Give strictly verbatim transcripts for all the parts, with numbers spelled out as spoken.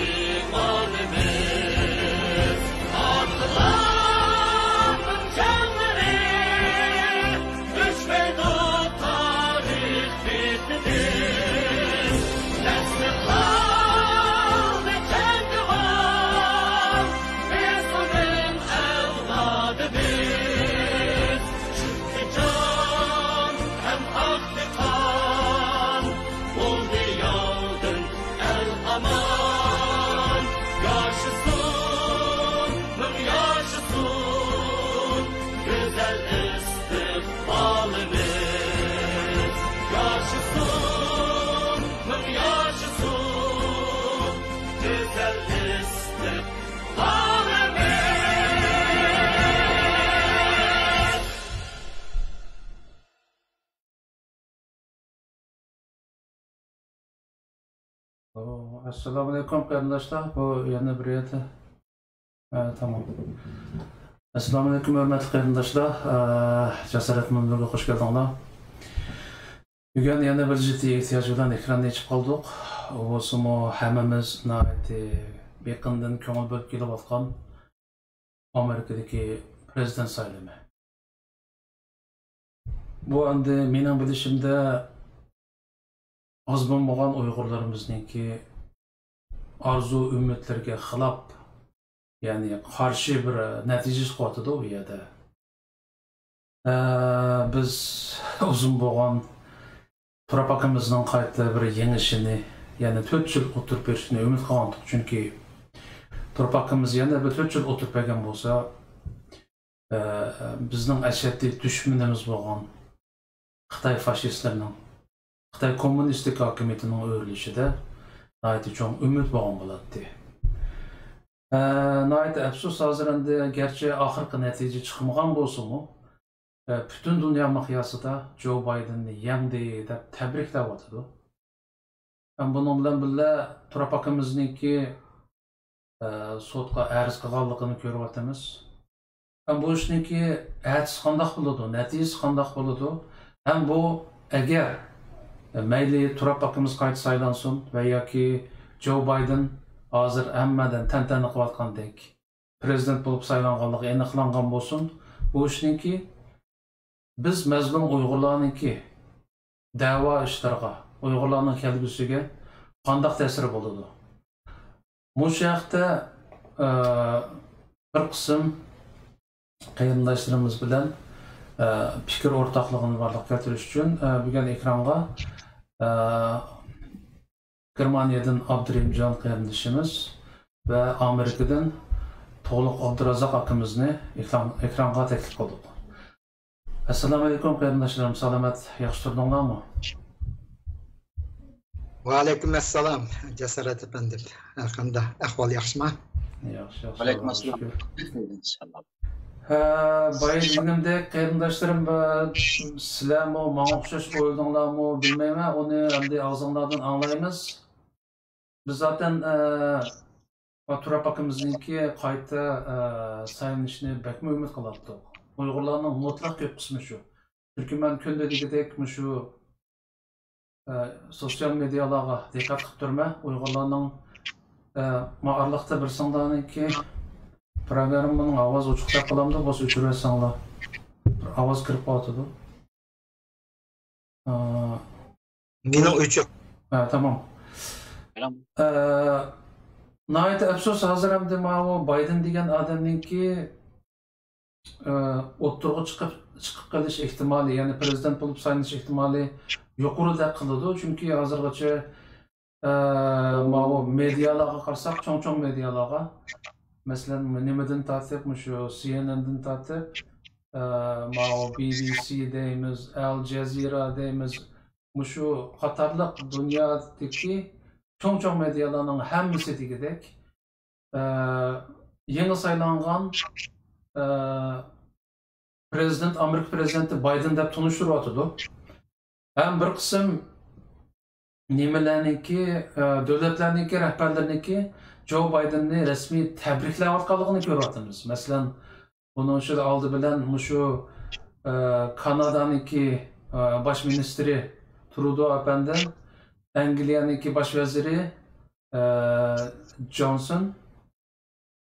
ئىمانىمىز، ئاتىلارنىڭ جانلىرى، ئۆچمەيدۇ تارىخ بېتىدىن. نەسلى قالدى جەڭگىۋار، بىز ئۇنىڭ ئەۋلادىمىز. چۈنكى جان ھەم ئاقتى قان، بولدى ياۋدىن ئەل ئامان. ياشىسۇن، مىڭ ياشىسۇن، گۈزەل ئىستىقبالىمىز. ياشىسۇن، مىڭ ياشىسۇن، گۈزەل ئىستىقبالىمىز. ئەسسالامۇئەلەيكۇم قېرىنداشلار، بۇ يەنە بىر يەردە. ھە، تامام. ئەسسالامۇئەلەيكۇم ھۆرمەتلىك قېرىنداشلار. ئە، جاسارەت مۇنبىرىگە خوش كەلدىڭلار. بۈگۈن يەنە بىر جىددىي ئېھتىياج بىلەن ئېكراننى ئېچىپ قالدۇق. ئۇ بولسىمۇ ھەممىمىز ناھايىتى يېقىندىن كۆڭۈل بۆلۈپ كېلىۋاتقان ئامېرىكىدىكى پرېزىدېنت سايلىمى. بۇ ئەمدى مېنىڭ بىلىشىمدە ئاز بولمىغان ئۇيغۇرلىرىمىزنىڭكى ئارزۇ ئۈمىدلىرىگە خىلاپ، يەنى قارشى بىر نەتىجە چىقىۋاتىدۇ بۇ يەردە. ئە، بىز ئۇزۇن بولغان تۇرۇپ ئاكىمىزنىڭ قايتا بىر يېڭىشىنى، يەنى تۆت يىل ئولتۇرۇپ بېرىشىنى ئۈمىد قىلغانتۇق. چۈنكى تۇرۇپ ئاكىمىز يەنە بىر تۆت يىل ئولتۇرۇپ بەرگەن بولسا، ئە، بىزنىڭ ئەشەددىي دۈشمىنىمىز بولغان خىتاي فاشىستلىرىنىڭ، خىتاي كوممۇنىستىك ھاكىمىيىتىنىڭ ئۆرۈلۈشىدە ناھايىتى چوڭ ئۈمىد بولغان بولاتتى. ئە، ناھايىتى ئەپسۇس، ھازىر ئەمدى گەرچە ئاخىرقى نەتىجە چىقمىغان بولسىمۇ، ئە، پۈتۈن دۇنيا مىقياسىدا جو بايدېننى يەڭدى دەپ تەبرىكلەۋاتىدۇ. ھەم بۇنىڭ بىلەن بىللە تۇرۇپ ئاكىمىزنىڭكى، ئە، سوتقا ئەرز قىلغانلىقىنى كۆرۈۋاتىمىز. ھەم بۇ ئىشنىڭكى ئەتىسى قانداق بولىدۇ، نەتىجىسى قانداق بولىدۇ؟ ھەم بۇ ئەگەر، ئە، مەيلى تۇرۇپ ئاكىمىز قايتا سايلانسۇن ۋە ياكى جو بايدېن ھازىر ھەممەدىن تەنتەنە قىلىۋاتقاندەك پرېزىدېنت بولۇپ سايلانغانلىقى ئېنىقلانغان بولسۇن، بۇ ئىشنىڭكى بىز مەزلۇم ئۇيغۇرلارنىڭكى دەۋا ئىشلىرىغا، ئۇيغۇرلارنىڭ كەلگۈسىگە قانداق تەسىرى بولىدۇ؟ مۇشۇ ھەقتە، ئە، بىر قىسىم قېرىنداشلىرىمىز بىلەن، ئە، پىكىر ئورتاقلىقىنى بارلىققا كەلتۈرۈش ئۈچۈن، ئە، بۈگۈن ئېكرانغا، ئە، گېرمانىيەدىن ئابدۇرېھىمجان قېرىندىشىمىز ۋە ئامېرىكىدىن تۇغلۇق ئابدۇرازاق ئاكىمىزنى ئېكران، ئېكرانغا تەكلىپ قىلدۇق. ئەسسالامۇئەلەيكۇم قېرىنداشلىرىم، سالامەت، ياخشى تۇردۇڭلارمۇ؟ ۋەئەلەيكۇم ئەسسالام، جاسارەت ئەپەندىم. ھەر قانداق ئەھۋال، ياخشىما؟ ياخشى، ياخشى، ۋەئەلەيكۇم ئاللاغا ئەسسالام. شۈكۈر. ئىنشاللا. ھە، بايا دېگىنىمدەك، قېرىنداشلىرىم، بە-، سىلەرمۇ ماڭا ئوخشاش ئويلىدىڭلارمۇ بىلمەيمەن، ئۇنى ئەمدى ئاغزىڭلاردىن ئاڭلايمىز. بىز زاتەن، ئە، تۇرۇپ ئاكىمىزنىڭكى قايتا، ئە، سايلىنىشىنى بەكمۇ ئۈمىد قىلاتتۇق. ئۇيغۇرلارنىڭ مۇتلەق كۆپ قىسمى شۇ. چۈنكى مەن كۈندە دېگۈدەك مۇشۇ، ئە، سوتسىيال مېدىيالارغا دىققەت قىلىپ تۇرىمەن. ئۇيغۇرلارنىڭ، ئە، ما ئارىلىقتا بىرسىڭلارنىڭكى پروگراممىنىڭ ئاۋازى ئوچۇقراق قىلامدۇ، بولسا ئۆچۈرۈۋەتسەڭلار. بىر ئاۋاز كىرىپ قالىۋاتىدۇ. ئە، مېنىڭ ئۆچۈك. ھە، تامام. ئە، ناھايىتى ئەپسۇس، ھازىر ئەمدى ماۋۇ بايدېن دېگەن ئادەمنىڭكى، ئە، ئوتتۇرىغا چىقىپ، چىقىپ قېلىش ئېھتىمالى، يەنى پرېزىدېنت بولۇپ سايلىنىش ئېھتىمالى يۇقىرىدەك قىلىدۇ. چۈنكى ھازىرغىچە، ئە، ماۋۇ مېدىيالارغا قارىساق، چوڭ-چوڭ مېدىيالارغا، مەسىلەن، نېمىدىن تارتىپ، مۇشۇ سى ئېن ئېندىن تارتىپ، ئە، ماۋۇ بى بى سى دەيمىز، ئەل جەزىرا دەيمىز، مۇشۇ قاتارلىق دۇنيادىكى چوڭ-چوڭ مېدىيالارنىڭ ھەممىسى دېگۈدەك، ئە، يېڭى سايلانغان، ئە، پرېزىدېنت، ئامېرىكا پرېزىدېنتى بايدېن دەپ تونۇشتۇرۇۋاتىدۇ. ھەم بىر قىسىم نېمىلەرنىڭكى، ئە، دۆلەتلەرنىڭكى رەھبەرلىرىنىڭكى جو بايدېننى رەسمىي تەبرىكلەۋاتقانلىقىنى كۆرۈۋاتىمىز. مەسىلەن، بۇنىڭ ئىچىدە ئالدى بىلەن مۇشۇ، ئە، كانادانىڭكى، ئە، باش مىنىستىرى ترۇدو ئەپەندى، ئەنگلىيەنىڭكى باش ۋەزىرى، ئە، جونسون،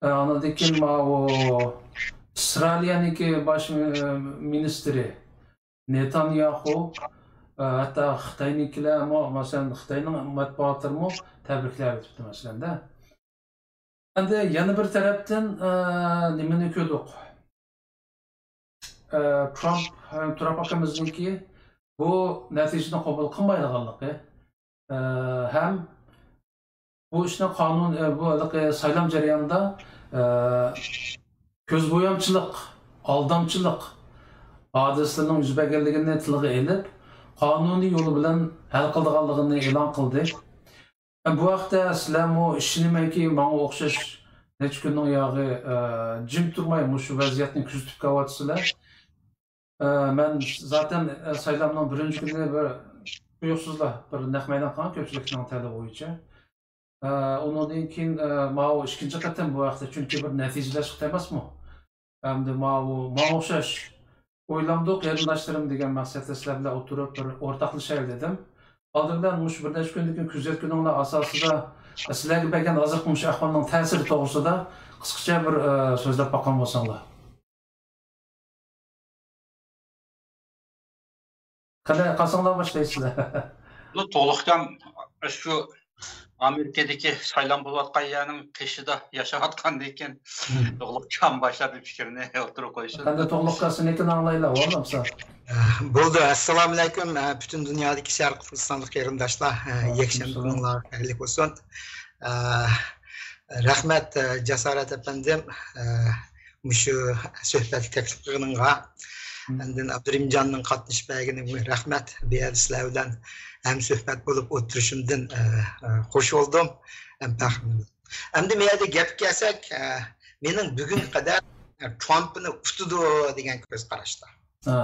ئە، ئاندىن كېيىن ماۋۇ ئىسرائىلىيەنىڭكى باش مىنىستىرى نېتانياخۇ، ئە، ھەتتا خىتاينىڭكىلەرمۇ، مەسىلەن، خىتاينىڭ مەتبۇئاتلىرىمۇ تەبرىكلەپ ئۆتۈپتۇ، مەسىلەن-دە. ئەمدى يەنە بىر تەرەپتىن، ئە، نېمىنى كۆردۇق؟ ئە، ترامپ ھەم ترامپ ئاكىمىزنىڭكى بۇ نەتىجىنى قوبۇل قىلمايدىغانلىقى، ئە، ھەم بۇ ئىشنى قانۇن، ئە، بۇ ھېلىقى سايلام جەريانىدا، ئە، كۆزبويامچىلىق، ئالدامچىلىق ھادىسىلىرىنىڭ يۈز بەرگەنلىكىنى تىلغا ئېلىپ، قانۇنىي يولى بىلەن ھەل قىلىدىغانلىقىنى ئېلان قىلدى. بۇ ھەقتە سىلەرمۇ ئىشىنىمەنكى، ماڭا ئوخشاش نەچچە كۈننىڭ ياغى، ئە، جىم تۇرماي مۇشۇ ۋەزىيەتنى كۆزىتىپ كېلىۋاتىسىلەر. ئە، مەن زاتەن، ئە، سايلامنىڭ بىرىنچى كۈنى بىر تۇيۇقسىزلا بىر نەق مەيدان قىلغان كۆپچىلىكنىڭ تەلىپى بويىچە. ئە، ئۇنىڭدىن كېيىن، ئە، ماۋۇ ئىككىنچى قېتىم بۇ ھەقتە، چۈنكى بىر نەتىجىلەر چىقتى ئەمەسمۇ؟ ئەمدى ماۋۇ، ماڭا ئوخشاش ئويلاندۇق قېرىنداشلىرىم دېگەن مەقسەتتە سىلەر بىلەن ئولتۇرۇپ بىر ئورتاقلىشايلى دېدىم. ئالدى بىلەن مۇشۇ بىر نەچچە كۈندىكى كۆزەتكىنىڭلار ئاساسىدا سىلەرگە بەرگەن ھازىرقى مۇشۇ ئەھۋالنىڭ تەسىرى توغرىسىدا قىسقىچە بىر، ئە، سۆزلەپ باققان بولساڭلار. قېنى، قاسىڭلار باشلايسىلەر. بۇ تولۇقكان شۇ ئامېرىكىدىكى سايلام بولۇۋاتقان يەرنىڭ قېشىدا ياشاۋاتقاندىن كېيىن، تولۇقكان باشلاپ بىر پىكرىنى ئوتتۇرىغا قويسۇن. ئەمدى تولۇقكان سېنىڭكىنى ئاڭلايلا، بولدى بولسا. بولدى. ئەسسالامۇئەلەيكۇم، پۈتۈن دۇنيادىكى شەرقىي تۈركىستانلىق قېرىنداشلار. يەكشەنبە كۈنۈڭلار خەيرلىك بولسۇن. رەھمەت، جاسارەت ئەپەندىم، مۇشۇ سۆھبەتكە تەكلىپ قىلغىنىڭغا. ئاندىن ئابدۇرېھىمجاننىڭ قاتنىشىپ بەرگىنىگە رەھمەت. بۇ يەردە سىلەر بىلەن ھەمسۆھبەت بولۇپ ئولتۇرۇشۇمدىن خوش بولدۇم، ھەم پەخىرلەندىم. ئەمدى بۇ يەردە گەپكە كەلسەك، مېنىڭ بۈگۈنگە قەدەر ترامپنى ئۇتىدۇ دېگەن كۆز قاراشتا. ھە.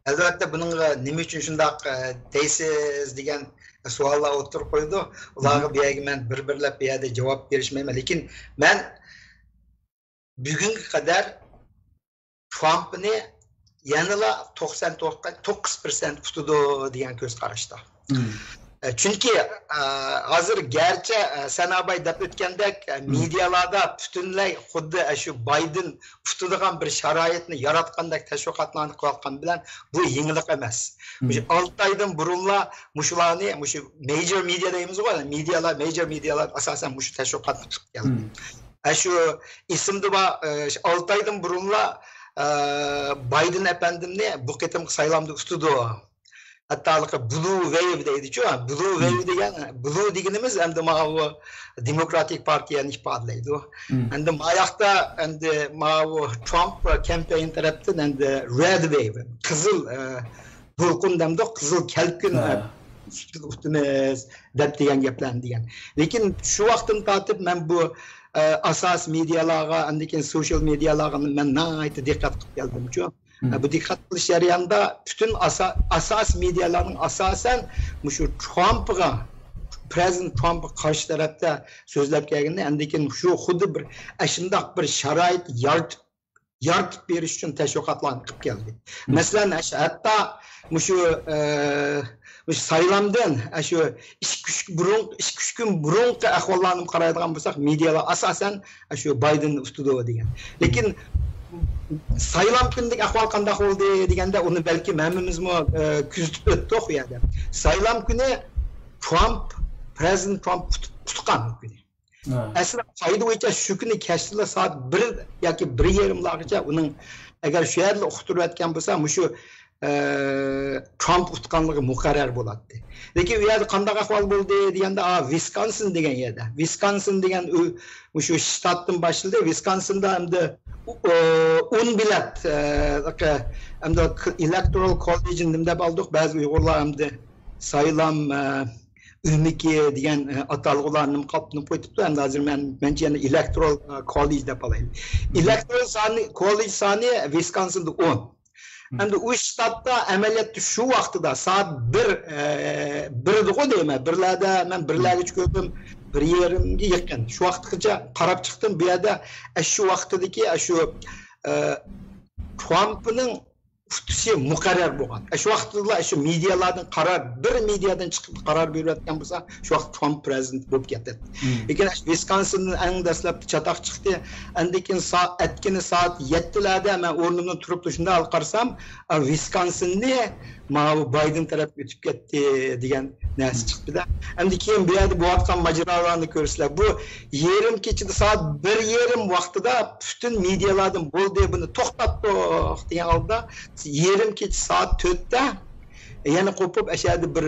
ئەلۋەتتە، بۇنىڭغا نېمە ئۈچۈن شۇنداق، ئە، دەيسىز دېگەن سوئاللار ئوتتۇرىغا قويىدۇ. ئۇلارغا بۇ يەرگە مەن بىر-بىرلەپ بۇ يەردە جاۋاب بېرىشمەيمەن. لېكىن مەن بۈگۈنگە قەدەر ترامپنى يەنىلا توقسان توققۇز پىرسەنت ئۇتىدۇ دېگەن كۆز قاراشتا. ئە، چۈنكى، ئە، ھازىر گەرچە، ئە، سەن ئاباي دەپ ئۆتكەندەك، ئە، مېدىيالاردا پۈتۈنلەي خۇددى ئەشۇ بايدېن ئۇتىدىغان بىر شارائىتنى ياراتقاندەك تەشۋىقاتلارنى قىلىۋاتقان بىلەن بۇ يېڭىلىق ئەمەس. مۇشۇ ئالتە ئايدىن بۇرۇنلا مۇشۇلارنى، مۇشۇ مەيجور مېدىيا دەيمىزغۇ، مېدىيالار، مەيجور مېدىيالار ئاساسەن مۇشۇ تەشۋىقاتنى قىلىپ كەلدى. ئە، شۇ ئېسىمدە بار، ئە، شۇ ئالتە ئايدىن بۇرۇنلا، ئە، بايدېن ئەپەندىمنى بۇ قېتىمقى سايلامدا ئۇتىدۇ. ھەتتا ھېلىقى بلۇ ۋەيۋ دەيدىچۇ، بلۇ ۋەيۋ دېگەن، بلۇ دېگىنىمىز ئەمدى ماۋۇ دېموكراتىك پارتىيەنى ئىپادىلەيدۇ. ئەمدى ماياقتا ئەمدى ماۋۇ ترامپ كامپېين تەرەپتىن ئەمدى رەد ۋەيۋ، قىزىل، ئە، دولقۇن دەمدۇق، قىزىل كەلكۈن، ئە، ئۈستىدە ئۇتىمىز دەپ دېگەن گەپلەرنى دېگەن. لېكىن شۇ ۋاقىتتىن تارتىپ مەن بۇ، ئە، ئاساسىي مېدىيالارغا، ئاندىن كېيىن سوشال مېدىيالارغا مەن ناھايىتى دىققەت قىلىپ كەلدىمچۇ. بۇ دىققەت قىلىش جەريانىدا پۈتۈن ئاسا-، ئاساسىي مېدىيالارنىڭ ئاساسەن مۇشۇ ترامپقا، پرېزىدېنت ترامپقا قارشى تەرەپتە سۆزلەپ كەلگىنى، ئاندىن كېيىن شۇ خۇددى بىر ئاشۇنداق بىر شارائىت يارىتىپ، يارىتىپ بېرىش ئۈچۈن تەشۋىقاتلارنى قىلىپ كەلدى. مەسىلەن، ئەش-، ھەتتا مۇشۇ، ئە، مۇشۇ سايلامدىن، ئە، شۇ ئىككى، ئۈچ بۇرۇن، ئىككى، ئۈچ كۈن بۇرۇنقى ئەھۋاللارنى قارايدىغان بولساق، مېدىيالار ئاساسەن، ئە، شۇ بايدېننى ئۇتىدۇ دېگەن. لېكىن سايلام كۈنىدىكى ئەھۋال قانداق بولدى دېگەندە، ئۇنى بەلكىم ھەممىمىزمۇ، ئە، كۆزىتىپ ئۆتتۇق ئۇ يەردە. سايلام كۈنى ترامپ، پرېزىدېنت ترامپ ئۇت-، ئۇتقان كۈنى. ئەسلى قائىدە بويىچە شۇ كۈنى كەچتىلا سائەت بىر ياكى بىر يېرىملارغىچە ئۇنىڭ، ئەگەر شۇ يەردىلا ئۇقتۇرۇۋەتكەن بولسا، مۇشۇ، ئە، ترامپ ئۇتقانلىقى مۇقەررەر بولاتتى. لېكىن ئۇ يەردە قانداق ئەھۋال بولدى دېگەندە، ئا، ۋىسكونسىن دېگەن يەردە. ۋىسكونسىن دېگەن ئۇ، مۇشۇ شتاتتىن باشلىدى. ۋىسكونسىندا ئەمدى، ئۇ، ئون بېلەت، ئە، ئەمدى ئېلېكتورال كوللېجنى نېمە دەپ ئالدۇق؟ بەزى ئۇيغۇرلار ئەمدى سايلام، ئە، ئۆمىكى دېگەن، ئە، ئاتالغۇلارنى قاپلىنىپ قويۇپتۇ. ئەمدى ھازىر مەن، مەنچە يەنە ئېلېكتورال، ئە، كوللېج دەپ ئالايلى. ئېلېكتورال سانى، كوللېج سانى ۋىسكونسىندا ئون. ئەمدى ئۇ شتاتتا ئەمەلىيەتتە شۇ ۋاقتىدا سائەت بىر، ئە، بىردىغۇ دەيمەن، بىرلەردە، مەن بىرلەرگىچە كۆردۈم، بىر يېرىمگە يېقىن. شۇ ۋاقىتقىچە قاراپ چىقتىم. بۇ يەردە ئەشۇ ۋاقتىدىكى ئەشۇ، ئە، ترامپنىڭ ئۇتۇشى مۇقەررەر بولغان. شۇ ۋاقىتتىلا شۇ مېدىيالاردىن قارار، بىر مېدىيادىن چىقىپ قارار بېرىۋەتكەن بولسا، شۇ ۋاقىت ترامپ پرېزىدېنت بولۇپ كېتەتتى. لېكىن شۇ ۋىسكونسىندىن ئەڭ دەسلەپتە چاتاق چىقتى. ئاندىن كېيىن سا-، ئەتكىنى سائەت يەتتىلەردە مەن ئورنۇمدىن تۇرۇپلا شۇنداق قارىسام، ئا، ۋىسكونسىننى ماۋۇ بايدېن تەرەپكە ئۆتۈپ كەتتى دېگەن نەرسە چىقتى-دە. ئەمدى كېيىن بۇ يەردە بولۇۋاتقان ماجىرالارنى كۆرىسىلەر. بۇ يېرىم كېچىدە سائەت بىر يېرىم ۋاقتىدا پۈتۈن مېدىيالاردىن «بولدى، بۇنى توختاتتۇق» دېگەن ئالدىدا، يېرىم كېچە سائەت تۆتتە يەنە قوپۇپ، ئەشەدە بىر،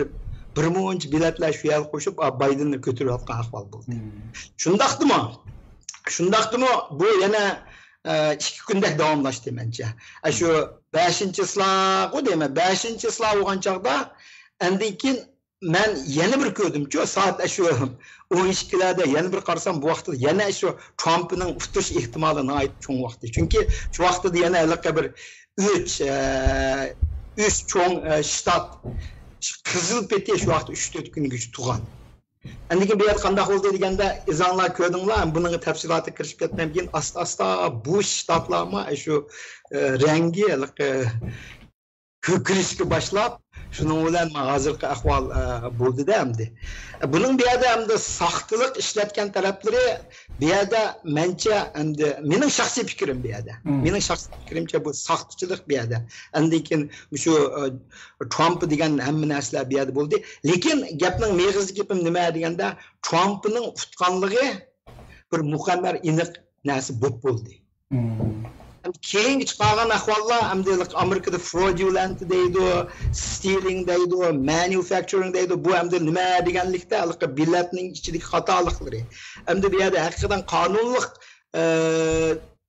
بىر مۇنچە بېلەتلەر شۇ يەرگە قوشۇپ، بايدېننى كۆتۈرۈۋاتقان ئەھۋال بولدى. شۇنداقتىمۇ، شۇنداقتىمۇ بۇ يەنە، ئە، ئىككى كۈندەك داۋاملاشتى مەنچە. ئە، شۇ بەشىنچى چىسلاغۇ دەيمەن، بەشىنچى چىسلا بولغان چاغدا ئاندىن كېيىن مەن يەنە بىر كۆردۈمچۇ، سائەت ئە شۇ ئون ئىككىلەردە يەنە بىر قارىسام، بۇ ۋاقىتتا يەنە شۇ ترامپنىڭ ئۇتۇش ئېھتىمالى ناھايىتى چوڭ ۋاقتى. چۈنكى شۇ ۋاقتىدا يەنە ھېلىقى بىر ئۈچ، ئە، ئۈچ چوڭ، ئە، شتات قىزىل پېتى شۇ ۋاقىتتا ئۈچ تۆت كۈنگىچە تۇرغان. ئاندىن كېيىن بۇ يەردە قانداق بولدى دېگەندە، ئىزاڭلار كۆردۈڭلار، بۇنىڭغا تەپسىلاتىغا كىرىشىپ كەتمەيمەن. كېيىن ئاستا-ئاستا بۇ شتاتلارمۇ شۇ، ئە، رەڭگى ھېلىقى كۆكىرىشكە باشلاپ، شۇنىڭ بىلەن ھازىرقى ئەھۋال، ئە، بولدى-دە ئەمدى. بۇنىڭ بۇ يەردە ئەمدى ساختىلىق ئىشلەتكەن تەرەپلىرى بۇ يەردە مەنچە ئەمدى مېنىڭ شەخسىي پىكرىم بۇ يەردە. مېنىڭ شەخسىي پىكرىمچە بۇ ساختىچىلىق بۇ يەردە. ئاندىن كېيىن مۇشۇ، ئە، ترامپ دېگەن ھەممە نەرسىلەر بۇ يەردە بولدى. لېكىن گەپنىڭ مېغىزى گېپىم نېمە دېگەندە، ترامپنىڭ ئۇتقانلىقى بىر مۇقەررەر ئېنىق نەرسە بولۇپ بولدى. كېيىنگە چىقارغان ئەھۋاللار ئەمدى ئامېرىكىدا fraudulent دەيدۇ، stealing دەيدۇ، manufacturing دەيدۇ. بۇ ئەمدى نېمە دېگەنلىكتە، ھېلىقى بېلەتنىڭ ئىچىدىكى خاتالىقلىرى. ئەمدى بۇ يەردە ھەقىقەتەن قانۇنلۇق، ئە،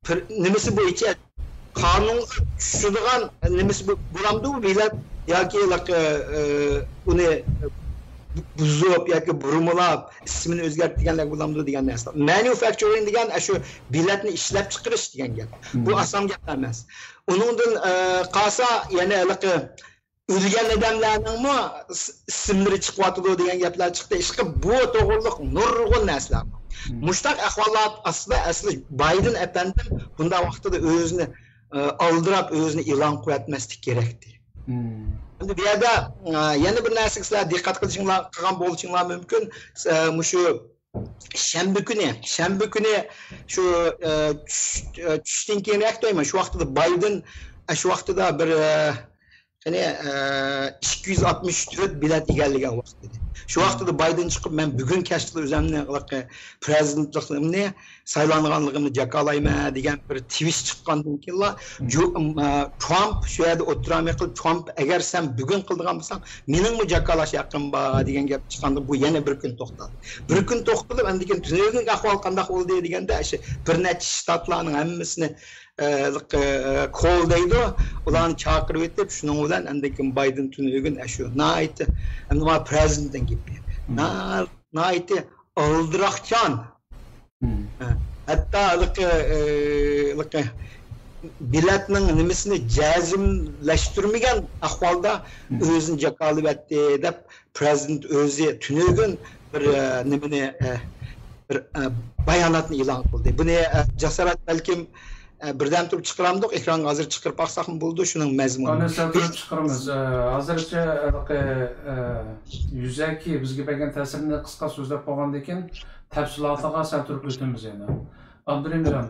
پىر-، نېمىسى بويىچە، قانۇنغا چۈشىدىغان نېمىسى بو-، بولامدۇ بۇ بېلەت ياكى ھېلىقى، ئە، ئۇنى بۇزۇپ ياكى بۇرمىلاپ، ئىسمىنى ئۆزگەرت دېگەنلەر بولامدۇ دېگەن نەرسە. Manufacturing دېگەن ئاشۇ بېلەتنى ئىشلەپ چىقىرىش دېگەن گەپ. بۇ ئاسان گەپ ئەمەس. ئۇنىڭدىن، ئە، قالسا يەنە ھېلىقى ئۆلگەن ئادەملەرنىڭمۇ ئىس-، ئىسىملىرى چىقىۋاتىدۇ دېگەن گەپلەر چىقتى. ئىشقىلىپ بۇ توغرۇلۇق نۇرغۇن نەرسىلەر بار. مۇشۇنداق ئەھۋالات ئاستىدا ئەسلى بايدېن ئەپەندىم بۇنداق ۋاقتىدا ئۆزىنى، ئە، ئالدىراپ ئۆزىنى ئېلان قىلىۋەتمەسلىك كېرەكتى. ئەمدى بۇ يەردە، ئە، يەنە بىر نەرسىگە سىلەر دىققەت قىلىشىڭلار، قىلغان بولۇشۇڭلار مۇمكىن. ئە، مۇشۇ شەنبە كۈنى، شەنبە كۈنى شۇ، ئە، چۈش-، ئە، چۈشتىن كېيىنرەك دەيمەن، شۇ ۋاقتىدا بايدېن، ئە، شۇ ۋاقتىدا بىر، ئە، قېنى، ئە، ئىككى يۈز ئاتمىش تۆت بېلەت ئىگىلىگەن ۋاقىت ئىدى. شۇ ۋاقتىدا بايدېن چىقىپ، مەن بۈگۈن كەچتىلا ئۆزۈمنى، پرېزىدېنتلىقىمنى سايلانغانلىقىمنى جاكارلايمەن دېگەن بىر تىۋىت چىققاندىن كېيىنلا، جو-، ئە، ترامپ شۇ يەردە ئوتتۇرا مېقىل، ترامپ، ئەگەر سەن بۈگۈن قىلىدىغان بولساڭ، مېنىڭمۇ جاكارلاش ھەققىم بار دېگەن گەپ چىققاندا، بۇ يەنە بىر كۈن توختالدى. بىر كۈن توختىلىپ، ئاندىن كېيىن تۈنۈگۈنكى ئەھۋال قانداق بولدى دېگەندە، شۇ بىر نەچچە شتاتلارنىڭ ھەممىسىنى، ئە، كول دەيدۇ، ئۇلارنى چاقىرىۋېتىپ، شۇنىڭ بىلەن ئاندىن كېيىن بايدېن تۈنۈگۈن، ئە، شۇ ناھايىتى، ئەمدى مانا پرېزىدېنتتىن گېپى. نا-، ناھايىتى ئالدىراقچان. ھەتتا ھېلىقى، ئە، ھېلىقى بېلەتنىڭ نېمىسىنى جەزملەشتۈرمىگەن ئەھۋالدا ئۆزىنى جاكارلىۋەتتى دەپ، پرېزىدېنت ئۆزى تۈنۈگۈن بىر، ئە، نېمىنى، ئە، بىر، ئە، باياناتنى ئېلان قىلدى. بۇنى، ئە، جاسارەت بەلكىم، ئە، بىردەم تۇرۇپ چىقىرامدۇق، ئېكرانغا ھازىر چىقىرىپ باقساقمۇ بولىدۇ، شۇنىڭ مەزمۇنى. ئانا سەل تۇرۇپ چىقىرىمىز. ئە، ھازىرچە ھېلىقى، ئە، يۈزەكى بىزگە بەرگەن تەسىرىنى قىسقا سۆزلەپ بولغاندىن كېيىن، تەپسىلاتىغا سەل تۇرۇپ ئۆتىمىز يەنە. ئابدۇرېھىم جان.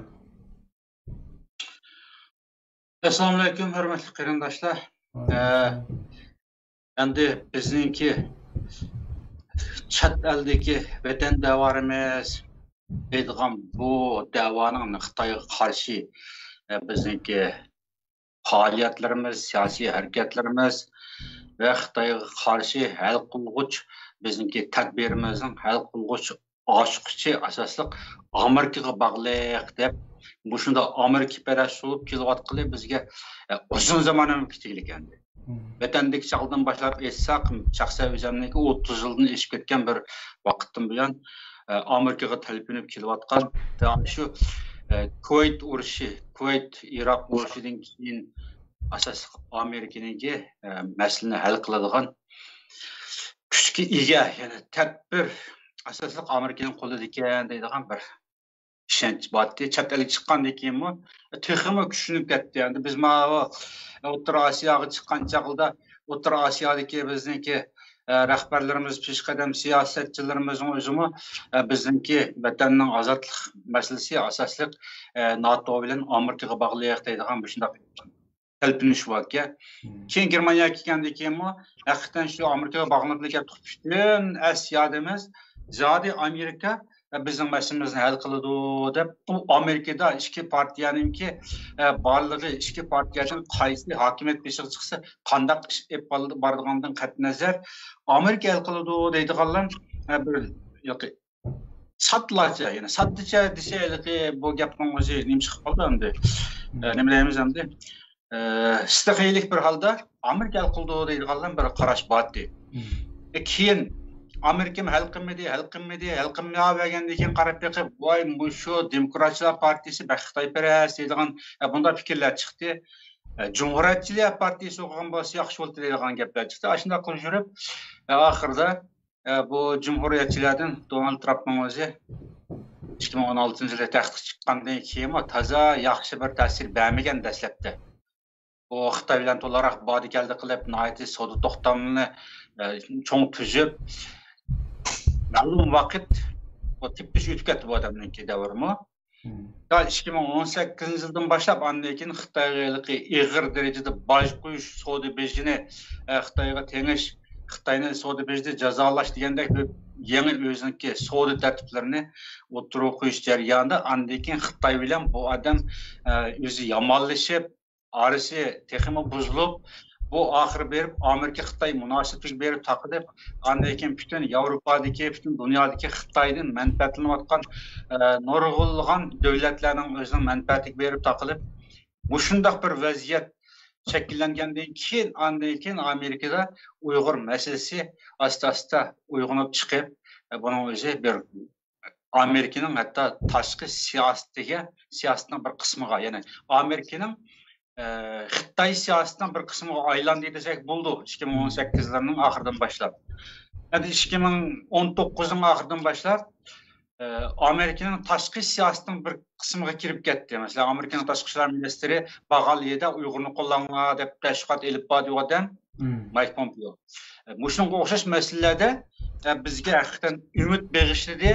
ئەسسالامۇئەلەيكۇم، ھۆرمەتلىك قېرىنداشلار. ئە، ئەمدى بىزنىڭكى چەت ئەلدىكى ۋەتەن دەۋالىرىمىز دەيدىغان بۇ دەۋانىڭ خىتايغا قارشى، ئە، بىزنىڭكى پائالىيەتلىرىمىز، سىياسىي ھەرىكەتلىرىمىز ۋە خىتايغا قارشى ھەل قىلغۇچ بىزنىڭكى تەدبىرىمىزنىڭ ھەل قىلغۇچ ئاچقۇچى ئاساسلىق ئامېرىكىغا باغلىق دەپ، مۇشۇنداق ئامېرىكىپەرەس بولۇپ كېلىۋاتقىلى بىزگە، ئە، ئۇزۇن زامان بولۇپ كېتىۋاتىدىكەن. ۋەتەندىكى چاغدىن باشلاپ ئېيتساق، شەخسەن ئۆزۈمنىڭكى ئوتتۇز يىلدىن ئېشىپ كەتكەن بىر ۋاقىتتىن بۇيان، ئە، ئامېرىكىغا تەلپۈنۈپ كېلىۋاتقان، شۇ، ئە، كۇۋەيت ئۇرۇشى، كۇۋەيت ئىراق ئۇرۇشىدىن كېيىن ئاساسلىق ئامېرىكىنىڭكى، ئە، مەسىلىنى ھەل قىلىدىغان كۈچكە ئىگە، يەنى تەدبىر ئاساسلىق ئامېرىكىنىڭ قولىدا ئىكەن دەيدىغان بىر ئىشەنچ بارتى. چەت ئەلگە چىققاندىن كېيىنمۇ تېخىمۇ كۈچلىنىپ كەتتى. ئەمدى بىز ماۋۇ ئوتتۇرا ئاسىياغا چىققان چاغدا، ئوتتۇرا ئاسىيادىكى بىزنىڭكى، ئە، رەھبەرلىرىمىز، پېشقەدەم سىياسەتچىلىرىمىزنىڭ ئۆزىمۇ، ئە، بىزنىڭكى ۋەتەننىڭ ئازادلىق مەسىلىسى ئاساسلىق، ئە، ناتو بىلەن ئامېرىكىغا باغلىق دەيدىغان مۇشۇنداق تەلپۈنۈش باركەن. كېيىن گېرمانىيەگە كەلگەندىن كېيىنمۇ ھەقىقەتەن شۇ ئامېرىكىغا باغلىنىپ كەتتۇق. پۈتۈن ئەس يادىمىز زادى ئامېرىكا بىزنىڭ مەسىلىمىزنى ھەل قىلىدۇ دەپ، ئۇ ئامېرىكىدا ئىچكى پارتىيەنىڭكى، ئە، بارلىقى، ئىچكى پارتىيەدىن قايسى ھاكىمىيەت بېشىغا چىقسا، قانداق ئىش ئېلىپ بار-، بارىدىغاندىن قەتئىينەزەر، ئامېرىكا ھەل قىلىدۇ دەيدىغانلار، ئە، بىر ياقى ساددىلارچە، يەنى ساددىچە دېسە، ھېلىقى بۇ گەپنىڭ ئۆزى نېمە چىقىپ قالدى ئەمدى؟ ئە، نېمە دەيمىز ئەمدى؟ ئە، سىتىقىيلىك بىر ھالدا ئامېرىكا ھەل قىلىدۇ دەيدىغانلار بىر قاراش بارتى. ئە، كېيىن ئامېرىكىمۇ ھەل قىلمىدى، ھەل قىلمىدى، ھەل قىلمايۋەرگەندىن كېيىن قاراپ بېقىپ، ۋاي، مۇشۇ دېموكراتچىلار پارتىيىسى بەك خىتايپەرەس دەيدىغان، ئە، بۇنداق پىكىرلەر چىقتى. ئە، جۇمھۇرىيەتچىلەر پارتىيىسى بولغان بولسا ياخشى بولاتتى دەيدىغان گەپلەر چىقتى. ئاشۇنداق قىلىپ يۈرۈپ، ئە، ئاخىرىدا ئە، بۇ جۇمھۇرىيەتچىلەردىن دونالد ترامپنىڭ ئۆزى ئىككى مىڭ ئون ئالتىنچى يىلى تەختكە چىققاندىن كېيىنمۇ تازا ياخشى بىر تەسىر بەرمىگەن دەسلەپتە. ئۇ خىتاي بىلەن تولىراق بادى كەلدى قىلىپ، ناھايىتى سودا توختامىنى، ئە، چوڭ تۈزۈپ، مەلۇم ۋاقىت بۇ تىپتىش ئۆتۈپ كەتتى بۇ ئادەمنىڭكى دەۋرىمۇ. تا ئىككى مىڭ ئون سەككىزىنچى يىلدىن باشلاپ، ئاندىن كېيىن خىتايغا ھېلىقى ئېغىر دەرىجىدە باج قويۇش، سودا بېجىنى، ئە، خىتايغا تېڭىش، خىتاينى سودا بېجىدە جازالاش دېگەندەك بىر يېڭى ئۆزىنىڭكى سودا تەرتىپلىرىنى ئوتتۇرىغا قويۇش جەريانىدا، ئاندىن كېيىن خىتاي بىلەن بۇ ئادەم، ئە، ئۆزى يامانلىشىپ، ئارىسى تېخىمۇ بۇزۇلۇپ، بۇ ئاخىرى بېرىپ ئامېرىكا خىتاي مۇناسىۋىتىگە بېرىپ تاقىلىپ، ئاندىن كېيىن پۈتۈن ياۋروپادىكى، پۈتۈن دۇنيادىكى خىتايدىن مەنپەئەتلىنىۋاتقان، ئە، نۇرغۇنلىغان دۆلەتلەرنىڭ ئۆزىنىڭ مەنپەئەتىگە بېرىپ تاقىلىپ، مۇشۇنداق بىر ۋەزىيەت شەكىللەنگەندىن كېيىن، ئاندىن كېيىن ئامېرىكىدا ئۇيغۇر مەسىلىسى ئاستا-ئاستا ئويغىنىپ چىقىپ، ئە، بۇنىڭ ئۆزى بىر ئامېرىكىنىڭ ھەتتا تاشقى سىياسىتىگە، سىياسىتىنىڭ بىر قىسمىغا، يەنى ئامېرىكىنىڭ، ئە، خىتاي سىياسىتىنىڭ بىر قىسمىغا ئايلاندى دېسەك بولىدۇ، ئىككى مىڭ ئون سەككىزلەرنىڭ ئاخىرىدىن باشلاپ. ئەمدى ئىككى مىڭ ئون توققۇزنىڭ ئاخىرىدىن باشلاپ، ئە، ئامېرىكىنىڭ تاشقى سىياسىتىنىڭ بىر قىسمىغا كىرىپ كەتتى. مەسىلەن، ئامېرىكىنىڭ تاشقى ئىشلار مىنىستىرى بارغان يەردە ئۇيغۇرنى قوللاڭلار دەپ تەشۋىقات ئېلىپ باردى ئۇ ئادەم. مايك پومپېئو. مۇشۇنىڭغا ئوخشاش مەسىلىلەردە، ئە، بىزگە ھەقىقەتەن ئۈمىد بېغىشلىدى.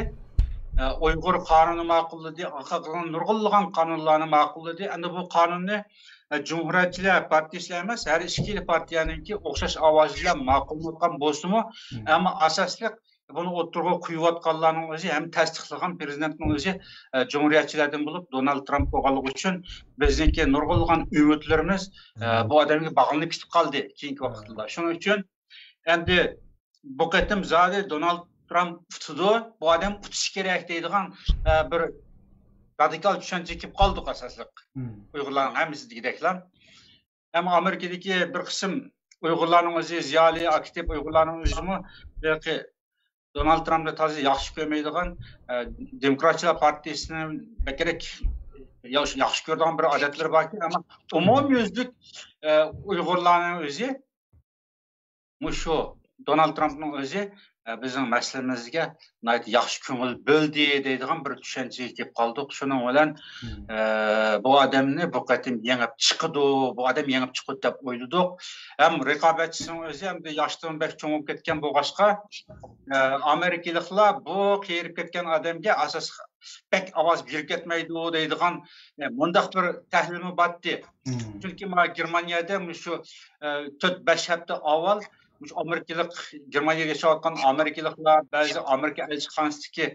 ئە، ئۇيغۇر قانۇنى ماقۇللىدى، ئارقا قىلغان نۇرغۇنلىغان قانۇنلارنى ماقۇللىدى. ئەمدى بۇ قانۇننى، ئە، جۇمھۇرىيەتچىلەر پارتىيىسىلا ئەمەس، ھەر ئىككىلا پارتىيەنىڭكى ئوخشاش ئاۋازى بىلەن ماقۇللىۋاتقان بولسىمۇ، ئەمما ئاساسلىق بۇنى ئوتتۇرىغا قويۇۋاتقانلارنىڭ ئۆزى ھەم تەستىقلىغان پىرېزىدېنتنىڭ ئۆزى، ئە، جۇمھۇرىيەتچىلەردىن بولۇپ، دونالد ترامپ بولغانلىقى ئۈچۈن بىزنىڭكى نۇرغۇنلىغان ئۈمىدلىرىمىز، ئە، بۇ ئادەمگە باغلىنىپ كېتىپ قالدى كېيىنكى ۋاقىتلاردا. شۇنىڭ ئۈچۈن ئەمدى بۇ قېتىم زادى دونالد ترامپ ئۇتىدۇ، بۇ ئادەم ئۇتۇشى كېرەك دەيدىغان، ئە، بىر رادىكال چۈشەنچىگە كېلىپ قالدۇق ئاساسلىق. ئۇيغۇرلارنىڭ ھەممىسى دېگۈدەكلا. ئەمما ئامېرىكىدىكى بىر قىسىم ئۇيغۇرلارنىڭ ئۆزى، زىيالىي، ئاكتىپ ئۇيغۇرلارنىڭ ئۆزىمۇ بۇ يەرقى دونالد ترامپنى تازا ياخشى كۆرمەيدىغان، ئە، دېموكراتچىلار پارتىيىسىنى بەكرەك ياخشى، ياخشى كۆرىدىغان بىر ئادەتلىرى باركەن، ئەمما ئومۇميۈزلۈك، ئە، ئۇيغۇرلارنىڭ ئۆزى مۇشۇ دونالد ترامپنىڭ ئۆزى، ئە، بىزنىڭ مەسىلىمىزگە ناھايىتى ياخشى كۆڭۈل بۆلدى دەيدىغان بىر چۈشەنچىگە كېلىپ قالدۇق. شۇنىڭ بىلەن، ئە، بۇ ئادەمنى بۇ قېتىم يېڭىپ چىقىدۇ، بۇ ئادەم يېڭىپ چىقىدۇ دەپ ئويلىدۇق. ھەم رىقابەتچىسىنىڭ ئۆزى ئەمدى ياشتىن بەك چوڭ بولۇپ كەتكەن بولغاچقا، ئە، ئامېرىكىلىقلار بۇ قېرىپ كەتكەن ئادەمگە ئاساس بەك ئاۋاز بېرىپ كەتمەيدۇ دەيدىغان، ئە، مۇنداق بىر تەھلىلمۇ بارتتى. چۈنكى مانا گېرمانىيەدە مۇشۇ، ئە، تۆت، بەش ھەپتە ئاۋۋال مۇشۇ ئامېرىكىلىق، گېرمانىيەدە ياشاۋاتقان ئامېرىكىلىقلار، بەزى ئامېرىكا ئەلچىخانىسىدىكى،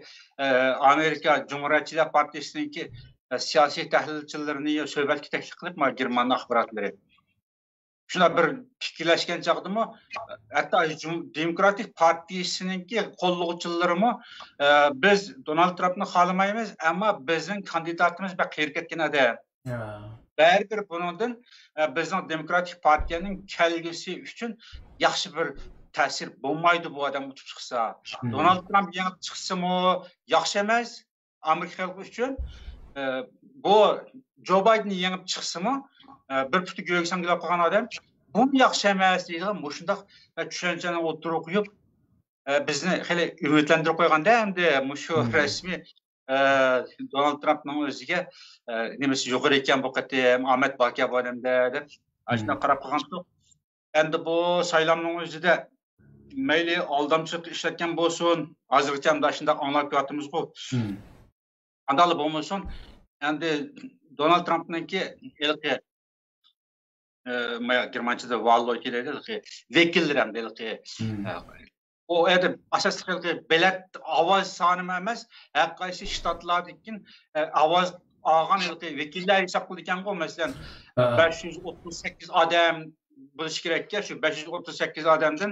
ئە، ئامېرىكا جۇمھۇرىيەتچىلەر پارتىيىسىنىڭكى، ئە، سىياسىي تەھلىلچىلىرىنى سۆھبەتكە تەكلىپ قىلىپ، مانا گېرمان ئاخباراتلىرى. شۇنداق بىر پىكىرلەشكەن چاغدىمۇ، ھەتتا جۇم-، دېموكراتىك پارتىيىسىنىڭكى قوللىغۇچىلىرىمۇ، ئە، بىز دونالد ترامپنى خالىمايمىز، ئەمما بىزنىڭ كاندىداتىمىز بەك قېرىپ كەتكەن ئادەم. بەرىبىر بۇنىڭدىن، ئە، بىزنىڭ دېموكراتىك پارتىيەنىڭ كەلگۈسى ئۈچۈن ياخشى بىر تەسىر بولمايدۇ، بۇ ئادەم ئۇتۇپ چىقسا. دونالد ترامپ يېڭىپ چىقسىمۇ ياخشى ئەمەس ئامېرىكا خەلقى ئۈچۈن. ئە، بۇ جو بايدېن يېڭىپ چىقسىمۇ، ئە، بىر پۇتى گۆگە ساڭگىلاپ قالغان ئادەم، بۇمۇ ياخشى ئەمەس دەيدىغان مۇشۇنداق، ئە، چۈشەنچىنى ئوتتۇرىغا قويۇپ، ئە، بىزنى خېلى ئۈمىدلەندۈرۈپ قويغاندا، ئەمدى مۇشۇ رەسمىي ئە، دونالد ترامپنىڭ ئۆزىگە، ئە، نېمىسى يۇقىرى ئىكەن بۇ قېتىم، ئامەت باركەن بۇ ئادەمدە دەپ، ئاشۇنداق قاراپ قالغانتۇق. ئەمدى بۇ سايلامنىڭ ئۆزىدە مەيلى ئالدامچىلىق ئىشلەتكەن بولسۇن، ھازىرغىچە ئەمدى ئاشۇنداق ئاڭلاپ كېلىۋاتىمىزغۇ. قانداقلا بولمىسۇن، ئەمدى دونالد ترامپنىڭكى ھېلىقى، ئە، ما-، گېرمانچىدا ۋاھلويتى دەيدۇ، ھېلىقى ۋەكىللىرى ئەمدى ھېلىقى، ئە، ئۇ يەردە ئاساسلىق ھېلىقى بېلەت ئاۋاز سانىمۇ ئەمەس، ھەر قايسى شتاتلاردىكىن، ئە، ئاۋاز ئالغان ھېلىقى ۋەكىللەر ھېساب قىلىدىكەنغۇ، مەسىلەن، بەش يۈز ئوتتۇز سەككىز ئادەم بولۇشى كېرەككەن، شۇ بەش يۈز ئوتتۇز سەككىز ئادەمدىن،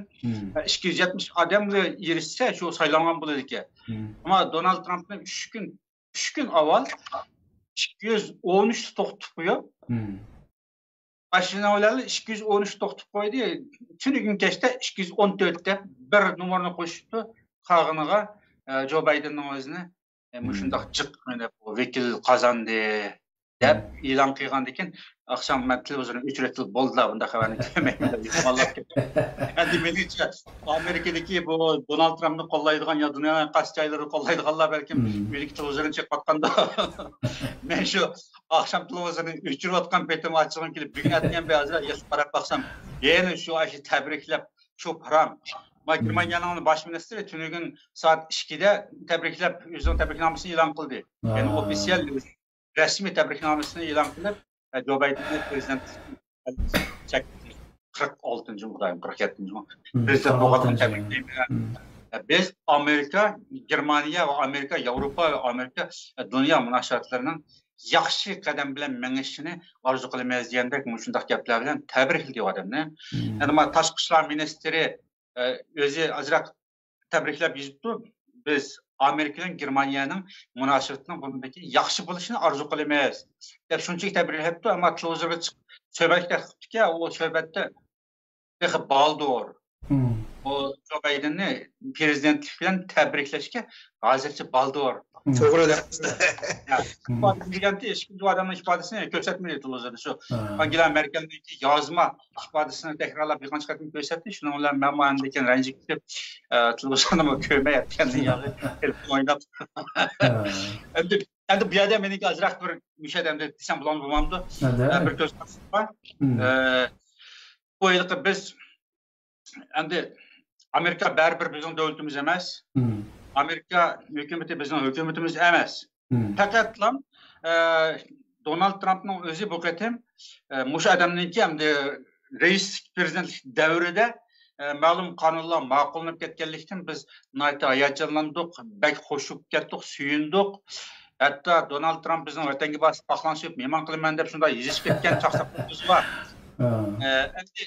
ئە، ئىككى يۈز يەتمىش ئادەمگە ئېرىشسە، شۇ سايلانغان بولىدىكەن. ئەمما دونالد ترامپنى ئۈچ كۈن، ئۈچ كۈن ئاۋۋال ئىككى يۈز ئون ئۈچ توختىتىپ قويۇپ، ماشىنا بىلەن ئىككى يۈز ئون ئۈچ توختىتىپ قويدى. تۈنۈگۈن كەچتە ئىككى يۈز ئون تۆت دەپ بىر نومۇرنى قوشۇپتۇ. قالغىنىغا، ئە، جو بايدېننىڭ ئۆزىنى، ئە، مۇشۇنداق جىق مېنى بۇ ۋەكىل قازاندى دەپ ئېلان قىلغاندىن كېيىن، ئاخشام مەن تېلېۋىزورنى ئۆچۈرۈۋېتىپ، بولدىلا، بۇنداق خەۋەرنى كۆرمەيمەن دەپ يىغلاپ كەتتىم. ئەمدى مېنىڭچە، ئامېرىكىدىكى بۇ دونالد ترامپنى قوللايدىغان يا دۇنيانىڭ قايسى جايلىرىدا قوللايدىغانلار بەلكىم ئۆيدىكى تېلېۋىزورنى چېقىۋاتقاندا، مەن شۇ ئاخشام تېلېۋىزورنى ئۆچۈرۈۋاتقان پېتىم ئاچچىقىم كېلىپ، بۈگۈن ئەتىگەن بەزىدە يېقىپ قاراپ باقسام، يەنە شۇ ئاشۇ تەبرىكلەپ، شۇ پارام. ما-، گېرمانىيەنىڭ باش مىنىستىرى تۈنۈگۈن سائەت ئىككىدە تەبرىكلەپ، ئۆزىنىڭ تەبرىكنامىسىنى ئېلان قىلدى. يەنى ئوفىتسىيال رەسمىي تەبرىكنامىسىنى ئېلان قىلىپ، ئە، جو بايدېننى پىرېزىدېنت قىرىق ئالتىنچى، خۇدايىم، قىرىق يەتتىنچىمۇ؟ پىرېزىدېنت بولغانلىقىنى تەبرىكلەيمەن. ئە، بىز ئامېرىكا، گېرمانىيە ۋە ئامېرىكا، ياۋروپا ۋە ئامېرىكا، ئە، دۇنيا مۇناسىۋەتلىرىنىڭ ياخشى قەدەم بىلەن مېڭىشىنى ئارزۇ قىلىمىز دېگەندەك مۇشۇنداق گەپلەر بىلەن تەبرىكلىدى ئۇ ئادەمنى. ئەمما تاشقى ئىشلار مىنىستىرى، ئە، ئۆزى ئازراق تەبرىكلەپ يېزىپتۇ. بىز ئامېرىكا بىلەن گېرمانىيەنىڭ مۇناسىۋىتىنىڭ بۇندىن كېيىن ياخشى بولۇشىنى ئارزۇ قىلىمىز دەپ شۇنچىلىك تەبرىكلەپتۇ. ئەمما تېلېۋىزورغا چىقىپ سۆھبەتكە قىپتىكەن، ئۇ سۆھبەتتە تېخى بالدۇر. ئۇ جو بايدېننى پىرېزىدېنتلىك بىلەن تەبرىكلەشكە ھازىرچە بالدۇر. توغرا دەپسىز. ئىپادە بىلگەنتى، ئىككىنچى ئادەمنىڭ ئىپادىسىنى كۆرسەتمىدى تېلېۋىزوردا. شۇ ئانگېلا مېركېلنىڭكى يازما ئىپادىسىنى تەكرارلاپ بىر قانچە قېتىم كۆرسەتتى. شۇنىڭ بىلەن مەن ئاندىن كېيىن رەنجىپ كېتىپ، ئە، تېلېۋىزورنىمۇ كۆرمەي ياتقاندىن ياغى تېلېفون ئويناپ. ئەمدى، ئەمدى بۇ يەردە مېنىڭكى ئازراق بىر مۇشۇ يەردە ئەمدى دېسەم بولامدۇ، بولمامدۇ؟ ئە، بىر كۆز قارىشىم بار. ئە، بۇ ھېلىقى بىز ئەمدى ئامېرىكا بەرىبىر بىزنىڭ دۆلىتىمىز ئەمەس. ئامېرىكا ھۆكۈمىتى بىزنىڭ ھۆكۈمىتىمىز ئەمەس. پەقەتلا، ئە، دونالد ترامپنىڭ ئۆزى بۇ قېتىم، ئە، مۇشۇ ئادەمنىڭكى ئەمدى رەئىسلىك پىرېزىدېنتلىك دەۋرىدە، ئە، مەلۇم قانۇنلار ماقۇللىنىپ كەتكەنلىكتىن بىز ناھايىتى ھاياجانلاندۇق، بەك خوش بولۇپ كەتتۇق، سۆيۈندۇق. ھەتتا دونالد ترامپ بىزنىڭ ۋەتەنگە بارسا پاقلان سۆيۈپ مېھمان قىلىمەن دەپ شۇنداق يېزىشىپ كەتكەن چاغلىرىمىز بار. ئە، ئەمدى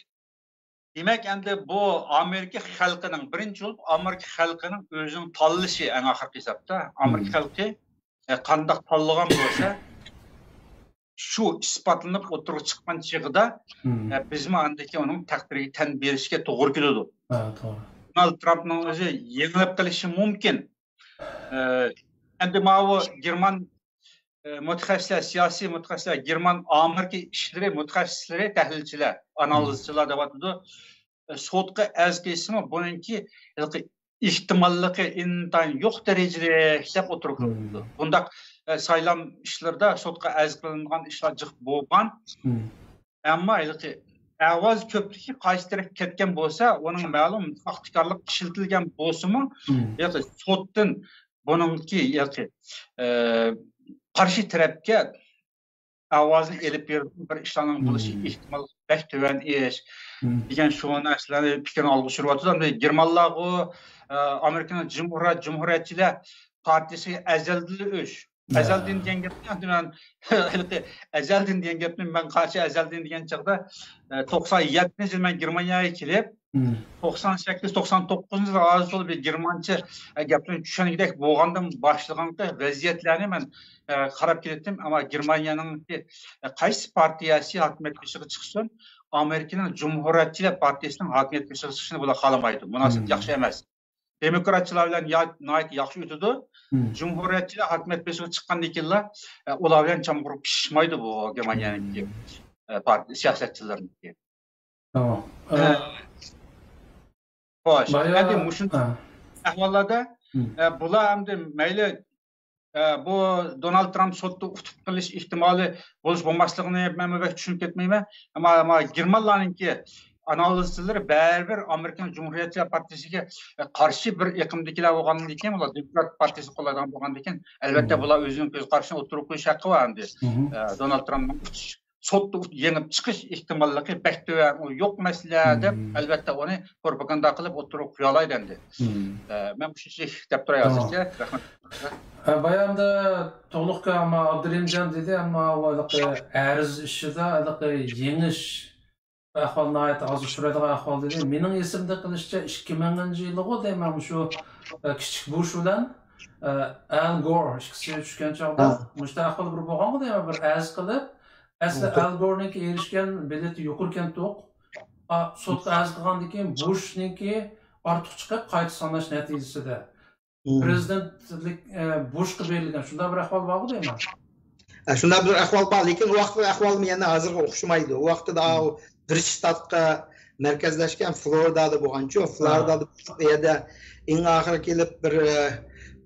دېمەك، ئەمدى بۇ ئامېرىكا خەلقىنىڭ، بىرىنچى بولۇپ، ئامېرىكا خەلقىنىڭ ئۆزىنىڭ تاللىشى، ئەڭ ئاخىرقى ھېسابتا. ئامېرىكا خەلقى، ئە، قانداق تاللىغان بولسا، شۇ ئىسپاتلىنىپ ئوتتۇرىغا چىققان چېغىدا، ئە، بىزمۇ ئاندىن كېيىن ئۇنىڭ تەقدىرىگە تەن بېرىشكە توغرا كېلىدۇ. دونالد ترامپنىڭ ئۆزى يېڭىلىپ قېلىشى مۇمكىن. ئە، ئەمدى ماۋۇ گېرمان، ئە، مۇتەخەسسىسلەر، سىياسىي مۇتەخەسسىسلەر، گېرمان ئامېرىكا ئىشلىرى مۇتەخەسسىسلىرى، تەھلىلچىلەر، ئانالىزچىلار دەۋاتىدۇ. ئە، سوتقا ئەرز قىلسىمۇ، بۇنىڭكى ھېلىقى ئېھتىماللىقى ئىنتايىن يوق دەرىجىدە دەپ ئوتتۇرىغا قويۇلىدۇ. بۇنداق، ئە، سايلام ئىشلىرىدا سوتقا ئەرز قىلىنغان ئىشلار جىق بولغان. ئەمما ھېلىقى ئاۋاز كۆپلۈكى قايسى تەرەپكە كەتكەن بولسا، ئۇنىڭ مەلۇم ساختىكارلىق ئىشلىتىلگەن بولسىمۇ، ھېلىقى سوتتىن بۇنىڭكى ھېلىقى، ئە، قارشى تەرەپكە ئاۋازنى ئېلىپ بېرىدىغان بىر ئىشلارنىڭ بولۇشى ئېھتىمالى بەك تۆۋەن ئىش دېگەن شۇ نەرسىلەرنى پىكىرنى ئالغا سۈرۈۋاتىدۇ. ئەمدى گېرمانلارغۇ، ئە، ئامېرىكىنىڭ جۇمھۇرىيەت، جۇمھۇرىيەتچىلەر پارتىيىسىگە ئەزەلدىن ئۆچ. ئەزەلدىن دېگەن گەپنى ئەمدى مەن ھېلىقى ئەزەلدىن دېگەن گەپنى مەن قارشى ئەزەلدىن دېگەن چاغدا، ئە، توقسان يەتتىنچى يىل مەن گېرمانىيەگە كېلىپ، توقسان سەككىز، توقسان توققۇزىنچى يىل ئارىسىدا بىر گېرمانچە، ئە، گەپنى چۈشەنگۈدەك بولغاندىن باشلىغانقى ۋەزىيەتلەرنى مەن، ئە، قاراپ كېلەتتىم. ئەمما گېرمانىيەنىڭكى، ئە، قايسى پارتىيەسى ھاكىمىيەت بېشىغا چىقسۇن، ئامېرىكىنىڭ جۇمھۇرىيەتچىلەر پارتىيىسىنىڭ ھاكىمىيەت بېشىغا چىقىشىنى بۇلار خالىمايدۇ. مۇناسىۋەت ياخشى ئەمەس. دېموكراتچىلار بىلەن يا-، ناھايىتى ياخشى ئۆتىدۇ. جۇمھۇرىيەتچىلەر ھاكىمىيەت بېشىغا چىققاندىن كېيىنلا، ئە، ئۇلار بىلەن چامغۇر پىشمايدۇ بۇ گېرمانىيەنىڭكى، ئە، پارتىيە سىياسەتچىلىرىنىڭكى. تامام. ئە، ئە، خوش. بايا-، ئەمدى مۇشۇنداق ئەھۋاللاردا، ئە، بۇلار ئەمدى مەيلى، ئە، بۇ دونالد ترامپ سوتتا ئۇتۇپ قېلىش ئېھتىمالى بولۇش بولماسلىقىنى مەنمۇ بەك چۈشىنىپ كەتمەيمەن. ئەمما، ئەمما گېرمانلارنىڭكى ئانالىزچىلىرى بەرىبىر ئامېرىكىنىڭ جۇمھۇرىيەتچىلەر پارتىيىسىگە قارشى بىر ئېقىمدىكىلەر بولغاندىن كېيىن، ئۇلار دېموكرات پارتىيىسىنى قوللايدىغان بولغاندىن كېيىن، ئەلۋەتتە، بۇلار ئۆزىنىڭ كۆز قارىشىنى ئوتتۇرىغا قويۇش ھەققى بار ئەمدى. ئە، دونالد ترامپنىڭ ئۇتۇش، سوتتا يېڭىپ چىقىش ئېھتىماللىقى بەك تۆۋەن، ئۇ يوق مەسىلە دەپ، ئەلۋەتتە، ئۇنى پروپاگاندا قىلىپ ئوتتۇرىغا قويالايدۇ ئەمدى. ئە، مەن مۇشۇنچىلىك دەپ تۇراي ھازىرچە. رەھمەت. ئە، بايامدا تۇغلۇقكا ئەمما ئابدۇرېھىمجان دېدى، ئەمما ئۇ ھېلىقى ئەرز ئىشىدا ھېلىقى يېڭىش ئەھۋال ناھايىتى ئاز ئۇچرايدىغان ئەھۋال دېدى. مېنىڭ ئېسىمدە قېلىشىچە، ئىككى مىڭىنچى يىلىغۇ دەيمەن، مۇشۇ، ئە، كىچىك بۇش بىلەن، ئە، ئەل گور ئىككىسى چۈشكەن چاغدا مۇشۇنداق ئەھۋال بىر بولغانغۇ دەيمەن، بىر ئەرز قىلىپ، ئەسلى ئەل گورنىڭكى ئېرىشكەن بېلىتى يۇقىرىكەنتۇق. ئا، سوتقا ئەرز قىلغاندىن كېيىن بۇشنىڭكى ئارتۇق چىقىپ، قايتا ساناش نەتىجىسىدە پىرېزىدېنتلىك، ئە، بۇشقا بېرىلگەن شۇنداق بىر ئەھۋال بارغۇ دەيمەن. ئە، شۇنداق بىر ئەھۋال بار، لېكىن ئۇ ۋاقىتقى ئەھۋالمۇ يەنە ھازىرغا ئوخشىمايدۇ. ئۇ ۋاقىتتا داۋۇ بىر شتاتقا مەركەزلەشكەن، فلورىدادا بولغانچۇ، فلورىدادا بولۇپ، ئۇ يەردە ئەڭ ئاخىرى كېلىپ بىر، ئە،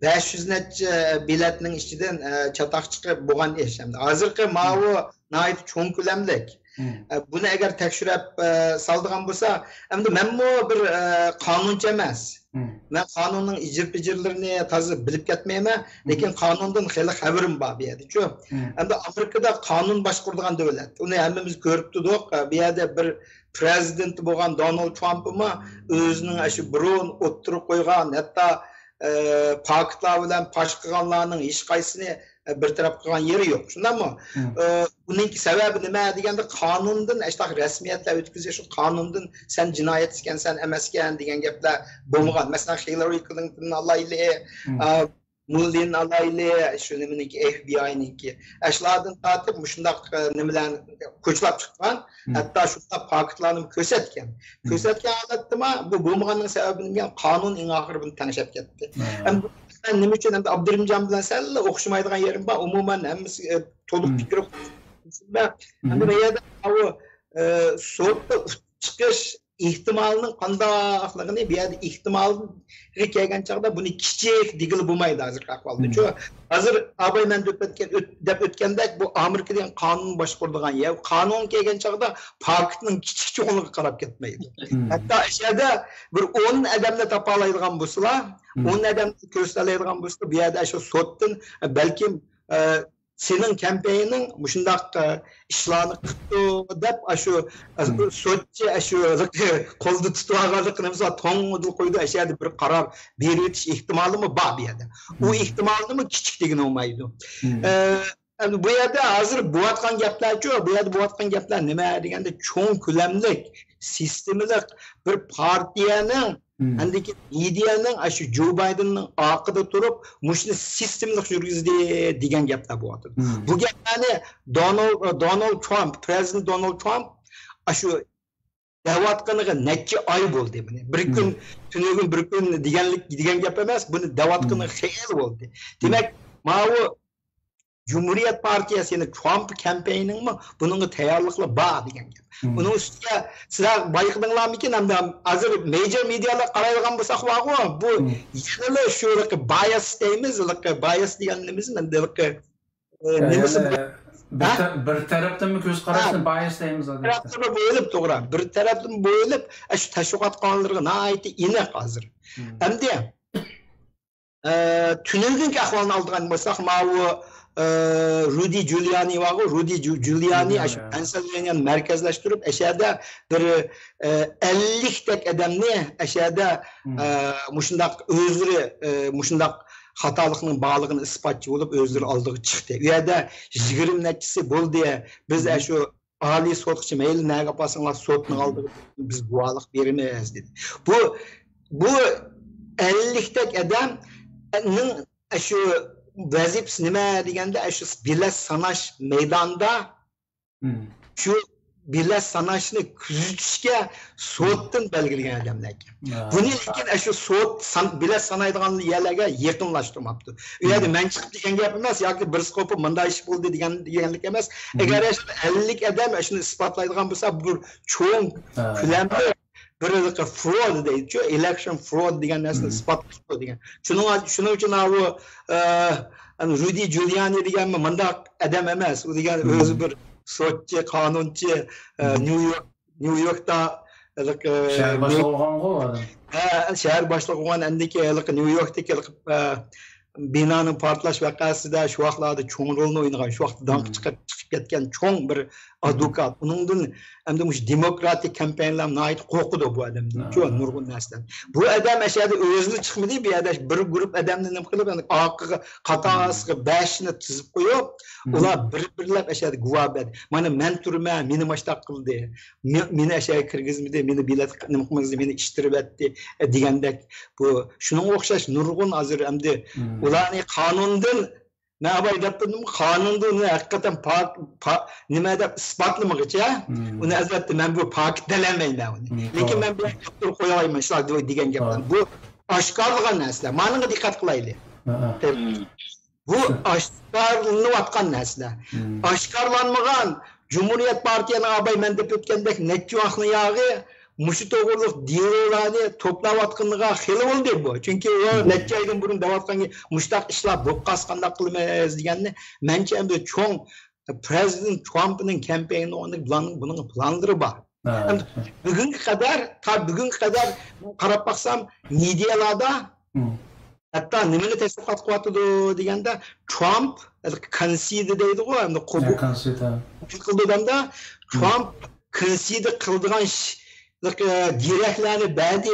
بەش يۈز نەچچە بېلەتنىڭ ئىچىدىن، ئە، چاتاق چىقىپ بولغان ئىش. ئەمدى ھازىرقى ماۋۇ ناھايىتى چوڭ كۆلەملىك. ئە، بۇنى ئەگەر تەكشۈرۈپ، ئە، سالىدىغان بولسا، ئەمدى مەنمۇ بىر، ئە، قانۇنچى ئەمەس. مەن قانۇننىڭ ئىجىر-پىجىرلىرىنى تازا بىلىپ كەتمەيمەن، لېكىن قانۇندىن خېلى خەۋىرىم بار بۇ يەردىچۇ. ئەمدى ئامېرىكىدا قانۇن باشقۇرىدىغان دۆلەت. ئۇنى ھەممىمىز كۆرۈپ تۇردۇق. بۇ يەردە بىر پىرېزىدېنت بولغان دونالد ترامپمۇ ئۆزىنىڭ ئاشۇ بۇرۇن ئوتتۇرىغا قويغان، ھەتتا، ئە، پاكىتلار بىلەن پاش قىلغانلارنىڭ ھېچقايسىسىنى، ئە، بىر تەرەپ قىلغان يېرى يوق. شۇنداقمۇ؟ ئە، بۇنىڭكى سەۋەبى نېمە دېگەندە، قانۇندىن ئاشۇنداق رەسمىيەتلەر ئۆتكۈزۈش، قانۇندىن سەن جىنايەتچىكەنسەن، ئەمەسكەن دېگەن گەپلەر بولمىغان. مەسىلەن، خىللارى كلىنتوننى ئالايلى، ئە، مۇللىنى ئالايلى، شۇ نېمىنىڭكى، ئېف بى ئاينىڭكى. ئاشۇلاردىن تارتىپ مۇشۇنداق، ئە، نېمىلەرنى كوچىلاپ چىققان. ھەتتا شۇنداق پاكىتلارنىمۇ كۆرسەتكەن. كۆرسەتكەن ھالەتتىمۇ بۇ بولمىغاننىڭ سەۋەبىنى بىلگەن، قانۇن ئەڭ ئاخىرى بۇنى تەڭشەپ كەتتى. ھەم بۇ، مەن نېمە ئۈچۈن ئەمدى ئابدۇرېھىمجان بىلەن سەل ئوخشىمايدىغان يېرىم بار، ئومۇمەن ھەممىسى، ئە، تولۇق پىكىر. ئەمدى بۇ يەردە ئاۋۇ، ئە، سوتتا ئۇتۇپ چىقىش ئېھتىمالىنىڭ قانداقلىقىنى، بۇ يەردە ئېھتىمالغا كەلگەن چاغدا بۇنى كىچىك دېگىلى بولمايدۇ ھازىرقى ئەھۋالدىچۇ. ھازىر ئاباي مەن دەپ ئۆتكەن، ئۆت-، دەپ ئۆتكەندەك، بۇ ئامېرىكا دېگەن قانۇن باشقۇرىدىغان يەر. قانۇن كەلگەن چاغدا پاكىتنىڭ كىچىك چوڭلۇقىغا قاراپ كەتمەيدۇ. ھەتتا ئىچەردە بىر ئون ئادەمنى تاپالايدىغان بولسىلا، ئون ئادەمنى كۆرسىتەلەيدىغان بولسا، بۇ يەردە شۇ سوتتىن، بەلكىم، ئە، سېنىڭ كەمپەينىڭ مۇشۇنداق، ئە، ئىشلارنى قىپتۇ دەپ، ئاشۇ، ئە، سوتچى ئاشۇ قولدا تۇتۇۋالغانلىقىنى مىسال توڭدىلا قويدى، ئاشۇ يەردە بىر قارار بېرىۋېتىش ئېھتىمالىمۇ بار بۇ يەردە. ئۇ ئېھتىمالنىمۇ كىچىك دېگىلى بولمايدۇ. ئە، ئەمدى بۇ يەردە ھازىر بولۇۋاتقان گەپلەرچۇ، بۇ يەردە بولۇۋاتقان گەپلەر نېمە دېگەندە، چوڭ كۆلەملىك، سىستېمىلىق بىر پارتىيەنىڭ، ئاندىن كېيىن مېدىيەنىڭ ئاشۇ جو بايدېننىڭ ئارقىدا تۇرۇپ، مۇشۇنى سىستېمىلىق يۈرگۈزدى دېگەن گەپلەر بولۇۋاتىدۇ. بۇ گەپلەرنى دونالد، دونالد ترامپ، پىرېزىدېنت دونالد ترامپ ئاشۇ دەۋاتقىنىغا نەچچە ئاي بولدى بۇنى. بىر كۈن، تۈنۈگۈن بىر كۈن دېگەنلىك، دېگەن گەپ ئەمەس، بۇنى دەۋاتقىنىغا خېلى بولدى. دېمەك، ماۋۇ جۇمھۇرىيەت پارتىيەسى، يەنى ترامپ كەمپەينىنىڭمۇ بۇنىڭغا تەييارلىقلىرى بار دېگەن گەپ. ئۇنىڭ ئۈستىگە سىلەر بايقىدىڭلارمىكىن، ھەمدە ھازىر مېجور مېدىيالارغا قارايدىغان بولساق بارغۇ، بۇ يەنىلا شۇ بىيەس دەيمىز، بىيەس دېگەن نېمىمىز، ئە، نېمىسى يەنە بىر تە-، بىر تەرەپتىنمۇ كۆز قاراشنى بىيەس دەيمىز، ئادەتتە. تەرەپتىنمۇ بۆلۈپ، توغرا. بىر تەرەپتىن بۆلۈپ، ئە، شۇ تەشۋىقات قانۇنلىرىغا ناھايىتى ئېنىق ھازىر. ئەمدى ئە، تۈنۈگۈنكى ئەھۋالنى ئالىدىغان بولساق، ماۋۇ، ئە، رۇدى جۇلىيانى بارغۇ، رۇدى جۇ-، جۇلىيانى ئاشۇ پەنسىلۋانىيانى مەركەزلەشتۈرۈپ، ئەشەدە بىر، ئە، ئەللىكتەك ئادەمنى ئەشەدە، ئە، مۇشۇنداق ئۆزلىرى، ئە، مۇشۇنداق خاتالىقنىڭ بارلىقىنى ئىسپاتچى بولۇپ، ئۆزلىرى ئالدىغا چىقتى. ئۇ يەردە يىگىرمە نەچچىسى بولدى، بىز ئەشۇ ئالىي سوتقىچە مەيلى نەگە ئاپارساڭلار، سوتنىڭ ئالدىغا بىز گۇۋاھلىق بېرىمىز، دېدى. بۇ، بۇ ئەللىكتەك ئادەمنىڭ شۇ ۋەزىپىسى نېمە دېگەندە، شۇ بېلەت ساناش مەيدانىدا شۇ بېلەت ساناشنى كۆزىتىشكە سوتتىن بەلگىلىگەن ئادەملەر ئىكەن. بۇنى لېكىن ئاشۇ سوت سان-، بېلەت سانايدىغان يەرلەرگە يېقىنلاشتۇرماپتۇ. ئۇ يەردە مەن چىقىپ دېگەن گەپ ئەمەس، ياكى بىر سكوپا مۇنداق ئىش بولدى دېگەن، دېگەنلىك ئەمەس. ئەگەر شۇ ئەللىك ئادەم شۇنى ئىسپاتلايدىغان بولسا، بۇ بىر چوڭ كۆلەملىك بىر فرود دەيدىچۇ، ئېلېكشن فرود دېگەن نەرسىنى ئىسپاتلايدۇ دېگەن. شۇنىڭ، شۇنىڭ ئۈچۈن ئاۋۇ، ئە، ئەنە رۇدى جۇلىيانى دېگەن مۇنداق ئادەم ئەمەس. ئۇ دېگەن ئۆزى بىر سوتچى، قانۇنچى، ئە، نيۇ يورك، نيۇ يوركتا ھېلىقى شەھەر باشلىقى بولغانغۇ ئۇ ئادەم. ھە، شەھەر باشلىقى بولغان، ئەندىكى ھېلىقى نيۇ يوركتىكى ھېلىقى، ئە، بىنانىڭ پارتلاش ۋەقەسىدە شۇ ۋاقىتلاردا چوڭ رولنى ئوينىغان، شۇ ۋاقىتتا داڭقى چىقىپ، چىقىپ كەتكەن چوڭ بىر ئادۋوكات. ئۇنىڭدىن ئەمدى مۇشۇ دېموكراتىك كامپانىيەلەر ناھايىتى قورقىدۇ بۇ ئادەمدىن. شۇ نۇرغۇن نەرسىدىن. بۇ ئادەم ئەشەدە ئۆزىلا چىقمىدى، بۇ يەردە بىر گۇرۇپ ئادەمنى نېمە قىلىپ، يەنى ئارقىغا، قاتارسىغا بەشنى تىزىپ قويۇپ، ئۇلار بىر-بىرلەپ ئەشەدە گۇۋاھ بەردى. مانا مەن تۇرىمەن، مېنى ماشتاق قىلدى. مې-، مېنى ئەشەگە كىرگۈزمىدى، مېنى بېلەت نېمە قىلمىدى، مېنى ئىشتىرىۋەتتى، ئە، دېگەندەك. بۇ شۇنىڭغا ئوخشاش نۇرغۇن ھازىر ئەمدى ئۇلارنى قانۇندىن، مەن ئاۋاي دەپ بېرىدىم، قانۇندا ئۇنى ھەقىقەتەن پاك-، پا-، نېمە دەپ ئىسپاتلىمىغىچە، ئۇنى ئەلۋەتتە مەن بۇ پاكىت دېيەلمەيمەن ئۇنى. لېكىن مەن بۇ يەردە تۇرۇپ قويالايمەن، شۇلار دېگەن گەپلەرنى. بۇ ئاشكارىلىغان نەرسىلەر. مانىڭغا دىققەت قىلايلى. بۇ ئاشكارىلىنىۋاتقان نەرسىلەر. ئاشكارىلانمىغان، جۇمھۇرىيەت پارتىيەنىڭ ئاباي مەن دەپ ئۆتكەندەك نەچچە ۋاقىتنىڭ ياغى مۇشۇ توغرىلىق دېلولارنى توپلاۋاتقىنىغا خېلى بولدى بۇ. چۈنكى ئۇ نەچچە ئايدىن بۇرۇن دەۋاتقان مۇشۇنداق ئىشلار بولۇپ قالسا قانداق قىلىمىز دېگەننى، مەنچە ئەمدى چوڭ پرېزىدېنت ترامپنىڭ كامپېينىنىڭ بۇنىڭ، بۇنىڭ پىلانلىرى بار. ئەمدى بۈگۈنگە قەدەر، تا بۈگۈنگە قەدەر قاراپ باقسام، مېدىيالاردا ھەتتا نېمىنى تەشۋىقات قىلىۋاتىدۇ دېگەندە، ترامپ كونسېدە دەيدىغۇ، ئەمدى قوبۇل قىلدى دېگەندە، ترامپ كونسېدە قىلىدىغان دېرەكلەرنى بەردى،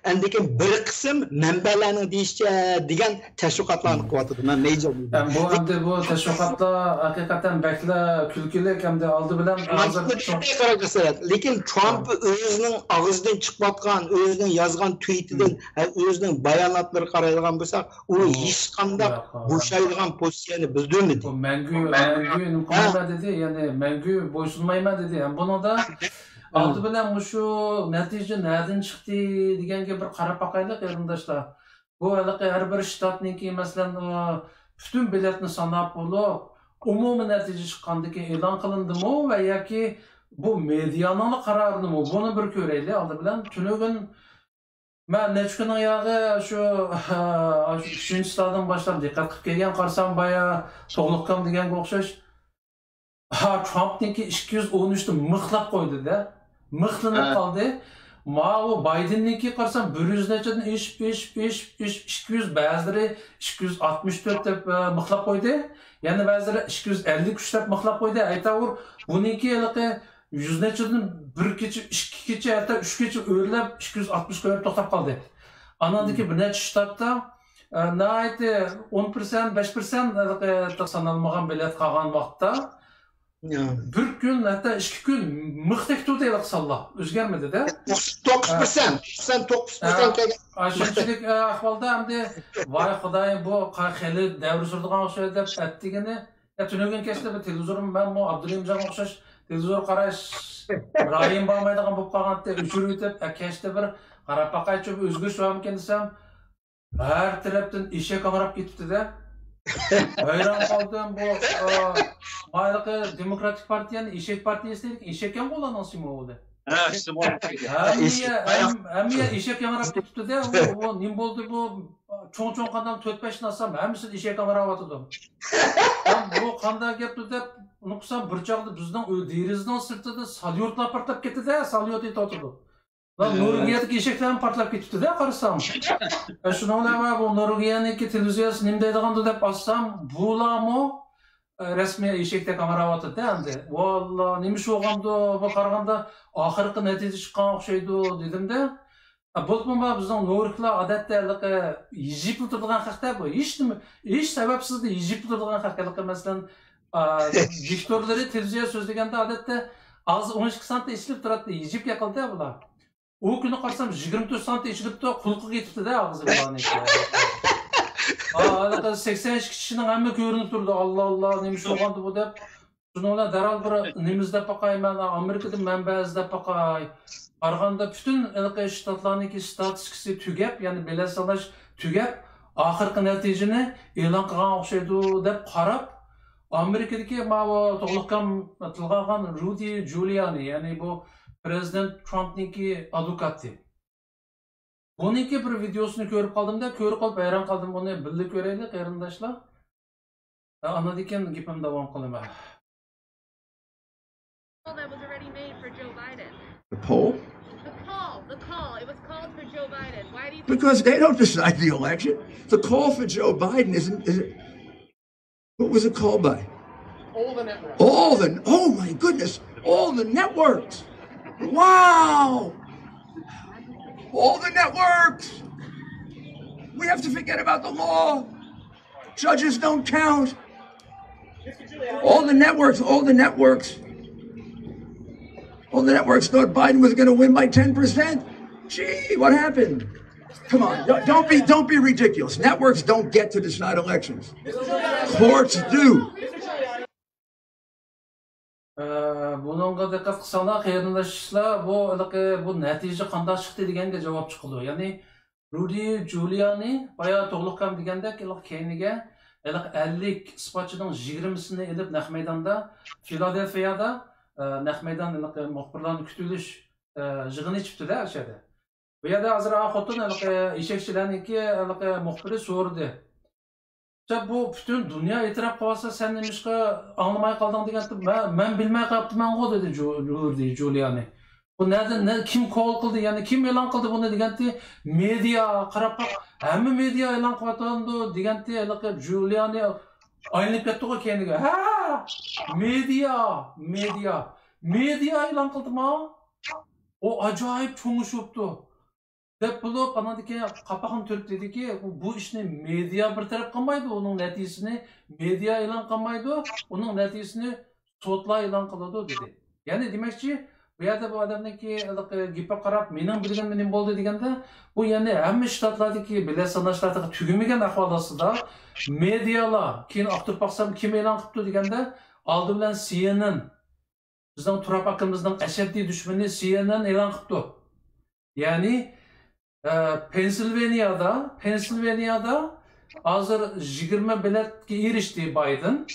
ئەندىكىن بىر قىسىم مەنبەلەرنىڭ دېيىشىچە دېگەن تەشۋىقاتلارنى قىلىۋاتىدۇ. مەن مەيجەر. بۇ ئەمدى بۇ تەشۋىقاتلار ھەقىقەتەن بەكلا كۈلكىلىك، ئەمدى ئالدى بىلەن ھازىر، لېكىن ترامپ ئۆزىنىڭ ئاغزىدىن چىقىۋاتقان، ئۆزىنىڭ يازغان تۋىتىدىن، ھە، ئۆزىنىڭ باياناتلىرىغا قارايدىغان بولساق، ئۇ ھېچقانداق بوشايدىغان پوزىتسىيەنى بىلدۈرمىدى. ئۇ مەڭگۈ، مەڭگۈ نېمە قىلمايمەن دېدى، يەنى مەڭگۈ بويسۇنمايمەن دېدى. ھەم بۇنىڭدا ئالدى بىلەن مۇشۇ نەتىجە نەدىن چىقتى دېگەنگە بىر قاراپ باقايلى، قېرىنداشلار. بۇ ھېلىقى ھەر بىر شتاتنىڭكى، مەسىلەن، ئۇ پۈتۈن بېلەتنى ساناپ بولۇپ، ئومۇمىي نەتىجە چىققاندىن كېيىن ئېلان قىلىندىمۇ ۋە ياكى بۇ مېدىيانىڭلا قارارىدىمۇ؟ بۇنى بىر كۆرەيلى ئالدى بىلەن. تۈنۈگۈن مەن نەچچە كۈننىڭ ياغى شۇ، شۇ ئۈچىنچى سائەتتىن باشلاپ دىققەت قىلىپ كەلگەن، قارىسام بايا توغلۇقكام دېگەنگە ئوخشاش. ھا، ترامپنىڭكى ئىككى يۈز ئون ئۈچتە مىخلاپ قويدى-دە. مىخلىنىپ قالدى. ماۋۇ بايدېننىڭكى قارىسام، بىر يۈز نەچچىدىن ئېشىپ، ئېشىپ، ئېشىپ، ئېشىپ، ئىككى يۈز، بەزىلىرى ئىككى يۈز ئاتمىش تۆت دەپ، ئە، مىخلاپ قويدى. يەنە بەزىلىرى ئىككى يۈز ئەللىك ئۈچ دەپ مىخلاپ قويدى. ئەيتاۋۇر، بۇنىڭكى ھېلىقى يۈز نەچچىدىن بىر كېچە، ئىككى كېچە، ھەتتا ئۈچ كېچە ئۆرلەپ، ئىككى يۈز ئاتمىشقا بېرىپ توختاپ قالدى. ئانىڭدىن كېيىن بىر نەچچە شتاتتا، ئە، ناھايىتى ئون پىرسەنت، بەش پىرسەنت ھېلىقى سانالمىغان بېلەت قالغان ۋاقىتتا، بىر كۈن، ھەتتا ئىككى كۈن مىختەك تۇردى ھېلىقى سانلار، ئۆزگەرمىدى-دە. توققۇز پىرسەنت، توقسان توققۇز پىرسەنت كەلگەن. ئاشۇنچىلىك، ئە، ئەھۋالدا ئەمدى، ۋاي خۇدايىم، بۇ خېلى دەۋر سۈرىدىغان ئوخشايدۇ دەپ ئەتىگىنى، يا، تۈنۈگۈن كەچتە بىر تېلېۋىزورنى، مەنمۇ ئابدۇرېھىمجانغا ئوخشاش تېلېۋىزور قاراش رايىم بارمايدىغان بولۇپ قالغانتى، ئۆچۈرۈۋېتىپ، ئە، كەچتە بىر قاراپ باقايچۇ، بىر ئۆزگىرىش بارمىكىن دېسەم، ھەر تەرەپتىن ئېشەك ھاڭراپ كېتىپتۇ-دە. ھەيران قالدىم، بۇ، ئا، مايلىقى دېموكراتىك پارتىيەنى ئېشەك پارتىيەسى دېدىك، ئېشەك ئىكەنغۇ ئۇلارنىڭ سىمۋولى. ھە، سىمۋول. ھەممە يەر، ھەم-، ھەممە يەر ئېشەك ھاڭراپ كېتىپتۇ-دە، ئۇ، ئۇ نېمە بولدى بۇ؟ چوڭ-چوڭ قانداق تۆت-بەشنى ئالسام، ھەممىسىدە ئېشەك ھاڭراۋاتىدۇ. ھەم بۇ قانداق گەپتۇ دەپ ئۇنى قىلسام، بىر چاغدا بىزنىڭ ئۆي دېرىزىنىڭ سىرتىدا ساليۇتلار پارتلاپ كەتتى-دە، ساليۇت ئېتىۋاتىدۇ. ھە. نورۋېگىيەدىكى ئېشەكلەرمۇ پارتلاپ كېتىپتۇ-دە، قارىسام. ئە، شۇنىڭ بىلەن بۇ نورۋېگىيەنىڭكى تېلېۋىزىيەسى نېمە دەيدىغاندۇ دەپ ئاچسام، بۇلارمۇ، ئە، رەسمىي ئېشەكتەك ھاڭراۋاتىدۇ-دە ئەمدى. ۋاللا، نېمە ئىش بولغاندۇ، بۇ قارىغاندا ئاخىرقى نەتىجە چىققان ئوخشايدۇ، دېدىم-دە. ئە، بولۇپمۇ بىزنىڭ نورۋېگلار ئادەتتە ھېلىقى يىجىپ ئولتۇرىدىغان خەق-تە بۇ. ھېچ نېمە، ھېچ سەۋەبسىزلا يىجىپ ئولتۇرىدىغان خەق. ھېلىقى، مەسىلەن، ئا، دىكتاتورلىرى تېلېۋىزىيە سۆزلىگەندە ئادەتتە ئاغزى ئون ئىككى سانتى ئېچىلىپ تۇراتتى، يىجىپ يېقىلدى بۇلار. ئۇ كۈنى قارىسام، يىگىرمە تۆت سانتى ئېچىلىپتۇ، قۇلىقىغا يېتىپتۇ-دە ئاغزى بۇلارنىڭكى. ئا، ھېلىقى سەكسەن ئىككى كىشىنىڭ ھەممە كۆرۈنۈپ تۇرىدۇ، ئاللا، ئاللا، نېمە ئىش بولغاندۇ بۇ دەپ. شۇنىڭ بىلەن دەرھال بىر نېمە ئىزدەپ باقاي، مەن ئامېرىكىدىن مەنبە ئىزدەپ باقاي. قارىغاندا پۈتۈن ھېلىقى شتاتلارنىڭكى ستاتىستىكىسى تۈگەپ، يەنى بېلەت ساناش تۈگەپ، ئاخىرقى نەتىجىنى ئېلان قىلغان ئوخشايدۇ دەپ قاراپ، ئامېرىكىدىكى ماۋۇ توغلۇقكام تىلغا ئالغان رۇدى جۇلىيانى، يەنى بۇ پرېزىدېنت ترامپنىڭكى ئادۋوكاتى. بۇنىڭكى بىر ۋىدېئوسىنى كۆرۈپ قالدىم-دە، كۆرۈپ قالىپ ھەيران قالدىم. بۇنى بىللە كۆرەيلى، قېرىنداشلار. ئاندىن كېيىن گېپىمنى داۋام قىلىمەن. That was already made for Joe Biden. The poll? The call, the call. It was called for Joe Biden. Why do you think? Because they don't decide the election. The call for Joe Biden isn't. Is it, what was it called by? All the networks. All the. Oh my goodness! All the networks. Wow! All the networks. We have to forget about the law. Judges don't count. All the networks, all the networks, all the networks thought Biden was going to win by ten percent. Gee, what happened? Come on, don't, don't be don't be ridiculous. Networks don't get to decide elections. Courts do. ئە، بۇنىڭغا دىققەت قىلساڭلار، قېرىنداشلار، بۇ ھېلىقى بۇ نەتىجە قانداق چىقتى دېگەنگە جاۋاب چىقىدۇ. يەنى رۇدى جۇلىيانى بايا توغلۇقكام دېگەندەك، ھېلىقى كەينىگە ھېلىقى ئەللىك ئىسپاتچىنىڭ يىگىرمىسىنى ئېلىپ نەق مەيداندا، فىلادېلفىيادا، ئە، نەق مەيدان ھېلىقى مۇخبىرلارنى كۈتۈۋېلىش، ئە، يىغىنى ئېچىپتۇ-دە ئەشەدە. بۇ يەردە ھازىر ئا خوتۇن ھېلىقى يېشەكچىلەرنىڭكى ھېلىقى مۇخبىرى سورىدى. سەن بۇ پۈتۈن دۇنيا ئېتىراپ قىلىۋاتسا، سەن نېمىشقا ئاڭلىماي قالدىڭ دېگەنتى، مەن، مەن بىلمەي قاپتىمەنغۇ دېدى جۇ-، جۇ-، جۇلىيانى. بۇ نەدىن، نە، كىم كول قىلدى، يەنى كىم ئېلان قىلدى بۇنى دېگەنتى، مېدىيا، قاراپ باق، ھەممە مېدىيا ئېلان قىلىۋاتىدۇ دېگەنتى، ھېلىقى جۇلىيانى ئايلىنىپ كەتتىغۇ كەينىگە. ھە، مېدىيا، مېدىيا، مېدىيا ئېلان قىلدىما؟ ئۇ ئاجايىپ چوڭ ئىش بوپتۇ. دەپ بولۇپ، ئاناندىن كېيىن قاپاقنى تۈرۈپ دېدىكى، بۇ ئىشنى مېدىيا بىر تەرەپ قىلمايدۇ، ئۇنىڭ نەتىجىسىنى مېدىيا ئېلان قىلمايدۇ، ئۇنىڭ نەتىجىسىنى سوتلار ئېلان قىلىدۇ دېدى. يەنى دېمەكچى، بۇ يەردە بۇ ئادەمنىڭكى ھېلىقى گېپىگە قاراپ، مېنىڭ بىلگىنىم نېمە بولدى دېگەندە، بۇ يەنى ھەممە شتاتلاردىكى بېلەت ساناشلار تېخى تۈگىمىگەن ئەھۋال ئاستىدا، مېدىيالار، كېيىن ئاختۇرۇپ باقسام، كىم ئېلان قىپتۇ دېگەندە، ئالدى بىلەن سى ئېن ئېن، بىزنىڭ تۇراب ئاكىمىزنىڭ ئەشەددىي دۈشمىنى سى ئېن ئېن ئېلان قىپتۇ. يەنى، ئە، پېنسىلۋېنىيادا، پېنسىلۋېنىيادا ھازىر يىگىرمە بېلەتكە ئېرىشتى بايدېن.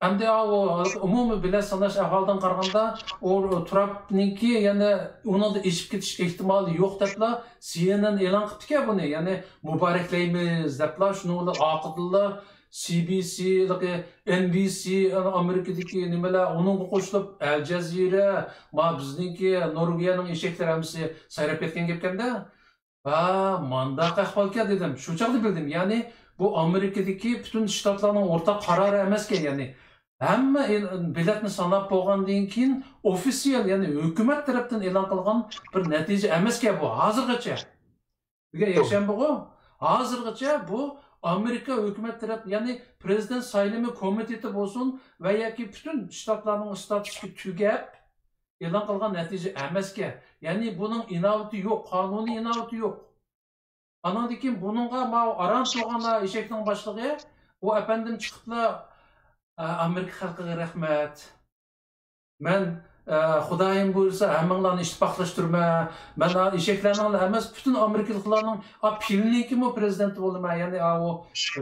ئەمدى ئا، ئۇ ئومۇمىي بېلەت ساناش ئەھۋالىدىن قارىغاندا، ئۇ تۇرابنىڭكى يەنە ئۇنىڭدىن ئېشىپ كېتىش ئېھتىمالى يوق دەپلا سى ئېن ئېن ئېلان قىپتىكەن بۇنى. يەنى مۇبارەكلەيمىز دەپلا، شۇنىڭ بىلەن ئارقىدىنلا سى بى سى، ئېن بى سى، ئامېرىكىدىكى نېمىلەر، ئۇنىڭغا قوشۇلۇپ ئەل جەزىرە، ما بىزنىڭكى نورۋېگىيەنىڭ ئېشەكلىرى ھەممىسى سايراپ كەتكەن گەپكەندە. ھا، مانداق ئەھۋالكەن دېدىم. شۇ چاغدا بىلدىم. يەنى بۇ ئامېرىكىدىكى پۈتۈن شتاتلارنىڭ ئورتاق قارارى ئەمەسكەن. يەنى ھەممە ئېل-، بېلەتنى ساناپ بولغاندىن كېيىن ئوفىتسىيال، يەنى ھۆكۈمەت تەرەپتىن ئېلان قىلغان بىر نەتىجە ئەمەسكەن بۇ ھازىرغىچە. بۈگۈن يەكشەنبىغۇ. ھازىرغىچە بۇ ئامېرىكا ھۆكۈمەت تەرەپ، يەنى پىرېزىدېنت سايلىمى كومىتېتى بولسۇن ۋە ياكى پۈتۈن شتاتلارنىڭ ئىستاتۇسىغا تۈگەپ ئېلان قىلغان نەتىجە ئەمەسكەن. يەنى بۇنىڭ ئىناۋىتى يوق، قانۇنىي ئىناۋىتى يوق. ئاناندىن كېيىن بۇنىڭغا ماۋۇ ئاران تۇرغان ئېشەكنىڭ باشلىقى، ئۇ ئەپەندىم چىقىپلا، ئامېرىكا خەلقىگە رەھمەت. مەن، ئە، خۇدايىم بۇيرۇسا ھەممىڭلارنى ئىتتىپاقلاشتۇرىمەن. مەن ئا، ئېشەكلەرنىڭلا ئەمەس، پۈتۈن ئامېرىكىلىقلارنىڭ، ئا، پىلنىڭكىمۇ پىرېزىدېنتى بولىمەن. يەنى، ئا، ئۇ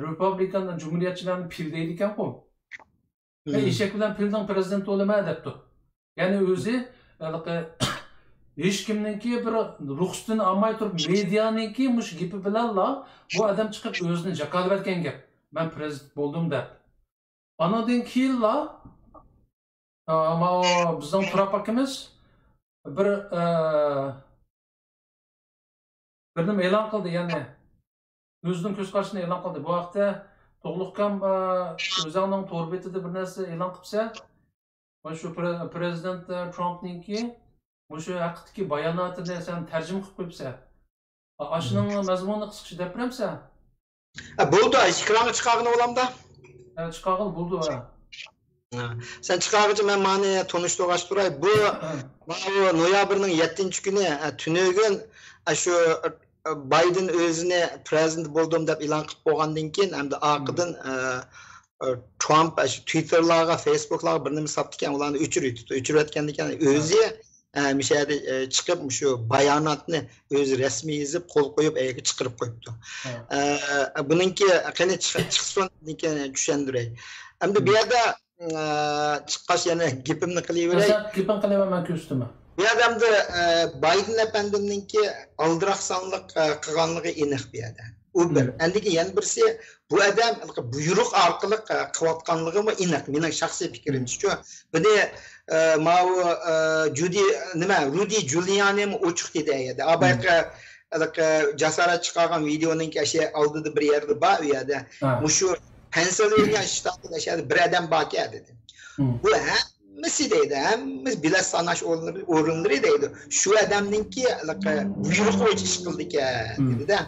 رېپۇبلىكان جۇمھۇرىيەتچىلەرنى پىل دەيدىكەنغۇ. مەن ئېشەك بىلەن پىلنىڭ پىرېزىدېنتى بولىمەن دەپتۇ. يەنى ئۆزى، ھېلىقى، ھېچكىمنىڭكى بىر رۇخسىتىنى ئالماي تۇرۇپ، مېدىيانىڭكى مۇشۇ گېپى بىلەنلا بۇ ئادەم چىقىپ ئۆزىنى جاكارلىۋەتكەن گەپ. مەن پىرېزىدېنت بولدۇم دەپ. ئانىڭدىن كېيىنلا، ئا، ماۋۇ بىزنىڭ تۇراب ئاكىمىز بىر، ئە، بىر نېمە ئېلان قىلدى، يەنى ئۆزىنىڭ كۆز قارىشىنى ئېلان قىلدى. بۇ ھەقتە توغلۇقكام، ئە، ئۆزۈڭنىڭ تور بېتىدە بىر نەرسە ئېلان قىپسەن. مانا شۇ پىرې-، پىرېزىدېنت، ئە، ترامپنىڭكى مۇشۇ ھەقتىكى باياناتىنى سەن تەرجىمە قىلىپ قويۇپسەن. ئا-، ئاشۇنىڭ مەزمۇنىنى قىسقىچە دەپ بېرەمسەن؟ ھە، بولدى، ئېكرانغا چىقارغىلى بولامدا؟ ھە، چىقارغىلى بولىدۇ، ھە. ھە. سەن چىقارغىچە مەن مانى تونۇشتۇرغاچ تۇراي. بۇ، ھە. ماۋۇ نويابىرنىڭ يەتتىنچى كۈنى، ئە، تۈنۈگۈن، ئە، شۇ، ئە، بايدېن ئۆزىنى پىرېزىدېنت بولدۇم دەپ ئېلان قىلىپ بولغاندىن كېيىن، ھەمدە ئارقىدىن، ئە، ئە، ترامپ، ئە، شۇ تۋىتتېرلارغا، فېيسبۇكلارغا بىر نېمە ساپتىكەن، ئۇلارنى ئۆچۈرۈۋېتىپتۇ. ئۆچۈرۈۋەتكەندىن كېيىن ئۆزى، ئە، مۇشۇ يەردە، ئە، چىقىپ، مۇشۇ باياناتنى ئۆزى رەسمىي يېزىپ، قول قويۇپ، ئەيگە چىقىرىپ قويۇپتۇ. ھە. ئە، بۇنىڭكى قېنى چىق-، چىقسۇن، بۇنىڭكى چۈشەندۈرەي. ئەمدى بۇ يەردە، ئە، چىققاچ يەنە گېپىمنى قىلىۋېرەي. مەسىلەن، گېپىڭ قىلىۋەر، مەن كۆرسىتىمەن. بۇ يەردە ئەمدى، ئە، بايدېن ئەپەندىمنىڭكى ئالدىراق سانلىق، ئە، قىلغانلىقى ئېنىق بۇ يەردە. ئۇ بىر. مم. ئەندىكى يەنە بىرسى، بۇ ئادەم بۇيرۇق ئارقىلىق، ئە، قىلىۋاتقانلىقىمۇ ئېنىق، مېنىڭ شەخسىي پىكرىمچىچۇ. بۇنى، ئە، ماۋۇ، ئە، جۇدى، نېمە، رۇدى جۇلىيانىمۇ ئوچۇق دېدى ئەيەردە. ئا، بايىقى، ھېلىقى جاسارەت چىقارغان ۋىدېئونىڭكى ئەشە ئالدىدا بىر يەردە بار ئۇ يەردە. مۇشۇ پەنسىلۋېنىيە شتاتىدا ئەشەدە بىر ئادەم باركەن دېدى. بۇ ھەممىسى دەيدۇ، ھەممىسى بېلەت ساناش ئورۇنلىرى، ئورۇنلىرى دەيدۇ. شۇ ئادەمنىڭكى ھېلىقى بۇيرۇقى بويىچە ئىش قىلىدىكەن دېدى-دە.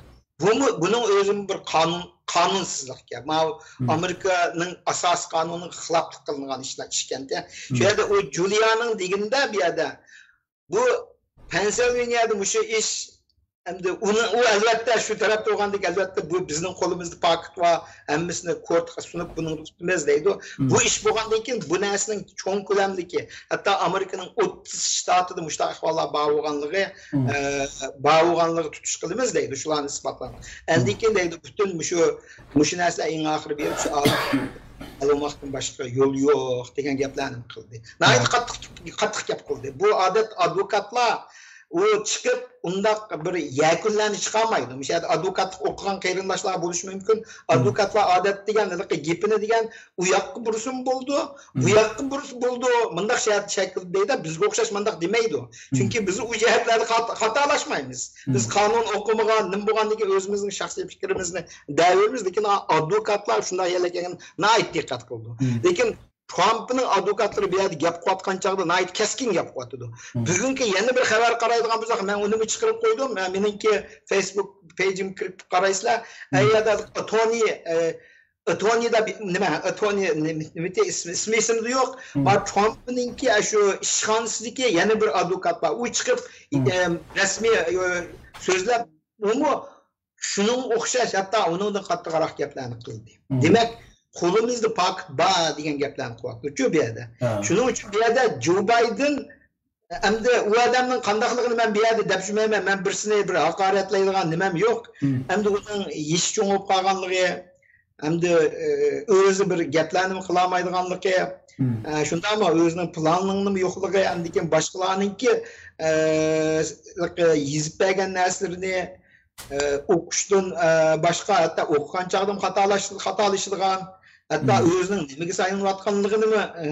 بۇمۇ، بۇنىڭ ئۆزىمۇ بىر قانۇن، قانۇنسىزلىقكەن. ماۋۇ ئامېرىكىنىڭ ئاساسىي قانۇنىغا خىلاپلىق قىلىنغان ئىشلار، ئىشكەنكەن. شۇ يەردە ئۇ جۇلىيانىڭ دېگىنىدە بۇ يەردە، بۇ پەنسىلۋېنىيەدە مۇشۇ ئىش، ئەمدى ئۇنى، ئۇ ئەلۋەتتە شۇ تەرەپتە بولغاندىكىن، ئەلۋەتتە بۇ بىزنىڭ قولىمىزدا پاكىت بار، ھەممىسىنى كورتقا سۇنۇپ بۇنىڭدا تۇتىمىز دەيدۇ. بۇ ئىش بولغاندىن كېيىن بۇ نەرسىنىڭ چوڭ كۆلەمدىكى، ھەتتا ئامېرىكىنىڭ ئوتتۇز شتاتىدا مۇشۇنداق ئەھۋاللار بار بولغانلىقى، ئە، بار بولغانلىقى تۇتۇش قىلىمىز دەيدۇ، شۇلارنى ئىسپاتلاڭ. ئاندىن كېيىن دەيدۇ، پۈتۈن مۇشۇ، مۇشۇ نەرسىلەر ئەڭ ئاخىرى بېرىپ شۇ ئالىم ئالماقتىن باشقا يول يوق دېگەن گەپلەرنى قىلدى. ناھايىتى قاتتىق، قاتتىق گەپ قىلدى. بۇ ئادەت ئادۋوكاتلار ئۇ چىقىپ ئۇنداق بىر يەكۈنلەرنى چىقارمايدۇ. مۇشۇ يەردە ئادۋوكاتلىق ئوقۇغان قېرىنداشلار بولۇشى مۇمكىن. ئادۋوكاتلار ئادەتتە دېگەن ھېلىقى گېپىنى دېگەن ئۇ ياققا بۇرسىمۇ بولىدۇ، بۇ ياققا بۇرسا بولىدۇ، مۇنداق شەرت شەكىلدە دەيدۇ، بىزگە ئوخشاش مۇنداق دېمەيدۇ. چۈنكى بىز ئۇ جەھەتلەردە خات-، خاتالاشمايمىز. بىز قانۇن ئوقۇمىغان، نېمە بولغاندىن كېيىن ئۆزىمىزنىڭ شەخسىي پىكرىمىزنى دەۋېرىمىز، لېكىن ئا-، ئادۋوكاتلار شۇنداق يەرلەرگە كەلگەندە ناھايىتى دىققەت قىلىدۇ. لېكىن ترامپنىڭ ئادۋوكاتلىرى بۇ يەردە گەپ قىلىۋاتقان چاغدا ناھايىتى كەسكىن گەپ قىلىۋاتىدۇ. بۈگۈنكى يەنە بىر خەۋەر قارايدىغان بولساق، مەن ئۇنىمۇ چىقىرىپ قويدۇم. مەن، مېنىڭكى فېيسبۇك پېيجىمغا كىرىپ قارايسىلەر. ئەي يەردە تونى، ئە، تونى دەپ نېمە، تونى نېمە، نېمە ئىسمى، ئىسمى ئېسىمدە يوق. مانا ترامپنىڭكى ئاشۇ ئىشخانىسىدىكى يەنە بىر ئادۋوكات بار. ئۇ چىقىپ، ئە، رەسمىي، ئە، سۆزلەپ، ئۇمۇ شۇنىڭغا ئوخشاش، ھەتتا ئۇنىڭدىن قاتتىقراق گەپلەرنى قىلدى. دېمەك، قولىمىزدا پاكىت بار دېگەن گەپلەرنى قىلىۋاتىدۇ-چۇ بۇ يەردە. شۇنىڭ ئۈچۈن بۇ يەردە جو بايدېن، ئەمدى ئۇ ئادەمنىڭ قانداقلىقىنى مەن بۇ يەردە دەپ يۈرمەيمەن. مەن بىرسىنى بىر ھاقارەتلەيدىغان نېمەم يوق. ئەمدى ئۇنىڭ يېشى چوڭ بولۇپ قالغانلىقى، ئەمدى، ئە، ئۆزى بىر گەپلەرنىمۇ قىلالمايدىغانلىقى، ئە، شۇنداقمۇ ئۆزىنىڭ پىلانىنىڭمۇ يوقلۇقى، ئەمدىكىن باشقىلارنىڭكى، ئە، يېزىپ بەرگەن نەرسىلىرىنى، ئە، ئوقۇشتىن، ئە، باشقا، ھەتتا ئوقۇغان چاغدىمۇ خاتالاش-، خاتالىشىدىغان، ھەتتا ئۆزىنىڭ نېمىگە سايلىنىۋاتقانلىقىنىمۇ، ئە،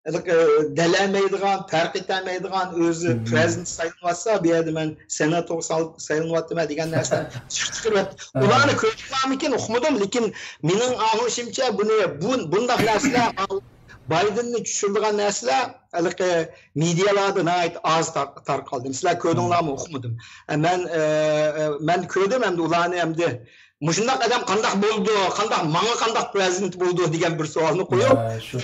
ھېلىقى، دەلەيمەيدىغان، پەرق ئېتەلمەيدىغان، ئۆزى پرېزىدېنت سايلىنىۋاتسا، بۇ يەردە مەن سېناتورغا سال-، سايلىنىۋاتىمەن دېگەن نەرسىلەرنى چىقىرىۋەتتى. ئۇلارنى كۆردۈڭلارمىكىن، ئۇقمىدىم، لېكىن مېنىڭ ئاڭلىشىمچە، بۇنى، بۇ، بۇنداق نەرسىلەر، بايدېننى چۈشۈرىدىغان نەرسىلەر ھېلىقى مېدىيالاردا ناھايىتى ئاز تار-، تارقالدى. سىلەر كۆردۈڭلارمۇ، ئۇقمىدىم. ئە، مەن، ئە، ئە، مەن كۆردۈم ئەمدى ئۇلارنى ئەمدى مۇشۇنداق ئادەم قانداق بولىدۇ، قانداق، ماڭا قانداق پرېزىدېنت بولىدۇ دېگەن بىر سوئالنى قويۇپ، ھە، شۇ.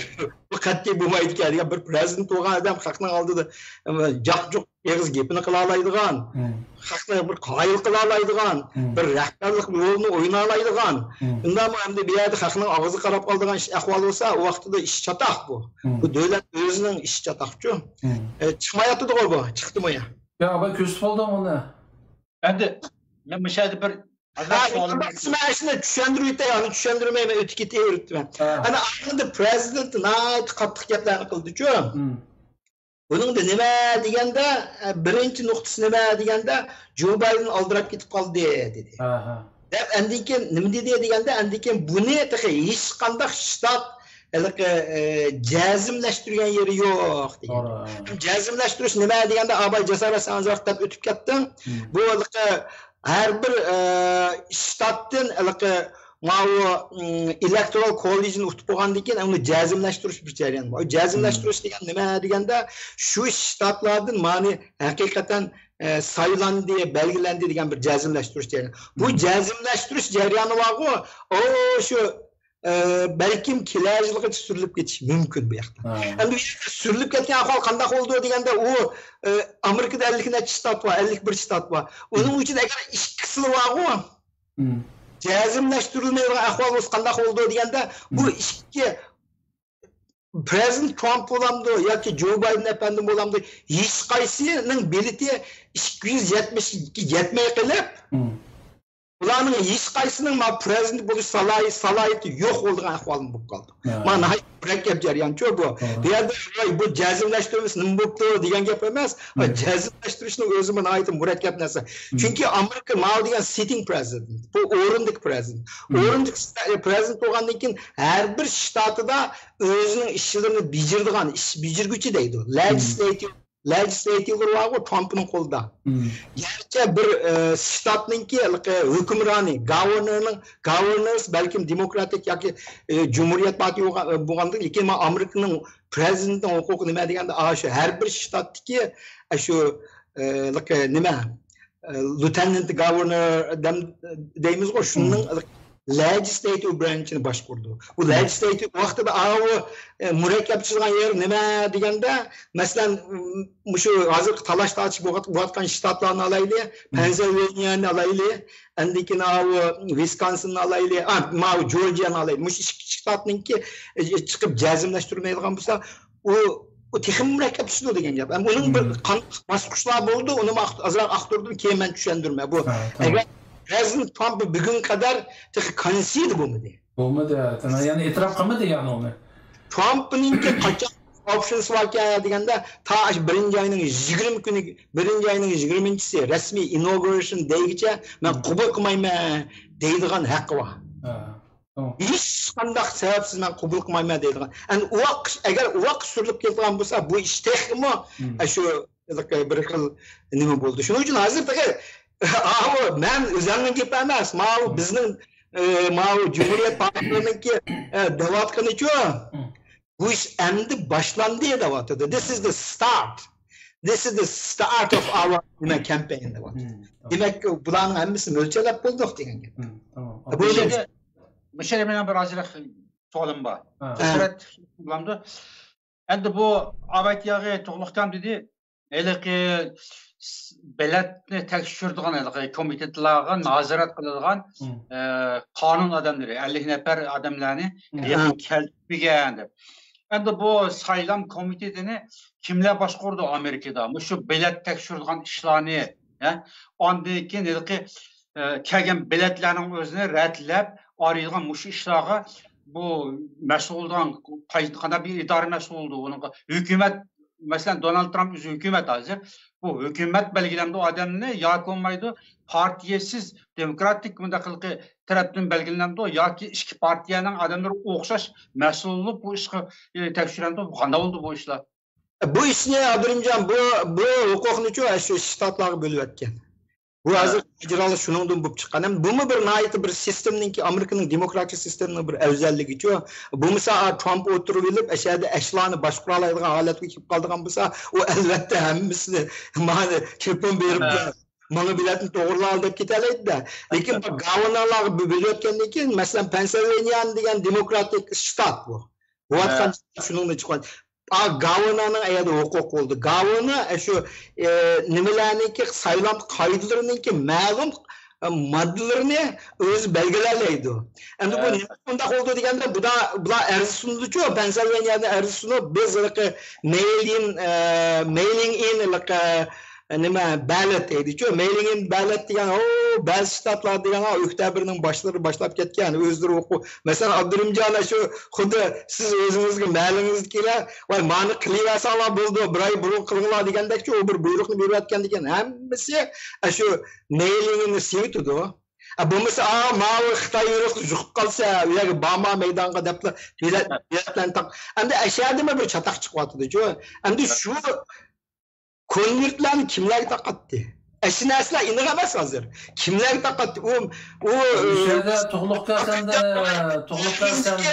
بۇ قەتئىي بولمايدىكەن دېگەن بىر پرېزىدېنت بولغان ئادەم خەقنىڭ ئالدىدا، ئەمما، جاق-جۇق ئېغىز گېپىنى قىلالايدىغان، خەقنى بىر قايىل قىلالايدىغان، بىر رەھبەرلىك رولىنى ئوينالايدىغان، شۇنداقمۇ ئەمدى بۇ يەردە خەقنىڭ ئاغزىغا قاراپ قالىدىغان ئىش ئەھۋال بولسا، ئۇ ۋاقتىدا ئىش چاتاق بۇ. بۇ دۆلەت ئۆزىنىڭ ئىشى چاتاقچۇ. ئە، چىقماياتىدىغۇ بۇ، چىقتىمۇ يا؟ يا، ئاباي كۆرسىتىپ بولدۇڭ ئۇنى. ئەمدى مەن مۇشۇ يەردە بىر ھە، ئازراق سوئال، مەن شۇنى چۈشەندۈرمەيمەن، ئۆتۈپ كېتىۋېرىپتىمەن. ھە. ئەنە ئاخىرىدا پرېزىدېنت ناھايىتى قاتتىق گەپلەرنى قىلدىچۇ. بۇنىڭدا نېمە دېگەندە، ئە، بىرىنچى نۇقتىسى نېمە دېگەندە، جو بايدېن ئالدىراپ كېتىپ قالدى دېدى. ئاھا. دەپ ئاندىن كېيىن نېمە دېدى دېگەندە، ئاندىن كېيىن بۇنى تېخى ھېچقانداق شتات ھېلىقى، ئە، جەزملەشتۈرگەن يېرى يوق دېگەن. توغرا. جەزملەشتۈرۈش نېمە دېگەندە، ئاباي جاسارەت سەن ئازراق دەپ ئۆتۈپ كەتتىڭ. بۇ ھېلىقى ھەر بىر، ئە، شتاتتىن ھېلىقى ماۋۇ، ئىم، ئېلېكتورال كوللېجنى ئۇتۇپ بولغاندىن كېيىن ئۇنى جەزملەشتۈرۈش بىر جەريان بار. ئۇ جەزملەشتۈرۈش دېگەن نېمە دېگەندە، شۇ شتاتلاردىن مانى ھەقىقەتەن، ئە، سايلاندى، بەلگىلەندى دېگەن بىر جەزملەشتۈرۈش جەريانى. بۇ جەزملەشتۈرۈش جەريانى بارغۇ، ئۇ شۇ، ئە، بەلكىم كېلەر يىلغىچە سۈرۈلۈپ كېتىشى مۇمكىن بۇ ياقتا. ئەمدى بۇ يەردە سۈرۈلۈپ كەتكەن ئەھۋال قانداق بولىدۇ دېگەندە، ئۇ، ئە، ئامېرىكىدا ئەللىك نەچچە شتات بار، ئەللىك بىر شتات بار. ئۇنىڭ ئىچىدە ئەگەر ئىككىسىلا بارغۇ، جەزملەشتۈرۈلمەيدىغان ئەھۋال بولسا قانداق بولىدۇ دېگەندە، بۇ ئىككى پرېزىدېنت ترامپ بولامدۇ ياكى جو بايدېن ئەپەندىم بولامدۇ، ھېچقايسىنىڭ بېلىتى ئىككى يۈز يەتمىشكە يەتمەي قېلىپ، بۇلارنىڭ ھېچقايسىنىڭ ما پرېزىدېنت بولۇش سالاھىي-، سالاھىيىتى يوق بولىدىغان ئەھۋالمۇ بولۇپ قالدى. ما ناھايىتى مۇرەككەپ جەريانچۇ بۇ. بۇ يەردە، ۋاي، بۇ جەزملەشتۈرمىسە نېمە بوپتۇ دېگەن گەپ ئەمەس. ۋاي، جەزملەشتۈرۈشنىڭ ئۆزىمۇ ناھايىتى مۇرەككەپ نەرسە. چۈنكى ئامېرىكا ماۋۇ دېگەن سىتتىڭ پرېزىدېنت. بۇ ئورۇندۇق پرېزىدېنت. ئورۇندۇق پرېزىدېنت بولغاندىن كېيىن ھەر بىر شتاتىدا ئۆزىنىڭ ئىشلىرىنى بېجىرىدىغان ئىش بېجىرگۈچى دەيدۇ. لېجىسلېتىۋ لېجىسلېتىۋلار بارغۇ، ترامپنىڭ قولىدا. گەرچە بىر، ئە، شتاتنىڭكى، ھېلىقى ھۆكۈمرانى، گاۋېرنېرنىڭ، گاۋېرنېرس بەلكىم دېموكراتىك ياكى، ئە، جۇمھۇرىيەت پارتىيە بولغان، بولغاندىكىن، لېكىن مانا ئامېرىكىنىڭ پرېزىدېنتىنىڭ ھوقۇقى نېمە دېگەندە، ئا، شۇ ھەر بىر شتاتتىكى، ئە، شۇ، ئە، ھېلىقى نېمە، ئە، لېيتېنانت گاۋېرنېر دەم-، دەيمىزغۇ، شۇنىڭ لېجىسلېتىۋ برانچىنى باشقۇرىدۇ. بۇ لېجىسلېتىۋ ۋاقتىدا ئاۋۇ، ئە، مۇرەككەپلىشىدىغان يېرى نېمە دېگەندە، مەسىلەن، م-، مۇشۇ ھازىرقى تالاش تارتىش بولۇۋات-، بولۇۋاتقان شتاتلارنى ئالايلى، پەنسىلۋانىيەنى ئالايلى، ئاندىن كېيىن ئاۋۇ ۋىسكونسىننى ئالايلى، ئا، ماۋۇ جورجىيانى ئالايلى. مۇشۇ ئىككى شتاتنىڭكى، ئە، چىقىپ جەزملەشتۈرمەيدىغان بولسا، ئۇ، ئۇ تېخىمۇ مۇرەككەپلىشىدۇ دېگەن گەپ. ئەمما ئۇنىڭ بىر قانداق باسقۇچلار بولىدۇ، ئۇنى ئازراق ئاختۇردۇم، كېيىن مەن چۈشەندۈرمەن. بۇ ئەگەر پرېزىدېنت ترامپ بۈگۈنگە قەدەر تېخى كونسېد بولمىدى. بولمىدى، ھە. يەنى ئېتىراپ قىلمىدى، يەنى ئۇنى. ترامپنىڭكى قاچان ئوپشنسى باركەن دېگەندە، تا ئاشۇ بىرىنچى ئاينىڭ يىگىرمە كۈنى، بىرىنچى ئاينىڭ يىگىرمىنچىسى رەسمىي ئىنوگۇرېيشن دەيگىچە مەن قوبۇل قىلمايمەن دەيدىغان ھەققى بار. ھە، تامام. ھېچقانداق سەۋەبسىز مەن قوبۇل قىلمايمەن دەيدىغان. ئەمدى ئۇ ۋاقىت، ئەگەر ئۇ ۋاقىت سۈرۈلۈپ كېتىدىغان بولسا، بۇ ئىش تېخىمۇ، ئە، شۇ بىر خىل نېمە بولدى. شۇنىڭ ئۈچۈن ھازىر تېخى، ئاۋۇ مەن ئۆزۈمنىڭ گېپى ئەمەس. ماۋۇ بىزنىڭ، ئە، ماۋۇ جۇمھۇرىيەت پارتىيىسىنىڭكى، ئە، دەۋاتقىنىچۇ، بۇ ئىش ئەمدى باشلاندى دەۋاتىدۇ. This is the start. This is the start of our، نېمە، campaign دەۋاتىدۇ. دېمەك، بۇلارنىڭ ھەممىسىنى مۆلچەرلەپ بولدۇق دېگەن گەپ. بۇ يەردە، بۇ يەردە مېنىڭ بىر ئازراق سوئالىم بار. ھە. ھەسرەت بولامدۇ؟ ئەمدى بۇ ئابايتىياغى تۇغلۇقكان دېدى، ھېلىقى س-، بېلەتنى تەكشۈرىدىغان ھېلىقى كومىتېتلارغا نازارەت قىلىدىغان، ئە، قانۇن ئادەملىرى، ئەللىك نەپەر ئادەملەرنى بۇ يەرگە كەلتۈرگەن دەپ. ئەمدى بۇ سايلام كومىتېتىنى كىملەر باشقۇرىدۇ ئامېرىكىدا؟ مۇشۇ بېلەت تەكشۈرىدىغان ئىشلارنى، ھە؟ ئاندىن كېيىن ھېلىقى، ئە، كەلگەن بېلەتلەرنىڭ ئۆزىنى رەتلەپ، ئايرىلغان مۇشۇ ئىشلارغا بۇ مەسئۇل بولىدىغان قايسى، قانداق بىر ئىدارە مەسئۇل بولىدۇ؟ ئۇنىڭغا ھۆكۈمەت، مەسىلەن، دونالد ترامپ ئۆزى ھۆكۈمەت ھازىر. بۇ ھۆكۈمەت بەلگىلەمدۇ ئادەمنى ياكى بولمايدۇ، پارتىيەسىز دېموكراتىك مۇنداق قىلقى تەرەپتىن بەلگىلىنەمدۇ ياكى ئىككى پارتىيەنىڭ ئادەملىرى ئوخشاش مەسئۇل بولۇپ بۇ ئىشقا، ئى، تەكشۈرەمدۇ؟ قانداق بولدى بۇ ئىشلار؟ بۇ ئىشنى، ئابدۇرېھىمجان، بۇ، بۇ ھوقۇقنىچۇ شۇ شتاتلارغا بۆلۈۋەتكەن. بۇ ھازىر ئىجرالار شۇنىڭدىن بولۇپ چىققان. ھەم بۇمۇ بىر ناھايىتى بىر سىستېمنىڭكى، ئامېرىكىنىڭ دېموكراتىك سىستېمىنىڭ بىر ئەۋزەللىكىچۇ. بولمىسا، ترامپ ئولتۇرۇپ ئېلىپ، ئەشەدە ئەشلارنى باشقۇرالايدىغان ھالەتكە كېلىپ قالىدىغان بولسا، ئۇ ئەلۋەتتە ھەممىسىنى مانا تېلېفون بېرىپ، ماڭا بېلەتنى توغرىلاڭ دەپ كېتەلەيدۇ-دە. لېكىن بۇ گاۋېرنېرلارغا بۆلۈۋەتكەندىن كېيىن، مەسىلەن، پەنسىلۋانىيە دېگەن دېموكراتىك شتات بۇ. بولۇۋاتقان شۇنىڭدىن چىققان. ئا، گاۋېرنېرنىڭ ئەيەردە ھوقۇقى بولدى. گاۋېرنېر، ئە، شۇ، ئە، نېمىلەرنىڭكى، سايلام قائىدىلىرىنىڭكى مەلۇم، ئە، ماددىلىرىنى ئۆزى بەلگىلەلەيدۇ. ئەمدى بۇ نېمە بۇنداق بولدى دېگەندە، بۇدا-، بۇلار ئەرز سۇنىدىچۇ، پەنسىلۋانىيەدە ئەرز سۇنۇپ، بىز ھېلىقى مېيل ئىن، ئە، مېيلىڭ ئىن، ھېلىقى، ئە، نېمە، بەلەت دەيدىچۇ. مېيلىڭ ئىن بەلەت دېگەن، ئو، بەزى شتاتلار دېگەن، ئۆكتەبىرنىڭ باشلىرى باشلاپ كەتكەن. ئۆزلىرى ھوقۇق-، مەسىلەن، ئابدۇرېھىمجان، شۇ خۇددى سىز ئۆزىڭىزگە مەلىڭىزدىكىلەر، ۋاي، مانا قىلىۋەرسەڭلار بولىدۇ، بىر ئاي بۇرۇن قىلىڭلار دېگەندەكچۇ، ئۇ بىر بۇيرۇقنى بېرىۋەتكەندىكىن، ھەممىسى، ئە، شۇ مېيلىڭنى سېۋىتىدۇ. ئە، بولمىسا، ئا، ماۋۇ خىتاي بۇيرۇقى يۇقۇپ قالسا، ئۇ يەرگە بارما مەيدانغا دەپلا بېلەت، بېلەتلەرنى تاق-، ئەمدى ئەشەدىمۇ بىر چاتاق چىقىۋاتىدۇچۇ. ئەمدى شۇ كونۋېرتلارنى كىملەرگە تارقاتتى؟ ئەشۇ نەرسىلەر ئېنىق ئەمەس ھازىر. كىملەرگە تارقاتتى؟ ئۇ، ئۇ، ئۇ يەردە تۇغلۇق كەلسەمدە، تۇغلۇق كەلسەم.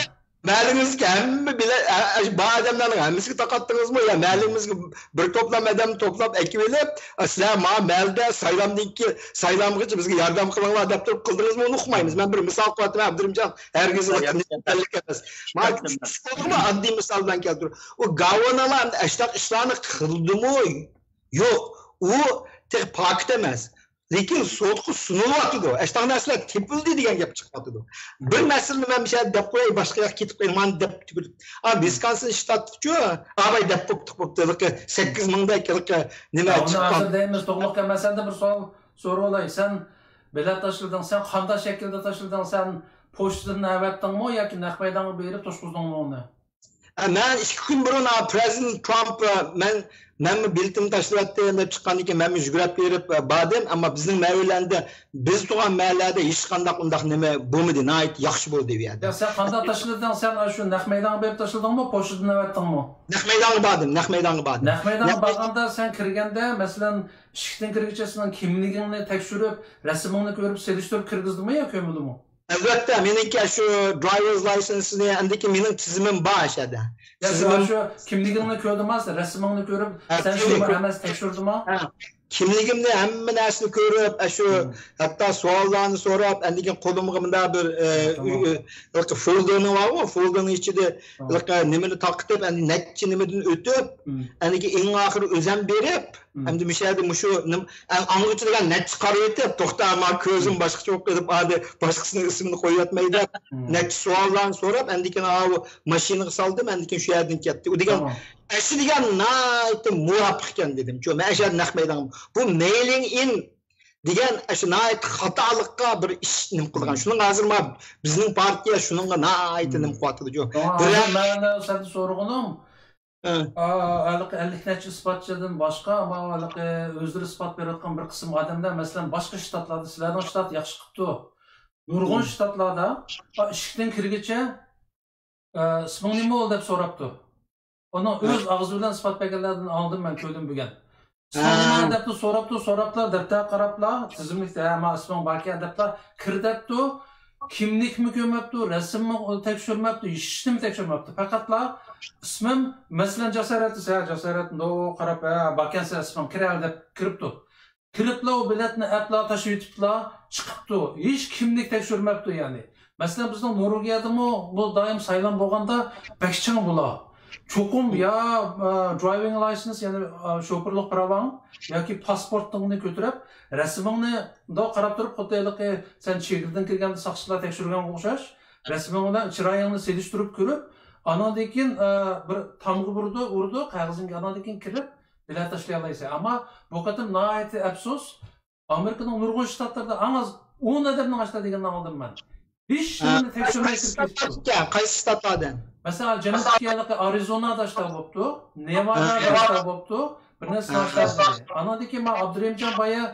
مەلىڭىزگە ھەممە بىلە-، ئە، ئە، بار ئادەملەرنىڭ ھەممىسىگە تارقاتتىڭىزمۇ؟ يا مەلىڭىزگە بىر توپلام ئادەمنى توپلاپ ئەكىۋېلىپ، ئە، سىلەر ما مەلدە سايلامدىن كېيىن، سايلامغىچە بىزگە ياردەم قىلىڭلار دەپ تۇرۇپ قىلدىڭىزمۇ؟ ئۇنى ئۇقمايمىز. مەن بىر مىسال قىلىۋاتىمەن، ئابدۇرېھىمجان، ھەرگىز ياق، ياق. ئەمەس. ما، ياق، ياق. ئاددىي مىسال بىلەن كەلتۈرۈپ. ئۇ گاۋانالار ئەمدى ئەشۇنداق ئىشلارنى قىلدىمۇ؟ يوق، ئۇ تېخى پاكىت ئەمەس. لېكىن سوتقا سۇنۇلۇۋاتىدۇ. ئەشۇنداق نەرسىلەر تېپىلدى دېگەن گەپ چىقىۋاتىدۇ. بىر مەسىلىنى مەن مۇشۇ يەردە دەپ قوياي، باشقا ياققا كېتىپ قويماي دەپ تۈگىدى. ئا، ۋىسكونسىن شتاتىچۇ، ئاۋاي دەپ بوپتۇق، بوپتۇ. ھېلىقى سەككىز مىڭدەك ھېلىقى نېمە چىققان. ھازىر دەيمىز، تۇغلۇق كەلمەسەندە بىر سوئال سورىۋالاي. سەن بېلەت تاشلىدىڭ. سەن قانداق شەكىلدە تاشلىدىڭ؟ سەن پوچتىدىن ئەۋەتتىڭمۇ ياكى نەق مەيدانغا بېرىپ توشقۇزدۇڭمۇ ئۇنى؟ ئە، مەن ئىككى كۈن بۇرۇن، ئا، پرېزىدېنت ترامپ، ئە، مەن، مەنمۇ بېلىتىمنى تاشلىۋەتتىم دەپ چىققاندىن كېيىن مەنمۇ يۈگۈرۈپ بېرىپ، ئە، باردىم. ئەمما بىزنىڭ مەھەللىدە، بىز تۇرغان مەھەللەدە ھېچقانداق ئۇنداق نېمە بولمىدى. ناھايىتى ياخشى بولدى بۇ يەردە. يا، سەن قانداق تاشلىدىڭ؟ سەن ئاشۇ نەق مەيدانغا بېرىپ تاشلىدىڭمۇ، پوچتىدىن ئەۋەتتىڭمۇ؟ نەق مەيدانغا باردىم، نەق مەيدانغا باردىم. نەق مەيدانغا بارغاندا سەن كىرگەندە، مەسىلەن، ئىشىكتىن كىرگۈچە سېنىڭ كىملىكىڭنى تەكشۈرۈپ، رەسىمىڭنى كۆرۈپ، سېلىشتۇرۇپ كىرگۈزدىمۇ يا كۆرمىدىمۇ؟ ئەلۋەتتە، مېنىڭكى شۇ درايۋېرس لايسېنسنى، ئەندىكى مېنىڭ تىزىمىم بار ئاشۇ يەردە. يا، شۇ، تىزىمىم. شۇ كىملىكىڭنى كۆردىما، رەسىمىڭنى كۆرۈپ، ھە، سەن شۇمۇ ئەمەس تەكشۈردىما؟ ھە. كىملىكىمنى، ھەممە نەرسىنى كۆرۈپ، ئاشۇ ھەتتا سوئاللارنى سوراپ، ئەندىكىن قولۇمغا مۇنداق بىر، ئە، تامام. ئۆ-، ئۆ-، فولدېرنىڭ بارغۇ، فولدېرنىڭ ئىچىدە تامام. نېمىنى تارقىتىپ، ئەندى نەچچە نېمىدىن ئۆتۈپ، ئەندىكى ئەڭ ئاخىرى ئۆزەم بېرىپ، ئەمدى مۇشۇ يەردە مۇشۇ نېمە، ئەڭ ئاڭغىچە دېگەن نەچچە قارىۋېتىپ، توختا، ما كۆزۈم باشقىچە بولۇپ قېلىپ، ئادى باشقىسىنىڭ ئىسمىنى قويۇۋەتمەي دەپ، نەچچە سوئاللارنى سوراپ، ئەندىكىن ئاۋۇ ماشىنىغا سالدىم، ئەندىكىن شۇ يەردىن كەتتى. ئۇ دېگەن، تامام. ئەشۇ دېگەن ناھايىتى مۇۋاپىق ئىكەن دېدىم. شۇ، مەن ئەشۇ يەردە نەق مەيدان. بۇ مەيلىڭ ئىن دېگەن ئەشۇ ناھايىتى خاتالىققا بىر ئىش نېمە قىلغان. شۇنىڭ ھازىر ما بىزنىڭ پارتىيە شۇنىڭغا ناھايىتى نېمە قىلىۋاتىدۇ. شۇ، شۇڭا بىرەر ھازىر مەن سەندىن سورىغىنىم، ئە. ئا، ھېلىقى ئەللىك نەچچە ئىسپاتچىدىن باشقا، ماۋۇ ھېلىقى ئۆزلىرى ئىسپات بېرىۋاتقان بىر قىسىم ئادەملەر، مەسىلەن، باشقا شتاتلاردا، سىلەرنىڭ شتات ياخشى قىپتۇ. نۇرغۇن شتاتلاردا، ئا، ئىشىكتىن كىرگۈچە، ئە، «ئىسمىڭ نېمە ئۇ؟» دەپ سوراپتۇ. ئۇنىڭ ئۆز ئاغزى بىلەن ئىسپات بەرگەنلەردىن ئالدىن مەن كۆردۈم بۈگۈن. «ئىسمىڭ نېمە؟» دەپتۇ، سوراپتۇ، سوراپلا، دەپتەر قاراپلا، تىزىملىكتە، «ھە، ما ئىسمىڭ باركەن» دەپلا، «كىر» دەپتۇ. كىملىكمۇ كۆرمەپتۇ، رەسىممۇ تەكشۈرمەپتۇ، ھېچنېمە تەكشۈرمەپتۇ. پەقەتلا، «ئىسمىم، مەسىلەن، جاسارەت» دېسە، «ھە، جاسارەت»، مۇنداق قاراپ، «ھە، باركەنسەن، ئىسمىڭ، كىرەل» دەپ كىرىپتۇ. كىرىپلا ئۇ بېلەتنى ئەپلا تاشلىۋېتىپلا چىقىپتۇ. ھېچ كىملىك تەكشۈرمەپتۇ، يەنى. مەسىلەن، بىزنىڭ نورۋېگىيەدىمۇ بۇ دائىم سايلام بولغاندا بەك چىڭ بۇلار. چوقۇم يا، ئە، درايۋىڭ لايسېنس، يەنى، ئە، شوپۇرلۇق پىراۋاڭ ياكى پاسپورتۇڭنى كۆتۈرۈپ، رەسىمىڭنى مۇنداق قاراپ تۇرۇپ، خۇددى ھېلىقى سەن چېگرىدىن كىرگەندە ساقچىلار تەكشۈرگەنگە ئوخشاش، رەسىمىڭ بىلەن چىرايىڭنى سېلىشتۇرۇپ كۆرۈپ، ئاناندىن كېيىن، ئە، بىر تامغا بۇرىدۇ، ئۇرىدۇ، قەغىزىڭگە ئاناندىن كېيىن كىرىپ، بېلەت تاشلىيالايسەن. ئەمما بۇ قېتىم ناھايىتى ئەپسۇس، ئامېرىكىنىڭ نۇرغۇن شتاتلىرىدا ئەڭ ئاز ئون ئادەمنىڭ ئاشتا دېگەننى ئاڭلىدىم مەن. ھېچ نېمىنى تەكشۈرمەي كىرىپ كېتىپتۇ. قايسى شتاتلار ئىكەن؟ قايسى شتاتلاردىن؟ مەسىلەن، جەنۇبتىكى ھېلىقى ئارىزونادا ئاشتا بوپتۇ، نېۋادادا ئاشتا بوپتۇ، بىر نەچچە شتاتلاردا. ئاناندىن كېيىن مانا ئابدۇرېھىمجان بايا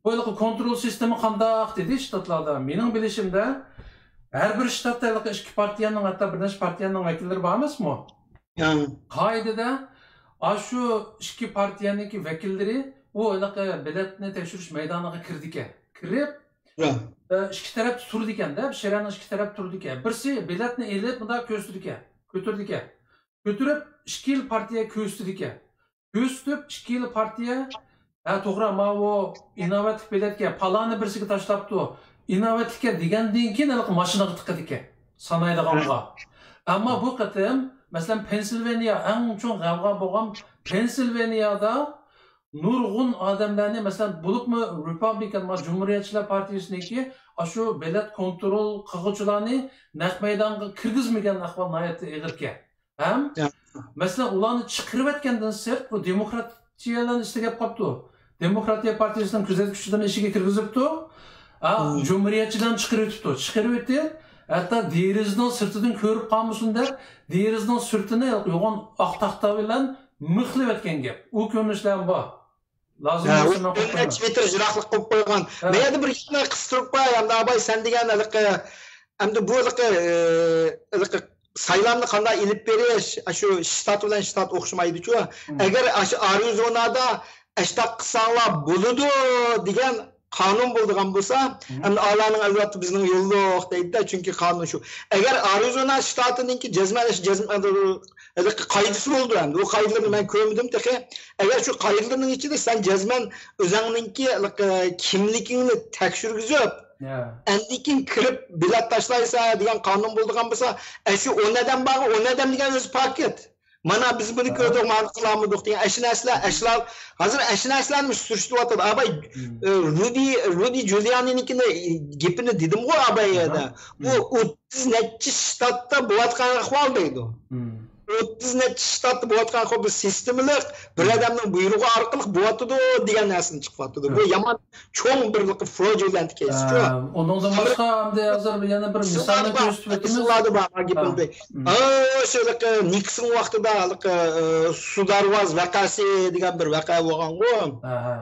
بۇ ھېلىقى كونترول سىستېما قانداق دېدى شتاتلاردا. مېنىڭ بىلىشىمدە، ھەر بىر شتاتتا ھېلىقى ئىككى پارتىيەنىڭ، ھەتتا بىر نەچچە پارتىيەنىڭ ۋەكىللىرى بار ئەمەسمۇ؟ قائىدىدە، ئاشۇ ئىككى پارتىيەنىڭكى ۋەكىللىرى ئۇ ھېلىقى بېلەتنى تەكشۈرۈش مەيدانىغا كىرىدىكەن. كىرىپ، ئە، ئىككى تەرەپتە تۇرىدىكەن-دە، شەھەرنىڭ ئىككى تەرەپتە تۇرىدىكەن. بىرسى بېلەتنى ئېلىپ، مۇنداق كۆرسىتىدىكەن، كۆتۈرىدىكەن. كۆتۈرۈپ، ئىككىلا پارتىيەگە كۆرسىتىدىكەن. كۆرسىتىپ، ئىككىلا پارتىيە، «ھە، توغرا، ماۋۇ ئىناۋەتلىك بېلەتكەن، پالانى بىرسىگە تاشلاپتۇ، ئىناۋەتلىككەن» دېگەندىن كېيىن، ھېلىقى ماشىنىغا تىقىدىكەن، سانايدىغانغا. ئەمما بۇ قېتىم، مەسىلەن، پېنسىلۋانىيە، ئەڭ چوڭ غەۋغا بولغان پېنسىلۋانىيەدا نۇرغۇن ئادەملەرنى، مەسىلەن، بولۇپمۇ رېپابلىكان، ما، جۇمھۇرىيەتچىلەر پارتىيىسىنىڭكى ئاشۇ بېلەت كونترول قىلغۇچىلارنى نەق مەيدانغا كىرگۈزمىگەن ئەھۋال ناھايىتى ئېغىركەن. ھەم، يا. مەسىلەن، ئۇلارنى چىقىرىۋەتكەندىن سىرت، بۇ دېموكراتىيەلەرنىڭ ئىچىدە گەپ قاپتۇ. دېموكراتىيە پارتىيىسىنىڭ كۆزەتكۈچىلىرىنى ئىچىگە كىرگۈزۈپتۇ. ھە، مم. جۇمھۇرىيەتچىلەرنى چىقىرىۋېتىپتۇ. چىقىرىۋېتىپ، ھەتتا دېرىزىنىڭ سىرتىدىن كۆرۈپ قالمىسۇن دەپ، دېرىزىنىڭ سىرتىنى يوغان ئاق تاختا بىلەن مىخلىۋەتكەن گەپ. ئۇ كۆرۈنۈشلەر بار. لازىم ھە، بولسا مەن قويۇپ بېرىمەن. مېتىر يىراقلىق قويۇپ قويغان. ھە. مەن يەنە بىر گەپنى قىستۇرۇپ قوياي، ئەمدى ئاباي، سەن دېگەن ھېلىقى، ئەمدى بۇ ھېلىقى، ئە، ھېلىقى سايلامنى قانداق ئېلىپ بېرىش، ئاشۇ شتات بىلەن شتات ئوخشىمايدۇچۇ. مم. ئەگەر ئاشۇ ئارىزونادا ئاشتاق قىلساڭلار بولىدۇ دېگەن قانۇن بولىدىغان بولسا، مم. ئەمدى ئالانىڭ ئەلۋەتتە بىزنىڭ يوللۇق دەيدۇ-دە، چۈنكى قانۇن شۇ. ئەگەر ئارىزونا شتاتىنىڭكى جەزمەن، جەزمەن ھېلىقى قائىدىسى بولىدۇ ئەمدى. ئۇ قائىدىلىرىنى مەن كۆرمىدىم تېخى. ئەگەر شۇ قائىدىلىرىنىڭ ئىچىدە سەن جەزمەن ئۆزۈڭنىڭكى ھېلىقى كىملىكىڭنى تەكشۈرگۈزۈپ، يا. ئەندىن كېيىن كىرىپ بېلەت تاشلايسەن دېگەن قانۇن بولىدىغان بولسا، ئەشۇ ئون ئادەم بارغۇ، ئون ئادەم دېگەن ئۆزى پاكىت. مانا بىز بۇنى ھە. كۆردۇق، مانا قىلالمىدۇق دېگەن ئەشۇ نەرسىلەر، ئەشۇلار، ھازىر ئەشۇ نەرسىلەرنى سۈرۈشتۈرۈۋاتىدۇ. ئاباي، مم. ئە، رۇدى، رۇدى جۇلىيانىنىڭكىنى، گېپىنى دېدىمغۇ ئاباي ئاھا. يەنە. بۇ مم. ئوتتۇز نەچچە شتاتتا بولۇۋاتقان ئەھۋال دەيدۇ. مم. ئوتتۇز نەچچە شتاتتا بولۇۋاتقان خۇددى سىستېمىلىق بىر ئادەمنىڭ بۇيرۇقى ئارقىلىق بولۇۋاتىدۇ دېگەن نەرسىنى چىقىۋاتىدۇ. بۇ يامان چوڭ بىر فراودۇلېنت كەيسچۇ. ئە، ئۇنىڭدىن باشقا ئەمدى ھازىر يەنە بىر مىسالنى كۆرسىتىپ ئۆتىمىز. مىساللاردا بار، ھە. گېپىمدە. ئە، شۇ ھېلىقى نىكسون ۋاقتىدا ھېلىقى، ئە، سۇدارۋاز ۋەقەسى دېگەن بىر ۋەقە بولغانغۇ. ئەھە.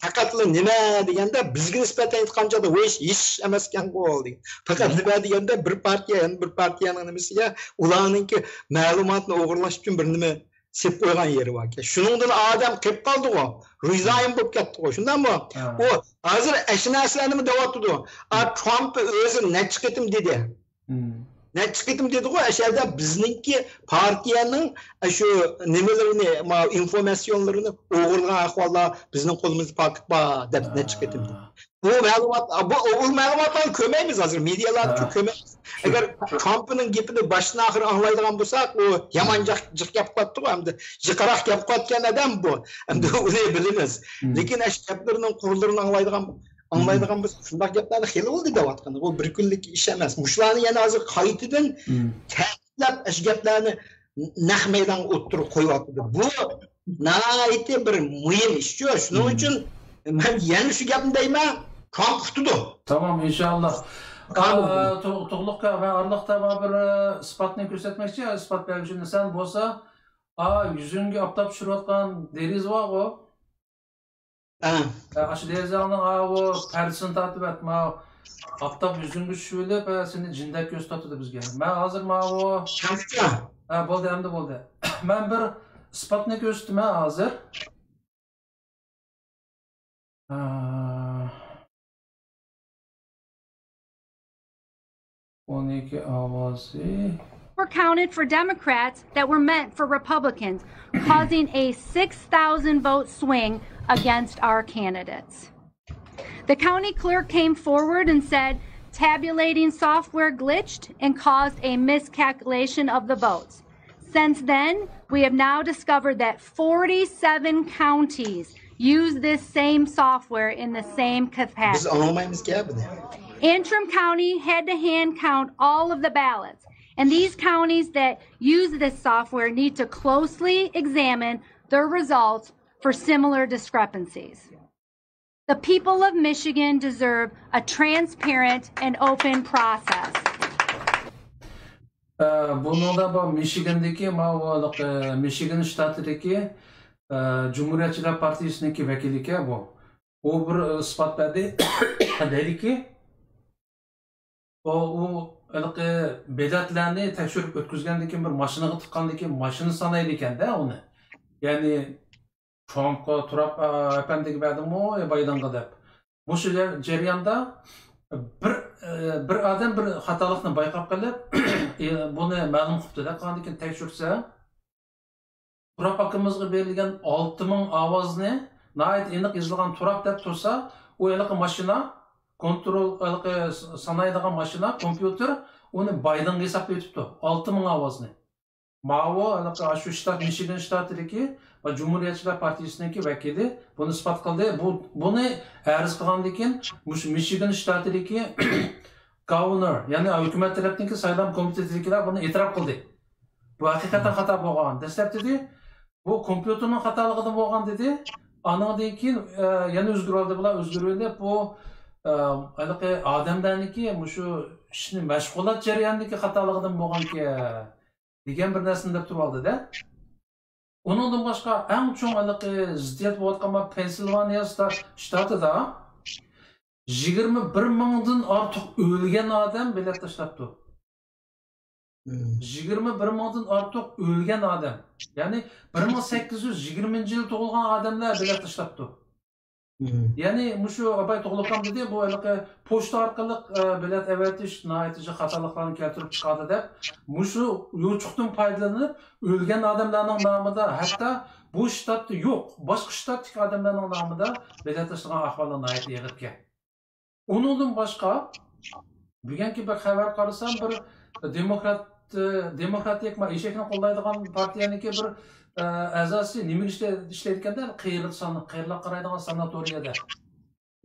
پەقەتلا نېمە دېگەندە، بىزگە نىسبەتەن ئېيتقان چاغدا، ھېچ، ھېچ ئەمەسكەنغۇ دېگەن. پەقەت نېمە دېگەندە، بىر پارتىيە يەنە بىر پارتىيەنىڭ نېمىسىگە، ئۇلارنىڭكى مەلۇماتنى ئوغرىلاش ئۈچۈن بىر نېمە سېلىپ قويغان يېرى باركەن. شۇنىڭدىن ئادەم قېلىپ قالدىغۇ، رىزايىن بولۇپ كەتتىغۇ، شۇنداقمۇ؟ ھە. ئۇ ھازىر ئەشۇ نەرسىلەرنىمۇ دەۋاتىدۇ. ئا، ترامپ ئۆزى نەچچە قېتىم دېدى. نەچچە قېتىم دېدىغۇ، ئەشۇ يەردە بىزنىڭكى پارتىيەنىڭ ئاشۇ نېمىلىرىنى، ما، ئىنفورماتسىيونلىرىنى ئوغرىلىغان ئەھۋاللار بىزنىڭ قولىمىزدا پاكىت بار دەپ نەچچە قېتىم دېدى. بۇ مەلۇمات، بۇ، ئۇ مەلۇماتلارنى كۆرمەيمىز ھازىر، مېدىيالاردا ھە. كۆرمەيمىز. ئەگەر ترامپنىڭ گېپىنى باشتىن ئاخىر ئاڭلايدىغان بولساق، ئۇ يامان جىق، جىق گەپ قىلاتتىغۇ، ئەمدى جىقراق گەپ قىلاتقان ئادەم بۇ. ئەمدى ئۇنى بىلىمىز. لېكىن ئاشۇ گەپلىرىنىڭ قۇرلىرىنى ئاڭلايدىغان، ئاڭلايدىغان بولساق، شۇنداق گەپلەرنى خېلى بولدى دەۋاتقان. بۇ بىر كۈنلۈك ئىش ئەمەس. مۇشۇلارنى يەنە ھازىر قايتىدىن تەكىتلەپ، ئاشۇ گەپلەرنى نەق مەيدانغا ئوتتۇرىغا قويۇۋاتىدۇ. بۇ ناھايىتى بىر مۇھىم ئىشچۇ. شۇنىڭ ئۈچۈن مەن يەنە شۇ گەپنى دەيمەن، ترامپ ئۇتىدۇ. تامام، ئىنشاللا. قانۇن. ئا، تو-، تۇغلۇق ئاكا، مەن ئارىلىقتا مانا بىر، ئە، ئىسپاتنى كۆرسەتمەكچى، ئىسپات بەرگۈچى سەن بولسا، ئا، يۈزۈڭگە ئاپتاپ چۈشۈرۈۋاتقان دېرىزە بارغۇ. ئە. ئە، ئاشۇ دېرىزەڭنىڭ، ئا، ئۇ پەردىسىنى تارتىۋەت، مانا ئاپتاپ يۈزۈڭگە چۈشۈۋېلىپ، ئە، سېنى جىندەك كۆز تارتىدۇ بىزگە. مەن ھازىر مانا ئۇ، ھە، بولدى، ئەمدى بولدى. مەن بىر ئىسپاتنى كۆرسىتىمەن ھازىر. ئە، ئون ئىككى ئاۋازى. Were counted for Democrats that were meant for Republicans, causing a six thousand vote swing against our candidates. The county clerk came forward and said tabulating software glitched and caused a miscalculation of the votes. Since then, we have now discovered that forty-seven counties use this same software in the same capacity. Antrim County had to hand count all of the ballots, and these counties that use this software need to closely examine their results for similar discrepancies. The people of Michigan deserve a transparent and open process. ئە، بۇنىڭدا بۇ مىشىگاندىكى، ماۋۇ، ئە، مىشىگان شتاتىدىكى، ئە، جۇمھۇرىيەتچىلەر پارتىيىسىنىڭكى ۋەكىلى ئىكەن بۇ. ئۇ بىر، ئە، ئىسپات بەردى. دەيدىكى، ئۇ، ئۇ ھېلىقى بېلەتلەرنى تەكشۈرۈپ ئۆتكۈزگەندىن كېيىن، بىر ماشىنىغا تىققاندىن كېيىن، ماشىنا سانايدىكەن-دە ئۇنى. يەنى، ترامپقا، ترامپ، ئە، ئەپەندىگە بەردىڭمۇ يا بايدېنغا دەپ. مۇشۇ جەر-، جەرياندا بىر، ئە، بىر ئادەم بىر خاتالىقنى بايقاپ قېلىپ، ئە، بۇنى مەلۇم قىپتۇ-دە، قاندىكىن تەكشۈرسە، ترامپ ئاكىمىزغا بېرىلگەن ئالتە مىڭ ئاۋازنى ناھايىتى ئېنىق يېزىلغان ترامپ دەپ تۇرسا، ئۇ ھېلىقى ماشىنا، كونترول، ھېلىقى سانايدىغان ماشىنا، كومپيۇتېر ئۇنى بايدېنغا ھېسابلاۋېتىپتۇ، ئالتە مىڭ ئاۋازنى. ماۋۇ ھېلىقى شۇ شتات، مىشىگان شتاتىدىكى جۇمھۇرىيەتچىلەر پارتىيىسىنىڭكى ۋەكىلى بۇنى ئىسپات قىلدى. بۇ، بۇنى ئەرز قىلغاندىن كېيىن، مۇشۇ مىشىگان شتاتىدىكى گاۋنېر، يەنى ھۆكۈمەت تەرەپتىكى سايلام كومىتېتىدىكىلەر بۇنى ئېتىراپ قىلدى. بۇ ھەقىقەتەن خاتا بولغان. دەسلەپ دېدى، بۇ كومپيۇتېرنىڭ خاتالىقىدىن بولغان دېدى. ئانىڭدىن كېيىن، ئە، يەنە ئۆزگىرىۋالدى، بۇلار ئۆزگىرىۋېلىپ، بۇ، ئە، ھېلىقى ئادەملەرنىڭكى مۇشۇ ئىشنى مەشغۇلات جەريانىدىكى خاتالىقىدىن بولغانكەن دېگەن بىر نەرسىنى دەپ تۇرۇۋالدى-دە. ئۇنىڭدىن باشقا ئەڭ چوڭ ھېلىقى زىددىيەت بولۇۋاتقان بۇ پېنسىلۋانىيە شتا-، شتاتىدا يىگىرمە بىر مىڭدىن ئارتۇق ئۆلگەن ئادەم بېلەت تاشلاپتۇ. مم. يىگىرمە بىر مىڭدىن ئارتۇق ئۆلگەن ئادەم. يەنى بىر مىڭ سەككىز يۈز يىگىرمىنچى يىل تۇغۇلغان ئادەملەر بېلەت تاشلاپتۇ. مم. يەنى مۇشۇ ئاباي تۇغلۇقام دېدى، بۇ ھېلىقى پوچتا ئارقىلىق، ئە، بېلەت ئەۋەتىش ناھايىتى جىق خاتالىقلارنى كەلتۈرۈپ چىقاردى دەپ، مۇشۇ يوچۇقتىن پايدىلىنىپ ئۆلگەن ئادەملەرنىڭ نامىدا، ھەتتا بۇ شتاتتا يوق، باشقا شتاتتىكى ئادەملەرنىڭ نامىدا بېلەت تاشلىغان ئەھۋاللار ناھايىتى ئېغىركەن. ئۇنىڭدىن باشقا، بۈگۈنكى بىر خەۋەر قارىسام، بىر دېموكرات، دېموكراتىك، ما، ئېشەكنى قوللايدىغان پارتىيەنىڭكى بىر، ئە، ئەزاسى نېمىگە ئىشلەي-، ئىشلەيدىكەندە، قېرىلىق سان-، قېرىلىق قارايدىغان ساناتورىيەدە.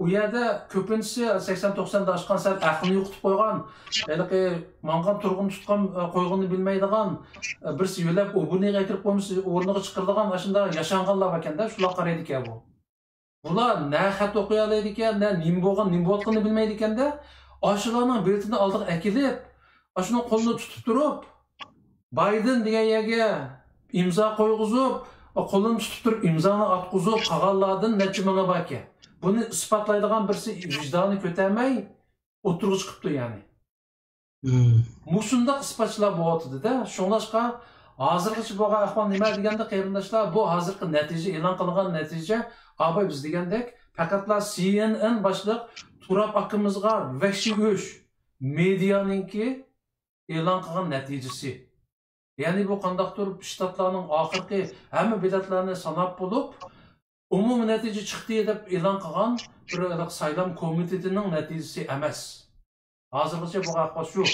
ئۇ يەردە كۆپىنچىسى سەكسەن توقساندا ئاشقان، سەل ئەقلىنى يوقىتىپ قويغان، ھېلىقى ماڭغان تۇرغىنى تۇتقان، قويغىنىنى بىلمەيدىغان، بىرسى يۆلەپ ئوبونىغا ئەكىرىپ قويمىسا ئورنىغا چىقىرىدىغان ئاشۇنداق ياشانغانلار باركەن-دە، شۇلار قارايدىكەن بۇ. بۇلار نە خەت ئوقۇيالايدىكەن، نە نېمە بولغان، نېمە بولۇۋاتقىنىنى بىلمەيدىكەن-دە، ئاشۇلارنىڭ بېلىتىنى ئالدىغا ئەكېلىپ، ئاشۇنىڭ قولىنى تۇتۇپ تۇرۇپ، بايدېن دېگەن يەرگە ئىمزا قويغۇزۇپ، قولىنى تۇتۇپ تۇرۇپ ئىمزانى ئاتقۇزۇپ، قالغانلاردىن نەچچە مىڭى باركەن. بۇنى ئىسپاتلايدىغان بىرسى ۋىجدانى كۆتەرمەي ئوتتۇرىغا چىقىپتۇ يەنى. مۇشۇنداق ئىسپاتچىلار بولۇۋاتىدۇ-دە. شۇڭلاشقا ھازىرغىچە بولغان ئەھۋال نېمە دېگەندە، قېرىنداشلار، بۇ ھازىرقى نەتىجە، ئېلان قىلىنغان نەتىجە، ئاباي بىز دېگەندەك، پەقەتلا سى ئېن ئېن باشلىق تۇراب ئاكىمىزغا ۋەھشىي ئۇرۇش، مېدىيانىڭكى ئېلان قىلغان نەتىجىسى. يەنى بۇ قانداقتۇر شتاتلارنىڭ ئاخىرقى ھەممە بېلەتلەرنى ساناپ بولۇپ، ئومۇمىي نەتىجە چىقتى دەپ ئېلان قىلغان بىر سايلام كومىتېتىنىڭ نەتىجىسى ئەمەس. ھازىرغىچە بولغان ئەھۋال شۇ.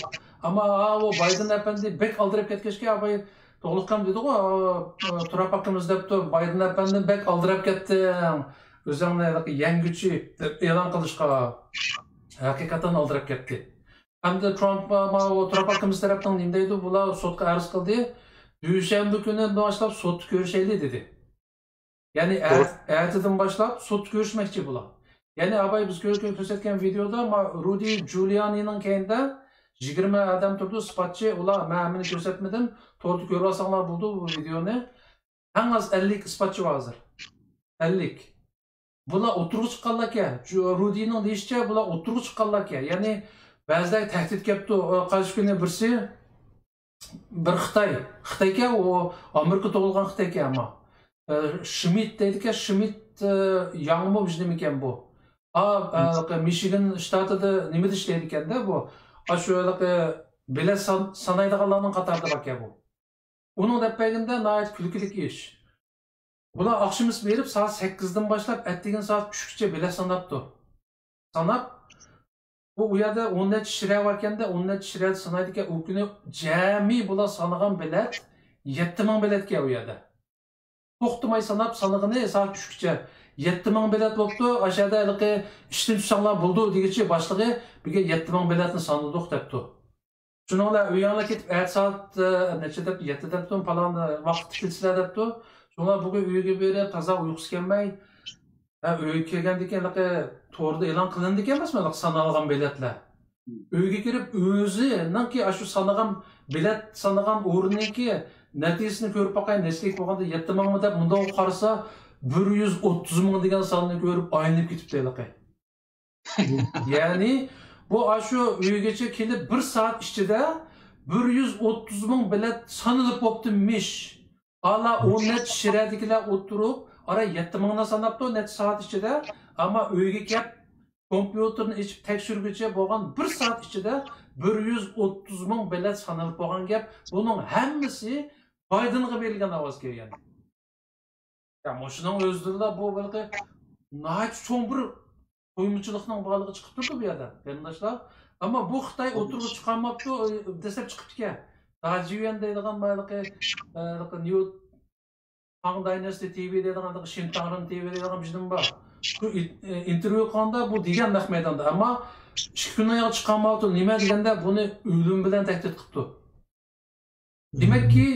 ئەمما ئا، ئۇ بايدېن ئەپەندى بەك ئالدىراپ كەتكەچكە، ئاباي توغلۇقكان دېدىغۇ، ئا، تۇراب ئاكىمىز دەپتۇ، بايدېن ئەپەندى بەك ئالدىراپ كەتتىڭ، ئۆزۈڭنى ھېلىقى يەڭگۈچى دەپ ئېلان قىلىشقا. ھەقىقەتەن ئالدىراپ كەتتى. ئەمدى ترامپ، ماۋۇ ترامپ ھاكىمىز تەرەپتىن نېمە دەيدۇ؟ بۇلار سوتقا ئەرز قىلدى. دۈشەنبە كۈنىدىن باشلاپ سوتتا كۆرۈشەيلى دېدى. يەنى ئەتىدىن باشلاپ سوتتا كۆرۈشمەكچى بۇلار. يەنى ئاباي بىز كۆرسەتكەن ۋىدېيودا رۇدى جۇلىيانىنىڭ كەينىدە يىگىرمە ئادەم تۇرىدۇ، ئىسپاتچى. ئۇلار، مەن ھەممىنى كۆرسەتمىدىم. توردا كۆرۈۋالساڭلار بولىدۇ بۇ ۋىدېيونى. ئەڭ ئاز ئەللىك ئىسپاتچى بار ھازىر. ئەللىك. بۇلار ئوتتۇرىغا چىققانلاركەن. رۇدىنىڭ دېيىشىچە، بۇلار ئوتتۇرىغا چىققانلاركەن. يەنى بەزىلەرگە تەھدىت كەپتۇ، قايسى كۈنى بىرسى، بىر خىتاي. خىتايكەن ئۇ، ئامېرىكا تۇغۇلغان خىتايكەن ئەمما. شمىت دەيدىكەن، شمىت، ياڭمۇ بىر نېمىكەن بۇ. مىشىگان شتاتىدا نېمىدە ئىشلەيدىكەندە بۇ. ئاشۇ ھېلىقى بېلەت سانايدىغانلارنىڭ قاتارىدا باركەن بۇ. ئۇنىڭ دەپ بەرگىنىدە ناھايىتى كۈلكىلىك ئىش. بۇلار ئاخشىمىسى بېرىپ سائەت سەككىزدىن باشلاپ ئەتىگىنى سائەت ئۈچكىچە بېلەت ساناپتۇ. ساناپ، بۇ ئۇ يەردە ئون نەچچە شىرە باركەندە، ئون نەچچە شىرەدە سانايدىكەن. ئۇ كۈنى جەمئىي بۇلار سانىغان بېلەت يەتتە مىڭ بېلەتكەن ئۇ يەردە. توختىماي ساناپ، سانىغىنى سائەت ئۈچكىچە يەتتە مىڭ بېلەت بوپتۇ. ئاشۇ يەردە ھېلىقى ئىشتىن چۈشسەڭلار بولىدۇ دېگۈچى باشلىقى، بۈگۈن يەتتە مىڭ بېلەتنى سانىدۇق دەپتۇ. شۇنىڭ بىلەن ئۆيۈڭلار كېتىپ، ئەتە سائەت، ئە، نەچچە دەپتۇ، يەتتە دەپتۇ، پالان، ئە، ۋاقىتتا كېلىسىلەر دەپتۇ. شۇڭلار بۈگۈن ئۆيگە بېرىپ، تازا ئۇيقۇسى كەلمەي، ھە، ئۆيگە كەلگەندىن كېيىن ھېلىقى توردا ئېلان قىلىندىكەن ئەمەسمۇ، ھېلىقى سانالغان بېلەتلەر. ئۆيگە كىرىپ، ئۆزىنىڭكى ئاشۇ سانىغان، بېلەت سانىغان ئورنىنىڭكى نەتىجىسىنى كۆرۈپ باقاي، نەچچىلىك بولغاندا، يەتتە مىڭمۇ دەپ مۇنداق قارىسا، بىر يۈز ئوتتۇز مىڭ دېگەن ساننى كۆرۈپ ئايلىنىپ كېتىپتۇ ھېلىقى. يەنى بۇ ئاشۇ ئۆيگىچە كېلىپ بىر سائەت ئىچىدە بىر يۈز ئوتتۇز مىڭ بېلەت سانىلىپ بوپتىمىش. ئالا ئون نەچچە شىرەدىكىلەر ئولتۇرۇپ، ئارا يەتتە مىڭنى ساناپتۇ نەچچە سائەت ئىچىدە. ئەمما ئۆيگە كەپ، كومپيۇتېرنى ئېچىپ تەكشۈرگۈچە بولغان بىر سائەت ئىچىدە بىر يۈز ئوتتۇز مىڭ بېلەت سانىلىپ بولغان گەپ. بۇنىڭ ھەممىسى بايدېنغا بېرىلگەن ئاۋاز كەلگەن. يا، مۇشۇنىڭ ئۆزىدىنلا بۇ ھېلىقى ناھايىتى چوڭ بىر تويمىچىلىقنىڭ بارلىقى چىقىپ تۇرىدۇ بۇ يەردە، قېرىنداشلار. ئەمما بۇ خىتاي ئولتۇرغۇچە چىقارماپتۇ، دەسلەپ چىقىپتىكەن. داجيۈەن دەيدىغان ھېلىقى، ھېلىقى نيۇ تاڭ دايناستى تىۋى دەيدىغان، ھېلىقى شىنتاڭرېن تىۋى دەيدىغان بىر نېمە بار. شۇ ئىنتېرۋيۇ قىلغاندا بۇ دېگەن نەق مەيداندا. ئەمما ئىككى كۈندىن ئاياغ چىقارماپتۇ. نېمە دېگەندە، بۇنى ئۆلۈم بىلەن تەھدىت قىپتۇ. دېمەككى،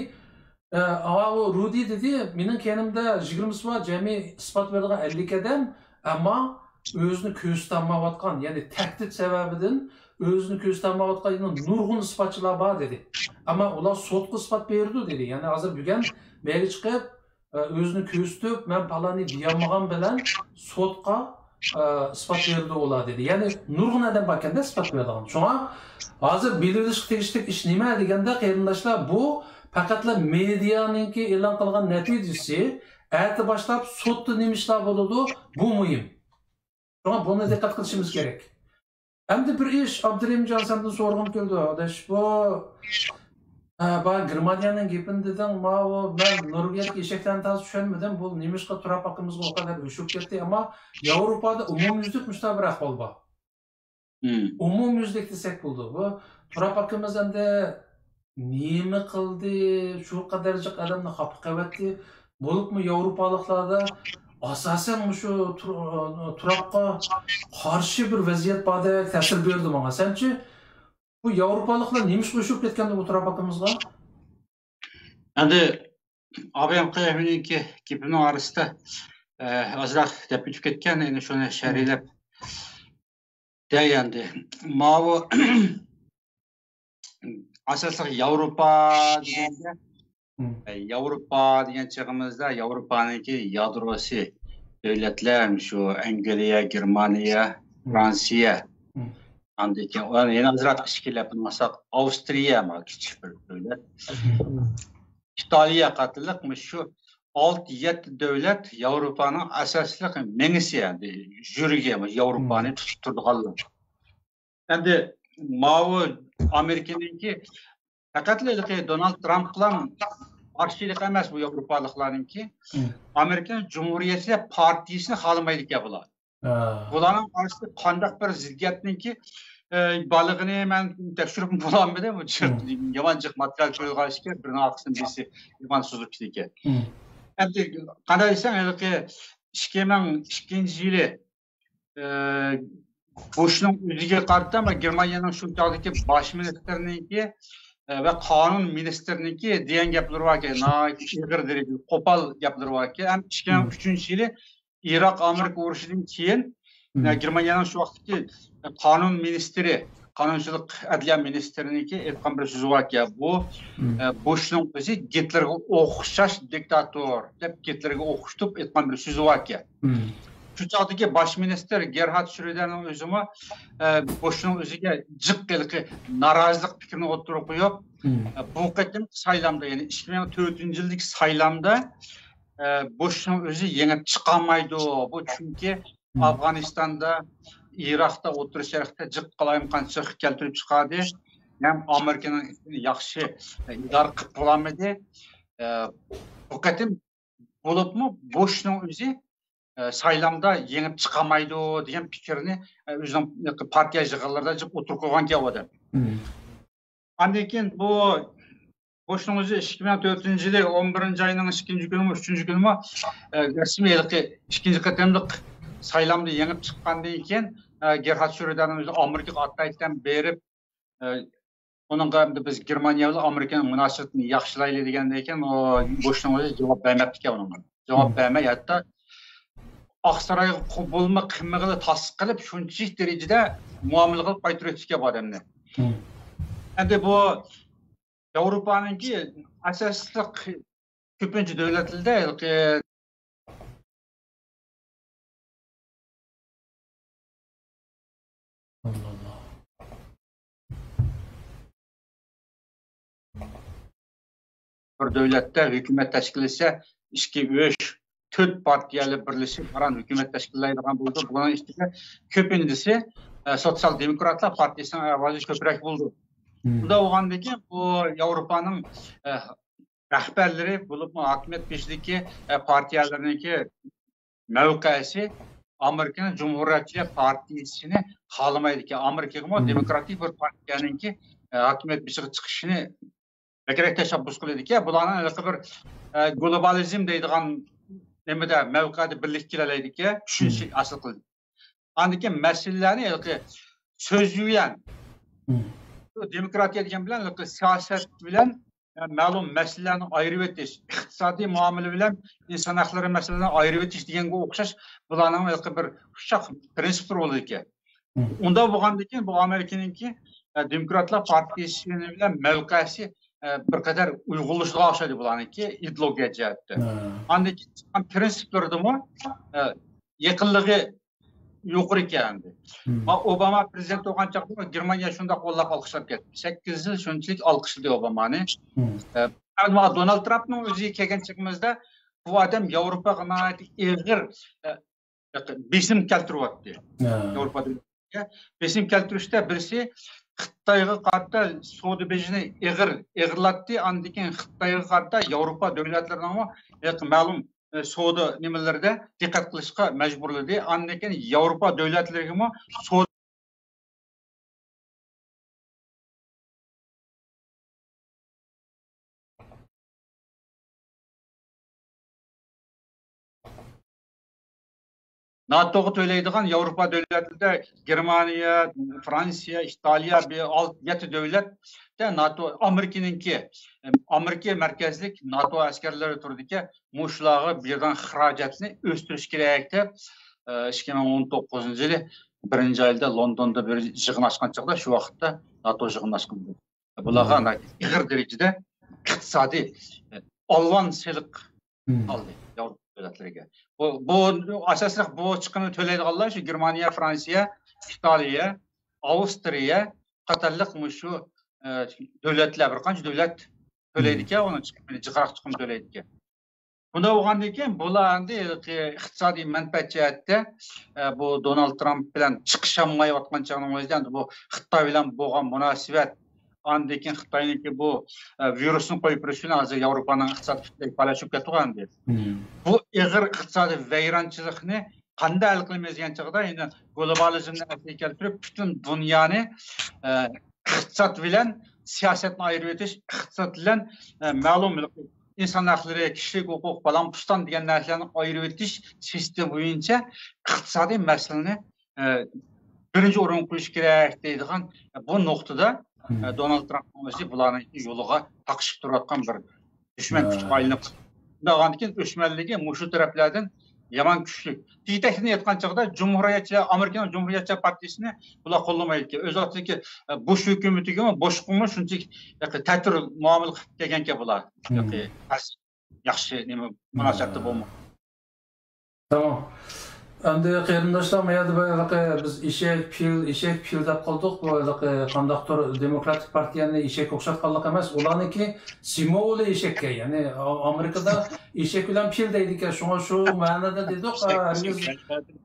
ئە، ئاۋۇ رۇدى دېدى، مېنىڭ كەينىمدە يىگىرمىسى بار، جەمئىي ئىسپات بېرىدىغان ئەللىك ئادەم، ئەمما ئۆزىنى كۆرسىتەلمەيۋاتقان، يەنى تەھدىت سەۋەبىدىن ئۆزىنى كۆرسىتەلمەيۋاتقان يەنە نۇرغۇن ئىسپاتچىلار بار دېدى. ئەمما ئۇلار سوتقا ئىسپات بېرىدۇ دېدى. يەنى ھازىر بۈگۈن مەيگە چىقىپ، ئە، ئۆزىنى كۆرسىتىپ، مەن پالانى دېيەلمىگەن بىلەن سوتقا، ئە، ئىسپات بېرىدۇ ئۇلار دېدى. يەنى نۇرغۇن ئادەم باركەندە ئىسپات بېرىدىغان. شۇڭا ھازىر بىلىۋېلىشقا تېگىشلىك ئىش نېمە دېگەندە، قېرىنداشلار، بۇ پەقەتلا مېدىيانىڭكى ئېلان قىلغان نەتىجىسى. ئەتە باشلاپ سوتتا نېمە ئىشلار بولىدۇ، بۇ مۇھىم. شۇڭا بۇنى دىققەت قىلىشىمىز كېرەك. ئەمدى بىر ئىش، ئابدۇرېھىمجان، سەندىن سورىغۇم كېلىدۇ، ئاداش. بۇ، ھە، بار گېرمانىيەنىڭ گېپىنى دېدىڭ، ماۋۇ، مەن نورۋېگىيەدىكى ئېشەكلەرنى تازا چۈشەنمىدىم. بۇ نېمىشقا تۇراب ئاكىمىزغا ئۇ قەدەر ئۆچۈرۈپ كەتتى؟ ئەمما ياۋروپادا ئومۇميۈزلۈك مۇشۇنداق بىر ئەھۋال بار. ئومۇميۈزلۈك دېسەك بولىدۇ. بۇ تۇراب ئاكىمىز ئەمدى نېمە قىلدى؟ شۇ قەدەر جىق ئادەمنى خاپا قىلىۋەتتى. بولۇپمۇ ياۋروپالىقلاردا ئاساسەن مۇشۇ تۇر-، تۇرابقا قارشى بىر ۋەزىيەت باردەك تەسىر بېرىدۇ ماڭا. سەنچە بۇ ياۋروپالىقلار نېمىشقا ئۇشۇپ كەتكەندۇ بۇ تۇراب ئاكىمىزغا؟ ئەمدى ئابايام قېيىمنىڭكى گېپىنىڭ ئارىسىدا، ئە، ئازراق دەپ ئۆتۈپ كەتكەن، يەنە شۇنى شەرھلەپ دەي ئەمدى. ماۋۇ ئاساسلىق ياۋروپا دېگەندە، مم. ياۋروپا دېگەن چېغىمىزدا ياۋروپانىڭكى يادروسى دۆلەتلەر، شۇ ئەنگلىيە، گېرمانىيە، مم. فرانسىيە. مم. ئاندىن كېيىن ئۇلارنى يەنە ئازراق ئىچكىرىلەپ ئالساق، ئاۋسترىيە، ما، كىچىك بىر دۆلەت. مم. ئىتالىيە قاتارلىق مۇشۇ ئالتە، يەتتە دۆلەت ياۋروپانىڭ ئاساسلىق مېڭىسى، يەنى يۈرىكى، ياۋروپانى مم. تۇتۇپ تۇرىدىغانلار. ئەمدى ماۋۇ ئامېرىكىنىڭكى پەقەتلا ھېلىقى دونالد ترامپلا قارشىلىق ئەمەس بۇ ياۋروپالىقلارنىڭكى. مم. ئامېرىكىنىڭ جۇمھۇرىيەتچىلەر پارتىيىسىنى خالىمايدىكەن بۇلار. ھە. بۇلارنىڭ ئارىسىدا قانداق بىر زىددىيەتنىڭكى، ئە، بارلىقىنى مەن تەكشۈرۈپ بولالمىدىم. بۇ جىق، مم. يامان جىق ماتېرىيال كۆرۈلگەن ئىكەن، بىرىنىڭ ئارقىسىدىن بىرسى يامان سوزۇلۇپ كېتىدىكەن. مم. ئەمدى قانداق دېسەڭ، ھېلىقى ئىككى مىڭ ئىككىنچى يىلى ئى، بۇشنىڭ ئۆزىگە قارىتا، مانا گېرمانىيەنىڭ شۇ چاغدىكى باش مىنىستىرىنىڭكى، ئى، ۋە قانۇن مىنىستىرىنىڭكى دېگەن گەپلىرى باركەن، ناھايىتى ئېغىر دەرىجىدە قوپال گەپلىرى باركەن. ھەم ئىككى مىڭ ئۈچىنچى يىلى ئىراق ئامېرىكا ئۇرۇشىدىن كېيىن، ئى، گېرمانىيەنىڭ شۇ ۋاقىتتىكى قانۇن مىنىستىرى، قانۇنچىلىق ئەدلىيە مىنىستىرىنىڭكى ئېيتقان بىر سۆزى باركەن، بۇ، ئى، بۇشنىڭ ئۆزى گىتلېرغا ئوخشاش دىكتاتور دەپ گىتلېرگە ئوخشىتىپ ئېيتقان بىر سۆزى باركەن. شۇ چاغدىكى باش مىنىستىر گېرھارد شرۆدېرنىڭ ئۆزىمۇ، ئە، بۇشنىڭ ئۆزىگە جىق ھېلىقى نارازىلىق پىكرىنى ئوتتۇرىغا قويۇپ، ئە، بۇ قېتىمقى سايلامدا، يەنى ئىككى مىڭ تۆتىنچى يىلدىكى سايلامدا، ئە، بۇشنىڭ ئۆزى يېڭىپ چىقالمايدۇ. بۇ چۈنكى ئافغانىستاندا، ئىراقتا، ئوتتۇرا شەرقتە جىق قالايمىقانچىلىق كەلتۈرۈپ چىقاردى. ھەم ئامېرىكىنىڭ ياخشى ئىدارە قىلىپ بولالمىدى. ئە، بۇ قېتىم بولۇپمۇ بۇشنىڭ ئۆزى، ئە، سايلامدا يېڭىپ چىقالمايدۇ دېگەن پىكىرنى، ئە، ئۆزىنىڭ پارتىيە يىغىنلىرىدا جىق ئوتتۇرىغا قويغانكەن ئۇ ئادەم. ئاندىن كېيىن بۇ، بۇشنىڭ ئۆزى ئىككى مىڭ تۆتىنچى يىلى ئون بىرىنچى ئاينىڭ ئىككىنچى كۈنىمۇ، ئۈچىنچى كۈنىمۇ، ئە، رەسمىي ھېلىقى ئىككىنچى قېتىملىق سايلامدا يېڭىپ چىققاندىن كېيىن، ئە، گېرھارد شرۆدېرنىڭ ئۆزى ئامېرىكىغا ئاتلايتتەن بېرىپ، ئە، ئۇنىڭغا ئەمدى بىز گېرمانىيە بىلەن ئامېرىكىنىڭ مۇناسىۋىتىنى ياخشىلايلى دېگەندىن كېيىن، ئۇ بۇشنىڭ ئۆزى جاۋاب بەرمەپتىكەن ئۇنىڭغا. جاۋاب بەرمەي، ھەتتا ئاقسارايغا قوبۇلمۇ قىلمىغىلى تاس قىلىپ، شۇنچىلىك دەرىجىدە مۇئامىلە قىلىپ قايتۇرۇۋېتىپتىكەن بۇ ئادەمنى. ئەمدى بۇ ياۋروپانىڭكى ئاساسلىق كۆپىنچە دۆلەتلىرىدە ھېلىقى بىر دۆلەتتە ھۆكۈمەت تەشكىللىسە، ئىككى، ئۈچ، تۆت پارتىيەلەر بىرلىشىپ، ئاران ھۆكۈمەت تەشكىللەيدىغان بولىدۇ. بۇنىڭ ئىچىدە كۆپىنچىسى، ئە، سوتسىيال دېموكراتلار پارتىيىسىنىڭ ئاۋازى كۆپرەك بولىدۇ. شۇنداق بولغاندىن كېيىن، بۇ ياۋروپانىڭ، ئە، رەھبەرلىرى، بولۇپمۇ ھاكىمىيەت بېشىدىكى، ئە، پارتىيەلەرنىڭكى مەۋقەسى ئامېرىكىنىڭ جۇمھۇرىيەتچىلەر پارتىيىسىنى خالىمايدىكەن. ئامېرىكىغىمۇ دېموكراتىك بىر پارتىيەنىڭكى، ئە، ھاكىمىيەت بېشىغا چىقىشىنى بەكرەك تەشەببۇس قىلىدىكەن. بۇلارنىڭ ھېلىقى بىر، ئە، گلوبالىزم دەيدىغان نېمىدە، مەۋقەدە بىرلىككە كېلەلەيدىكەن، چۈشىنىش ھاسىل قىلىدۇ. ئاندىن كېيىن مەسىلىلەرنى ھېلىقى سۆز بىلەن، بۇ دېموكراتىيە دېگەن بىلەن ھېلىقى سىياسەت بىلەن، ئە، مەلۇم مەسىلىلەرنى ئايرىۋېتىش، ئىقتىسادىي مۇئامىلە بىلەن ئىنسان ھەقلىرى مەسىلىلىرىنى ئايرىۋېتىش دېگەنگە ئوخشاش بۇلارنىڭ ھېلىقى بىر ئۇششاق پرىنسىپلىرى بولىدىكەن. ئۇنداق بولغاندىكىن بۇ ئامېرىكىنىڭكى، ئە، دېموكراتلار پارتىيىسى بىلەن مەۋقەسى، ئە، بىر قەدەر ئۇيغۇنلىشىدىغان ئوخشايدۇ بۇلارنىڭكى ئىدېئولوگىيە جەھەتتە. ئاندىن كېيىن چىققان پرىنسىپلىرىدىمۇ، ئە، يېقىنلىقى يۇقىرى ئىكەن ئەمدى. ئوباما پرېزىدېنت بولغان چاغدا گېرمانىيە شۇنداق قوللاپ ئالقىشلاپ كەتتى. سەككىز يىل شۇنچىلىك ئالقىشلىدى ئوبامانى. ئە، ئەمما دونالد ترامپنىڭ ئۆزىگە كەلگەن چېغىمىزدا بۇ ئادەم ياۋروپاغا ناھايىتى ئېغىر، ئە، بېسىم كەلتۈرۈۋاتتى. ياۋروپا دۆلەتلىرىگە بېسىم كەلتۈرۈشتە بىرسى خىتايغا قارىتا سودا بېجىنى ئېغىر، ئېغىرلاتتى. ئاندىن كېيىن خىتايغا قارىتا ياۋروپا دۆلەتلىرىنىڭمۇ مەلۇم، ئە، سودا نېمىلىرىدە دىققەت قىلىشقا مەجبۇرلىدى. ئاندىن كېيىن ياۋروپا دۆلەتلىرىگىمۇ سودا ناتوغا تۆلەيدىغان ياۋروپا دۆلەتلىرىدە گېرمانىيە، فرانسىيە، ئىتالىيە، بىر ئالتە، يەتتە دۆلەتتە ناتو، ئامېرىكىنىڭكى، ئامېرىكا مەركەزلىك ناتو ئەسكەرلىرى تۇرىدىكەن، مۇشۇلارغا بېرىدىغان خىراجەتنى ئۆستۈرۈش كېرەك دەپ، ئىككى مىڭ ئون توققۇزىنچى يىلى بىرىنچى ئايدا لوندوندا بىر يىغىن ئاچقان چاغدا، شۇ ۋاقىتتا ناتو يىغىنى ئاچقان. بۇلارغا ئېغىر دەرىجىدە ئىقتىسادىي، ئالۋان سېلىق سالدى ياۋروپا دۆلەتلىرىگە. بۇ، بۇ ئاساسلىق بۇ چىقىمنى تۆلەيدىغانلار شۇ گېرمانىيە، فرانسىيە، ئىتالىيە، ئاۋسترىيە قاتارلىق مۇشۇ، ئە، دۆلەتلەر، بىر قانچە دۆلەت تۆلەيدىكەن ئۇنىڭ چىقىمىنى، جىقراق چىقىم تۆلەيدىكەن. بۇنداق بولغاندىن كېيىن بۇلار ئەمدى ھېلىقى ئىقتىسادىي مەنپەئەت جەھەتتە، ئە، بۇ دونالد ترامپ بىلەن چىقىشالمايۋاتقان چاغنىڭ ئۆزىدە ئەمدى بۇ خىتاي بىلەن بولغان مۇناسىۋەت، ئاندىن كېيىن خىتاينىڭكى بۇ، ئە، ۋىرۇسنى قويۇپ بېرىشى بىلەن ھازىر ياۋروپانىڭ ئىقتىسادى پۈتۈنلەي پالەچ بولۇپ كەتتىغۇ ئەمدى. بۇ ئېغىر ئىقتىسادىي ۋەيرانچىلىقنى قانداق ھەل قىلىمىز دېگەن چاغدا، يەنە گلوبالىزمنى ئەسلىگە كەلتۈرۈپ، پۈتۈن دۇنيانى، ئە، ئىقتىساد بىلەن سىياسەتنى ئايرىۋېتىش، ئىقتىساد بىلەن، ئە، مەلۇم ئىنسان ھەقلىرى، كىشىلىك ھوقۇق، پالان پۇستان دېگەن نەرسىلەرنى ئايرىۋېتىش سىستېما بويىچە ئىقتىسادىي مەسىلىنى، ئە، بىرىنچى ئورۇنغا قويۇش كېرەك دەيدىغان بۇ نۇقتىدا، ئە، دونالد ترامپنىڭ ئۆزى بۇلارنىڭ يولىغا تاقىشىپ تۇرۇۋاتقان بىر دۈشمەن كۈچكە ئايلىنىپ قالغاندىن كېيىن ئۆچمەنلىكى مۇشۇ تەرەپلەردىن يامان كۈچلۈك. تېگى تەكتىنى ئېيتقان چاغدا جۇمھۇرىيەتچىلەر، ئامېرىكىنىڭ جۇمھۇرىيەتچىلەر پارتىيىسىنى بۇلار قوللىمايدىكەن. ئۆز ۋاقتىدىكى، ئە، بۇش ھۆكۈمىتىگىمۇ، بۇشقىمۇ شۇنچىلىك تەتۈر مۇئامىلە قىلىپ كەلگەنكەن بۇلار. پەس، ياخشى نېمە مۇناسىۋەتتە بولمىغان. تامام. ئەمدى قېرىنداشلار، ما يەردە بىر ھېلىقى بىز ئېشەك، پىل، ئېشەك، پىل دەپ قالدۇق. بۇ ھېلىقى قانداقتۇر دېموكراتىك پارتىيەنى ئېشەككە ئوخشاتقانلىق ئەمەس. ئۇلارنىڭكى سىمۋولى ئېشەككە. يەنى ئامېرىكىدا ئېشەك بىلەن پىل دەيدىكەن. شۇڭا شۇ مەنىدە دېدۇق. ھەرگىز،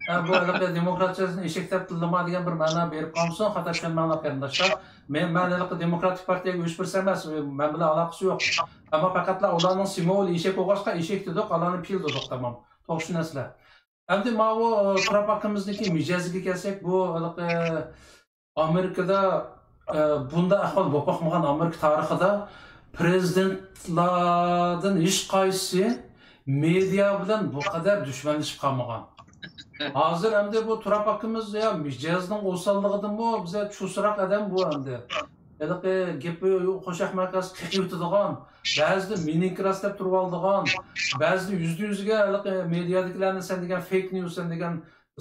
ھە، بۇ ھېلىقى دېموكراتىيەسىنى ئېشەك دەپ تىللىما دېگەن بىر مەنا بېرىپ قالمىسۇن. خاتا چۈشەنمەڭلار قېرىنداشلار. مەن، مەن ھېلىقى دېموكراتىك پارتىيەگە ئۆچ بىرسى ئەمەس. مەن بىلەن ئالاقىسى يوق. ئەمما پەقەتلا ئۇلارنىڭ سىمۋولى ئېشەك بولغاچقا ئېشەك دېدۇق، ئالارنى پىل دېدۇق، تامام. توغرا چۈشىنەسىلەر. ئەمدى ماۋۇ، ئە، تۇراب ئاكىمىزنىڭكى مىجەزىگە كەلسەك، بۇ ھېلىقى ئامېرىكىدا، ئە، بۇنداق ئەھۋال بولۇپ باقمىغان ئامېرىكا تارىخىدا. پرېزىدېنتلاردىن ھېچقايسىسى مېدىيا بىلەن بۇ قەدەر دۈشمەنلىشىپ قالمىغان. ھازىر ئەمدى بۇ تۇراب ئاكىمىز يا مىجەزنىڭ ئوساللىقىدىنمۇ بىزە چۇسراق ئادەم بۇ ئەمدى. ھېلىقى گېپى قوشاق ماقاس قېقىۋېتىدىغان، بەزىدە مېنىڭكى راست دەپ تۇرۇۋالىدىغان، بەزىدە يۈزدە يۈزگە ھېلىقى مېدىيادىكىلەرنى سەن دېگەن فېيك نيۇز، سەن دېگەن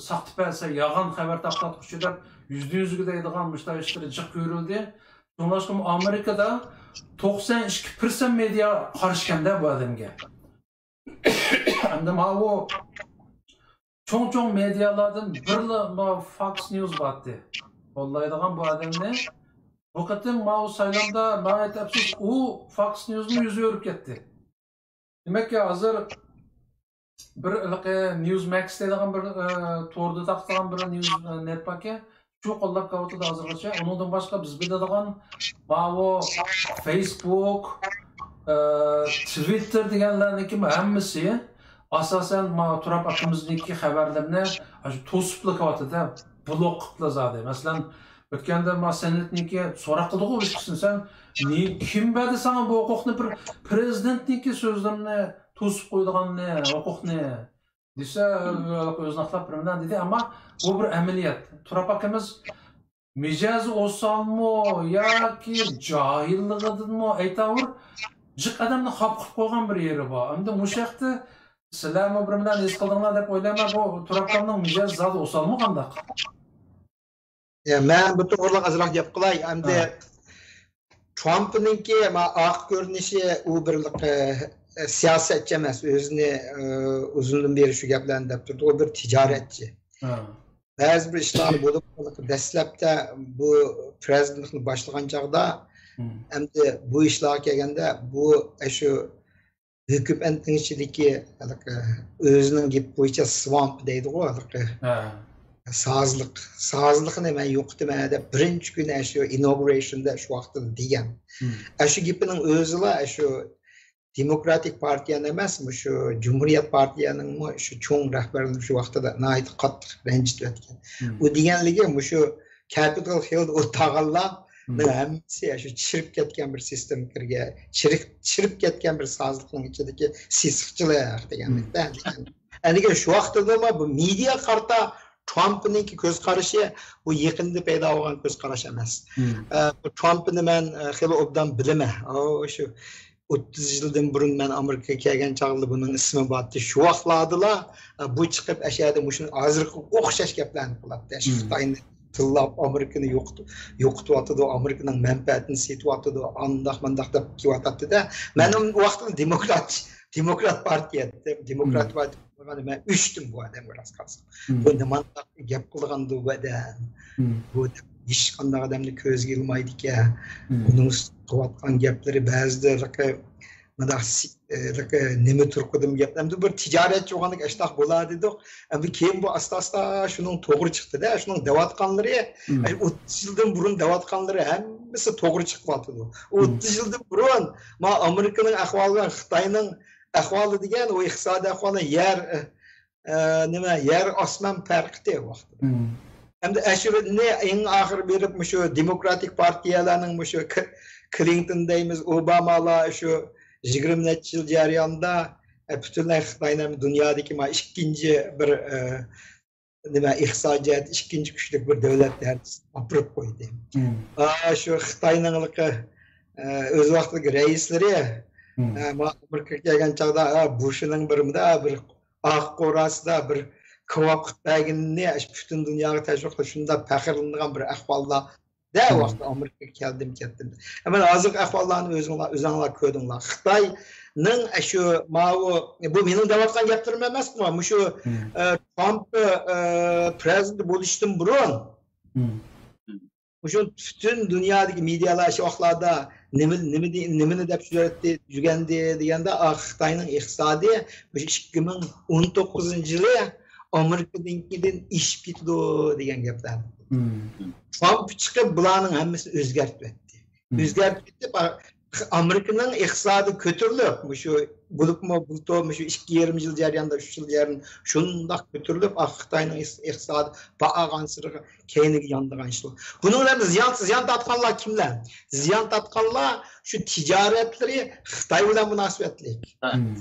ساختىپە، سەن يالغان خەۋەر تارقاتقۇچى دەپ يۈزدە يۈزگە دەيدىغان مۇشۇنداق ئىشلىرى جىق كۆرۈلدى. شۇڭلاشقىمۇ ئامېرىكىدا توقسان ئىككى پىرسەنت مېدىيا قارشىكەندە بۇ ئادەمگە. ئەمدى ماۋۇ چوڭ چوڭ مېدىيالاردىن بىرلا ماۋۇ فاكس نيۇز بارتى. قوللايدىغان بۇ ئادەمنى. بۇ قېتىم ماۋۇ سايلامدا ناھايىتى ئەپسۇس، ئۇ فاكس نيۇزمۇ يۈز ئۆرۈپ كەتتى. دېمەك، ھازىر بىر ھېلىقى نيۇز مەكس دەيدىغان بىر، ئە، توردا تارقىتىدىغان بىر نيۇز، ئە، نېت باركەن. شۇ قوللاپ كېلىۋاتىدۇ ھازىرغىچە. ئۇنىڭدىن باشقا بىز بىلىدىغان ماۋۇ فېيسبۇك، ئە، تىۋىتتېر دېگەنلەرنىڭكى ھەممىسى ئاساسەن ماۋۇ تۇراب ئاكىمىزنىڭكى خەۋەرلىرىنى ئاشۇ توسۇپلا كېلىۋاتىدۇ، بلوك قىپلا زادى. مەسىلەن، ئۆتكەندە ما سېناتنىڭكى سوراق قىلدىغۇ ئىككىسىنى، سەن نى-، كىم بەردى ساڭا بۇ ھوقۇقنى بىر پرېزىدېنتنىڭكى سۆزلىرىنى توسۇپ قويىدىغاننى، ھوقۇقنى؟ دېسە، ئۆزىنى ئاقلاپ بېرىمەن دېدى. ئەمما بۇ بىر ئەمەلىيەت. تۇراب ئاكىمىز مىجەزى ئوسالمۇ ياكى جاھىللىقىدىنمۇ ئەيتاۋۇر، جىق ئادەمنى خاپا قىلىپ قويغان بىر يېرى بار. ئەمدى مۇشۇ ھەقتە سىلەرمۇ بىر نېمىلەرنى ھېس قىلدىڭلار دەپ ئويلايمەن. بۇ تۇراب ئاكامنىڭ مىجەزى زادى ئوسالمۇ قانداق؟ يا، مەن بۇ توغرىلىق ئازراق گەپ قىلاي. ئەمدى ترامپنىڭكى ما ئارقا كۆرۈنۈشى، ئۇ بىر، ئە، سىياسەتچى ئەمەس، ئۆزىنى، ئە، ئۇزۇندىن بېرى شۇ گەپلەرنى دەپ تۇرىدۇ، ئۇ بىر تىجارەتچى. بەزى بىر ئىشلار بولۇپ، دەسلەپتە بۇ پرېزىدېنتلىقنى باشلىغان چاغدا، ئەمدى بۇ ئىشلارغا كەلگەندە، بۇ، ئە، شۇ ھۆكۈمەتنىڭ ئىچىدىكى ھېلىقى ئۆزىنىڭ گېپى بويىچە سۋامپ دەيدىغۇ، ھېلىقى سازلىق، سازلىقنى مەن يوقىتىمەن دەپ بىرىنچى كۈنى ئاشۇ ئىنوگۇرېيشندا شۇ ۋاقتىدا دېگەن. ئاشۇ گېپىنىڭ ئۆزىلا ئاشۇ دېموكراتىك پارتىيەنى ئەمەس، مۇشۇ جۇمھۇرىيەت پارتىيەنىڭمۇ شۇ چوڭ رەھبەرلىرىنى شۇ ۋاقتىدا ناھايىتى قاتتىق رەنجىتىۋەتكەن. ئۇ دېگەنلىكى مۇشۇ كەپىتال ھىلدا ئولتۇرغانلارنىڭ ھەممىسى شۇ چىرىپ كەتكەن بىر سىستېما كىرگەن، چىرىپ، چىرىپ كەتكەن بىر سازلىقنىڭ ئىچىدىكى سېسىقچىلىق دېگەنلىكتە. ئەنىگە شۇ ۋاقتىدىمۇ بۇ مېدىيا قارىتا ترامپنىڭكى كۆز قارىشى بۇ يېقىندا پەيدا بولغان كۆز قاراش ئەمەس. ئە، بۇ ترامپنى مەن، ئە، خېلى ئوبدان بىلىمەن. ئۇ شۇ ئوتتۇز يىلدىن بۇرۇن مەن ئامېرىكىغا كەلگەن چاغدا بۇنىڭ ئىسمى بارتى. شۇ ۋاقىتلاردىلا، ئە، بۇ چىقىپ ئەشەدە مۇشۇ ھازىرقى ئوخشاش گەپلەرنى قىلاتتى. شۇ خىتاينى تىللاپ، ئامېرىكىنى يوقىتىپ، يوقىتىۋاتىدۇ، ئامېرىكىنىڭ مەنپەئەتىنى سېتىۋاتىدۇ، ئانداق مانداق دەپ كېلىۋاتاتتى-دە. مەن ئۇ ۋاقىتتا دېموكرات، دېموكرات پارتىيە، دېموكرات پارتىيە، مەن ئۆچتۈم بۇ ئادەمگە، راست قارىسام. بۇ نېمانداق گەپ قىلغاندۇ بۇ ئادەم؟ بۇ ھېچقانداق ئادەمنى كۆزگە ئىلمايدىكەن. ئۇنىڭ قىلىۋاتقان گەپلىرى بەزىدە مۇنداق نېمە تۇرقىدىم گەپ. ئەمدى بىر تىجارەتچى بولغاندىكىن ئاشتاق بولا دېدۇق. ئەمدى كېيىن بۇ ئاستا-ئاستا شۇنىڭ توغرا چىقتى-دە. شۇنىڭ دەۋاتقانلىرى، ئەي، ئوتتۇز يىلدىن بۇرۇن دەۋاتقانلىرى ھەممىسى توغرا چىقىۋاتىدۇ. ئوتتۇز يىلدىن بۇرۇن ما ئامېرىكىنىڭ ئەھۋالى بىلەن خىتاينىڭ ئەھۋالى دېگەن، ئۇ ئىقتىسادىي ئەھۋالى يەر، ئە، نېمە، يەر ئاسمان پەرقى ئۇ ۋاقىتتا. ئەمدى ئەشۇنى ئەڭ ئاخىر بېرىپ مۇشۇ دېموكراتىك پارتىيەلەرنىڭ مۇشۇ ك-، كلىنتون دەيمىز، ئوبامالار شۇ يىگىرمە نەچچە يىل جەريانىدا، ئە، پۈتۈنلەي خىتاينى دۇنيادىكى ما ئىككىنچى بىر، ئە، نېمە، ئىقتىسادىي جەھەتتە ئىككىنچى كۈچلۈك بىر دۆلەت دەرىجىسىگە ئاپىرىپ قويدى. ئا، شۇ خىتاينىڭلىقى، ئە، ئۆز ۋاقتىدىكى رەئىسلىرى، ئە، ما ئامېرىكىغا كەلگەن چاغدا، ئا، بۇشنىڭ بىر، بىر ئاق قوراسىدا بىر كاۋاپ قىلىپ بەرگىنىنى پۈتۈن دۇنياغا تەشۋىق قىلىپ، شۇنداق پەخىرلىنىدىغان بىر ئەھۋالدا دە ۋاقىتتا ئامېرىكىغا كەلدىم، كەتتىم. مەن ھازىرقى ئەھۋاللارنى ئۆزۈڭلار، ئۆزۈڭلار كۆردۈڭلار. خىتاينىڭ ئەشۇ ماۋۇ، بۇ مېنىڭ دەۋاتقان گەپلىرىم ئەمەسقۇ، مۇشۇ، ئە، ترامپ، ئە، پرېزىدېنت بولۇشتىن بۇرۇن مۇشۇ پۈتۈن دۇنيادىكى مېدىيالار شۇ ۋاقىتلاردا نېمە، نېمە دې-، نېمىنى دەپ يۈرەتتى، يۈرگەندى دېگەندە، ئا، خىتاينىڭ ئىقتىسادى مۇشۇ ئىككى مىڭ ئون توققۇزىنچى يىلى ئامېرىكىنىڭكىدىن ئېشىپ كېتىدۇ دېگەن گەپلەر. ترامپ چىقىپ بۇلارنىڭ ھەممىسىنى ئۆزگەرتىۋەتتى. ئۆزگەرتىۋېتىپ، ئا-، ئامېرىكىنىڭ ئىقتىسادى كۆتۈرۈلۈپ، مۇشۇ بولۇپمۇ بۇلتۇر، مۇشۇ ئىككى يېرىم يىل جەريانىدا، ئۈچ يىل جەرياندا شۇنداق كۆتۈرۈلۈپ، ئا، خىتاينىڭ ئىس-، ئىقتىسادى بارغانسېرى كەينىگە يانىدىغان ئىشلار. بۇنىڭ بىلەن زىيان، زىيان تارتقانلار كىملەر؟ زىيان تارتقانلار شۇ تىجارەتلىرى خىتاي بىلەن مۇناسىۋەتلىك.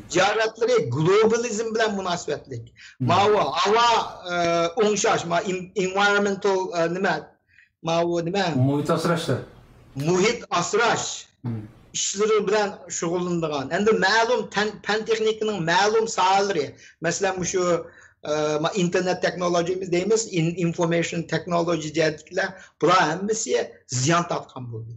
تىجارەتلىرى گلوبالىزم بىلەن مۇناسىۋەتلىك. ماۋۇ ھاۋا، ئە، ئوڭشاش، ما، ئېن-، ئېنۋايرونمېنتال، ئە، نېمە؟ ماۋۇ نېمە؟ مۇھىت ئاسراشتا. مۇھىت ئاسراش ئىشلىرى بىلەن شۇغۇللىنىدىغان. ئەمدى مەلۇم تەن-، پەن تېخنىكىنىڭ مەلۇم ساھەلىرى، مەسىلەن، مۇشۇ، ئە، ما-، ئىنتېرنېت تېخنولوگىيىمىز دەيمىز، ئىن-، ئىنفورمېيشن تېخنولوگىيە جەھەتتىكىلەر، بۇلار ھەممىسى زىيان تارتقان بولدى.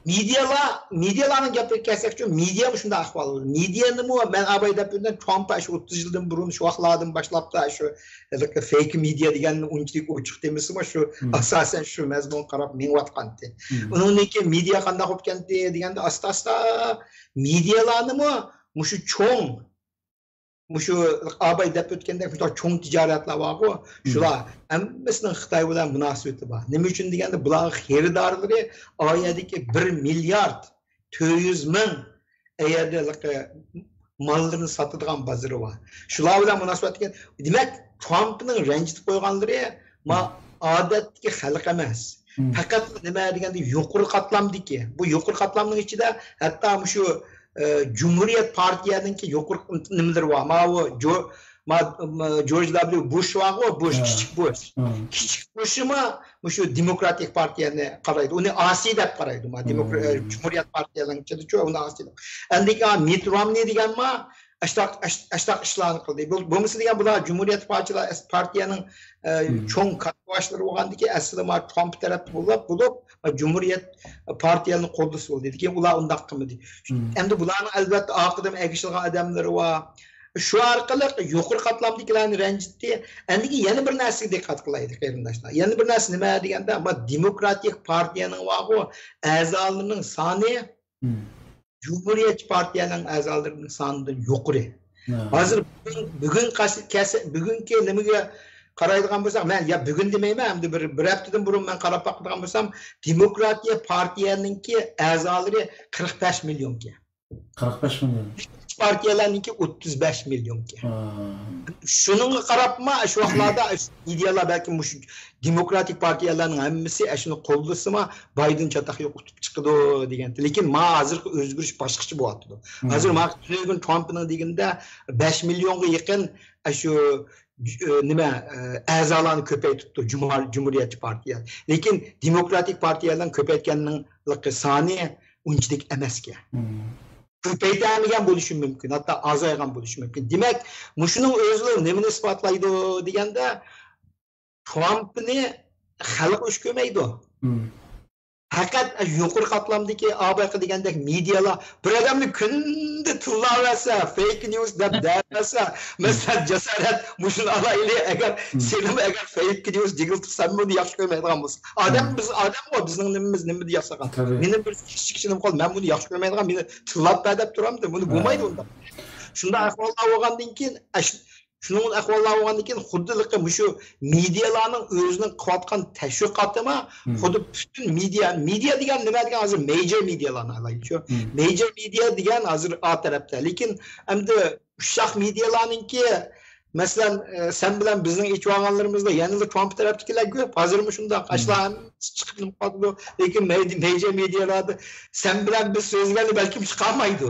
مېدىيالار، مېدىيالارنىڭ گەپىگە كەلسەكچۇ، مېدىيا مۇشۇنداق ئەھۋال بولدى. مېدىيانىمۇ مەن ئاباي دەپ بىلدىم، ترامپ شۇ ئوتتۇز يىلدىن بۇرۇن، شۇ ۋاقىتلاردىن باشلاپلا شۇ ھېلىقى فېيك مېدىيا دېگەن ئۇنچىلىك ئوچۇق تېمىسىمۇ شۇ ئاساسەن شۇ مەزمۇنغا قاراپ مېڭىۋاتقانتى. ئۇنىڭدىن كېيىن مېدىيا قانداق بولۇپ كەتتى دېگەندە، ئاستا-ئاستا مېدىيالارنىمۇ مۇشۇ چوڭ، مۇشۇ ئاباي دەپ ئۆتكەندەك مۇشۇنداق چوڭ تىجارەتلەر بارغۇ، شۇلار ھەممىسىنىڭ خىتاي بىلەن مۇناسىۋىتى بار. نېمە ئۈچۈن دېگەندە، بۇلارنىڭ خېرىدارلىرى ئا يەردىكى بىر مىليارد تۆت يۈز مىڭ ئەگەردە ماللىرىنى ساتىدىغان بازىرى بار. شۇلار بىلەن مۇناسىۋەتلىك. دېمەك، ترامپنىڭ رەنجىتىپ قويغانلىرى ما ئادەتتىكى خەلق ئەمەس. پەقەت نېمە دېگەندە، يۇقىرى قاتلامدىكى. بۇ يۇقىرى قاتلامنىڭ ئىچىدە ھەتتا مۇشۇ، ئە، جۇمھۇرىيەت پارتىيەنىڭكى يۇقىرى نېمىلىرى بار. ماۋۇ جو-، ما-، ما-، جورج دابليۇ بۇش بارغۇ، بۇش، كىچىك بۇش. كىچىك بۇشمۇ مۇشۇ دېموكراتىك پارتىيەنى قارايدۇ. ئۇنى ئاسىي دەپ قارايدۇ. ما دېموكرا-، ئە، جۇمھۇرىيەت پارتىيەنىڭ ئىچىدىچۇ ئۇنى ئاسىي دەپ. ئەندىكى مىت رومنى دېگەنما ئاشتاق، ئاش-، ئاشتاق ئىشلارنى قىلدى. بۇ، بولمىسا دېگەن بۇلار جۇمھۇرىيەت پارتىيە-، پارتىيەنىڭ، ئە، چوڭ كاتتىباشلىرى بولغاندىكى ئەسلى ما ترامپ تەرەپتە بولۇپ، بولۇپ، جۇمھۇرىيەت پارتىيەنى قوللىسا بولدى. لېكىن ئۇلار ئۇنداق قىلمىدى. ئەمدى بۇلارنىڭ ئەلۋەتتە ئارقىدىن ئەگىشىدىغان ئادەملىرى بار. شۇ ئارقىلىق يۇقىرى قاتلامدىكىلەرنى رەنجىتتى. ئەندىكى يەنە بىر نەرسىگە دىققەت قىلايلى، قېرىنداشلار. يەنە بىر نەرسە نېمە دېگەندە، ما دېموكراتىك پارتىيەنىڭ بارغۇ ئەزالىرىنىڭ سانى جۇمھۇرىيەتچى پارتىيەنىڭ ئەزالىرىنىڭ سانىدىن يۇقىرى. ھازىر بۈگۈن، بۈگۈن قاس-، كەس-، بۈگۈنكى نېمىگە قارايدىغان بولساق، مەن يا بۈگۈن دېمەيمەن، ئەمدى بىر، بىر ھەپتىدىن بۇرۇن مەن قاراپ باقىدىغان بولسام، دېموكراتىيە پارتىيەنىڭكى ئەزالىرى قىرىق بەش مىليونكەن. قىرىق بەش مىليون. پارتىيەلەرنىڭكى ئوتتۇز بەش مىليونكەن. شۇنىڭغا قاراپما، شۇ ۋاقىتلاردا مېدىيالار بەلكىم مۇشۇ دېموكراتىك پارتىيەلەرنىڭ ھەممىسى ئەشۇنى قوللىسىما، بايدېن چاتاق يوق ئۇتۇپ چىقىدۇ دېگەن. لېكىن ما ھازىرقى ئۆزگىرىش باشقىچە بولۇۋاتىدۇ. ھازىر ما تۈنۈگۈن ترامپنىڭ دېگىنىدە بەش مىليونغا يېقىن ئاشۇ، ئە، نېمە، ئە، ئەزالارنى كۆپەيتىپتۇ جۇمھۇر-، جۇمھۇرىيەتچى پارتىيە. لېكىن دېموكراتىك پارتىيەلەرنىڭ كۆپەيتكەننىڭ سانى ئۇنچىلىك ئەمەسكەن. كۆپەيتەلمىگەن بولۇشى مۇمكىن، ھەتتا ئازايغان بولۇشى مۇمكىن. دېمەك، مۇشۇنىڭ ئۆزىلا نېمىنى ئىسپاتلايدۇ دېگەندە، ترامپنى خەلق ئۆچ كۆرمەيدۇ. پەقەت يۇقىرى قاتلامدىكى ئابايقى دېگەندەك مېدىيالار بىر ئادەمنى كۈندە تىللاۋەرسە، فېيك نيۇز دەپ دەۋەرسە، مەسىلەن، جاسارەت، مۇشۇنى ئالايلى، ئەگەر سېنىمۇ ئەگەر فېيك نيۇز جىگىل تۇرسا، سەن بۇنى ياخشى كۆرمەيدىغان بولسا. ئادەم، بىز ئادەمغۇ، بىزنىڭ نېمىمىز نېمە دېيەلسەك. مېنىڭ بىر كىچىك كىشىنىم قول، مەن بۇنى ياخشى كۆرمەيدىغان، مېنى تىللاپ بەر دەپ تۇرامدۇ؟ بۇنى بولمايدۇ ئۇنداق. شۇنداق ئەھۋاللار بولغاندىن كېيىن، ئەش-، شۇنىڭ ئەھۋاللار بولغاندىن كېيىن، خۇددى مۇشۇ مېدىيالارنىڭ ئۆزىنىڭ قىلىۋاتقان تەشۋىقاتىمۇ، خۇددى پۈتۈن مېدىيا، مېدىيا دېگەن نېمە دېگەن، ھازىر مەيجەر مېدىيالارنى ئالايلىچۇ. مەيجەر مېدىيا دېگەن ھازىر ئا تەرەپتە. لېكىن ئەمدى ئۇششاق مېدىيالارنىڭكى، مەسىلەن، ئە، سەن بىلەن بىزنىڭ ئېچىۋالغانلىرىمىزدا يەنىلا ترامپ تەرەپتىكىلەر كۆپ. ھازىرمۇ شۇنداق. ئاشۇلار ھەممىسى چىقىپ نېمە قىلىۋاتىدۇ. لېكىن مەي-، مەيجەر مېدىيالاردا سەن بىلەن بىز سۆزلىگەندە بەلكىم چىقالمايدۇ.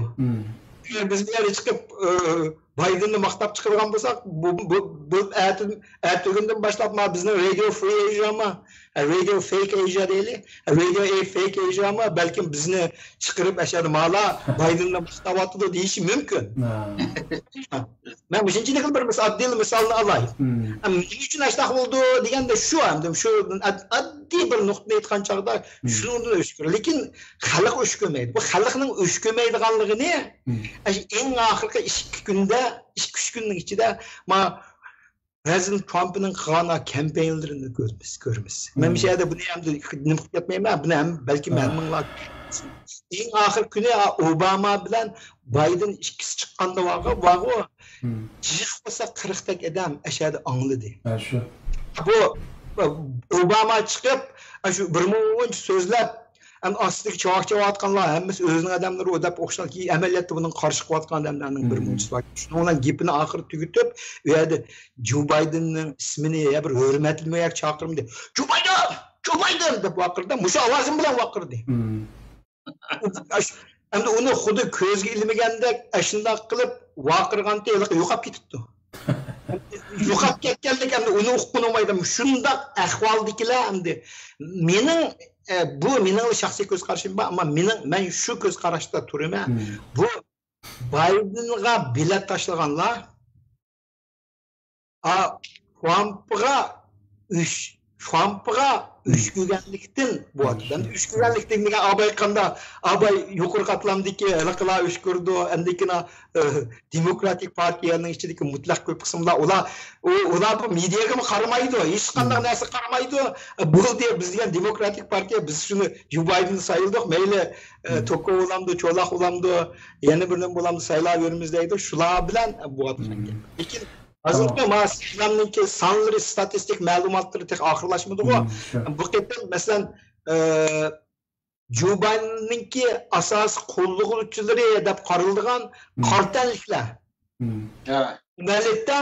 ئەگەر بىز بۇ يەرگە چىقىپ، ئە، بايدېننى ماختاپ چىقىدىغان بولساق، بۇ، بۇ، بۇ ئەتە-، ئەتىگۈندىن باشلاپ ما بىزنىڭ رادىيو فرى ئېيژامۇ، ئە، رادىيو فېيك ئېيژا دەيلى، رادىيو ئېي-، فېيك ئېيژامۇ بەلكىم بىزنى چىقىرىپ، ئەشەدە مالا بايدېننى ماختاۋاتىدۇ دېيىشى مۇمكىن. مەن مۇشۇنچىلىك بىر مىس-، ئاددىي مىسالنى ئالاي. ئەم، نېمە ئۈچۈن ئاشۇنداق بولىدۇ دېگەندە شۇ، ئەمدى شۇ ئاد-، ئاددىي بىر نۇقتىنى ئېيتقان چاغدا شۇنىڭدىن ئۆچ كۆرىدۇ. لېكىن خەلق ئۆچ كۆرمەيدۇ. بۇ خەلقنىڭ ئۆچ كۆرمەيدىغانلىقىنى ئاشۇ ئەڭ ئاخىرقى ئىككى كۈندە، ئىككى، ئۈچ كۈننىڭ ئىچىدە ما پرېزىدېنت ترامپنىڭ قىلغان كامپېينلىرىنى كۆرىمىز، كۆرىمىز. مەن مۇشۇ يەردە بۇنى ئەمدى نېمە قىلىپ كەتمەيمەن، بۇنى ھەم بەلكىم ھەممىڭلار ئەڭ ئاخىرقى كۈنى ئوباما بىلەن بايدېن ئىككىسى چىققاندا بارغۇ، بارغۇ، جىق بولسا قىرىقتەك ئادەم ئەشەدە ئاڭلىدى. ھە، شۇ. بۇ، بۇ ئوباما چىقىپ، ئاشۇ بىر مۇنچە سۆزلەپ، ئەمدى ئاستىدىكى چاۋاك چاۋاۋاتقانلار ھەممىسى ئۆزىنىڭ ئادەملىرى ئۇ دەپ ئوخشاش، ئەمەلىيەتتە بۇنىڭ قارشى قىلىۋاتقان ئادەملەرنىڭ بىر مۇنچىسى بار. شۇنىڭ بىلەن گېپىنى ئاخىرى تۈگىتىپ، ئۇ يەردە جو بايدېننىڭ ئىسمىنى يا بىر ھۆرمەتلىمەي چاقىرمىدى. جو بايدېن! جو بايدېن! دەپ ۋارقىرىدى. مۇشۇ ئاۋازىم بىلەن ۋارقىرىدى. ئەش-، ئەمدى ئۇنى خۇددى كۆزگە ئىلمىگەندەك ئاشۇنداق قىلىپ ۋارقىرىغانتى ھېلىقى يوقاپ كېتىپتۇ. يوقاپ كەتكەنلىك ئەمدى ئۇنى ئۇققىنى بولمايدۇ. شۇنداق ئەھۋالدىكىلەر ئەمدى مېنىڭ، ئە، بۇ مېنىڭلا شەخسىي كۆز قارىشىم بار، ئەمما مېنىڭ، مەن شۇ كۆز قاراشتا تۇرىمەن. بۇ بايدېنغا بېلەت تاشلىغانلار، ئا، ترامپقا ئۆچ-، ترامپقا ئۆچ كۆرگەنلىكتىن بولۇۋاتىدۇ. ئەمدى ئۆچ كۆرگەنلىكتىن دېگەن ئاباي قاندا، ئاباي يۇقىرى قاتلامدىكى ھېلىقىلار ئۆچ كۆرىدۇ، ئەمدىكىنا، ئە، دېموكراتىك پارتىيەنىڭ ئىچىدىكى مۇتلەق كۆپ قىسىملار، ئۇلار، ئۇ، ئۇلار بۇ مېدىيەگىمۇ قارىمايدۇ، ھېچقانداق نەرسىگە قارىمايدۇ. ئە، بولدى، بىز دېگەن دېموكراتىك پارتىيە، بىز شۇنى جو بايدېننى سايلىدۇق، مەيلى، ئە، توكو بولامدۇ، چولاق بولامدۇ، يەنە بىر نېمە بولامدۇ، سايلاۋېرىمىز دەيدۇ، شۇلار بىلەن بولۇۋاتىدىكەن. لېكىن ھازىرقى ما سىلەرنىڭكى سانلىرى، ستاتىستىك مەلۇماتلىرى تېخى ئاخىرلاشمىدىغۇ. بۇ قېتىم، مەسىلەن، ئە، جو بايدېننىڭكى ئاساسىي قوللىغۇچىلىرى دەپ قارىلىدىغان قارا تەنلىكلەر ئەمەلىيەتتە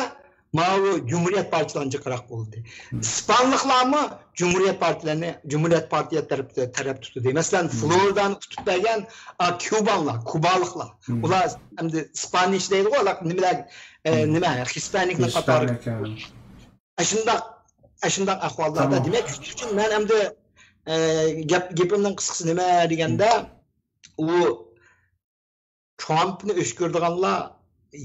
ماۋۇ جۇمھۇرىيەت پارتىيىلارنى جىقراق بولدى. ئىسپانلىقلارمۇ جۇمھۇرىيەت پارتىيىلىرىنى، جۇمھۇرىيەت پارتىيە تەرەپ، تەرەپ تۇتتى. مەسىلەن، فلورىدانى ئۇتۇپ بەرگەن، ئا، كيۇبانلار، كۇبالىقلار. ئۇلار ئەمدى ئىسپانىيچە دەيدىغۇ، ئۇلار نېمىلەر، ئە، نېمە، خىسپانىكنىڭ قاتارى. ئاشۇنداق، ئاشۇنداق ئەھۋاللاردا، دېمەك، شۇنىڭ ئۈچۈن مەن ئەمدى، ئە، گەپ، گېپىمنىڭ قىسقىسى نېمە دېگەندە، ئۇ ترامپنى ئۆچ كۆرىدىغانلار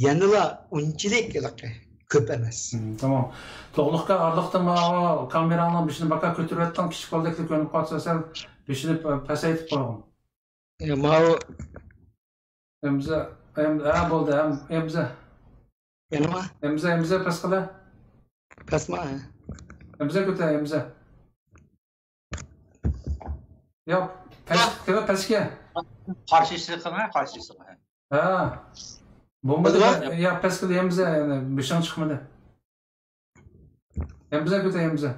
يەنىلا ئۇنچىلىك ھېلىقى كۆپ ئەمەس. تامام. توغلۇققا ئارىلىقتا ماۋۇ كامېراڭنىڭ بېشىنى باكا كۆتۈرۈۋەتتىڭ، كىچىك بالىدەكلا كۆرۈنۈپ قالسا، سەل بېشىنى پە-، پەسەيتىپ قويغىن. ئە، ماۋۇ ئەمزە، ئەم-، ھە، بولدى، ئەم-، ئەمزە. يەنىمۇ؟ ئەمزە، ئەمزە، پەس قىلە. پەسمۇ، ھە. ئەمزە كۆتە، ئەمزە. ياق، پەس، ھە. كۆتە، پەسكە. قارشى سىقىڭ، قارشى سىقىڭ. ھە. بولمىدى. بولدىمۇ؟ ياق، پەس قىلە، ئەمزە، يەنە بېشىڭ چىقمىدى. ھەمزە كۆتە، ھەمزە.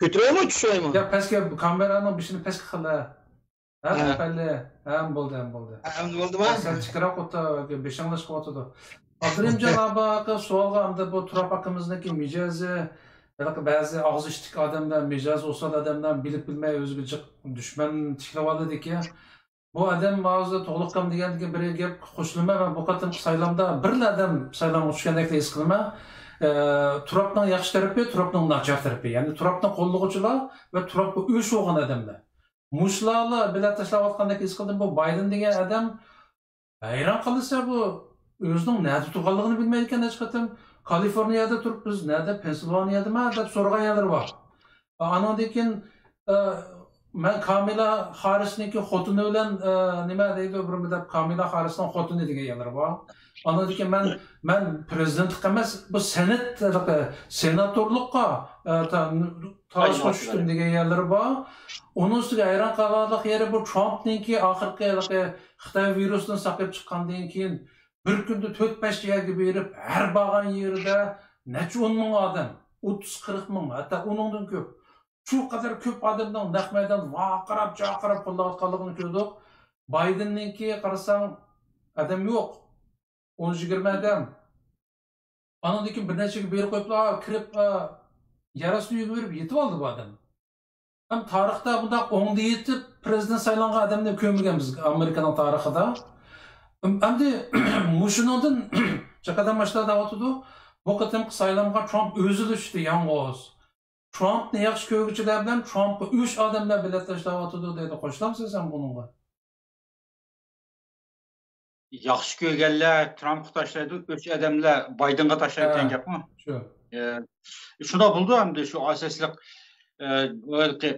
كۆتۈرەيمۇ، چۈشۈرەيمۇ؟ يا، پەسكە، كامېرانىڭ بېشىنى پەسكە قىل، ھە. ھە، ھە. ئەپەندى. ھە، بولدى، ھە، بولدى. ھە، ئەمدى بولدىمۇ؟ ھە، سەل تىكراق ئوتتا، بېشىڭ ئىشقا ئوتىدۇ. ئابدۇرېھىمجان ئابا ئاكا سوئالغا ئەمدى بۇ تۇراب ئاكىمىزنىڭكى مىجەزى، ھېلىقى بەزى ئاغزى ئىتتىك ئادەملەر، مىجەزى ئوسال ئادەملەر بىلىپ بىلمەي ئۆزىگە جىق دۈشمەن تىكلەۋالىدىكەن. بۇ ئادەم ھازىر تۇغلۇق كام دېگەندىكى بىر گەپ قوشۇلىمەن. مەن بۇ قېتىمقى سايلامدا بىرلا ئادەم سايلامغا چۈشكەندەكلا ھېس قىلىمەن. ئە، تۇرابنىڭ ياخشى تەرىپى، تۇرابنىڭ ناچار تەرىپى. يەنى تۇرابنى قوللىغۇچىلار ۋە تۇرابقا ئۆچ بولغان ئادەملەر. مۇشۇلارلا بېلەت تاشلاۋاتقاندەك ھېس قىلدىم. بۇ بايدېن دېگەن ئادەم، ھەيران قالىسەن، بۇ ئۆزىنىڭ نەدە تۇرغانلىقىنى بىلمەيدىكەن. ھەر قېتىم كالىفورنىيەدە تۇرۇپ، بىز نەدە، پېنسىلۋانىيەدىمۇ دەپ سورىغان يەرلىرى بار. ئانىڭدىن كېيىن، ئە، مەن كامىلا خاررىسنىڭكى خوتۇنى بىلەن، ئە، نېمە دەيدۇ، بىر مۇددەت كامىلا خاررىسنىڭ خوتۇنى دېگەن يەرلىرى بار. ئانىڭدىن كېيىن مەن، مەن پىرېزىدېنتلىق ئەمەس، بۇ سېنات، سېناتورلۇققا، ئە، تا-، تالاشقا چۈشتۈم دېگەن يەرلىرى بار. ئۇنىڭ ئۈستىگە ھەيران قالارلىق يېرى بۇ ترامپنىڭكى ئاخىرقى ھېلىقى خىتاي ۋىرۇسىدىن ساقىيىپ چىققاندىن كېيىن بىر كۈندە تۆت-بەش يەرگە بېرىپ، ھەر بارغان يېرىدە نەچچە ئون مىڭ ئادەم، ئوتتۇز-قىرىق مىڭ، ھەتتا ئۇنىڭدىن كۆپ. شۇ قەدەر كۆپ ئادەمنىڭ نەق مەيداندا ۋارقىراپ، جارقىراپ قوللاۋاتقانلىقىنى كۆردۇق. بايدېننىڭكى قارىساڭ، ئادەم يوق. ئون يىگىرمە ئادەم. ئانىڭدىن كېيىن بىر نەچچىگە بېرىپ قويۇپلا، كىرىپ، ئا، يەر ئاستى ئۆيگە بېرىپ يېتىۋالدى بۇ ئادەم. ھەم تارىختا بۇنداق ئوڭدا يېتىپ پىرېزىدېنت سايلانغان ئادەمنى كۆرمىگەنبىز ئامېرىكىنىڭ تارىخىدا. ئەمدى مۇشۇنىڭدىن جاقادان باشلاپ دەۋاتىدۇ. بۇ قېتىمقى سايلامغا ترامپ ئۆزىلا چۈشتى يالغۇز. ترامپنى ياخشى كۆرگۈچىلەر بىلەن ترامپقا ئۆچ ئادەملەر بېلەت تاشلاۋاتىدۇ دەيدۇ. قوشۇلامسەن سەن بۇنىڭغا؟ ياخشى كۆرگەنلەر ترامپقا تاشلايدۇ، ئۆچ ئادەملەر بايدېنغا تاشلايدۇ دېگەن ھە، گەپمۇ؟ شۇ. ئە، شۇنداق بولىدۇ ئەمدى شۇ ئاساسلىق، ئە،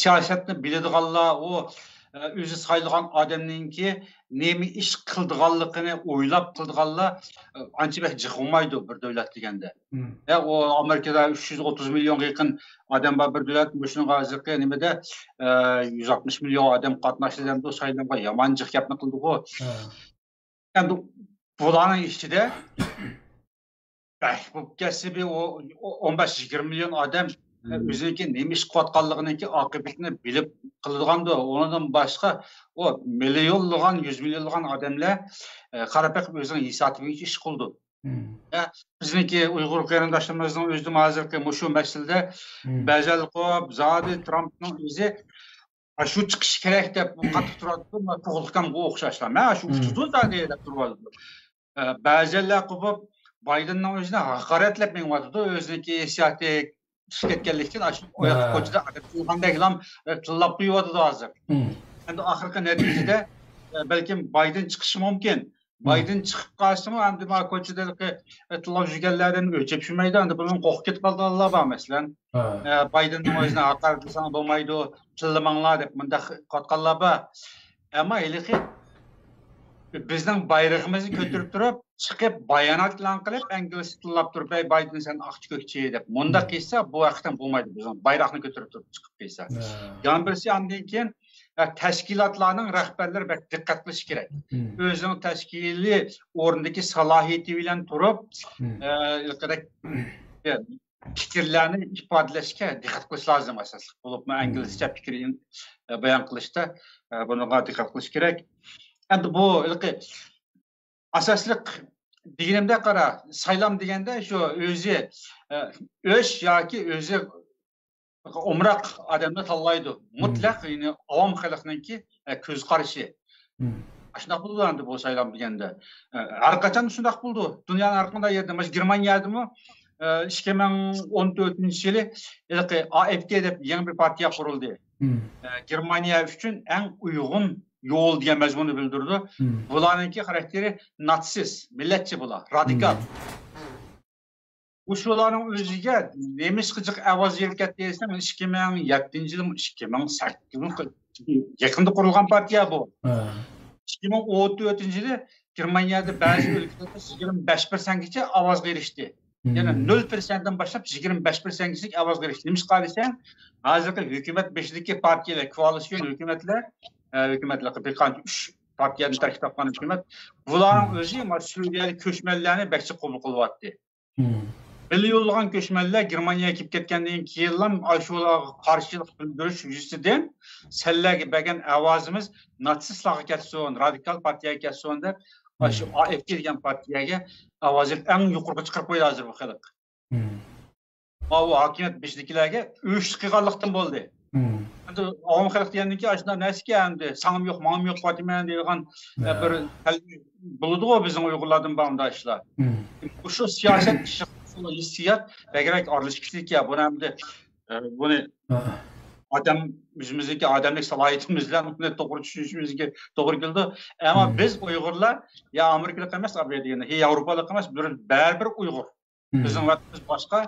سىياسەتنى بىلىدىغانلار، ئۇ، ئە، ئۆزى سايلىغان ئادەمنىڭكى نېمە ئىش قىلىدىغانلىقىنى ئويلاپ قىلىدىغانلار، ئە، ئانچە بەك جىق بولمايدۇ بىر دۆلەت دېگەندە. مم. ئە، ئۇ ئامېرىكىدا ئۈچ يۈز ئوتتۇز مىليونغا يېقىن ئادەم بار بىر دۆلەت، مۇشۇنىڭغا ھازىرقى نېمىدە، ئە، يۈز ئاتمىش مىليون ئادەم قاتناشتى دەمدۇ سايلامغا، يامان جىق گەپنى قىلدىغۇ. ھە. ئەمدى بۇلارنىڭ ئىچىدە بەك بولۇپ كەتسە بىر ئو-، ئو-، ئون بەش يىگىرمە مىليون ئادەم مم. ئۆزىنىڭكى نېمە ئىش قىلىۋاتقانلىقىنىڭكى ئاقىۋىتىنى بىلىپ قىلىدىغاندۇ. ئۇنىڭدىن باشقا ئۇ مىليونلىغان، يۈز مىليونلىغان ئادەملەر، ئە، قارا بېقىپ ئۆزىنىڭ ھېسابىغا ئىش قىلىدۇ. مم. ئە، بىزنىڭكى ئۇيغۇر قېرىنداشلىرىمىزنىڭ ئۆزىمۇ ھازىرقى مۇشۇ مەسىلىدە مم. بەزەن قوپ، زادى ترامپنىڭ ئۆزى، «ھە، شۇ چىقىشى كېرەك» دەپ قاتتىق تۇراتتى، تۇغلۇقكامغا ئوخشاشلا. «مەن شۇ مم. ئۇچىدۇ زادى» دەپ تۇرۇۋالىدۇ. ئە، بەزەنلەر قوپۇپ، بايدېننىڭ ئۆزىنى ھاقارەتلەپ مېڭىۋاتىدۇ، ئۆزىنىڭكى ھېسسىياتى چۈشۈپ كەتكەنلىكتىن، ئاشۇ ھە. كوچىدا ئادەم تىللىغاندەكلا، ئە، تىللاپ قويۇۋاتىدۇ ھازىر. مم. ئەمدى ئاخىرقى نەتىجىدە، ئە، بەلكىم بايدېن چىقىشى مۇمكىن. مم. بايدېن چىقىپ قالسىمۇ، ئەمدى ما كوچىدا ھېلىقى، ئە، تىللاپ يۈرگەنلەردىن ئۆلچەپ چۈشمەيدۇ. ئەمدى بۇنىڭ قورقۇپ كېتىپ قالىدىغانلار بار، مەسىلەن. ھە. ئە، بايدېننىڭ ئۆزىنى ھاقارەتلىسەڭ بولمايدۇ، تىللىماڭلار دەپ مۇنداق قىلىۋاتقانلار بار. ئەمما ھېلىقى بىزنىڭ بايرىقىمىزنى كۆتۈرۈپ تۇرۇپ، چىقىپ بايانات ئېلان قىلىپ، ئىنگلىزچە تىللاپ تۇرۇپ، «ھەي، بايدېن، سەن ئاق كۆكچى» دەپ. مۇنداق قىلسا، بۇ ھەقىقەتەن بولمايدۇ، بىزنىڭ بايراقنى كۆتۈرۈپ تۇرۇپ چىقىپ قىلسا. ھە. يەنە بىرسى، ئاندىن كېيىن، ئە، تەشكىلاتلارنىڭ رەھبەرلىرى بەك دىققەت قىلىشى كېرەك. مم. ئۆزىنىڭ تەشكىلىي ئورنىدىكى سالاھىيىتى بىلەن تۇرۇپ، مم. ئە، ھېلىقىدەك پىكىرلەرنى ئىپادىلەشكە دىققەت قىلىش لازىم ئاساسلىق. بولۇپمۇ مم. ئىنگلىزچە پىكىر، ئە، بايان قىلىشتا، ئە، بۇنىڭغا دىققەت قىلىش كېرەك. ئەمدى بۇ ھېلىقى ئاساسلىق دېگىنىمدە، قارا، سايلام دېگەندە شۇ ئۆزى، ئە، ئۆچ ياكى ئۆزى ئومراق ئادەمنى تاللايدۇ. مم. مۇتلەق، يەنى ئاۋام خەلقنىڭكى، ئە، كۆز قارىشى. مم. ئاشۇنداق بولىدۇ ئەمدى بۇ سايلام دېگەندە. ئە، ھەر قاچان شۇنداق بولىدۇ. دۇنيانىڭ ھەر قانداق يېرىدە، مۇشۇ گېرمانىيەدىمۇ، ئە، ئىككى مىڭ ئون تۆتىنچى يىلى ھېلىقى ئا ئېف دى دەپ يېڭى بىر پارتىيە قۇرۇلدى. مم. ئە، گېرمانىيە ئۈچۈن ئەڭ ئۇيغۇن يول دېگەن مەزمۇننى بىلدۈرىدۇ. مم. بۇلارنىڭكى خاراكتېرى ناتسىست، مىللەتچى بۇلار، رادىكال. مم. مۇشۇلارنىڭ ئۆزىگە نېمىشقا جىق ئاۋاز يېرىپ كەتتى دېسەم، ئىككى مىڭ يەتتىنچى يىل، ئىككى مىڭ سەككىزىنچى يىل يېقىندا قۇرۇلغان پارتىيە بۇ. ھە. ئىككى مىڭ ئون تۆتىنچى يىلى گېرمانىيەدە بەزى ئۆلكىلەردە يىگىرمە بەش پىرسەنتكىچە ئاۋازغا ئېرىشتى. يەنى مم. نۆل پىرسەنتتىن باشلاپ يىگىرمە بەش پىرسەنتكىچىلىك ئاۋازغا ئېرىشتى. نېمىشقا دېسەڭ، ھازىرقى ھۆكۈمەت بېشىدىكى پارتىيەلەر، كوئالىتسىيون ھۆكۈمەتلەر، ئە، ھۆكۈمەتلەر بىر قانچە ئۈچ پارتىيەدىن تەركىب تاپقان ھۆكۈمەت، بۇلارنىڭ مم. ئۆزى، مانا، سۈرىيەلىك كۆچمەنلەرنى بەك جىق قوبۇل قىلىۋاتتى. مم. مىليونلىغان كۆچمەنلەر گېرمانىيەگە كېلىپ كەتكەندىن كېيىنلا، ئاشۇلارغا قارشىلىق بىلدۈرۈش يۈزىسىدىن سەنلەرگە بەرگەن ئاۋازىمىز ناتسىستلارغا كەتسۇن، رادىكال پارتىيەگە كەتسۇن دەپ، مم. ئاشۇ ئا ئېف دى دېگەن پارتىيەگە ئاۋازىنى ئەڭ يۇقىرىغا چىقىرىپ قويدى ھازىر بۇ خەلق. مم. ماۋۇ ھاكىمىيەت بېشىدىكىلەرگە ئۆچ قىلغانلىقتىن بولدى. مم. ئەمدى ئاۋام خەلق دېگەندىن كېيىن ئاشۇنداق نەرسىكەن، ئەمدى ساڭىمۇ يوق، ماڭىمۇ يوق قىلىۋاتىمەن دەيدىغان، ئە، بىر خىيال بولىدىغۇ بىزنىڭ ئۇيغۇرلاردىمۇ بار ئۇنداق ئىشلار. شۇ سىياسەت ئىشى، شۇ ھېسسىيات بەكرەك ئارىلىشىپ كېتىدىكەن. بۇنى ئەمدى، ئە، بۇنى ئادەم، ئۆزىمىزنىڭكى ئادەملىك سالاھىيىتىمىز بىلەن ئۇنى توغرا چۈشىنىشىمىزگە توغرا كېلىدۇ. ئەمما بىز ئۇيغۇرلار يا ئامېرىكىلىق ئەمەس، ئابىيە دېگەندە، يا ياۋروپالىق ئەمەس، بىر، بەرىبىر ئۇيغۇر. بىزنىڭ ۋەتىنىمىز باشقا.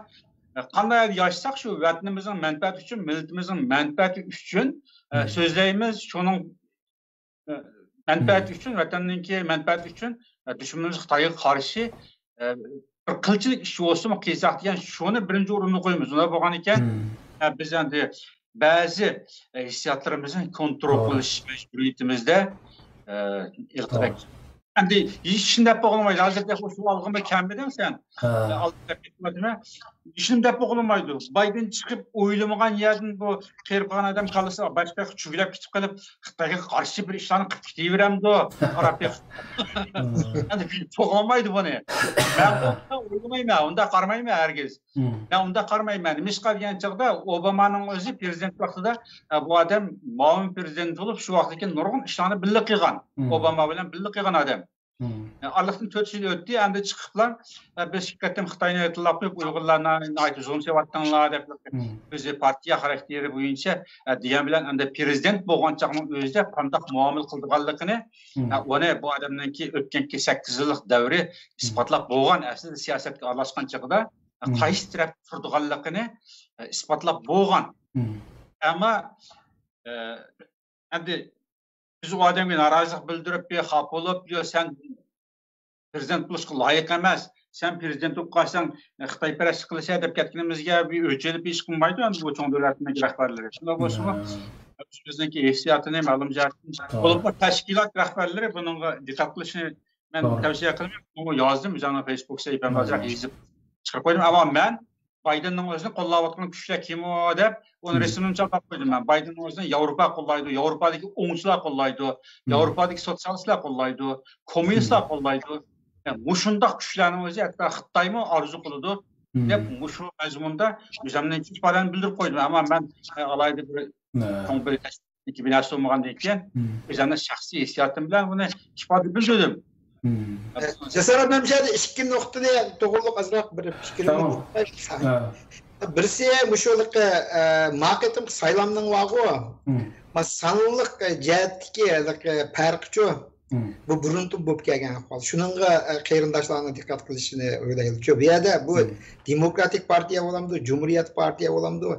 قانداق يەردە ياشىساق، شۇ ۋەتىنىمىزنىڭ مەنپەئەتى ئۈچۈن، مىللىتىمىزنىڭ مەنپەئەتى ئۈچۈن، ئە، سۆزلەيمىز. شۇنىڭ، ئە، مەنپەئەتى ئۈچۈن، ۋەتەننىڭكى مەنپەئەتى ئۈچۈن، ئە، دۈشمىنىمىز خىتايغا قارشى، ئە، بىر قىلچىلىك ئىش بولسىمۇ قىلساق دېگەن شۇنى بىرىنچى ئورۇندا قويىمىز. ئۇنداق بولغان ئىكەن، ئە، بىز ئەمدى بەزى، ئە، ھېسسىياتلىرىمىزنى كونترول قىلىش مەجبۇرىيىتىمىزدە، ئە، ئېلقىدەك. ئەمدى ھېچنېمە دەپ بولمايدۇ. ھازىر دەپ شۇ ئالغىمۇ كەلمىدىڭ سەن. ئالدىن دەپ كېتىۋاتىمەن. ھېچنېمە دەپ بولمايدۇ. بايدېن چىقىپ ئويلىمىغان يەردىن بۇ قېرىپ قالغان ئادەم كاللىسى باشقا چۈگىلەپ كېتىپ قېلىپ، خىتايغا قارشى بىر ئىشلارنى قىلىپ كېتىۋېرەمدۇ؟ قاراپ بېقىپ. ئەمدى بولمايدۇ بۇنى. مەن ئۇنداق ئويلىمايمەن، ئۇنداق قارىمايمەن ھەرگىز. مەن ئۇنداق قارىمايمەن. نېمىشقا دېگەن چاغدا ئوبامانىڭ ئۆزى پىرېزىدېنت ۋاقتىدا، ئە، بۇ ئادەم مۇئاۋىن پىرېزىدېنت بولۇپ، شۇ ۋاقىتتىكى نۇرغۇن ئىشلارنى بىللە قىلغان. ئوباما بىلەن بىللە قىلغان ئادەم. ئارىلىقتىن تۆت يىل ئۆتتى، ئەمدى چىقىپلا، ئە، بىز ئىككى قېتىم خىتاينى ئېتىلاپ قويۇپ، ئۇيغۇرلارنى ناھايىتى زۇلۇم سېلىۋاتتىڭلار دەپ، ئۆزى پارتىيە خاراكتېرى بويىچە، ئە، دېگەن بىلەن ئەمدى پىرېزىدېنت بولغان چاغنىڭ ئۆزىدە قانداق مۇئامىلە قىلىدىغانلىقىنى، ئە، ئۇنى بۇ ئادەمنىڭكى ئۆتكەنكى سەككىز يىللىق دەۋرى ئىسپاتلاپ بولغان، ئەسلىدە سىياسەتكە ئارىلاشقان چېغىدا، ئە، قايسى تەرەپتە تۇرىدىغانلىقىنى، ئە، ئىسپاتلاپ بولغان. ئەمما، ئە، ئەمدى بىز ئۇ ئادەمگە نارازىلىق بىلدۈرۈپ، خاپا بولۇپ، يا سەن پىرېزىدېنت بولۇشقا لايىق ئەمەس، سەن پىرېزىدېنت بولۇپ قالساڭ، خىتايپەرەسلىك قىلىسەن دەپ كەتكىنىمىزگە بىر ئۆچ ئېلىپ ھېچ قىلمايدۇ ئەمدى بۇ چوڭ دۆلەتنىڭ رەھبەرلىرى. شۇنداق بولسىمۇ، ئۆزىمىزنىڭكى ھېسسىياتىنى مەلۇم جەھەتتىن، بولۇپمۇ تەشكىلات رەھبەرلىرى بۇنىڭغا دىققەت قىلىشىنى مەن تەۋسىيە قىلىمەن. بۇنى يازدىم، ئۆزۈمنىڭ فېيسبۇك سەھىپەمدە يېزىپ چىقىرىپ قويدۇم. ئەمما مەن بايدېننىڭ ئۆزىنى قوللاۋاتقان كۈچلەر كىمۇ دەپ، ئۇنى رەسمىي چاپلاپ قويدۇم مەن. بايدېننىڭ ئۆزىنى ياۋروپا قوللايدۇ، ياۋروپادىكى ئوڭچىلار قوللايدۇ، ياۋروپادىكى سوتسىيالىستلار قوللايدۇ، كوممۇنىستلار قوللايدۇ. يەنى مۇشۇنداق كۈچلەرنىڭ ئۆزى ھەتتا خىتايمۇ ئارزۇ قىلىدۇ دەپ مۇشۇ مەزمۇندا ئۆزۈمنىڭ ئىپادەمنى بىلدۈرۈپ قويدۇم. ئەمما مەن ئالاھىدە بىر چوڭ بىر بىناسى بولمىغاندىن كېيىن، ئۆزۈمنىڭ شەخسىي ھېسسىياتىم بىلەن بۇنى ئىپادە بىلدۈردۈم. جاسارەت، مەن مۇشۇ يەردە ئىككى نۇقتىنى توغرىلىق ئازراق بىر پىكرىمنى بىرسى مۇشۇ، ئە، ما قېتىمقى سايلامنىڭ بارغۇ، ما سانلىق جەھەتتىكى ھېلىقى پەرقىچۇ، بۇ بۇرۇنتىن بولۇپ كەلگەن ئەھۋال. شۇنىڭغا، ئە، قېرىنداشلارنىڭ دىققەت قىلىشىنى ئويلايلىچۇ. بۇ يەردە بۇ دېموكراتىك پارتىيە بولامدۇ، جۇمھۇرىيەت پارتىيە بولامدۇ،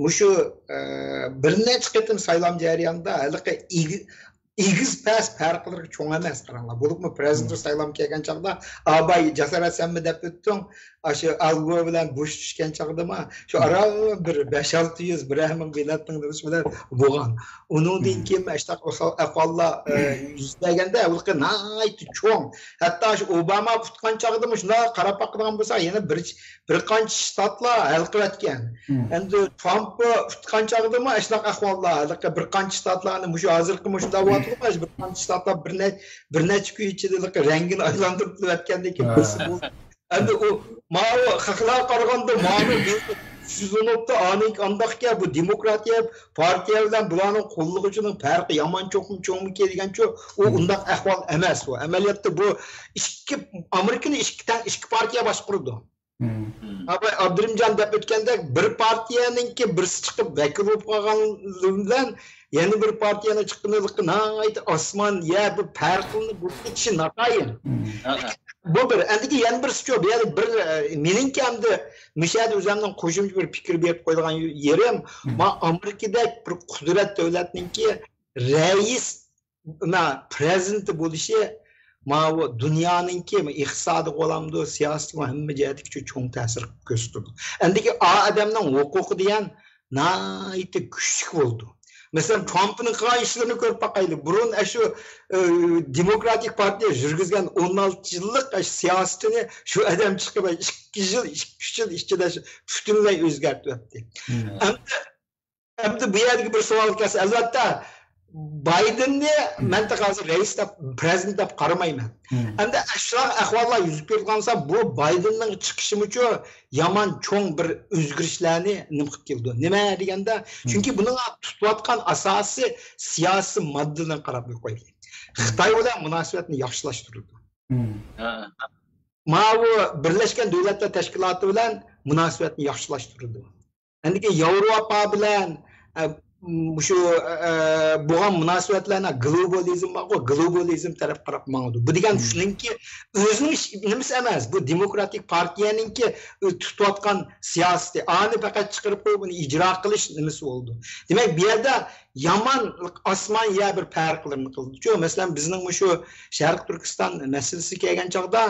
مۇشۇ، ئە، بىر نەچچە قېتىم سايلام جەريانىدا ھېلىقى ئېگىز پەس پەرقلىرى چوڭ ئەمەس، قاراڭلار. بولۇپمۇ پىرېزىدېنت سايلام كەلگەن چاغدا، ئاباي، جاسارەت، سەنمۇ دەپ ئۆتتۈڭ، ئاشۇ ئال گور بىلەن بۇش چۈشكەن چاغدىمۇ شۇ ئاران بىر بەش-ئالتە يۈز، بىرەر مىڭ بېلەتنىڭ نېمىسى بىلەن بولغان. ئۇنىڭدىن كېيىن ئاشۇنداق ئەھۋاللار، ئە، يۈز بەرگەندە، ھېلىقى ناھايىتى چوڭ. ھەتتا شۇ ئوباما ئۇتقان چاغدىمۇ شۇنداق قاراپ باقىدىغان بولساق، يەنە بىر، بىر قانچە شتاتلار ھەل قىلىۋەتكەن. ئەمدى ترامپ ئۇتقان چاغدىمۇ ئاشۇنداق ئەھۋاللار، ھېلىقى بىر قانچە شتاتلارنى مۇشۇ ھازىرقى مۇشۇنداق بولۇۋاتىدۇ، بىر قانچە شتاتلار بىر نە-، بىر نەچچە كۈن ئىچىدە رەڭگىنى ئايلاندۇرۇپ قىلىۋەتكەندىن كېيىن بىرسى بولدى. ئەمدى ئۇ ماۋۇ خەقلەرگە قارىغاندا ماۋۇ بىز سىز ئۇنۇپتا ئانىڭ ئانداقكەن، بۇ دېموكراتىيە پارتىيە بىلەن بۇلارنىڭ قوللىغۇچىنىڭ پەرقى يامان چوقۇم چوڭمىكىن دېگەنچۇ، ئۇ ئۇنداق ئەھۋال ئەمەس. ئۇ ئەمەلىيەتتە بۇ ئىككى، ئامېرىكىنى ئىككى تەڭ، ئىككى پارتىيە باشقۇرىدۇ. ئاباي ئابدۇرېھىمجان دەپ ئۆتكەندەك، بىر پارتىيەنىڭكى بىرسى چىقىپ ۋەكىل بولۇپ قالغانلىقى بىلەن يەنە بىر پارتىيەنىڭ چىققىنىلىقى ناھايىتى ئاسمان يەر بىر پەرقلىنىپ بولۇپ كېتىشى ناتايىن. بۇ بىر. ئەندىكى يەنە بىرسىچۇ، بۇ يەردە بىر، ئە، مېنىڭكى ئەمدى مۇشۇ يەردە ئۆزۈمنىڭ قوشۇمچە بىر پىكىر بېرىپ قويىدىغان يېرىم، ما ئامېرىكىدەك بىر قۇدرەت دۆلەتنىڭكى رەئىس، ما پىرېزىدېنتى بولۇشى، ماۋۇ دۇنيانىڭكى ئىقتىسادىغا بولامدۇ، سىياسىتىغا، ھەممە جەھەتتىكى چوڭ تەسىر كۆرسىتىدۇ. ئەندىكى ئا ئادەمنىڭ ھوقۇقى دېگەن ناھايىتى كۈچلۈك بولىدۇ. مەسىلەن، ترامپنىڭ قىلغان ئىشلىرىنى كۆرۈپ باقايلى. بۇرۇن ئاشۇ، ئە، دېموكراتىك پارتىيە يۈرگۈزگەن ئون ئالتە يىللىق ئاشۇ سىياسىتىنى شۇ ئادەم چىقىپ، ئىككى يىل، ئىككى، ئۈچ يىل ئىچىدە پۈتۈنلەي ئۆزگەرتىۋەتتى. ئەمدى، ئەمدى بۇ يەردىكى بىر سوئال كەلسە، ئەلۋەتتە، بايدېننى مەن تېخى ھازىر رەئىس دەپ، پرېزىدېنت دەپ قارىمايمەن. ئەمدى شۇنداق ئەھۋاللار يۈز بېرىدىغان بولسا، بۇ بايدېننىڭ چىقىشىمۇچۇ يامان چوڭ بىر ئۆزگىرىشلەرنى نېمە قىلىپ كېلىدۇ. نېمە دېگەندە، چۈنكى بۇنىڭ تۇتۇۋاتقان ئاساسىي سىياسىي ماددىلىرىنى قاراپ قويايلى. خىتاي بىلەن مۇناسىۋەتنى ياخشىلاشتۇرىدۇ. ماۋۇ بىرلەشكەن دۆلەتلەر تەشكىلاتى بىلەن مۇناسىۋەتنى ياخشىلاشتۇرىدۇ. ئەندىكىن ياۋروپا بىلەن، ئە، مۇشۇ، ئە، بولغان مۇناسىۋەتلەرنى گلوبالىزم بارغۇ، گلوبالىزم تەرەپ قاراپ ماڭىدۇ. بۇ دېگەن شۇنىڭكى ئۆزىنىڭ ئىش-، نېمىسى ئەمەس. بۇ دېموكراتىك پارتىيەنىڭكى تۇتۇۋاتقان سىياسىتى. ئانى پەقەت چىقىرىپ قويۇپ، ئۇنى ئىجرا قىلىش نېمىسى بولىدۇ. دېمەك، بۇ يەردە يامان ئاسمان يەر بىر پەرقلىرىنى قىلدىچۇ. مەسىلەن، بىزنىڭ مۇشۇ شەرقىي تۈركىستان مەسىلىسىگە كەلگەن چاغدا،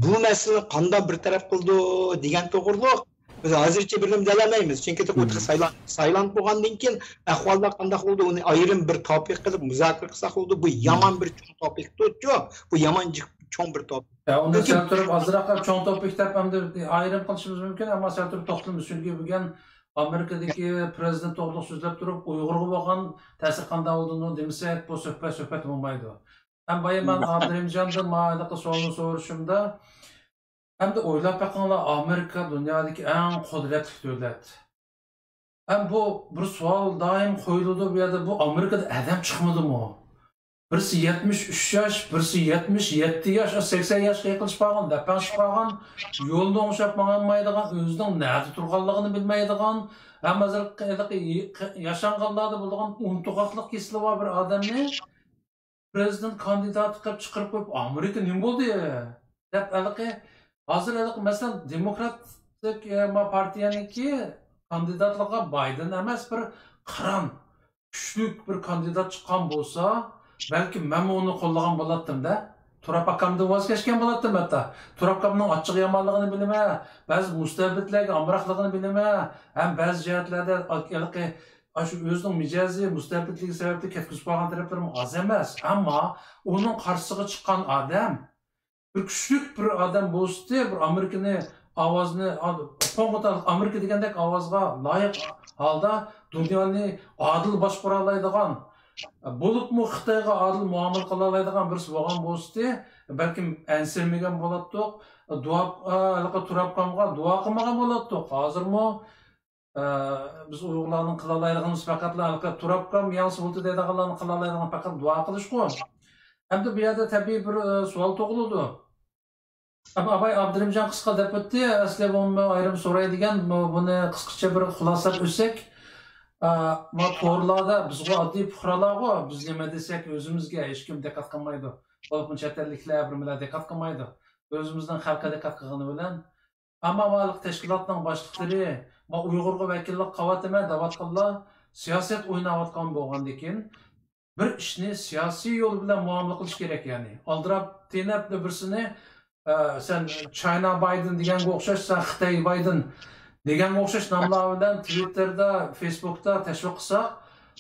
بۇ مەسىلىنى قانداق بىر تەرەپ قىلىدۇ دېگەن توغرۇلۇق بىز ھازىرچە بىر نېمە دېيەلمەيمىز. چۈنكى تېخى سايلان-، سايلان بولغاندىن كېيىن ئەھۋاللار قانداق بولىدۇ، ئۇنى ئايرىم بىر توپىك قىلىپ مۇزاكىرە قىلساق بولىدۇ. بۇ يامان بىر چوڭ توپىكتۇچۇ. بۇ يامان جىق-، چوڭ بىر توپىك. يا، ئۇنى لېكىن سەل تۇرۇپ ئازراق چوڭ توپىك دەپ ئەمدى ئايرىم قىلىشىمىز مۇمكىن، ئەمما سەل تۇرۇپ توختىلىمىز. چۈنكى بۈگۈن ئامېرىكىدىكى پرېزىدېنت توغرۇلۇق سۆزلەپ تۇرۇپ، ئۇيغۇرغا بولغان تەسىرى قانداق بولىدۇ دېمىسەك، بۇ سۆھبەت سۆھبەت بولمايدۇ. ھەم بايا مەن ئابدۇرېھىمجاندىن ماۋۇ ھېلىقى سوئالنى سورىشىمدا، ئەمدى ئويلاپ بېقىڭلار، ئامېرىكا دۇنيادىكى ئەڭ قۇدرەتلىك دۆلەت. ھەم بۇ بىر سوئال دائىم قويۇلىدۇ، بۇ يەردە بۇ ئامېرىكىدا ئادەم چىقمىدىمۇ؟ بىرسى يەتمىش ئۈچ ياش، بىرسى يەتمىش يەتتە ياش، سەكسەن ياشقا يېقىنلىشىپ قالغان، دەپەڭشىپ قالغان، يولىنى ئوڭشاپ ماڭالمايدىغان، ئۆزىنىڭ نەدە تۇرغانلىقىنى بىلمەيدىغان، ھەم ھازىر ھېلىقى ياشانغانلاردا بولىدىغان ئۇنتۇغاقلىق كېسىلى بار بىر ئادەمنى پرېزىدېنت كاندىداتى قىلىپ چىقىرىپ قويۇپ، «ئامېرىكا نېمە بولدى؟» دەپ، ھېلىقى، ھازىر ھېلىقى، مەسىلەن، دېموكراتىك، ئە، ما پارتىيەنىڭكى كاندىداتلىرىغا بايدېن ئەمەس، بىر قىران، كۈچلۈك بىر كاندىدات چىققان بولسا، بەلكىم مەنمۇ ئۇنى قوللىغان بولاتتىم-دە. تۇراب ئاكامدىن ۋاز كەچكەن بولاتتىم ھەتتا. تۇراب ئاكامنىڭ ئاچچىق يامانلىقىنى بىلىمەن، بەزى مۇستەبىتلەرگە ئامراقلىقىنى بىلىمەن، ھەم بەزى جەھەتلەردە ھېلىقى ئاشۇ ئۆزىنىڭ مىجەزى، مۇستەبىتلىكى سەۋەبلىك كەتكۈزۈپ قالغان تەرەپلىرىمۇ ئاز ئەمەس. ئەمما ئۇنىڭ قارشىسىغا چىققان ئادەم، بىر كۈچلۈك بىر ئادەم بولسىتى، بىر ئامېرىكىنى ئاۋازىنى، قوڭغۇت ئامېرىكا دېگەندەك ئاۋازغا لايىق ھالدا دۇنيانى ئادىل باشقۇرالايدىغان، بولۇپمۇ خىتايغا ئادىل مۇئامىلە قىلالايدىغان بىرسى بولغان بولسىتى، بەلكىم ئەنسىرىمىگەن بولاتتۇق، دۇئا، ھېلىقى تۇرابكامغا دۇئا قىلمىغان بولاتتۇق. ھازىرمۇ ئە، بىز ئۇيغۇرلارنىڭ قىلالايدىغىنىمىز پەقەتلا ھېلىقى تۇرابكام ياڭزى بولدى دەيدىغانلارنىڭ قىلالايدىغىنى پەقەت دۇئا قىلىشقۇ. ئەمدى بۇ يەردە تەبىئىي بىر، ئە، سوئال تۇغۇلىدۇ. ئەم، ئاباي ئابدۇرېھىمجان قىسقا دەپ ئۆتتى. ئەسلى بۇ ئايرىم سوراي دېگەن، بۇ، بۇنى قىسقىچە بىر خۇلاسىلاپ ئۆتسەك، ئە، ما تورلاردا بىزغۇ ئاددىي پۇقرالارغۇ، بىز نېمە دېسەك ئۆزىمىزگە ھېچكىم دىققەت قىلمايدۇ. بولۇپمۇ چەت ئەللىكلەر بىر مىللەت دىققەت قىلمايدۇ. ئۆزىمىزنىڭ خەلقى دىققەت قىلغىنى بىلەن ئەمما مۇئەللىق تەشكىلاتنىڭ باشلىقلىرى، ما ئۇيغۇرغا ۋەكىللىك قىلىۋاتىمەن دەۋاتقانلار سىياسەت ئويناۋاتقان بولغاندىكىن، بىر ئىشنى سىياسىي يول بىلەن مۇئامىلە قىلىش كېرەك. يەنى ئالدىراپ تېنەپ بىرسىنى، ئە، سەن چاينا بايدېن دېگەنگە ئوخشاش، سەن خىتاي بايدېن دېگەنگە ئوخشاش ناملار بىلەن تىۋىتتېردا، فېيسبۇكتا تەشۋىق قىلساق،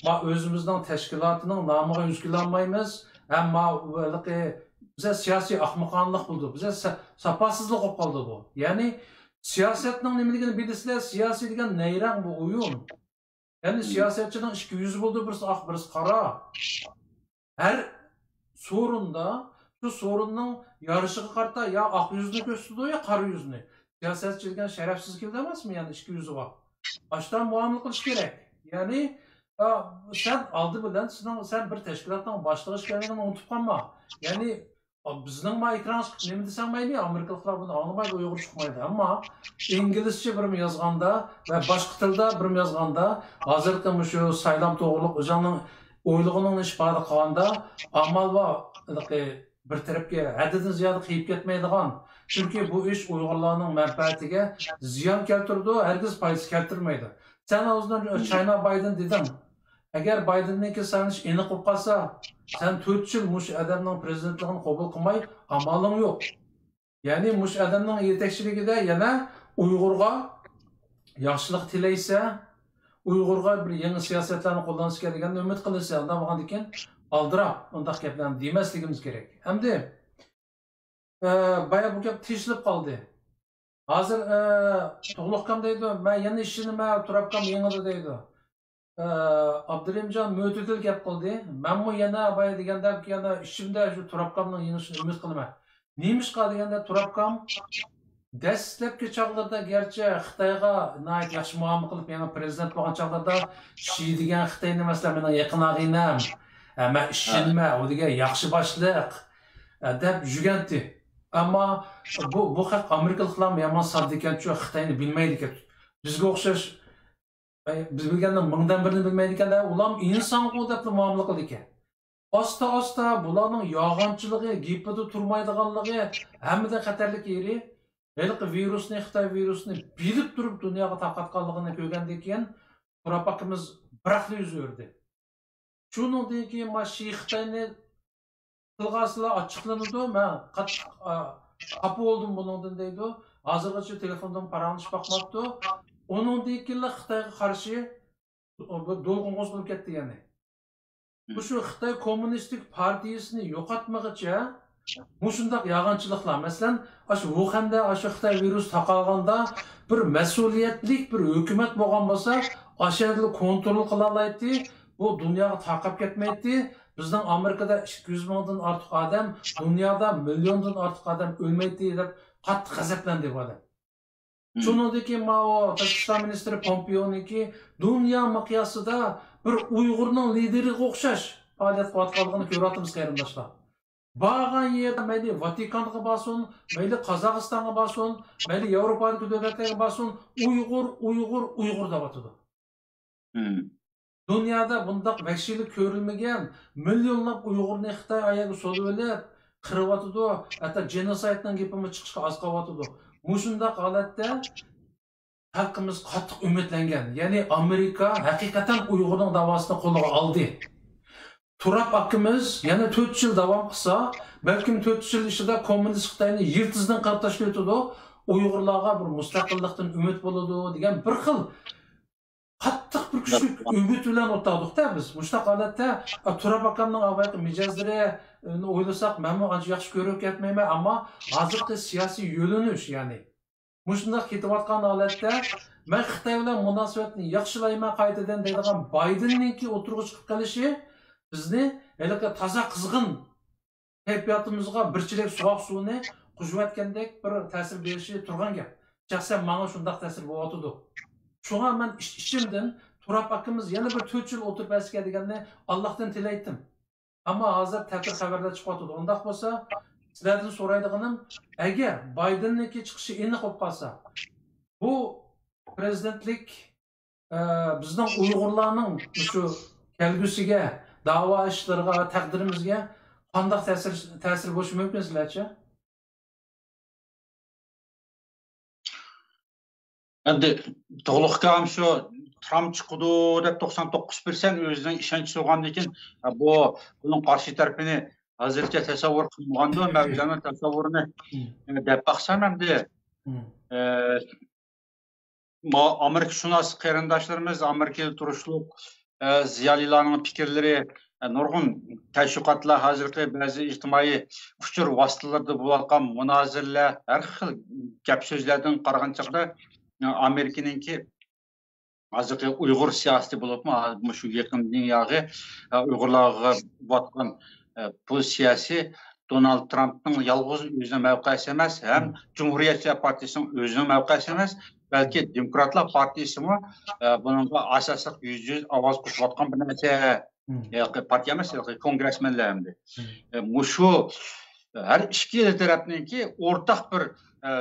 ما ئۆزىمىزنىڭ تەشكىلاتىنىڭ نامىغا يۈز كېلەلمەيمىز. ھەم ما ھېلىقى بىزە سىياسىي ئاخمىقانىلىق بولدى. بىزە سا-، ساپاسىزلىق بولۇپ قالدى بۇ. يەنى سىياسەتنىڭ نېمىلىكىنى بىلىسىلەر، سىياسىي دېگەن نەيرەڭ بۇ ئويۇن. يەنى سىياسەتچىنىڭ ئىككى يۈزى بولىدۇ، بىرسى ئاق، بىرسى قارا. ھەر سورۇندا شۇ سورۇننىڭ يارىشىغا قارىتا يا ئاق يۈزىنى كۆرسىتىدۇ، يا قارا يۈزىنى. سىياسەتچى دېگەن شەرەپسىز كېلىدۇ ئەمەسمۇ؟ يەنى ئىككى يۈزى بار. ئاشۇنداق مۇئامىلە قىلىش كېرەك. يەنى، ئا، سەن ئالدى بىلەن سېنىڭ، سەن بىر تەشكىلاتنىڭ باشلىقى ئىكەنلىكىڭنى ئۇنتۇپ قالما. يەنى، ئا، بىزنىڭ ما ئېكرانغا چىقىپ نېمە دېسەڭ مەيلى، ئامېرىكىلىقلار بۇنى ئاڭلىمايدۇ، ئۇيغۇرچە ئۇقمايدۇ. ئەمما ئىنگلىزچە بىرمۇ يازغاندا ۋە باشقا تىلدا بىرمۇ يازغاندا، ھازىرقى مۇشۇ سايلام توغرۇلۇق ئۆزۈڭنىڭ ئويلىغىنىڭنى ئىپادە قىلغاندا، ئامال بار، ھېلىقى بىر تەرەپكە ھەددىدىن زىيادە قېيىپ كەتمەيدىغان. چۈنكى بۇ ئىش ئۇيغۇرلارنىڭ مەنپەئەتىگە زىيان كەلتۈرىدۇ، ھەرگىز پايدىسى كەلتۈرمەيدۇ. سەن ئاغزىڭدىن چاينا بايدېن دېدىڭ. ئەگەر بايدېننىڭكى سايلىنىشى ئېنىق بولۇپ قالسا، سەن تۆت يىل مۇشۇ ئادەمنىڭ پرېزىدېنتلىقىنى قوبۇل قىلماي ئامالىڭ يوق. يەنى مۇشۇ ئادەمنىڭ يېتەكچىلىكىدە يەنە ئۇيغۇرغا ياخشىلىق تىلەيسە، ئۇيغۇرغا بىر يېڭى سىياسەتلەرنى قوللانسىكەن دېگەننى ئۈمىد قىلىسەن. ئۇنداق بولغاندىكىن ئالدىراپ ئۇنداق گەپلەرنى دېمەسلىكىمىز كېرەك. ئەمدى، ئە، بايا بۇ گەپ تېشىلىپ قالدى. ھازىر، ئە، تۇغلۇقكام دەيدۇ، مەن يەنە ئىشىنىمەن، تۇرابكام يېڭىدۇ دەيدۇ. ئابدۇرېھىمجان مۆتىدىل گەپ قىلدى. مەنمۇ يەنە بايا دېگەندەك يەنە ئىچىمدە شۇ تۇرابكامنىڭ يېڭىشىنى ئۈمىد قىلىمەن. نېمىشقا دېگەندە تۇرابكام دەسلەپكى چاغلىرىدا گەرچە خىتايغا ناھايىتى ياخشى مۇئامىلە قىلىپ، يەنە پىرېزىدېنت بولغان چاغلىرىدا شى دېگەن خىتاينى مەسىلەن مېنىڭ يېقىن ئاغىنەم، ئە، مەن ئىشىنىمەن، ئۇ دېگەن ياخشى باشلىق، ئە، دەپ يۈرگەنتى. ئەمما بۇ، بۇ خەق ئامېرىكىلىقلارمۇ يامان ساددا ئىكەنچۇ، خىتاينى بىلمەيدىكەن. بىزگە ئوخشاش، ئەي، بىز بىلگەننىڭ مىڭدىن بىرىنى بىلمەيدىكەن، ئۇلارمۇ ئىنسانغۇ دەپلا مۇئامىلە قىلىدىكەن. ئاستا-ئاستا بۇلارنىڭ يالغانچىلىقى، گېپىدە تۇرمايدىغانلىقى، ھەممىدىن خەتەرلىك يېرى، ھېلىقى ۋىرۇسنى، خىتاي ۋىرۇسىنى بىلىپ تۇرۇپ دۇنياغا تارقاتقانلىقىنى كۆرگەندىن كېيىن، تۇراب ئاكىمىز بىراقلا يۈز ئۆرۈدى. شۇنىڭدىن كېيىن ما شى خىتاينى تىلغا ئالسىلا ئاچچىقلىنىدۇ، مەن قاتتىق، ئا، خاپا بولدۇم بۇنىڭدىن دەيدۇ. ھازىرغىچە تېلېفوندىن پاراڭلىشىپ باقماپتۇ. ئۇنىڭدىن كېيىنلا خىتايغا قارشى بۇ دولقۇن قوزغىلىپ كەتتى يەنى. مۇشۇ خىتاي كوممۇنىستىك پارتىيىسىنى يوقاتمىغىچە مۇشۇنداق يالغانچىلىقلار، مەسىلەن، ئاشۇ ۋۇخەندە ئاشۇ خىتاي ۋىرۇسى تارقالغاندا بىر مەسئۇلىيەتلىك بىر ھۆكۈمەت بولغان بولسا، ئاشۇ يەردىلا كونترول قىلالايتتى، بۇ دۇنياغا تارقاپ كەتمەيتتى. بىزنىڭ ئامېرىكىدا ئىككى يۈز مىڭدىن ئارتۇق ئادەم، دۇنيادا مىليوندىن ئارتۇق ئادەم ئۆلمەيتتى دەپ قاتتىق غەزەپلەندى بۇ ئادەم. شۇنىڭدىن كېيىن ماۋۇ تاشقى ئىشلار مىنىستىرى پومپېئونىڭكى دۇنيا مىقياسىدا بىر ئۇيغۇرنىڭ لىدېرىغا ئوخشاش پائالىيەت قىلىۋاتقانلىقىنى كۆرۈۋاتىمىز، قېرىنداشلار. بارغان يېرىدە مەيلى ۋاتىكانغا بارسۇن، مەيلى قازاقىستانغا بارسۇن، مەيلى ياۋروپادىكى دۆلەتلەرگە بارسۇن، ئۇيغۇر، ئۇيغۇر، ئۇيغۇر دەۋاتىدۇ. دۇنيادا بۇنداق ۋەھشىيلىك كۆرۈلمىگەن، مىليونلاپ ئۇيغۇرنى خىتاي ئاياغىغا سولىۋېلىپ قىرىۋاتىدۇ، ھەتتا جېنوسايدنىڭ گېپىمۇ چىقىشقا ئاز قالىۋاتىدۇ. مۇشۇنداق ھالەتتە خەلقىمىز قاتتىق ئۈمىدلەنگەن، يەنى ئامېرىكا ھەقىقەتەن ئۇيغۇرنىڭ داۋاسىنى قولىغا ئالدى. تۇراب ئاكىمىز يەنە تۆت يىل داۋام قىلسا، بەلكىم تۆت يىل ئىچىدە كوممۇنىست خىتاينى يىلتىزىدىن قىرىپ تاشلىۋېتىدۇ، ئۇيغۇرلارغا بىر مۇستەقىللىقتىن ئۈمىد بولىدۇ دېگەن بىر خىل قاتتىق بىر كۈچلۈك ئۈمىد بىلەن ئولتۇردۇق-دە بىز. مۇشۇنداق ھالەتتە، ئا، تۇراب ئاكامنىڭ ئاۋۋالقى مىجەزلىرى، ئە، ئويلىساق، مەنمۇ ئانچە ياخشى كۆرۈپ كەتمەيمەن، ئەمما ھازىرقى سىياسىي يۆنىلىش، يەنى مۇشۇنداق كېتىۋاتقان ھالەتتە، مەن خىتاي بىلەن مۇناسىۋەتنى ياخشىلايمەن قايتىدىن دەيدىغان بايدېننىڭكى ئوتتۇرىغا چىقىپ قېلىشى بىزنى ھېلىقى تازا قىزغىن كەيپىياتىمىزغا بىر چېلەك سوغۇق سۇنى قۇيۇۋەتكەندەك بىر تەسىر بېرىشى تۇرغان گەپ. شەخسەن ماڭا شۇنداق تەسىر بولۇۋاتىدۇ. شۇڭا مەن ئىچ-، ئىچىمدىن تۇراب ئاكىمىز يەنە بىر تۆت يىل ئولتۇرۇپ بەرسىكەن دېگەننى ئاللاھتىن تىلەيتتىم. ئەمما ھازىر تەتۈر خەۋەرلەر چىقىۋاتىدۇ. ئۇنداق بولسا، سىلەردىن سورايدىغىنىم، ئەگەر بايدېننىڭكى چىقىشى ئېنىق بولۇپ قالسا، بۇ پىرېزىدېنتلىك ئە، بىزنىڭ ئۇيغۇرلارنىڭ مۇشۇ كەلگۈسىگە، داۋا ئىشلىرىغا، تەقدىرىمىزگە قانداق تەسىر، تەسىر بولۇشى مۇمكىن سىلەرچە؟ ئەمدى تۇغلۇق ئاكام شۇ ترامپ چىقىدۇ دەپ توقسان توققۇز پىرسەنت ئۆزىنىڭ ئىشەنچى بولغاندىن كېيىن، بۇ، بۇنىڭ قارشى تەرىپىنى ھازىرچە تەسەۋۋۇر قىلمىغاندۇ، مەۋجۇتنىڭ تەسەۋۋۇرىنى، ئە، دەپ باقسام ئەمدى، ئە، ما-، ئامېرىكىشۇناس قېرىنداشلىرىمىز، ئامېرىكىدا تۇرۇشلۇق، ئە، زىيالىيلارنىڭ پىكىرلىرى، ئە، نۇرغۇن تەشۋىقاتلار، ھازىرقى بەزى ئىجتىمائىي ئۇچۇر ۋاسىتىلىرىدا بولۇۋاتقان مۇنازىرىلەر، ھەر خىل گەپ سۆزلەردىن قارىغان چاغدا، ئە، ئامېرىكىنىڭكى ھازىرقى ئۇيغۇر سىياسىتى بولۇپمۇ، ھازىر مۇشۇ يېقىندىن ياغى، ئە، ئۇيغۇرلارغا بولۇۋاتقان، ئە، پوزىتسىيەسى دونالد ترامپنىڭ يالغۇز ئۆزىنىڭ مەۋقەسى ئەمەس، ھەم جۇمھۇرىيەتچىلەر پارتىيىسىنىڭ ئۆزىنىڭ مەۋقەسى ئەمەس، بەلكى دېموكراتلار پارتىيىسىمۇ، ئە، بۇنىڭغا ئاساسلىق يۈزدە يۈز ئاۋاز قوشۇۋاتقان بىر نەرسە. ھېلىقى پارتىيە ئەمەس، ھېلىقى كونگرېسمېنلەر ئەمدى. ئە، مۇشۇ ھەر ئىككىلا تەرەپنىڭكى ئورتاق بىر، ئە،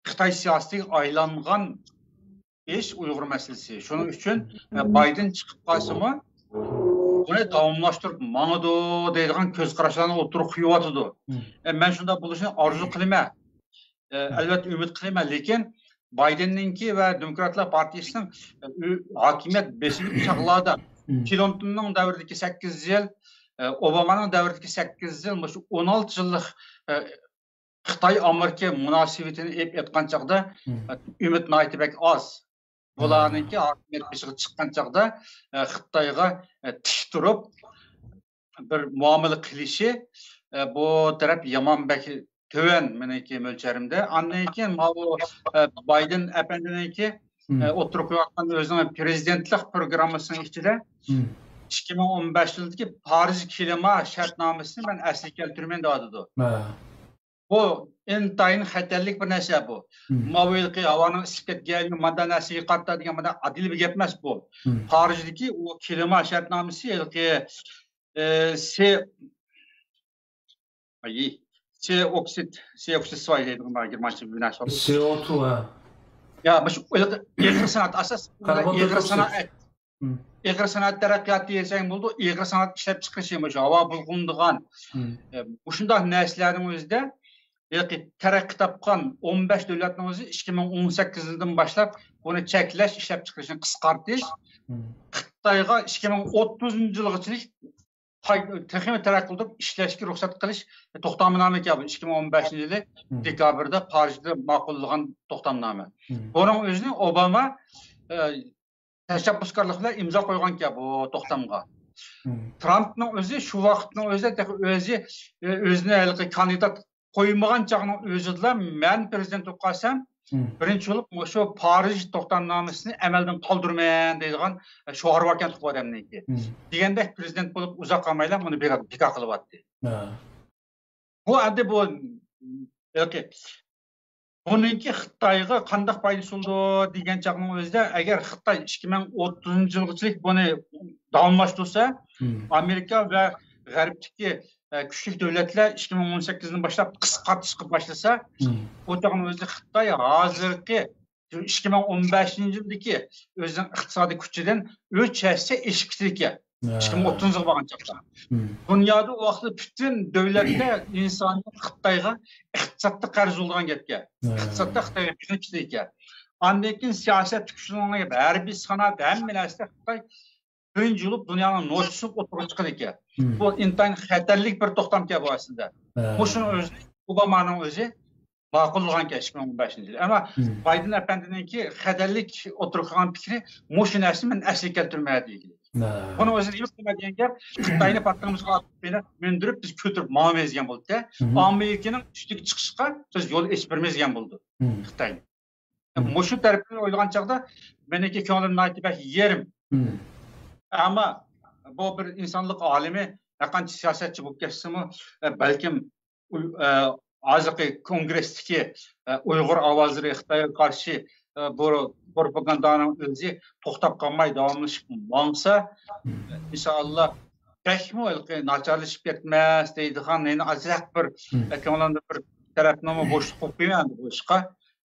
خىتاي سىياسىتىگە ئايلانغان ئىش ئۇيغۇر مەسىلىسى. شۇنىڭ ئۈچۈن، ئە، بايدېن چىقىپ قالسىمۇ، بۇنى داۋاملاشتۇرۇپ ماڭىدۇ دەيدىغان كۆز قاراشلارنى ئوتتۇرىغا قويۇۋاتىدۇ. ئە، مەن شۇنداق بولۇشىنى ئارزۇ قىلىمەن. ئە، ئەلۋەتتە ئۈمىد قىلىمەن، لېكىن بايدېننىڭكى ۋە دېموكراتلار پارتىيىسىنىڭ، ئە، ئۆ-، ھاكىمىيەت بېسىملىق چاغلاردا، كلىنتوننىڭ دەۋرىدىكى سەككىز يىل، ئە، ئوبامانىڭ دەۋرىدىكى سەككىز يىل، مۇشۇ ئون ئالتە يىللىق، ئە، خىتاي ئامېرىكا مۇناسىۋىتىنى ئېلىپ ئېيتقان چاغدا، ئۈمىد ناھايىتى بەك ئاز. بۇلارنىڭكى ھاكىمىيەت بېشىغا چىققان چاغدا، ئە، خىتايغا، ئە، تىك تۇرۇپ بىر مۇئامىلە قىلىشى، ئە، بۇ تەرەپ يامان بەك تۆۋەن مېنىڭكى مۆلچەرىمدە. ئاندىن كېيىن ماۋۇ، ئە، بايدېن ئەپەندىنىڭكى، ئوتتۇرىغا قويۇۋاتقان ئۆزىنىڭ پىرېزىدېنتلىق پروگراممىسىنىڭ ئىچىدە ئىككى مىڭ ئون بەش يىلدىكى پارىژ كىلىما شەرتنامىسىنى مەن ئەسلىگە كەلتۈرىمەن دەۋاتىدۇ. بۇ ئىنتايىن خەتەرلىك بىر نەرسە بۇ. ماۋۇ ھېلىقى ھاۋانىڭ ئىسسىپ كەتكەنلىكى، مۇنداق نەرسىگە قارىتا دېگەن مۇنداق ئاددىيلا بىر گەپ ئەمەس بۇ. پارىژدىكى ئۇ كىلىما شەرتنامىسى ھېلىقى، ئى، سى، ئاي، سى ئوكسىد، سى ئوكسىد سىۋاي دەيدىغان بار، گېرمانچە بىر نەرسە بار. سى ئو تو، ھە. يا، مۇشۇ ھېلىقى ئېغىر سانائەت، ئاساس كاربون ئېغىر دىئوكسىد. سانائەت. مم. ئېغىر سانائەت تەرەققىياتى دېسەڭ بولىدۇ، ئېغىر سانائەت ئىشلەپچىقىرىشى مۇشۇ ھاۋا بۇلغىنىدىغان، مم. ئە، مۇشۇنداق نەرسىلەرنىڭ ئۆزىدە ھېلىقى تەرەققىي تاپقان ئون بەش دۆلەتنىڭ ئۆزى ئىككى مىڭ ئون سەككىزىنچى يىلدىن باشلاپ بۇنى چەكلەش، ئىشلەپچىقىرىشنى قىسقارتىش، مم. خىتايغا ئىككى مىڭ ئوتتۇزىنچى يىلغىچىلىك پاي-، تېخىمۇ تەرەققىي قىلدۇرۇپ ئىشلەشكە رۇخسەت قىلىش توختامنامە ئىكەن بۇ، ئىككى مىڭ ئون بەشىنچى يىلى مم. دېكابىردا پارىژدا ماقۇللىغان توختامنامە. مم. بۇنىڭ ئۆزىنى ئوباما، ئە، تەشەببۇسكارلىق بىلەن ئىمزا قويغانكەن بۇ توختامغا. مم. ترامپنىڭ ئۆزى شۇ ۋاقىتنىڭ ئۆزىدە تېخى ئۆزى، ئۆزىنى ھېلىقى كاندىدات قويمىغان چاغنىڭ ئۆزىدىلا مەن پىرېزىدېنت بولۇپ قالسام، مم. بىرىنچى بولۇپ مۇشۇ پارىژ توختامنامىسىنى ئەمەلدىن قالدۇرىمەن دەيدىغان شوئار باركەن بۇ ئادەمنىڭكى. مم. دېگەندەك پىرېزىدېنت بولۇپ ئۇزاق قالمايلا بۇنى بىكار، بىكار قىلىۋەتتى. ھە. بۇ ئەمدى بۇ، ھېلىقى بۇنىڭكى خىتايغا قانداق پايدىسى بولىدۇ دېگەن چاغنىڭ ئۆزىدە، ئەگەر خىتاي ئىككى مىڭ ئوتتۇزىنچى يىلغىچىلىك بۇنى داۋاملاشتۇرسا، مم. ئامېرىكا ۋە غەربتىكى، ئە، كۈچلۈك دۆلەتلەر ئىككى مىڭ ئون سەككىزدىن باشلاپ قىسقارتىشقا باشلىسا، مم. ئۇ چاغنىڭ ئۆزىدە خىتاي ھازىرقى ئىككى مىڭ ئون بەشىنچى يىلدىكى ئۆزىنىڭ ئىقتىسادىي كۈچىدىن ئۈچ ھەسسە ئېشىپ كېتىدىكەن. ھە. ئىككى مىڭ ئوتتۇزىنچى يىلغا بارغان چاغدا. مم. دۇنيادا ئۇ ۋاقىتتا پۈتۈن دۆلەتلەر ئىنسانىيەت خىتايغا ئىقتىسادتا قەرز بولىدىغان گەپكەن. ھە. ئىقتىسادتا خىتايغا بېقىنىپ كېتىدىكەن. ئاندىن كېيىن سىياسەت كۈچىنىڭ، ھەربىي سانائەت، ھەممە نەرسىدە خىتاي بىرىنچى بولۇپ دۇنيانىڭ نوچىسى بولۇپ ئوتتۇرىغا چىقىدىكەن. مم. بۇ ئىنتايىن خەتەرلىك بىر توختامكەن بۇ ئەسلىدە. ھە. مۇشۇنىڭ ئۆزىنى ئوبامانىڭ ئۆزى ماقۇللىغانكەن ئىككى مىڭ ئون بەشىنچى يىلى. ئەمما مم. بايدېن ئەپەندىنىڭكى خەتەرلىك ئوتتۇرىغا قويغان پىكرى مۇشۇ نەرسىنى مەن ئەسلىگە كەلتۈرمەي دېگىلى. ھە. بۇنىڭ ئۆزىدە يوق نېمە دېگەن گەپ، خىتاينى پاتقىنىمىزغا ئاتلىق مىنىپ، مىندۈرۈپ بىز كۆتۈرۈپ ماڭىمىز دېگەن بولدى. مم. ئامېرىكىنىڭ ئۈستىگە چىقىشىغا بىز يول ئېچىپ بېرىمىز دېگەن بولدى مم. خىتاينى. مم. مۇشۇ تەرىپىدىن ئويلىغان چاغدا مېنىڭكى كۆڭلۈم ناھايىتى بەك يېرىم. مم. ئەمما بۇ بىر ئىنسانلىق ئالىمى، ھەرقانچە سىياسەتچى بولۇپ كەتسىمۇ، ئە، بەلكىم ئۇ-، ئە، ھازىرقى كونگرېستىكى، ئە، ئۇيغۇر ئاۋازلىرى خىتايغا قارشى، ئە، بۇ پروپاگاندانىڭ ئۆزى توختاپ قالماي داۋاملىشىپ ماڭسا، مم. ئىنشائاللا بەكمۇ ھېلىقى ناچارلىشىپ كەتمەس دەيدىغان، يەنە ئازراق بىر، مم. ئە، كۆڭلۈمدە بىر تەرەپنىمۇ بوشلۇق قويۇپ قويىمەن ئەمدى بۇ ئىشقا.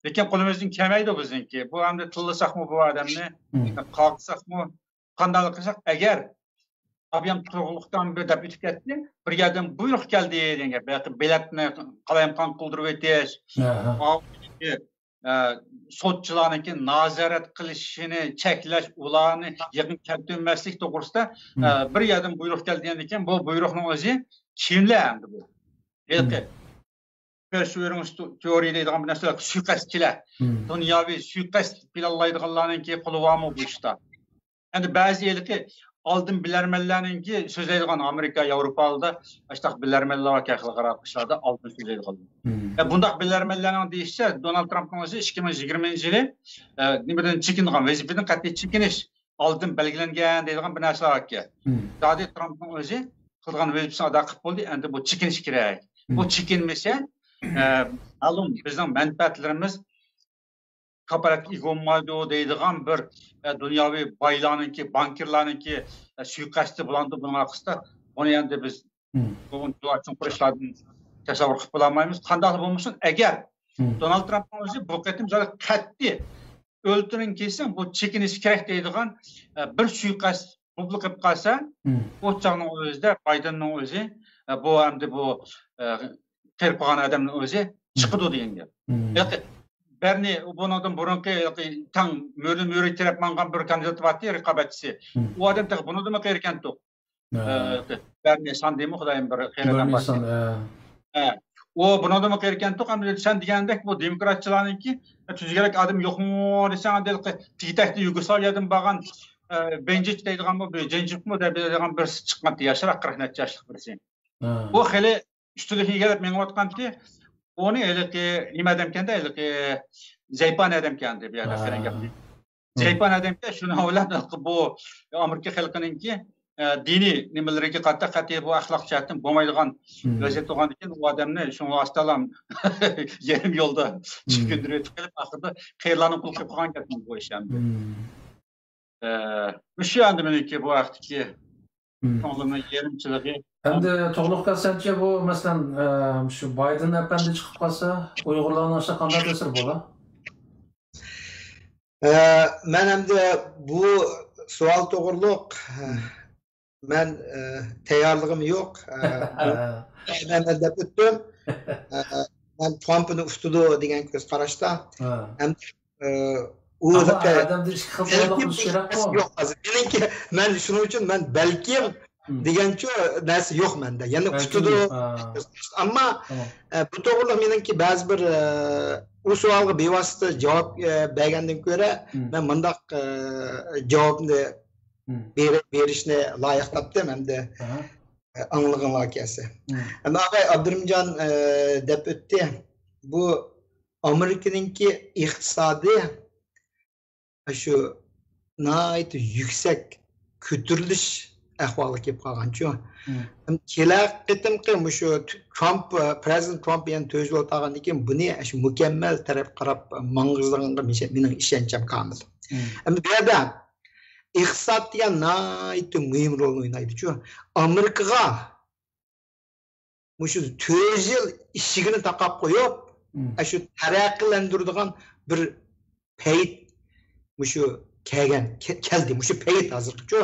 لېكىن قولىمىزدىن كەلمەيدۇ بىزنىڭكى. بۇ ئەمدى تىللىساقمۇ بۇ ئادەمنى، مم. قاغىساقمۇ، قانداق قىلساق، ئەگەر ئابيام تۇغلۇقتان بىر دەپ ئۆتۈپ كەتتى، بىر يەردىن بۇيرۇق كەلدى دېگەن گەپ. بېلەتنى قالايمىقان قىلدۇرۇۋېتىش، ئاۋۇ، ئە، سوتچىلارنىڭكى نازارەت قىلىشىنى چەكلەش، ئۇلارنى يىغىنغا كەلتۈرمەسلىك توغرىسىدا، ئە، بىر يەردىن بۇيرۇق كەلدى دېگەندىن كېيىن، بۇ بۇيرۇقنىڭ ئۆزى كىملەر ئەمدى بۇ؟ ھېلىقى پېرسېۋېرنس تېئورىيە دەيدىغان بىر نەرسىلەر، سۇيىقەستچىلەر، دۇنياۋى سۇيىقەست پىلانلايدىغانلارنىڭكى قولى بارمۇ بۇ ئىشتا؟ ئەمدى بەزى ھېلىقى ئالدىن بىلەرمەنلەرنىڭكى سۆزلەيدىغان، ئامېرىكا، ياۋروپادا ئاشۇنداق بىلەرمەنلەر باركەن خەلقئارا ئىشلاردا ئالدىن سۆزلەيدىغانلار. ئە، بۇنداق بىلەرمەنلەرنىڭ دېيىشىچە، دونالد ترامپنىڭ ئۆزى ئىككى مىڭ يىگىرمىنچى يىلى، ئە، نېمىدىن چېكىنىدىغان، ۋەزىپىدىن قەتئىي چېكىنىش ئالدىن بەلگىلەنگەن دەيدىغان بىر نەرسىلەر باركەن. زادى ترامپنىڭ ئۆزى قىلىدىغان ۋەزىپىسىنى ئادا قىلىپ بولدى، ئەمدى بۇ چېكىنىش كېرەك. بۇ چېكىنمىسە، ئە، مەلۇم بىزنىڭ مەنپەئەتلىرىمىز كاپالەتكە ئىگە بولمايدۇ دەيدىغان بىر، ئە، دۇنياۋى بايلارنىڭكى، بانكىرلارنىڭكى، ئە، سۇيىقەستى بولامدۇ بۇنىڭ ئارقىسىدا؟ بۇنى ئەمدى بىز بۇ چوڭقۇر ئىشلاردىن تەسەۋۋۇر قىلىپ بولالمايمىز. قانداقلا بولمىسۇن، ئەگەر دونالد ترامپنىڭ ئۆزى بۇ قېتىم زادى قەتئىي ئۆلتۈرۈڭ كېسىڭ، بۇ چېكىنىش كېرەك دەيدىغان، ئە، بىر سۇيىقەست بۇبلۇق قىلىپ قالسا، ئۇ چاغنىڭ ئۆزىدە بايدېننىڭ ئۆزى، ئە، بۇ ئەمدى بۇ، ئە، قېرىپ قالغان ئادەمنىڭ ئۆزى چىقىدۇ دېگەن گەپ. ياقى بەرنى بۇنىڭدىن بۇرۇنقى، ياقى تەڭ مۈرە مۈرە تىرەپ ماڭغان بىر كاندىدات بارتى، رىقابەتچىسى. ئۇ ئادەم تېخى بۇنىڭدىنمۇ قېرىكەنتۇق. ئە، بەرنى ساندىمۇ خۇدايىم بىر قېرىدان بارتى. ئە، ئۇ بۇنىڭدىنمۇ قېرىكەنتۇق. ئەمدى سەن دېگەندەك بۇ دېموكراتچىلارنىڭكى تۈزگەك ئادەم يوقمۇ دېسەڭ، ئەمدى تېگى-تەكتە يۇگوسلاۋىيەدىن بارغان، ئە، بېنجىچ دەيدىغانمۇ، بىر جېنجىكمۇ دەيدىغان بىرسى چىققانتى، ياشراق، قىرىق نەچچە ياشلىق بىرسى. ئۇ خېلى ئۈستۈنلۈكنى ئىگىلەپ مېڭىۋاتقانتى. ئۇنى ھېلىقى نېمە ئادەمكەندە، ھېلىقى زەيپان ئادەمكەندە بۇ يەردە قېرىن گەپنى. زەيپان ئادەمكەن، شۇنىڭ بىلەن بۇ ئامېرىكا خەلقىنىڭكى، ئە، دىنىي نېمىلىرىگە قاتتىق قەتئىي بۇ ئەخلاق جەھەتتىن بولمايدىغان ۋەزىيەت بولغاندىكىن، ئۇ ئادەمنى شۇڭا ئاستالام يېرىم يولدا چۈشكۈندۈرۈۋېتىپ قېلىپ، ئاخىرىدا قېرىلارنىڭ قۇلىقى قىلغان گەپمۇ بۇ ئىش ئەمدى. ئە، مۇشۇ ئەمدى مېنىڭكى بۇ ھەقتىكى كۆڭلۈمنىڭ يېرىمچىلىقى. ئەمدى تۇغلۇق كەلسەمچە بۇ، مەسىلەن، ئە، شۇ بايدېن ئەپەندى چىقىپ قالسا، ئۇيغۇرلارنىڭ ئىشىغا قانداق تەسىرى بولا؟ ئە، مەن ئەمدى بۇ سوئال توغرۇلۇق، ئە، مەن، ئە، تەييارلىقىم يوق. ئە، مەن دەپ ئۆتتۈم. ئە، مەن ترامپنى ئۇتىدۇ دېگەن كۆز قاراشتا. ھە. ئەمدى، ئە، ئۇ ئەمما ئادەمدە ئىككى خىل تەييارلىق بولۇشى كېرەكقۇ؟ يوق، ھازىر مېنىڭكى، مەن شۇنىڭ ئۈچۈن مەن بەلكىم دېگەنچۇ نەرسە يوق مەندە. يەنە ئۇتىدۇ. ئەمما، ئە، بۇ توغرىلىق مېنىڭكى بەزى بىر، ئە، ئۇ سوئالغا بىۋاسىتە جاۋاب، ئە، بەرگەندىن كۆرە، مەن مۇنداق، ئە، جاۋابنى بېرىشنى لايىق تاپتىم ھەمدە ئاڭلىغىڭلار كەلسە. ئەمما ئاغاي ئابدۇرېھىمجان، ئە، دەپ ئۆتتى. بۇ ئامېرىكىنىڭكى ئىقتىسادى شۇ ناھايىتى يۈكسەك كۆتۈرۈلۈش ئەھۋالىغا كېلىپ قالغانچۇ. ھەم كېلەر قېتىمقى مۇشۇ ترامپ، پرېزىدېنت ترامپ يەنە تۆت يىل ئولتۇرغاندىن كېيىن بۇنى شۇ مۇكەممەل تەرەپ قاراپ ماڭغۇزىدىغانغا مېنىڭ ئىشەنچىم كامىل. ئەمما بۇ يەردە ئىقتىساد دېگەن ناھايىتى مۇھىم رولنى ئوينايدۇچۇ. ئامېرىكىغا مۇشۇ تۆت يىل ئىشىكىنى تاقاپ قويۇپ، ئاشۇ تەرەققىيلەندۈرىدىغان بىر پەيت مۇشۇ كەلگەن، كەلدى، مۇشۇ پەيت ھازىرقىچۇ.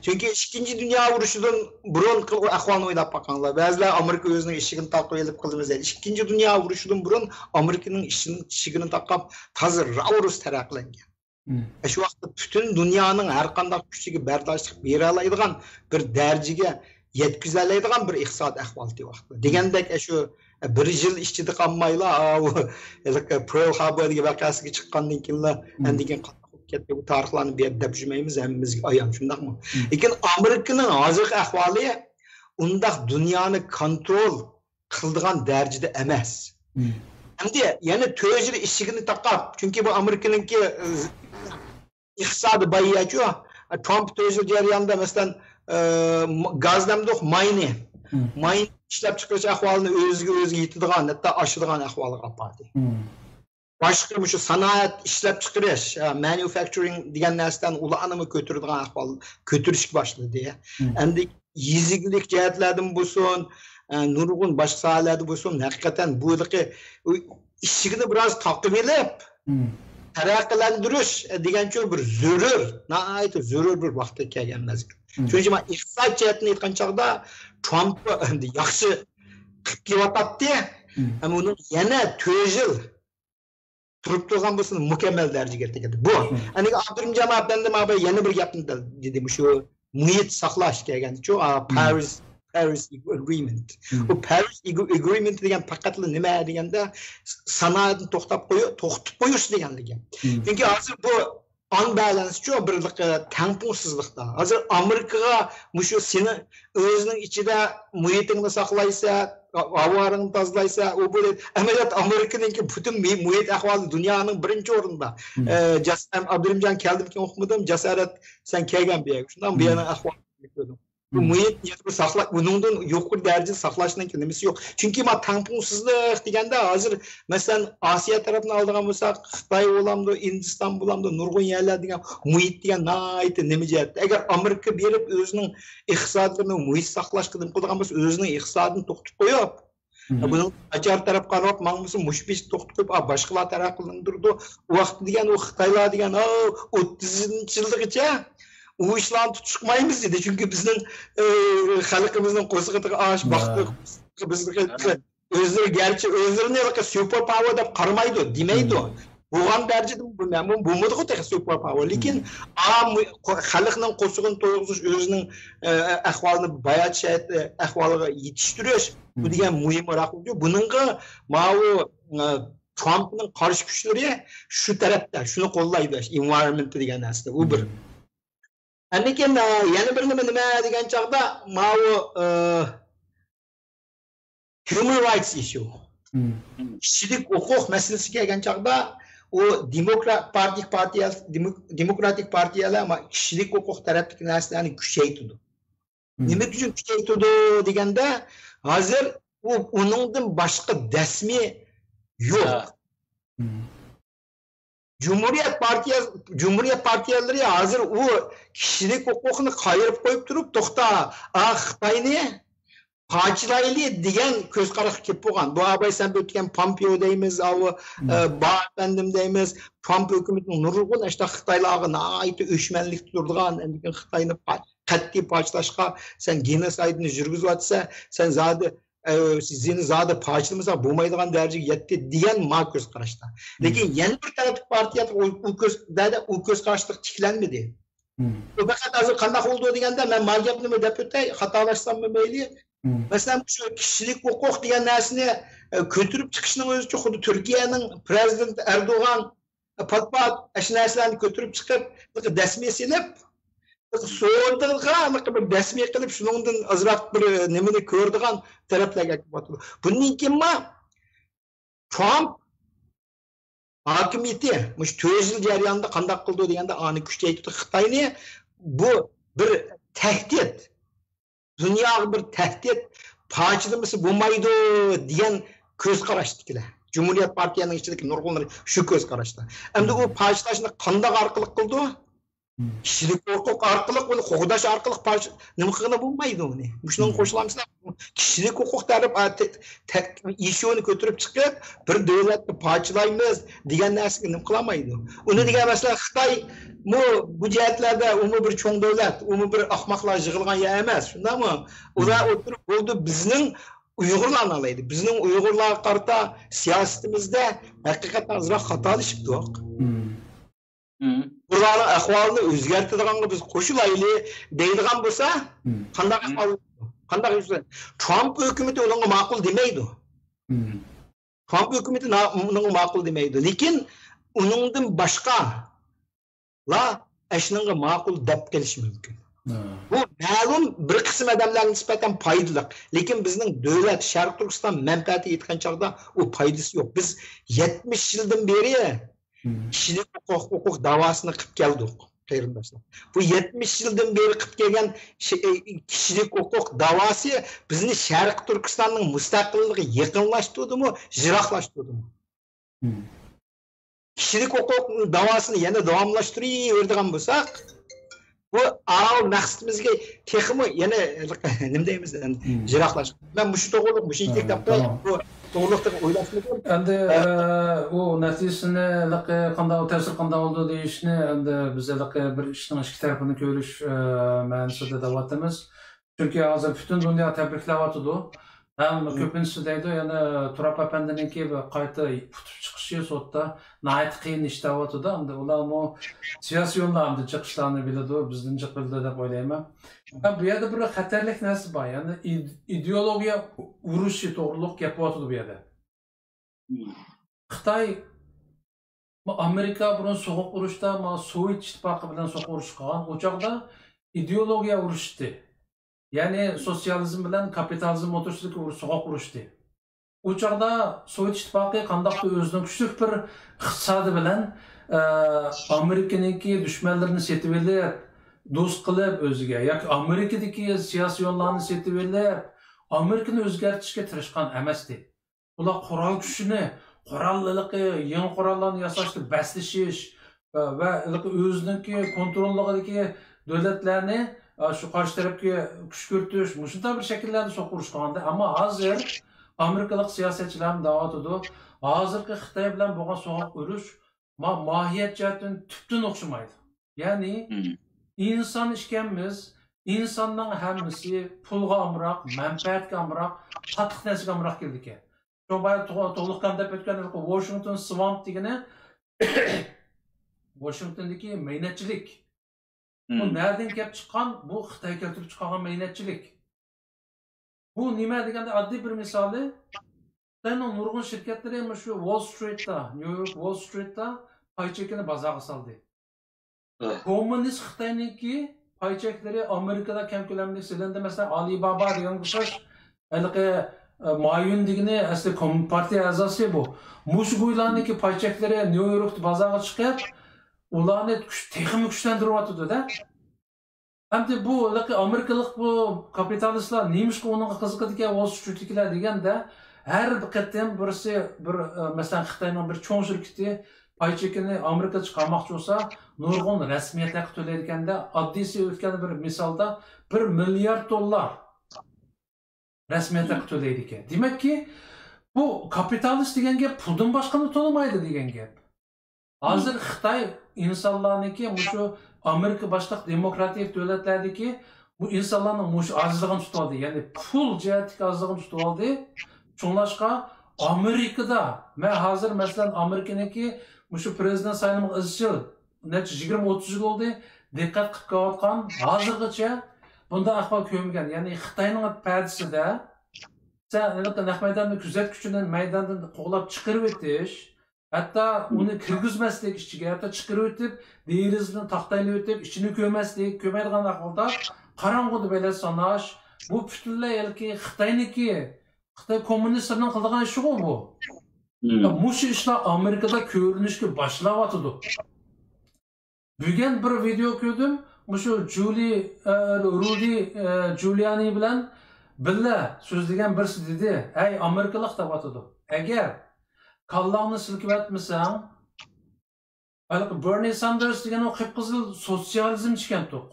چۈنكى ئىككىنچى دۇنيا ئۇرۇشىدىن بۇرۇنقى ئەھۋالنى ئويلاپ باقىڭلار. بەزىلەر ئامېرىكا ئۆزىنىڭ ئىشىكىنى تاقىۋېلىپ قىلىمىز دەيدۇ. ئىككىنچى دۇنيا ئۇرۇشىدىن بۇرۇن ئامېرىكىنىڭ ئىشىكىنى تاقاپ تازا راۋرۇس تەرەققىيلەنگەن. شۇ ۋاقىتتا پۈتۈن دۇنيانىڭ ھەر قانداق كۈچىگە بەرداشلىق بېرەلەيدىغان بىر دەرىجىگە يەتكۈزەلەيدىغان بىر ئىقتىساد ئەھۋالىتى ۋاقتىدا. دېگەندەك، شۇ بىر يىل ئىچىدە قالمايلا، ئاۋۇ ھېلىقى پېرل ھاربور دېگەن ۋەقەسىگە چىققاندىن كېيىنلا ئاندىن كېيىن قانداق بولۇپ كەتتى، بۇ تارىخلارنى بۇ يەردە دەپ يۈرمەيمىز، ھەممىمىزگە ئايان، شۇنداقمۇ؟ لېكىن ئامېرىكىنىڭ ھازىرقى ئەھۋالى ئۇنداق دۇنيانى كونترول قىلىدىغان دەرىجىدە ئەمەس. ئەمدى يەنە تۆت يىل ئىشىكىنى تاقاپ، چۈنكى بۇ ئامېرىكىنىڭكى، ئى، ئىقتىسادى بايىيەچۇ. ترامپ تۆت يىل جەريانىدا، مەسىلەن، ئى، گاز دەمدۇق، ماينى، ماينى ئىشلەپچىقىرىش ئەھۋالىنى ئۆزىگە ئۆزى يېتىدىغان، ھەتتا ئاشىدىغان ئەھۋالغا ئاپاردى. باشقا مۇشۇ سانائەت ئىشلەپچىقىرىش، ئە، مانيۇفەكچۇرىڭ دېگەن نەرسىلەرنى ئۇلارنىمۇ كۆتۈرىدىغان ئەھۋال كۆتۈرۈشكە باشلىدى. ئەمدى يېزا ئىگىلىك جەھەتلەردىن بولسۇن، ئە، نۇرغۇن باشقا ساھەلەردە بولسۇن، ھەقىقەتەن بۇ ھېلىقى ئىشىكنى بىراز تاقىۋېلىپ، تەرەققىيلەندۈرۈش، ئە، دېگەنچۇ بىر زۆرۈر، ناھايىتى زۆرۈر بىر ۋاقىتقا كەلگەن مەزگىل. شۇنىڭ ئۈچۈن مەن ئىقتىساد جەھەتتىن ئېيتقان چاغدا ترامپ ئەمدى ياخشى قىلىپ كېلىۋاتاتتى. ئەمما ئۇنىڭ يەنە تۆت يىل تۇرۇپ تۇرغان بولسا مۇكەممەل دەرىجىگە يەتكەن. بۇ، ئەنە ئابدۇرېھىم جان ئەپەندى ماڭا بىر، يەنە بىر گەپنى دە-، دېدى، مۇشۇ مۇھىت ساقلاش كەلگەنچۇ، ئا، پارىس، پارىس ئېگرىمېنت. بۇ پارىس ئېگرىمېنت دېگەن پەقەتلا نېمە دېگەندە، سانائەتنى توختاپ قويۇ-، توختىتىپ قويۇش دېگەنلىكى. چۈنكى ھازىر بۇ ئانبالانسچۇ، بىر، ئە، تەڭپۇڭسىزلىقتا. ھازىر ئامېرىكىغا مۇشۇ سېنى ئۆزىنىڭ ئىچىدە مۇھىتىڭنى ساقلايسەن، ھاۋاڭنى تازىلايسەن، ئۇ بۇ دەيدۇ. ئەمەلىيەتتە ئامېرىكىنىڭكى پۈتۈن مۇ-، مۇھىت ئەھۋالى دۇنيانىڭ بىرىنچى ئورنىدا. ئە، جاس-، ئەم، ئابدۇرېھىم جان كەلدىمىكىن ئۇقمىدىم، جاسارەت، سەن كەلگەن بۇ يەرگە. شۇنداق بۇ يەرنىڭ ئەھۋالىنى كۆردۈم. بۇ مۇھىت يەنە بىر ساقلاش، بۇنىڭدىن يۇقىرى دەرىجىدە ساقلاشنىڭ نېمىسى يوق. چۈنكى ما تەڭپۇڭسىزلىق دېگەندە ھازىر، مەسىلەن، ئاسىيا تەرەپنى ئالىدىغان بولساق، خىتاي بولامدۇ، ھىندىستان بولامدۇ، نۇرغۇن يەرلەر دېگەن مۇھىت دېگەن ناھايىتى نېمە جەھەتتە. ئەگەر ئامېرىكا بېرىپ ئۆزىنىڭ ئىقتىسادىنى مۇھىت ساقلاشقا نېمە قىلىدىغان بولسا، ئۆزىنىڭ ئىقتىسادىنى توختىتىپ قويۇپ، بۇنىڭ ناچار تەرەپ قاراپ ماڭمىسا، مۇشۇ بېشى توختىتىپ، ئا، باشقىلار تەرەققىيلەندۈرىدۇ. ئۇ ۋاقىتتا دېگەن، ئۇ خىتايلار دېگەن، ئا، ئوتتۇزىنچى يىلغىچە ئۇ ئىشلارنى تۇتۇشقا قويمايمىز دېدى. چۈنكى بىزنىڭ، ئە، خەلقىمىزنىڭ قورسىقىدىكى ئاش، باقتى، بىزنىڭ ئۆزلىرى، گەرچە ئۆزلىرىنى ھېلىقى سۇپېر پاۋېر دەپ قارىمايدۇ، دېمەيدۇ. بولغان دەرىجىدە بۇ، بۇ، بولمىدىغۇ تېخى سۇپېر پاۋېر. لېكىن ئا، مۇ-، قو-، خەلقنىڭ قورسىقىنى تويغۇزۇش، ئۆزىنىڭ، ئە، ئەھۋالىنى بايات شەرت، ئە، ئەھۋالغا يېتىشتۈرۈش، بۇ دېگەن مۇھىم راق بولىدۇ. بۇنىڭغا ماۋۇ، ئە، ترامپنىڭ قارشى كۈچلىرى شۇ تەرەپتە، شۇنى قوللايدۇ، ئېنۋايرونمېنت دېگەن نەرسىدە. ئۇ بىر. ئاندىن كېيىن، ئە، يەنە بىر نېمە، نېمە دېگەن چاغدا، ماۋۇ، ئە، ھيۇمەن رايتس ئىشۇ. كىشىلىك ھوقۇق مەسىلىسىگە كەلگەن چاغدا، ئۇ دېموكرات پارتىيە، پارتىيە، دېموك-، دېموكراتىك پارتىيەلەر ما-، كىشىلىك ھوقۇق تەرەپتىكى نەرسىلەرنى كۈچەيتىدۇ. نېمە ئۈچۈن كۈچەيتىدۇ دېگەندە، ھازىر ئۇ، ئۇنىڭدىن باشقا دەسمى يوق. جۇمھۇرىيەت پارتىيە، جۇمھۇرىيەت پارتىيەلىرى ھازىر ئۇ كىشىلىك ھوقۇقنى قايرىپ قويۇپ تۇرۇپ، توختا، ئا، خىتاينى پارچىلايلى دېگەن كۆز قاراشقا كېلىپ بولغان. بۇ ئاباي سەن ئۆتكەن پامپېئو دەيمىز، ئاۋۇ، ئە، بار ئەپەندىم دەيمىز، ترامپ ھۆكۈمىتىنىڭ نۇرغۇن ئاشۇنداق خىتايلارغا ناھايىتى ئۆچمەنلىك تۇرىدىغان، ئاندىن كېيىن خىتاينى پا-، قەتئىي پارچىلاشقا سەن گېنوسايدنى يۈرگۈزۈۋاتىسەن، سەن زادى، ئە، سېنى زادى پارچىلىمىساق بولمايدىغان دەرىجىگە يەتتى دېگەن ما كۆز قاراشتا. لېكىن يەنە بىر تەرەپلىك پارتىيە ئۇ، ئۇ كۆز، دەدە، ئۇ كۆز قاراشلىق تىكلەنمىدى. ئۇ پەقەت ھازىر قانداق بولىدۇ دېگەندە، مەن ما گەپنىمۇ دەپ ئۆتەي، خاتالاشساممۇ مەيلى. مەسىلەن، شۇ كىشىلىك ھوقۇق دېگەن نەرسىنى، ئە، كۆتۈرۈپ چىقىشنىڭ ئۆزىچۇ خۇددى تۈركىيەنىڭ پىرېزىدېنتى ئەردوغان پات-پات ئاشۇ نەرسىلەرنى كۆتۈرۈپ چىقىپ، دەسمىي سېلىپ، سودىغا بىر دەسمىي قىلىپ، شۇنىڭدىن ئازراق بىر نېمىنى كۆرىدىغان تەرەپلەرگە ئەكىلىۋاتىدۇ. بۇندىن كېيىنمۇ ترامپ ھاكىمىيىتى مۇشۇ تۆت يىل جەريانىدا قانداق قىلىدۇ دېگەندە، ئانى كۈچەيتىدۇ. خىتاينى بۇ بىر تەھدىت، دۇنياغا بىر تەھدىت، پارچىلىمىسا بولمايدۇ دېگەن كۆز قاراشتىكىلەر. جۇمھۇرىيەت پارتىيەنىڭ ئىچىدىكى نۇرغۇنلىرى شۇ كۆز قاراشتا. ئەمدى ئۇ پارچىلاشنى قانداق ئارقىلىق قىلىدۇ؟ كىشىلىك ھوقۇق ئارقىلىق، بۇنى قوغداش ئارقىلىق پارچە-، نېمە قىلغىلى بولمايدۇ ئۇنى. مۇشۇنىڭغا قوشۇلامسىلەر؟ كىشىلىك ھوقۇق دەپ، ئا، تە-، تە-، ئىشۇنى كۆتۈرۈپ چىقىپ، بىر دۆلەتنى پارچىلايمىز دېگەن نەرسىگە نېمە قىلالمايدۇ. ئۇنى دېگەن مەسىلەن خىتايمۇ بۇ جەھەتلەردە ئۇمۇ بىر چوڭ دۆلەت، ئۇمۇ بىر ئاخماقلار يىغىلغان يەر ئەمەس، شۇنداقمۇ؟ ئۇلار ئولتۇرۇپ بولدى، بىزنىڭ ئۇيغۇرلارنى ئالايلى. بىزنىڭ ئۇيغۇرلارغا قارىتا سىياسىتىمىزدە ھەقىقەتەن ئازراق خاتالىشىپتۇق. ئۇلارنىڭ ئەھۋالىنى ئۆزگەرتىدىغانغا بىز قوشۇلايلى دەيدىغان بولسا، قانداق ئەھۋال، قانداق يۈز بېرىدۇ؟ ترامپ ھۆكۈمىتى ئۇنىڭغا ماقۇل دېمەيدۇ. ترامپ ھۆكۈمىتى نا-، ئۇنىڭغا ماقۇل دېمەيدۇ. لېكىن ئۇنىڭدىن باشقا لا ئەشنىڭغا ماقۇل دەپ قېلىشى مۇمكىن. بۇ مەلۇم بىر قىسىم ئادەملەرگە نىسبەتەن پايدىلىق. لېكىن بىزنىڭ دۆلەت، شەرقىي تۈركىستان مەنپەئەتىگە يەتكەن چاغدا ئۇ پايدىسى يوق. بىز يەتمىش يىلدىن بېرى كىشىلىك ھوقۇق، ھوقۇق داۋاسىنى قىلىپ كەلدۇق، قېرىنداشلار. بۇ يەتمىش يىلدىن بېرى قىلىپ كەلگەن شى-، كىشىلىك ھوقۇق داۋاسى بىزنى شەرقىي تۈركىستاننىڭ مۇستەقىللىقىغا يېقىنلاشتۇردىمۇ، يىراقلاشتۇردىمۇ؟ كىشىلىك ھوقۇق داۋاسىنى يەنە داۋاملاشتۇرۇۋېرىدىغان بولساق، بۇ ئاۋۇ مەقسىتىمىزگە تېخىمۇ يەنە نېمە دەيمىز، يىراقلاشقان. مەن مۇشۇ توغرۇلۇق، مۇشۇنچىلىك دەپ قوياي. بۇ توغرىلىق تېخى ئويلاشمىدىم. ئەمدى، ئە، ئۇ نەتىجىسىنى ھېلىقى قانداق، تەسىرى قانداق بولىدۇ دېيىشنى، ئەمدى بىز ھېلىقى بىر ئىشنىڭ ئىككى تەرىپىنى كۆرۈش، ئە، مەنىسىدە دەۋاتىمىز. چۈنكى ھازىر پۈتۈن دۇنيا تەبرىكلەۋاتىدۇ. ھەم كۆپىنچىسى دەيدۇ، يەنە تۇراب ئەپەندىنىڭكى بىر قايتا پۇتۇپ چىقىشى سوتتا ناھايىتى قىيىن ئىش دەۋاتىدۇ. ئەمدى ئۇلارمۇ سىياسىيونلار ئەمدى جىق ئىشلارنى بىلىدۇ، بىزدىن جىق بىلىدۇ دەپ ئويلايمەن. ھەم بۇ يەردە بىر خەتەرلىك نەرسە بار، يەنى ئىد-، ئىدېئولوگىيە ئۇرۇشى توغرۇلۇق گەپ بولۇۋاتىدۇ بۇ يەردە. خىتاي ئامېرىكا بۇرۇن سوغۇق ئۇرۇشتا، ما، سوۋېت ئىتتىپاقى بىلەن سوغۇق ئۇرۇش قىلغان. ئۇ چاغدا ئىدېئولوگىيە ئۇرۇشتى. يەنى سوتسىيالىزم بىلەن كاپىتالىزم ئوتتۇرىسىدىكى ئۇرۇش، سوغۇق ئۇرۇشتى. ئۇ چاغدا سوۋېت ئىتتىپاقى قانداقتۇر ئۆزىنىڭ كۈچلۈك بىر ئىقتىسادى بىلەن، ئە، ئامېرىكىنىڭكى دۈشمەنلىرىنى سېتىۋېلىپ، دوست قىلىپ ئۆزىگە ياكى ئامېرىكىدىكى سىياسىيونلارنى سېتىۋېلىپ، ئامېرىكىنى ئۆزگەرتىشكە تىرىشقان ئەمەستى. ئۇلار قورال كۈچىنى، قورال، ھېلىقى يېڭى قوراللارنى ياساشتا بەسلىشىش ۋە، ۋە ھېلىقى ئۆزىنىڭكى كونتروللۇقىدىكى دۆلەتلەرنى، ئا، شۇ قارشى تەرەپكە كۈشكۈرتۈش، مۇشۇنداق بىر شەكىللەردە سوقۇرۇش قىلغانىدى. ئەمما ھازىر ئامېرىكىلىق سىياسەتچىلەرمۇ دەۋاتىدۇ، ھازىرقى خىتاي بىلەن بولغان سوغۇق ئۇرۇش ما-، ماھىيەت جەھەتتىن تۈپتىن ئوخشىمايدۇ. يەنى ئىنسان ئىكەنمىز، ئىنساننىڭ ھەممىسى پۇلغا ئامراق، مەنپەئەتكە ئامراق، قاتتىق نەرسىگە ئامراق كېلىدىكەن. شۇ بايا تو-، تولۇقكان دەپ ئۆتكەن ھېلىقى ۋاشىنگتون سۋامپ دېگىنى، ۋاشىنگتوندىكى مەينەتچىلىك. بۇ نەدىن كەپ چىققان؟ بۇ خىتاي كەلتۈرۈپ چىقارغان مەينەتچىلىك. بۇ نېمە دېگەندە، ئاددىي بىر مىسالى، خىتاينىڭ نۇرغۇن شىركەتلىرى مۇشۇ ۋول سترىتتا، نيۇ يورك ۋول سترىتتا پاي چېكىنى بازارغا سالدى. كوممۇنىست خىتاينىڭكى پاي چەكلىرى ئامېرىكىدا كەڭ كۆلەمدە سېلىندى. مەسىلەن، ئالىبابا دېگەنگە ئوخشاش ھېلىقى، ئە، مايون دېگىنى ئەسلى كوم-، پارتىيە ئەزاسى بۇ. مۇشۇ گۇيلارنىڭكى پاي چەكلىرى نيۇ يوركتا بازارغا چىقىپ، ئۇلارنى كۈچ-، تېخىمۇ كۈچلەندۈرۈۋاتىدۇ-دە. ئەمدى بۇ ھېلىقى ئامېرىكىلىق بۇ كاپىتالىستلار نېمىشقا ئۇنىڭغا قىزىقىدىكەن، ۋول سترىتتىكىلەر دېگەندە، ھەر بىر قېتىم بىرسى بىر، ئە، مەسىلەن، خىتاينىڭ بىر چوڭ شىركىتى پاي چېكىنى ئامېرىكىغا چىقارماقچى بولسا، نۇرغۇن رەسمىيەت ھەققى تۆلەيدىكەندە، ئاددىيسى ئۆتكەن بىر مىسالدا بىر مىليارد دوللار رەسمىيەت ھەققى تۆلەيدىكەن. دېمەككى، بۇ كاپىتالىست دېگەن گەپ پۇلدىن باشقىنى تونۇمايدۇ دېگەن گەپ. ھازىر خىتاي ئىنسانلارنىڭكى مۇشۇ ئامېرىكا باشلىق دېموكراتىك دۆلەتلەردىكى بۇ ئىنسانلارنىڭ مۇشۇ ئاجىزلىقىنى تۇتۇۋالدى. يەنى پۇل جەھەتتىكى ئاجىزلىقىنى تۇتۇۋالدى. شۇڭلاشقا ئامېرىكىدا، مەن ھازىر مەسىلەن ئامېرىكىنىڭكى مۇشۇ پىرېزىدېنت سايلىمىغا ئىزچىل نەچچە يىگىرمە ئوتتۇز يىل بولدى، دىققەت قىلىپ كېلىۋاتقان، ھازىرغىچە بۇنداق ئەھۋال كۆرمىگەن. يەنى خىتاينىڭ پەدىسىدە سەن ھېلىقى نەق مەيداننى كۆزەتكۈچىنى مەيداندىن قوغلاپ چىقىرىۋېتىش، ھەتتا ئۇنى كىرگۈزمەسلىك ئىچىگە، ھەتتا چىقىرىۋېتىپ، دېرىزىدىن تاختايلىۋېتىپ، ئىچىنى كۆرمەسلىك، كۆرمەيدىغان ئەھۋالدا قاراڭغۇدا بېلەت ساناش، بۇ پۈتۈنلەي ھېلىقى خىتاينىڭكى، خىتاي كوممۇنىستلىرىنىڭ قىلىدىغان ئىشىغۇ بۇ. مۇشۇ ئىشلار ئامېرىكىدا كۆرۈنۈشكە باشلاۋاتىدۇ. بۈگۈن بىر ۋىدېئو كۆردۈم. مۇشۇ جۇلى، ئە، رۇدى، ئە، جۇلىيانى بىلەن بىللە سۆزلىگەن بىرسى دېدى، ھەي، ئامېرىكىلىق دەۋاتىدۇ. ئەگەر كاللاڭنى سىلكىۋەتمىسەڭ، ھېلىقى بېرنى ساندېرس دېگەن ئۇ قىپقىزىل سوتسىيالىزمچىكەنتۇق.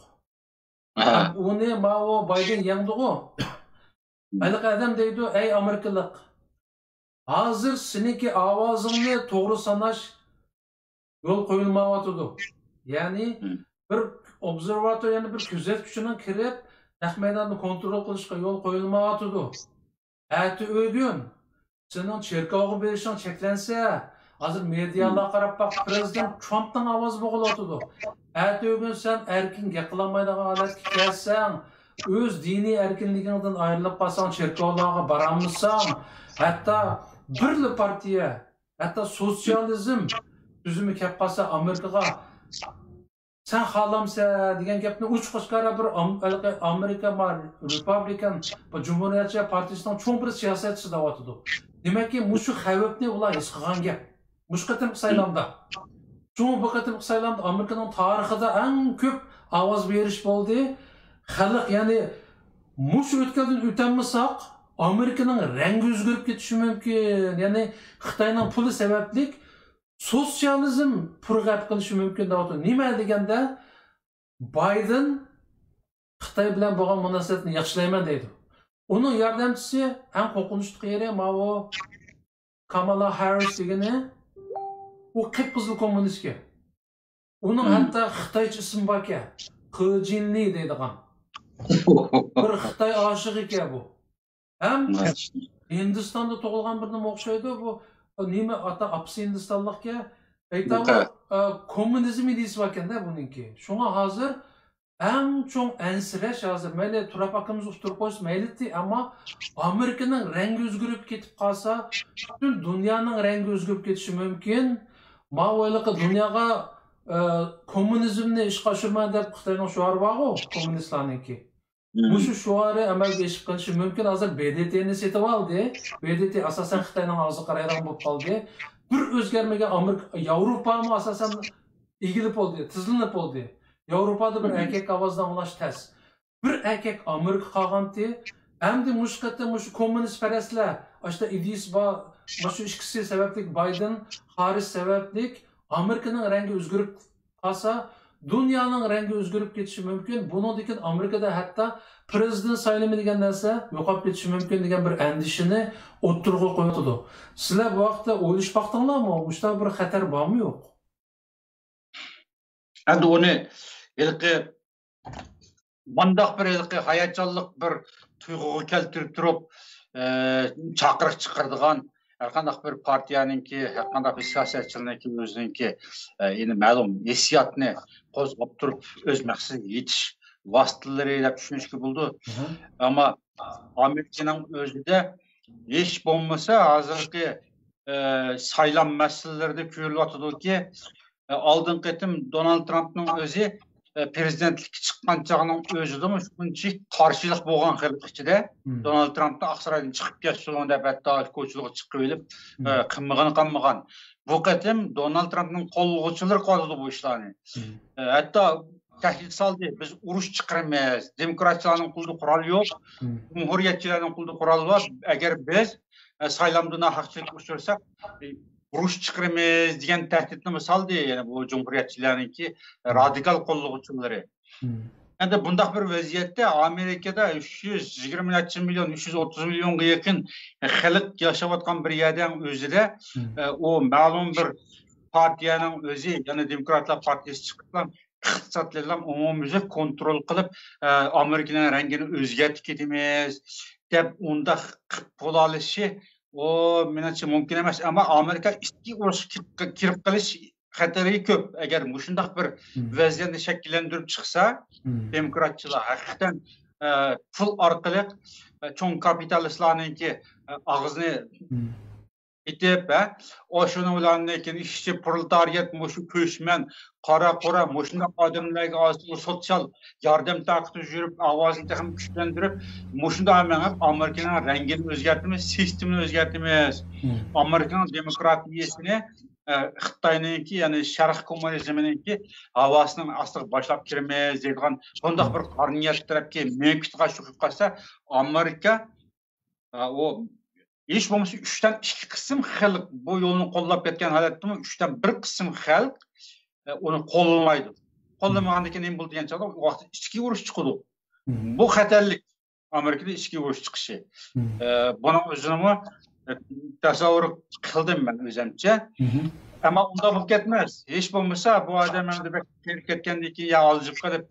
ئۇنى ماۋۇ بايدېن يەڭدىغۇ. ھېلىقى ئادەم دەيدۇ، ئەي ئامېرىكىلىق، ھازىر سېنىڭكى ئاۋازىڭنى توغرا ساناش يول قويۇلمايۋاتىدۇ. يەنى بىر ئوبزېرۋاتور، يەنى بىر كۆزەتكۈچىنىڭ كىرىپ نەق مەيداننى كونترول قىلىشقا يول قويۇلمايۋاتىدۇ. ئەتە ئۆگۈن سېنىڭ چېركاۋغا بېرىشىڭ چەكلەنسە، ھازىر مېدىيالارغا قاراپ باق، پىرېزىدېنت ترامپنىڭ ئاۋازى بوغۇلۇۋاتىدۇ. ئەتە ئۆگۈن سەن ئەركىن گەپ قىلالمايدىغان ھالەتكە كەلسەڭ، ئۆز دىنىي ئەركىنلىكىڭدىن ئايرىلىپ قالساڭ، چېركاۋلارغا بارالمىساڭ، ھەتتا بىرلا پارتىيە، ھەتتا سوتسىيالىزم تۈزۈمى كەپ قالسا ئامېرىكىغا، سەن خالامسەن دېگەن گەپنى ئوچۇق ئاشكارا بىر ئام-، ھېلىقى ئامېرىكا ما-، رېپابلىكان، بۇ جۇمھۇرىيەتچى پارتىيىسىنىڭ چوڭ بىر سىياسەتچىسى دەۋاتىدۇ. دېمەككى، مۇشۇ خەۋپنى ئۇلار ھېس قىلغان گەپ. مۇشۇ قېتىمقى سايلامدا. شۇڭا بۇ قېتىمقى سايلامدا ئامېرىكىنىڭ تارىخىدا ئەڭ كۆپ ئاۋاز بېرىش بولدى. خەلق، يەنى مۇشۇ ئۆتكەلدىن ئۆتەلمىساق، ئامېرىكىنىڭ رەڭگى ئۆزگىرىپ كېتىشى مۇمكىن. يەنى خىتاينىڭ پۇلى سەۋەبلىك سوتسىيالىزم پۇرغەپ قېلىشى مۇمكىن دەۋاتىدۇ. نېمە دېگەندە، بايدېن خىتاي بىلەن بولغان مۇناسىۋەتنى ياخشىلايمەن دەيدۇ. ئۇنىڭ ياردەمچىسى، ئەڭ قورقۇنچلۇق يېرى ماۋۇ كامالا ھاررىس دېگىنى، ئۇ قىپقىزىل كوممۇنىستكەن. ئۇنىڭ ھەتتا خىتايچە ئىسمى باركەن. قېجىنلى دەيدىغان. بىر خىتاي ئاشىقى ئىكەن بۇ. ھەم ھىندىستاندا تۇغۇلغان بىرنېمە ئوخشايدۇ. بۇ نېمە ئاتا، ئاپىسى ھىندىستانلىقكەن. ئېيتاۋۇ، ئە، كوممۇنىزم ئىدىيىسى باركەن-دە بۇنىڭكى. شۇڭا ھازىر ئەڭ چوڭ ئەنسىرەش ھازىر، مەيلى تۇراب ئاكىمىز ئۇتتۇرۇپ قويسا مەيلىتى، ئەمما ئامېرىكىنىڭ رەڭگى ئۆزگىرىپ كېتىپ قالسا، پۈتۈن دۇنيانىڭ رەڭگى ئۆزگىرىپ كېتىشى مۇمكىن. ماۋۇ ھېلىقى دۇنياغا، ئە، كوممۇنىزمنى ئىشقا ئاشۇرىمەن دەپ خىتاينىڭ شوئارى بارغۇ، كوممۇنىستلارنىڭكى. مۇشۇ شوئارى ئەمەلگە ئېشىپ قېلىشى مۇمكىن. ھازىر ب د ت نى سېتىۋالدى. ب د ت ئاساسەن خىتاينىڭ ئاغزىغا قارايدىغان بولۇپ قالدى. بىر ئۆزگەرمىگەن ئامېرىكا، ياۋروپامۇ ئاساسەن ئىگىلىپ بولدى، تىزلىنىپ بولدى. ياۋروپادا بىر ئەركەك ئاۋازنى ئاڭلاش تەس. بىر ئەركەك ئامېرىكا قالغانتى. ئەمدى مۇشۇ قېتىم مۇشۇ كوممۇنىست پەرەسلەر، ئاشۇنداق ئىدىيىسى بار، مۇشۇ ئىككىسى سەۋەبلىك، بايدېن، خاررىس سەۋەبلىك ئامېرىكىنىڭ رەڭگى ئۆزگىرىپ قالسا، دۇنيانىڭ رەڭگى ئۆزگىرىپ كېتىشى مۇمكىن. بۇنىڭدىن كېيىن ئامېرىكىدا ھەتتا پىرېزىدېنت سايلىمى دېگەن نەرسە يوقاپ كېتىشى مۇمكىن دېگەن بىر ئەندىشىنى ئوتتۇرىغا قويۇۋاتىدۇ. سىلەر بۇ ھەقتە ئويلىشىپ باقتىڭلارمۇ؟ مۇشۇنداق بىر خەتەر بارمۇ يوق؟ ئەمدى ئۇنى ھېلىقى مۇنداق بىر ھېلىقى ھاياجانلىق بىر تۇيغۇغا كەلتۈرۈپ تۇرۇپ، ئە، چاقىرىق چىقىرىدىغان ھەرقانداق بىر پارتىيەنىڭكى، ھەرقانداق بىر سىياسەتچىنىڭكى ئۆزىنىڭكى، ئە، يەنى مەلۇم ھېسسىياتنى قوزغاپ تۇرۇپ ئۆز مەقسىتىگە يېتىش ۋاسىتىلىرى دەپ چۈشىنىشكە بولىدۇ. ئەمما ئامېرىكىنىڭ ئۆزىدە ھېچ بولمىسا ھازىرقى، ئە، سايلام مەسىلىلىرىدە كۆرۈلۈۋاتىدۇكى، ئالدىنقى قېتىم دونالد ترامپنىڭ ئۆزى پرېزىدېنتلىككە چىققان چاغنىڭ ئۆزىدىمۇ شۇنچىلىك قارشىلىق بولغان خەلق ئىچىدە، دونالد ترامپنى ئاقسارايدىن چىقىپ كەتسۇن دەپ، ھەتتا كوچىلىققا چىقىۋېلىپ، ئە، قىلمىغىنى قىلمىغان. بۇ قېتىم دونالد ترامپنىڭ قوللىغۇچىلىرى قىلىۋاتىدۇ بۇ ئىشلارنى. ئە، ھەتتا تەھدىت سالدى، بىز ئۇرۇش چىقىرىمىز، دېموكراتچىلارنىڭ قولىدا قورال يوق، جۇمھۇرىيەتچىلەرنىڭ قولىدا قورال بار، ئەگەر بىز، ئە، سايلامدا ناھەقچىلىككە ئۇچرىساق، ئە، ئۇرۇش چىقىرىمىز دېگەن تەھدىتنىمۇ سالدى، يەنى بۇ جۇمھۇرىيەتچىلەرنىڭكى، ئە، رادىكال قوللىغۇچىلىرى. ئەمدى بۇنداق بىر ۋەزىيەتتە ئامېرىكىدا ئۈچ يۈز يىگىرمە نەچچە مىليون، ئۈچ يۈز ئوتتۇز مىليونغا يېقىن خەلق ياشاۋاتقان بىر يەرنىڭ ئۆزىدە، ئە، ئۇ مەلۇم بىر پارتىيەنىڭ ئۆزى، يەنى دېموكراتلار پارتىيەسى چىقىپلا ئىقتىسادلىرىنى ئومۇميۈزلۈك كونترول قىلىپ، ئە، ئامېرىكىنىڭ رەڭگىنى ئۆزگەرتىپ كېتىمىز دەپ ئۇنداق قىلىپ بولالىشى، ئۇ مېنىڭچە مۇمكىن ئەمەس. ئەمما ئامېرىكا ئىچكى ئۇرۇشقا كىرىپ، كىرىپ قېلىش خەتىرى كۆپ. ئەگەر مۇشۇنداق بىر ۋەزىيەتنى شەكىللەندۈرۈپ چىقسا، دېموكراتچىلار ھەقىقەتەن، ئە، پۇل ئارقىلىق، ئە، چوڭ كاپىتالىستلارنىڭكى، ئە، ئاغزىنى ئېتىپ، ھە، ئاشۇنىڭ بىلەن كېيىن ئىشچى پرولېتارىيات مۇشۇ كۆچمەن، قارا قۇرا مۇشۇنداق ئادەملەرگە ئاز سوتسىيال ياردەم تارقىتىپ يۈرۈپ، ئاۋازىنى تېخىمۇ كۈچلەندۈرۈپ، مۇشۇنداق مېڭىپ، ئامېرىكىنىڭ رەڭگىنى ئۆزگەرتىمىز، سىستېمىنى ئۆزگەرتىمىز. ئامېرىكىنىڭ دېموكراتىيەسىنى، ئە، خىتاينىڭكى، يەنى شەرق كوممۇنىزمىنىڭكى ھاۋاسىنىڭ ئاستىغا باشلاپ كىرىمىز دەيدىغان بۇنداق بىر قارا نىيەت تەرەپكە مېڭىپ كېتىدىغان شۇ قىلىپ قالسا، ئامېرىكا ئا، ئۇ ھېچ بولمىسا ئۈچتىن ئىككى قىسىم خەلق بۇ يولنى قوللاپ كەتكەن ھالەتتىمۇ ئۈچتىن بىر قىسىم خەلق، ئە، ئۇنى قوللىمايدۇ. قوللىمىغاندىن كېيىن نېمە بولىدۇ دېگەن چاغدا، ئۇ ۋاقىتتا ئىچكى ئۇرۇش چىقىدۇ. بۇ خەتەرلىك. ئامېرىكىدا ئىچكى ئۇرۇش چىقىشى. ئە، بۇنىڭ ئۆزىنىمۇ، ئە، تەسەۋۋۇر قىلدىم مەن ئۆزۈمچە. ئەمما ئۇنداق بولۇپ كەتمەس. ھېچ بولمىسا بۇ ئادەم ئەمدى بەك قېرىپ كەتكەندىن كېيىن يا ئالجىپ قېلىپ،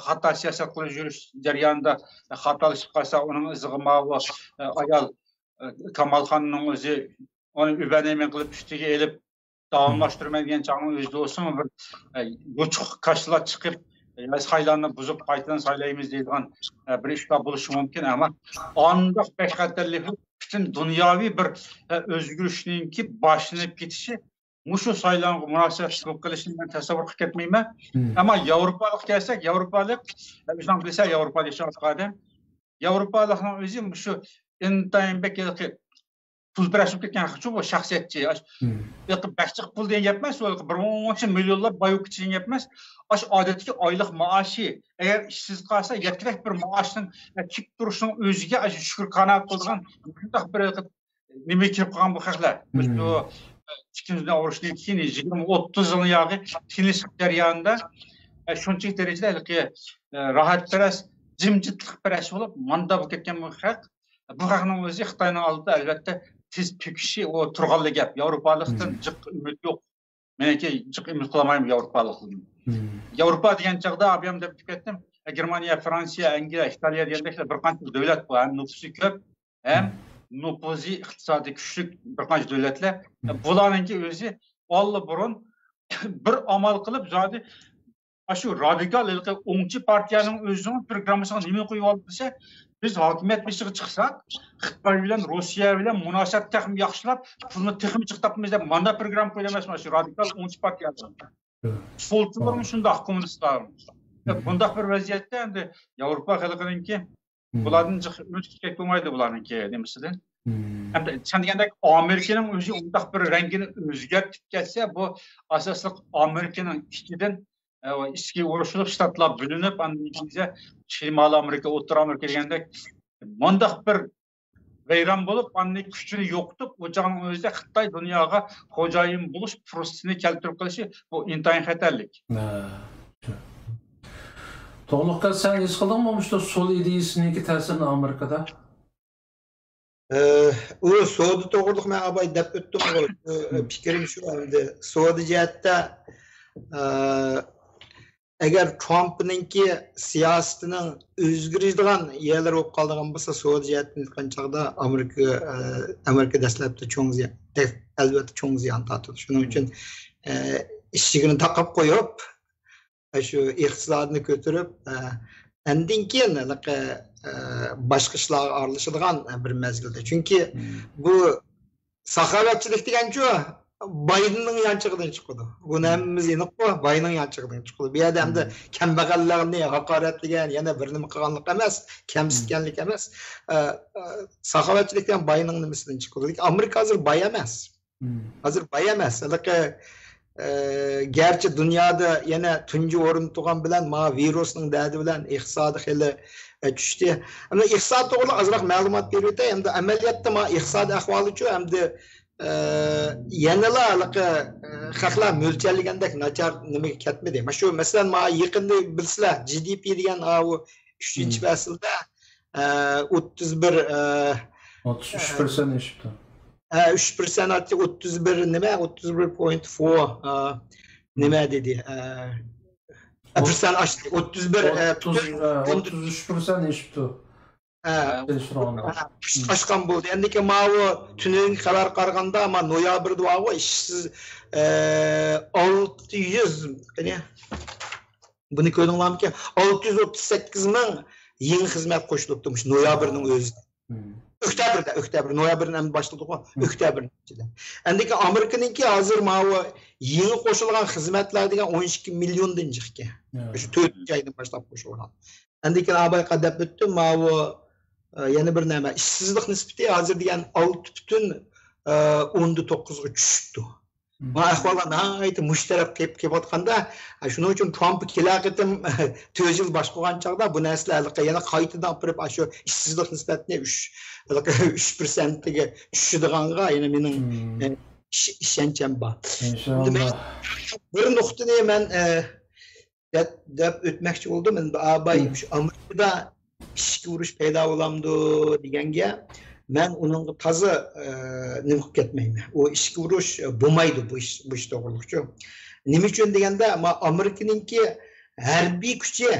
خاتا سىياسەت قىلىپ يۈرۈش جەريانىدا خاتالىشىپ قالسا، ئۇنىڭ ئىزىغا ماۋۇ، ئە، ئايال، ئە، كامالخاننىڭ ئۆزى ئۇنى ئۆبەنەيمەن قىلىپ ئۈستىگە ئېلىپ داۋاملاشتۇرىمەن دېگەن چاغنىڭ ئۆزىدە بولسىمۇ بىر، ئە، يوچۇق كاشىلا چىقىپ، ئە، سايلامنى بۇزۇپ قايتىدىن سايلايمىز دەيدىغان، ئە، بىر ئىشلار بولۇشى مۇمكىن. ئەمما ئانداق بەك خەتەرلىك پۈتۈن دۇنياۋى بىر، ئە، ئۆزگىرىشنىڭكى باشلىنىپ كېتىشى مۇشۇ سايلامغا مۇناسىۋەتلىك بولۇپ قېلىشىنى مەن تەسەۋۋۇر قىلىپ كەتمەيمەن. ئەمما ياۋروپالىققا كەلسەك، ياۋروپالىق، ئۆزۈڭ بىلىسەن، ياۋروپادا ياشاۋاتقان ئادەم. ياۋروپالىقنىڭ ئۆزى مۇشۇ ئىنتايىن بەك ھېلىقى پۇلپەرەس بولۇپ كەتكەن شۇ بۇ شەخسىيەتچى. ھېلىقى بەك جىق پۇل دېگەن گەپ ئەمەس، ھېلىقى بىر مىڭ ئونغىچە مىليونلاپ باي بولۇپ كېتىش دېگەن گەپ ئەمەس. ئاشۇ ئادەتتىكى ئايلىق مائاشى، ئەگەر ئىشسىز قالسا، يەتتە بەك بىر مائاشنىڭ، ئە، تىك تۇرۇشنىڭ ئۆزىگە ئاشۇ شۈكۈر قانائەت قىلىدىغان مۇشۇنداق بىر نېمىگە كىرىپ قالغان بۇ خەقلەر. مۇشۇ ئىككىنچى دۇنيا ئۇرۇشىدىن كېيىن يىگىرمە، ئوتتۇز يىلنىڭ ياغى تىنچلىق جەريانىدا، ئە، شۇنچىلىك دەرىجىدە ھېلىقى، ئە، راھەتپەرەس، جىمجىتلىقپەرەس بولۇپ، ماندا بولۇپ كەتكەن بۇ خەق. بۇ خەقنىڭ ئۆزى خىتاينىڭ ئالدىدا، ئەلۋەتتە، تىز پۈكۈشى، ئۇ تۇرغانلا گەپ. ياۋروپالىقتىن جىق ئۈمىد يوق. مېنىڭكى جىق ئۈمىد قىلالمايمەن ياۋروپالىقتىن. ياۋروپا دېگەن چاغدا ئابىيام دەپ كەتتىم. گېرمانىيە، فرانسىيە، ئەنگلىيە، ئىتالىيە دېگەندەك بىر قانچە دۆلەت بار، ھەم نوپۇسى كۆپ، ھەم نوپۇزى، ئىقتىسادىي كۈچلۈك بىر قانچە دۆلەتلەر. بۇلارنىڭكى ئۆزى ئاللىبۇرۇن بىر ئامال قىلىپ، زادى ئاشۇ رادىكال ھېلىقى ئوڭچى پارتىيەنىڭ ئۆزىنىڭ پروگراممىسىغا نېمە قويۇۋالدى دېسە، بىز ھاكىمىيەت بېشىغا چىقساق، خىتاي بىلەن، روسىيە بىلەن مۇناسىۋەت تېخىمۇ ياخشىلاپ، پۇلنى تېخىمۇ جىق تاپىمىز دەپ، مانا پروگرامما قويدى ئەمەسمۇ شۇ رادىكال ئوڭچى پارتىيەلەر. سولچىلارمۇ شۇنداق، كوممۇنىستلارمۇ. بۇنداق بىر ۋەزىيەتتە ئەمدى ياۋروپا خەلقىنىڭكى بۇلاردىن جىق ئۈمىد كۈتكەك بولمايدۇ بۇلارنىڭكى نېمىسىدىن. ھەمدە سەن دېگەندەك ئامېرىكىنىڭ ئۆزى ئۇنداق بىر رەڭگىنى ئۆزگەرتىپ كەتسە، بۇ ئاساسلىق ئامېرىكىنىڭ ئىچىدىن، ئە، ئىچكى ئۇرۇشۇپ، شتاتلار بۆلۈنۈپ، ئاندىن كېيىن شىمالىي ئامېرىكا، ئوتتۇرا ئامېرىكا دېگەندەك مۇنداق بىر ۋەيران بولۇپ، ئاندىن كۈچىنى يوقىتىپ، ئۇ چاغنىڭ ئۆزىدە خىتاي دۇنياغا خوجايىن بولۇش پۇرسىتىنى كەلتۈرۈپ قېلىشى، بۇ ئىنتايىن خەتەرلىك. ھە. توغرۇلۇق، سەن ھېس قىلدىڭمۇ مۇشۇ سول ئىدىيىسىنىڭكى تەسىرىنى ئامېرىكىدا؟ ئە، ئۇ سودا توغرۇلۇق مەن ئاۋۋال دەپ ئۆتتۈمغۇ. ئۇ، ئە، پىكرىم شۇ ئەمدى. سودا جەھەتتە، ئە، ئەگەر ترامپنىڭكى سىياسىتىنىڭ ئۆزگىرىدىغان يەرلىرى بولۇپ قالىدىغان بولسا، سودا جەھەتتىن ئېيتقان چاغدا ئامېرىكا، ئە، ئەمرىكا دەسلەپتە چوڭ زىيان، ئەلۋەتتە چوڭ زىيان تارتىدۇ. شۇنىڭ ئۈچۈن، ئە، ئىشىكىنى تاقاپ قويۇپ، شۇ ئىقتىسادنى كۆتۈرۈپ، ئە، ئاندىن كېيىن ھېلىقى، ئە، باشقا ئىشلارغا ئارىلىشىدىغان بىر مەزگىلدە. چۈنكى بۇ ساخاۋەتچىلىك دېگەنچۇ، بايدىننىڭ يانچۇقىدىن چىقىدۇ. بۇنى ھەممىمىز ئېنىققۇ، بايدىننىڭ يانچۇقىدىن چىقىدۇ. بۇ يەردە ئەمدى كەمبەغەللەرنى ھاقارەتلىگەن، يەنە بىر نېمە قىلغانلىق ئەمەس، كەمسىتكەنلىك ئەمەس. ئە، ئە، ساخاۋەتچىلىك دېگەن باينىڭ نېمىسىدىن چىقىدۇ. لېكىن ئامېرىكا ھازىر باي ئەمەس. ھازىر باي ئەمەس. ھېلىقى، ئە، گەرچە دۇنيادا يەنە تۇنجى ئورۇندا تۇرغان بىلەن، ما ۋىرۇسنىڭ دەردى بىلەن ئىقتىسادى خېلى، ئە، چۈشتى. ئەمدى ئىقتىساد توغرىلىق ئازراق مەلۇمات بېرىۋېتەي. ئەمدى ئەمەلىيەتتە ما ئىقتىساد ئەھۋالىچۇ، ئەمدى ئە، يەنىلا ھېلىقى، ئە، خەقلەر مۆلچەرلىگەندەك ناچار نېمىگە كەتمىدى. مانا شۇ، مەسىلەن، ما يېقىندا بىلىسىلەر، جى دى پى دېگەن ئاۋۇ ئۈچىنچى پەسىلدە، ئە، ئوتتۇز بىر، ئە، ئوتتۇز ئۈچ پىرسەنت ئېشىپتۇ. ئە، ئۈچ پىرسەنت ئارتتى، ئوتتۇز بىر نېمە، ئوتتۇز بىر پوينت فور، ئە، نېمە دېدى، ئە، ئە، پىرسەنت ئاشتى، ئوتتۇز بىر، ئە، ئوتتۇز، ئە، ئوتتۇز ئۈچ پىرسەنت ئېشىپتۇ. ھە. ئېشىپ قالغان بولدى. ئەمدىكى ماۋۇ تۈنۈگۈنكى خەۋەرگە قارىغاندا، ما نويابىردا بارغۇ ئىشسىز، ئە، ئالتە يۈز، قېنى، بۇنى كۆردۈڭلارمىكىن؟ ئالتە يۈز ئوتتۇز سەككىز مىڭ يېڭى خىزمەت قوشۇلۇپتۇ مۇشۇ نويابىرنىڭ ئۆزىدە. ئۆكتەبىردە، ئۆكتەبىر، نويابىرنى ئەمدى باشلىدۇققۇ، ئۆكتەبىرنىڭ ئىچىدە. ئەمدىكى ئامېرىكىنىڭكى ھازىر ماۋۇ يېڭى قوشۇلغان خىزمەتلەر دېگەن ئون ئىككى مىليوندىن جىقكەن. شۇ تۆتىنچى ئايدىن باشلاپ قوشۇلغان. ئەندىن كېيىن ئابايقا دەپ ئۆتتۈم، ماۋۇ، ئە، يەنە بىر نېمە، ئىشسىزلىق نىسبىتى ھازىر دېگەن ئالتە پۈتۈن، ئە، ئوندىن توققۇزغا چۈشۈپتۇ. ما ئەھۋاللار ناھايىتى مۇشۇ تەرەپ كېلىپ، كېلىۋاتقاندا، ئە، شۇنىڭ ئۈچۈن ترامپ كېلەر قېتىم تۆت يىل باشقۇرغان چاغدا بۇ نەرسىلەر ھېلىقى يەنە قايتىدىن ئاپىرىپ، ئاشۇ ئىشسىزلىق نىسبەتنى ئۈچ، ھېلىقى ئۈچ پىرسەنتكە چۈشىدىغانغا يەنە مېنىڭ، ئە، ئىش-، ئىشەنچىم بار. ئىنشاللا. ئەمدى مەن بىر نۇقتىنى مەن، ئە، دەپ، دەپ ئۆتمەكچى بولدۇم. ئەمدى ئاباي شۇ ئامېرىكىدا ئىچكى ئۇرۇش پەيدا بولامدۇ دېگەنگە، مەن ئۇنىڭغا تازا، ئە، نېمە قىلىپ كەتمەيمەن. ئۇ ئىچكى ئۇرۇش، ئە، بولمايدۇ بۇ ئىش، بۇ ئىش توغرۇلۇقچۇ. نېمە ئۈچۈن دېگەندە، ما-، ئامېرىكىنىڭكى ھەربىي كۈچى،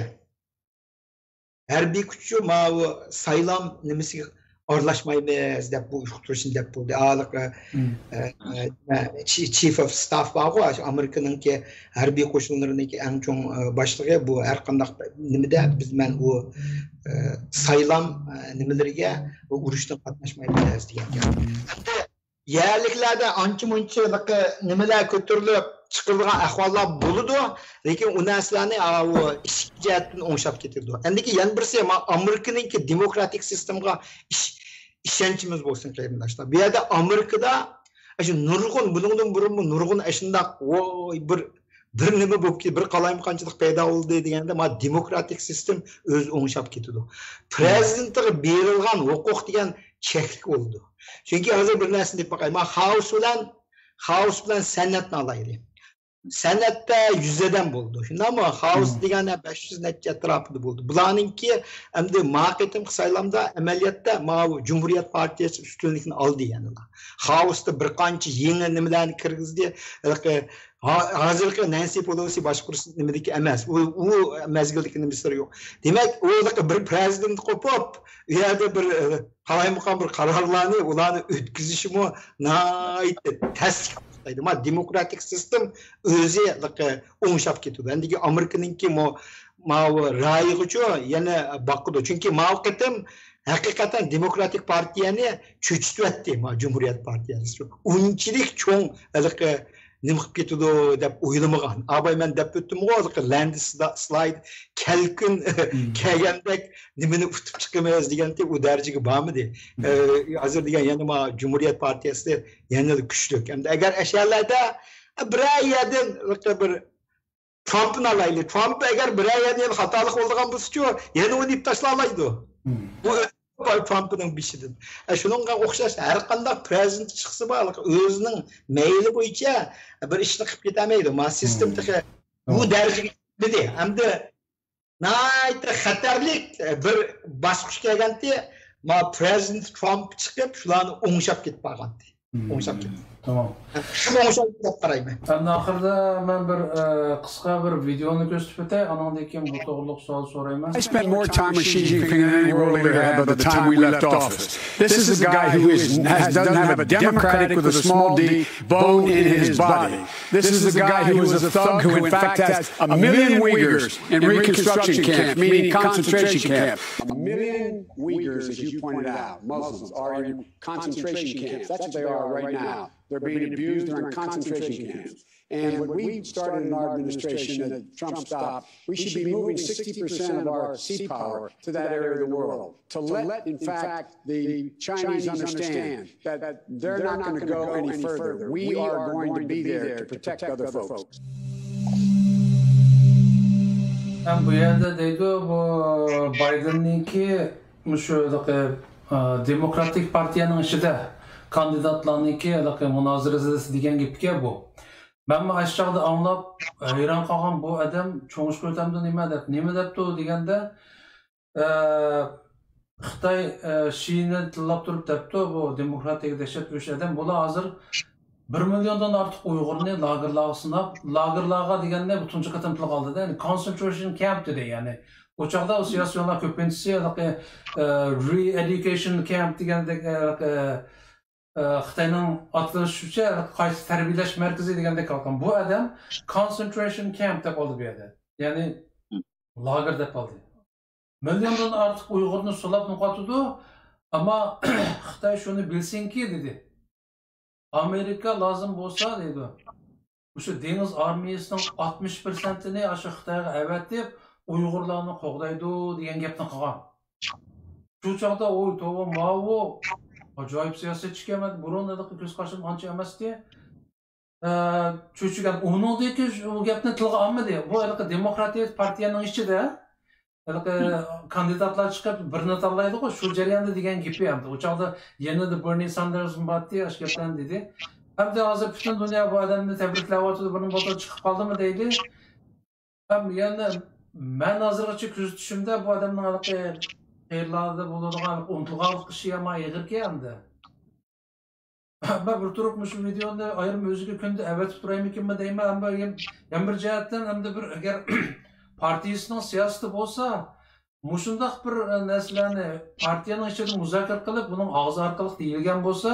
ھەربىي كۈچى ماۋۇ سايلام نېمىسىگە ئارىلاشمايمىز دەپ، بۇ ئۇقتۇرۇشنى دەپ بولدى. ھېلىقى، ئە، ئە، چى-، چىف ئوف ستاف بارغۇ، ئاشۇ ئامېرىكىنىڭكى ھەربىي قوشۇنلىرىنىڭكى ئەڭ چوڭ، ئە، باشلىقى، بۇ ھەر قانداق نېمىدە بىز، مەن ئۇ، ئە، سايلام، ئە، نېمىلىرىگە، ئۇ ئۇرۇشتا قاتناشمايمىز دېگەن گەپ. ئەمدى يەرلىكلەردە ئانچە مۇنچە ھېلىقى نېمىلەر كۆتۈرۈلۈپ چىقىرىلغان ئەھۋاللار بولىدۇ، لېكىن ئۇ نەرسىلەرنى، ئاۋۇ ئىچكى جەھەتتىن ئوڭشاپ كېتىدۇ. ئەندىكى يەنە بىرسى، ما-، ئامېرىكىنىڭكى دېموكراتىك سىستېمىغا ئىش-، ئىشەنچىمىز بولسۇن، قېرىنداشلار. بۇ يەردە ئامېرىكىدا ئاشۇ نۇرغۇن، بۇنىڭدىن بۇرۇنمۇ نۇرغۇن ئاشۇنداق، ۋوي، بىر، بىر نېمە بولۇپ كېتىپ، بىر قالايمىقانچىلىق پەيدا بولدى دېگەندە، ما، دېموكراتىك سىستېم ئۆزى ئوڭشاپ كېتىدۇ. پىرېزىدېنتىغا بېرىلغان ھوقۇق دېگەن چەكلىك بولىدۇ. چۈنكى ھازىر بىر نەرسىنى دەپ باقاي. ما خائوس بىلەن، خائوس بىلەن سەنئەتنى ئالايلى. سەنئەتتە يۈز ئادەم بولىدۇ. شۇنداقمۇ؟ خائوس دېگەندە بەش يۈز نەچچە ئەتراپىدا بولىدۇ. بۇلارنىڭكى ئەمدى ما قېتىمقى سايلامدا ئەمەلىيەتتە ماۋۇ جۇمھۇرىيەت پارتىيەسى ئۈستۈنلۈكنى ئالدى يەنىلا. خائوستا بىر قانچە يېڭى نېمىلەرنى كىرگۈزدى. ھېلىقى ھا-، ھازىرقى نەنسى پېلوسى باشقۇرۇش نېمىدىكى ئەمەس. ئۇ، ئۇ مەزگىلدىكى نېمىسى يوق. دېمەك، ئۇ ھېلىقى بىر پىرېزىدېنت قوپۇپ، ئۇ يەردە بىر، ئە، قالايمىقان بىر قارارلارنى، ئۇلارنى ئۆتكۈزۈشىمۇ ناھايىتى تەسكە توختايدۇ. ما دېموكراتىك سىستېم ئۆزى ھېلىقى ئوڭشاپ كېتىدۇ. ئەندىكى ئامېرىكىنىڭكى مو-، ماۋۇ رايىغىچۇ يەنە باقىدۇ. چۈنكى ماۋۇ قېتىم ھەقىقەتەن دېموكراتىك پارتىيەنى چۆچۈتۈۋەتتى، ما جۇمھۇرىيەت پارتىيەسى. ئۇنچىلىك چوڭ ھېلىقى نېمە قىلىپ كېتىدۇ دەپ ئويلىمىغان. ئاباي مەن دەپ ئۆتتۈمغۇ، ھېلىقى لاندىس سلايد كەلكۈن كەلگەندەك نېمىنى ئۇتۇپ چىقىمىز دېگەنتى، ئۇ دەرىجىگە بارمىدى. ئە، ھازىر دېگەن يەنە ما جۇمھۇرىيەت پارتىيەسى يەنىلا كۈچلۈك. ئەمدى ئەگەر ئەشەلەردە بىرەر يەردىن بىر ترامپنى ئالايلى. ترامپ ئەگەر بىرەر يەردە يەنە خاتالىق بولىدىغان بولسىچۇ، يەنە ئۇنى ئېلىپ تاشلالايدۇ. بۇ ترامپنىڭ بېشىدىن. ئە، شۇنىڭغا ئوخشاش ھەر قانداق پىرېزىدېنت چىقسا بار، ئۆزىنىڭ مەيلى بويىچە بىر ئىشنى قىلىپ كېتەلمەيدۇ. ما سىستېم تېخى بۇ دەرىجىگە يەتمىدى. ئەمدى ناھايىتى خەتەرلىك بىر باسقۇچ كەلگەنتى. ما پىرېزىدېنت ترامپ چىقىپ، شۇلارنى ئوڭشاپ كېتىپ بارغانتى. ئوڭشاپ كېتىپ. تامام. شۇ ئوڭشاپ كېتىپ قارايمەن. ئەمدى ئاخىرىدا مەن بىر، ئە، قىسقا بىر ۋىدېئونى كۆرسىتىپ ئۆتەي، ئانىڭدىن كېيىن بۇ توغرىلىق سوئال سورايمەن. I spent more time with Xi Jinping than any world leader had by the time we left office. This is a guy who is, has, doesn't have a democratic with a small d bone in his body. This is a guy who is a thug who, in fact, has a million Uyghurs in reconstruction camps, meaning concentration camps. A million Uyghurs, as you pointed out, Muslims, are in concentration camps. That's what they are right now. They're being abused, they're in concentration camps. And what we started in our administration that Trump stopped, we should be moving sixty percent of our sea power to that area of the world to let, in fact, the Chinese understand that they're not going to go any further. We are going to be there to protect other folks. ھەم بۇ يەردە دەيدۇ، بۇ بايدېننىڭكى مۇشۇ ھېلىقى، ئا، دېموكراتىك پارتىيەنىڭ ئىچىدە كاندىداتلارنىڭكى ھېلىقى مۇنازىرىسى دېگەن گېپكەن بۇ. مەنمۇ ئاشۇ چاغدا ئاڭلاپ ھەيران قالغان، بۇ ئادەم چوڭ ئىش كۆتەمدۇ نېمە دەپ، نېمە دەپتۇ دېگەندە، ئە، خىتاي، ئە، شىنى تىللاپ تۇرۇپ دەپتۇ، بۇ دېموكراتىيەگە دەھشەت ئۇرۇش ئادەم. بۇلار ھازىر بىر مىليوندىن ئارتۇق ئۇيغۇرنى لاگېرلارغا ساناپ، لاگېرلارغا دېگەندە بۇ تۇنجى قېتىم تىلغا ئالدى-دە، يەنى concentration camp دېدى، يەنى ئۇ چاغدا ئۇ سىياسىيونلار كۆپىنچىسى ھېلىقى، ئە، re-education camp دېگەندەك، ئە، ھېلىقى، ئە، خىتاينىڭ ئاتىلىشىچە قايسى تەربىيەلەش مەركىزى دېگەندەك قالغان. بۇ ئادەم concentration camp دەپ ئالدى بۇ يەردە. يەنى لاگېر دەپ ئالدى. مىليوندىن ئارتۇق ئۇيغۇرنى سولاپ يوقاتىدۇ. ئەمما خىتاي شۇنى بىلسۇنكى، دېدى. ئامېرىكا لازىم بولسا، دەيدۇ، مۇشۇ دېڭىز ئارمىيەسىنىڭ ئاتمىش پىرسەنتىنى ئاشۇ خىتايغا ئەۋەتىپ، ئۇيغۇرلارنى قوغدايدۇ دېگەن گەپنى قىلغان. شۇ چاغدا ئوي، توۋا، ماۋۇ ئاجايىپ سىياسەتچىكەن، مەن بۇرۇن ھېلىقى كۆز قارىشىم ئانچە ئەمەستى. ئە، چۆچۈگەن. ئۇنىڭدىن كېيىن ئۇ گەپنى تىلغا ئالمىدى. بۇ ھېلىقى دېموكراتىيە پارتىيەنىڭ ئىچىدە ھېلىقى كاندىداتلار چىقىپ، بىرنى تاللايدىغۇ، شۇ جەرياندا دېگەن گېپى ئەمدى. ئۇ چاغدا يەنە بىر بېرنى ساندېرسمۇ بارتتى، ئاشۇ گەپلەرنى دېدى. ئەمدى ھازىر پۈتۈن دۇنيا بۇ ئادەمنى تەبرىكلەۋاتىدۇ، بۇنىڭ بولسا چىقىپ قالدىمۇ دەيلى. ھەم يەنە مەن ھازىرغىچە كۆزىتىشىمدە بۇ ئادەمنىڭ ھېلىقى قېرىلاردا بولىدىغان ئۇنتۇلغانلىق ئىشى يامان ئېغىركەن ئەمدى. مەن بىر تۇرۇپ مۇشۇ ۋىدېئونى ئايرىم ئۆزىگە كۈندە ئەۋەتىپ تۇرايمىكىنمەن دەيمەن. ئەمما يەنە بىر جەھەتتىن، ئەمدى بىر ئەگەر پارتىيىسىنىڭ سىياسىتى بولسا، مۇشۇنداق بىر، ئە، نەرسىلەرنى پارتىيەنىڭ ئىچىدە مۇزاكىرە قىلىپ، بۇنىڭ ئاغزى ئارقىلىق دېيىلگەن بولسا،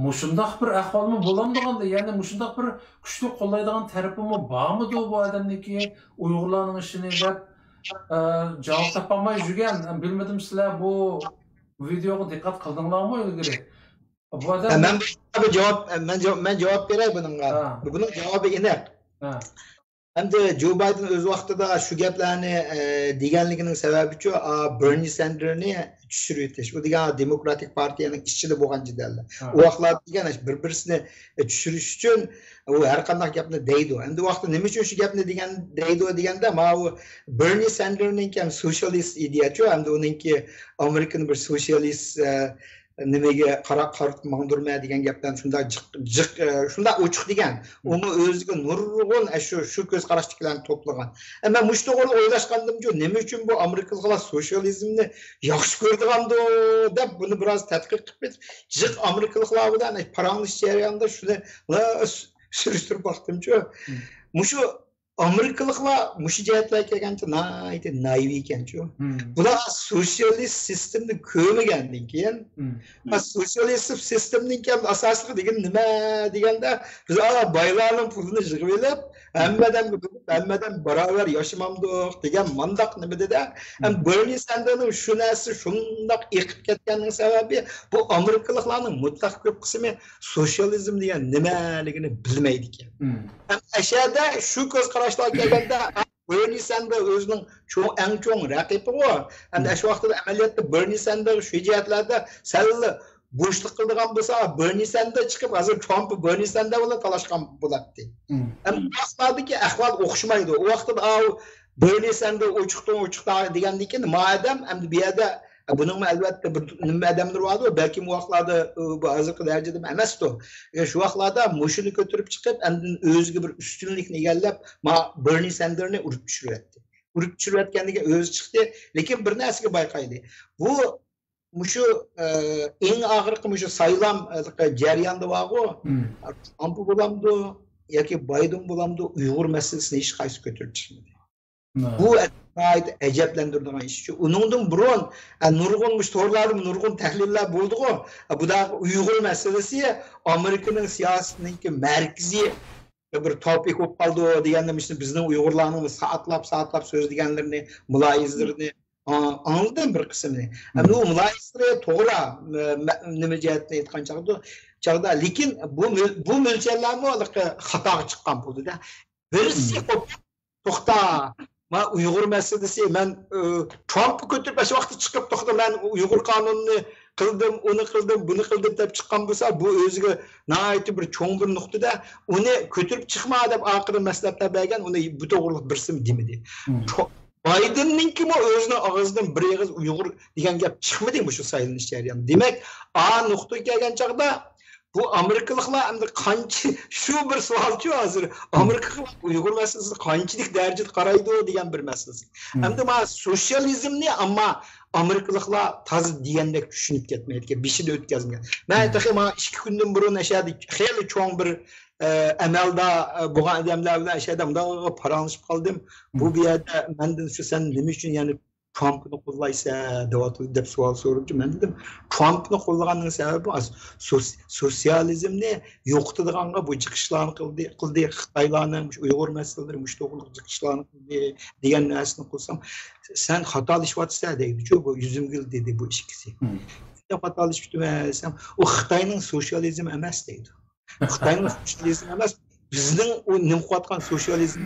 مۇشۇنداق بىر ئەھۋالمۇ بولامدىغاندۇ؟ يەنى مۇشۇنداق بىر كۈچلۈك قوللايدىغان تەرىپىمۇ بارمىدۇ بۇ ئادەمنىڭكى ئۇيغۇرلارنىڭ ئىشىنى دەپ، ئە، جاۋاب تاپالماي يۈرگەن. بىلمىدىم، سىلەر بۇ ۋىدېئوغا دىققەت قىلدىڭلارمۇ ئىلگىرى؟ بۇ ئادەم، مەن بۇ جاۋاب، مەن جاۋاب، مەن جاۋاب بېرەي بۇنىڭغا. ھە. بۇنىڭ جاۋابى ئېنىق. ھە. ئەمدى جو بايدېن ئۆز ۋاقتىدا شۇ گەپلەرنى، ئە، دېگەنلىكىنىڭ سەۋەبىچۇ، ئا، بېرنى ساندېرنى چۈشۈرۈۋېتىش. ئۇ دېگەن دېموكراتىك پارتىيەنىڭ ئىچىدە بولغان جېدەللەر. ھە. ئۇ ۋاقىتلاردا دېگەن بىر-بىرسىنى چۈشۈرۈش ئۈچۈن ئۇ ھەر قانداق گەپنى دەيدۇ. ئەمدى ۋاقتى نېمە ئۈچۈن شۇ گەپنى دېگەن، دەيدۇ دېگەندە، ماۋۇ بېرنى ساندېرنىڭكى ھەم سوشىيالىست ئىدىيەچۇ، ئەمدى ئۇنىڭكى ئامېرىكىنى بىر سوشىيالىست، ئە، نېمىگە قارا-، قارىتىپ ماڭدۇرىمەن دېگەن گەپلەرنى شۇنداق جىق، جىق، ئە، شۇنداق ئوچۇق دېگەن. ئۇمۇ ئۆزىگە نۇرغۇن، ئە، شۇ، شۇ كۆز قاراشتىكىلەرنى توپلىغان. ئە، مەن مۇشۇ توغرىلىق ئويلاشقاندىمچۇ، نېمە ئۈچۈن بۇ ئامېرىكىلىقلار سوشىيالىزمنى ياخشى كۆرىدىغاندۇ دەپ، بۇنى بىراز تەتقىق قىلىپ، جىق ئامېرىكىلىقلار بىلەن پاراڭلىشىش جەريانىدا شۇنى سۈرۈشتۈرۈپ باقتىمچۇ. مۇشۇ ئامېرىكىلىقلار مۇشۇ جەھەتلەرگە كەلگەنچە ناھايىتى نايىۋ ئىكەنچۇ. بۇلار سوشىيالىست سىستېمنى كۆرمىگەندىن كېيىن، سوشىيالىست سىستېمنىڭ كەم ئاساسلىقى دېگەن نېمە دېگەندە، بىز ئا بايلارنىڭ پۇلىنى يىغىۋېلىپ، ھەممە ئادەمگە بۆلۈپ، ھەممە ئادەم باراۋەر ياشىمامدۇق دېگەن مانداق نېمە دېدى. ھەم بېرنى ساندېرنىڭ شۇ نەرسە شۇنداق ئېقىپ كەتكەننىڭ سەۋەبى، بۇ ئامېرىكىلىقلارنىڭ مۇتلەق كۆپ قىسمى سوشىيالىزم دېگەن نېمىلىكىنى بىلمەيدىكەن. ھەم ئەشەدە شۇ كۆز قاراشلارغا كەلگەندە، بېرنى ساندېر ئۆزىنىڭ چوڭ، ئەڭ چوڭ رەقىبىغۇ. ھەم ئەشۇ ۋاقىتتا ئەمەلىيەتتە بېرنى ساندېر شۇ جەھەتلەردە سەل بوشلۇق قىلىدىغان بولسا، بېرنى ساندېر چىقىپ، ھازىر ترامپ بېرنى ساندېر بىلەن تالاشقان بولاتتى. ھەم بۇ ۋاقىتلاردىكى ئەھۋال ئوخشىمايدۇ. ئۇ ۋاقىتتا ئاۋۇ بېرنى ساندېر ئوچۇقتىن ئوچۇق دېگەندىن كېيىن، مادەم ئەمدى بۇ يەردە بۇنىڭمۇ ئەلۋەتتە بىر نېمە ئادەملىرى باردۇ، بەلكىم ئۇ ۋاقىتلاردا بۇ ھازىرقى دەرىجىدە ئەمەستۇ. شۇ ۋاقىتلاردا مۇشۇنى كۆتۈرۈپ چىقىپ، ئاندىن ئۆزىگە بىر ئۈستۈنلۈكنى ئىگىلەپ، ما بېرنى ساندېرنى ئۇرۇپ چۈشۈرۈۋەتتى. ئۇرۇپ چۈشۈرۈۋەتكەندىن كېيىن ئۆزى چىقتى. لېكىن بىر نەرسىگە بايقايلى. بۇ مۇشۇ ئە، ئەڭ ئاخىرقى مۇشۇ سايلام، ئە، جەريانىدا بارغۇ، ترامپ بولامدۇ ياكى بايدېن بولامدۇ، ئۇيغۇر مەسىلىسىنى ھېچقايسى كۆتۈرۈپ چىقمىدى. بۇ ناھايىتى ئەجەبلەندۈرىدىغان ئىشچۇ. ئۇنىڭدىن بۇرۇن، ئە، نۇرغۇن مۇشۇ تورلاردا نۇرغۇن تەھلىللەر بولدىغۇ. ئە، بۇ دا ئۇيغۇر مەسىلىسى ئامېرىكىنىڭ سىياسىتىنىڭكى مەركىزىي بىر توپىك بولۇپ قالدى دېگەندە، مۇشۇ بىزنىڭ ئۇيغۇرلارنىڭ سائەتلەپ، سائەتلەپ سۆزلىگەنلىرىنى، مۇلاھىزىلىرىنى ئا-، ئاڭلىدىم بىر قىسمىنى. ئەمدى ئۇ مۇلاھىزىلىرى توغرا، مە-، مە-، نېمە جەھەتتىن ئېيتقان چاغدا، چاغدا، لېكىن بۇ مۆ-، بۇ مۆلچەرلەرمۇ ھېلىقى خاتاغا چىققان بولدى-دە. بىرسى قوپۇپ، توختا، ما ئۇيغۇر مەسىلىسى، مەن، ئى، ترامپنى كۆتۈرۈپ، ئاشۇ ۋاقىتتا چىقىپ، توختا، مەن ئۇيغۇر قانۇنىنى قىلدىم، ئۇنى قىلدىم، بۇنى قىلدىم دەپ چىققان بولسا، بۇ ئۆزىگە ناھايىتى بىر چوڭ بىر نۇقتىدا، ئۇنى كۆتۈرۈپ چىقما دەپ ئاخىرى مەسلىھەتلەر بەرگەن، ئۇنى بۇ توغرىلىق بىرسىمۇ دېمىدى. ترو-، بايدېننىڭكىمۇ ئۆزىنىڭ ئاغزىدىن بىر ئېغىز ئۇيغۇر دېگەن گەپ چىقمىدى مۇشۇ سايلىنىش جەريانىدا. دېمەك، ئا نۇقتىغا كەلگەن چاغدا، بۇ ئامېرىكىلىقلار ئەمدى قانچە، شۇ بىر سوئالچۇ ھازىر، ئامېرىكىلىق ئۇيغۇر مەسىلىسىگە قانچىلىك دەرىجىدە قارايدۇ دېگەن بىر مەسىلىسى. ئەمدى مانا سوتسىيالىزمنى، ئەمما ئامېرىكىلىقلار تازا دېگەندەك چۈشىنىپ كەتمەيدىكەن، بېشىدا ئۆتكەزمىگەن. مەن تېخى مانا ئىككى كۈندىن بۇرۇن ئەشەدە خېلى چوڭ بىر، ئە، ئەمەلدار، ئە، بولغان ئادەملەر بىلەن ئەشەدە مۇنداق پاراڭلىشىپ قالدىم. بۇ، بۇ يەردە مەندىن شۇ، سەن نېمە ئۈچۈن يەنە ترامپنى قوللايسەن دەۋاتىدۇ دەپ سوئال سورىدى. مەن دېدىم، ترامپنى قوللىغاننىڭ سەۋەبى ئاز-، سوس-، سوتسىيالىزمنى يوقىتىدىغانغا بۇ جىق ئىشلارنى قىلدى، قىلدى. خىتايلارنىڭ مۇشۇ ئۇيغۇر مەسىلىلىرى مۇشۇ توغرىلىق جىق ئىشلارنى قىلدى دېگەن نەرسىنى قىلسام، سەن خاتالىشىۋاتىسەن دەيدىچۇ بۇ يۈزۈمگۈل، دېدى بۇ ئىككىسى. نېمە خاتالىشىپتىمەن دېسەم، ئۇ خىتاينىڭ سوتسىيالىزمى ئەمەس دەيدۇ. خىتاينىڭ سوتسىيالىزمى ئەمەس، بىزنىڭ ئۇ نېمە قىلىۋاتقان سوتسىيالىزم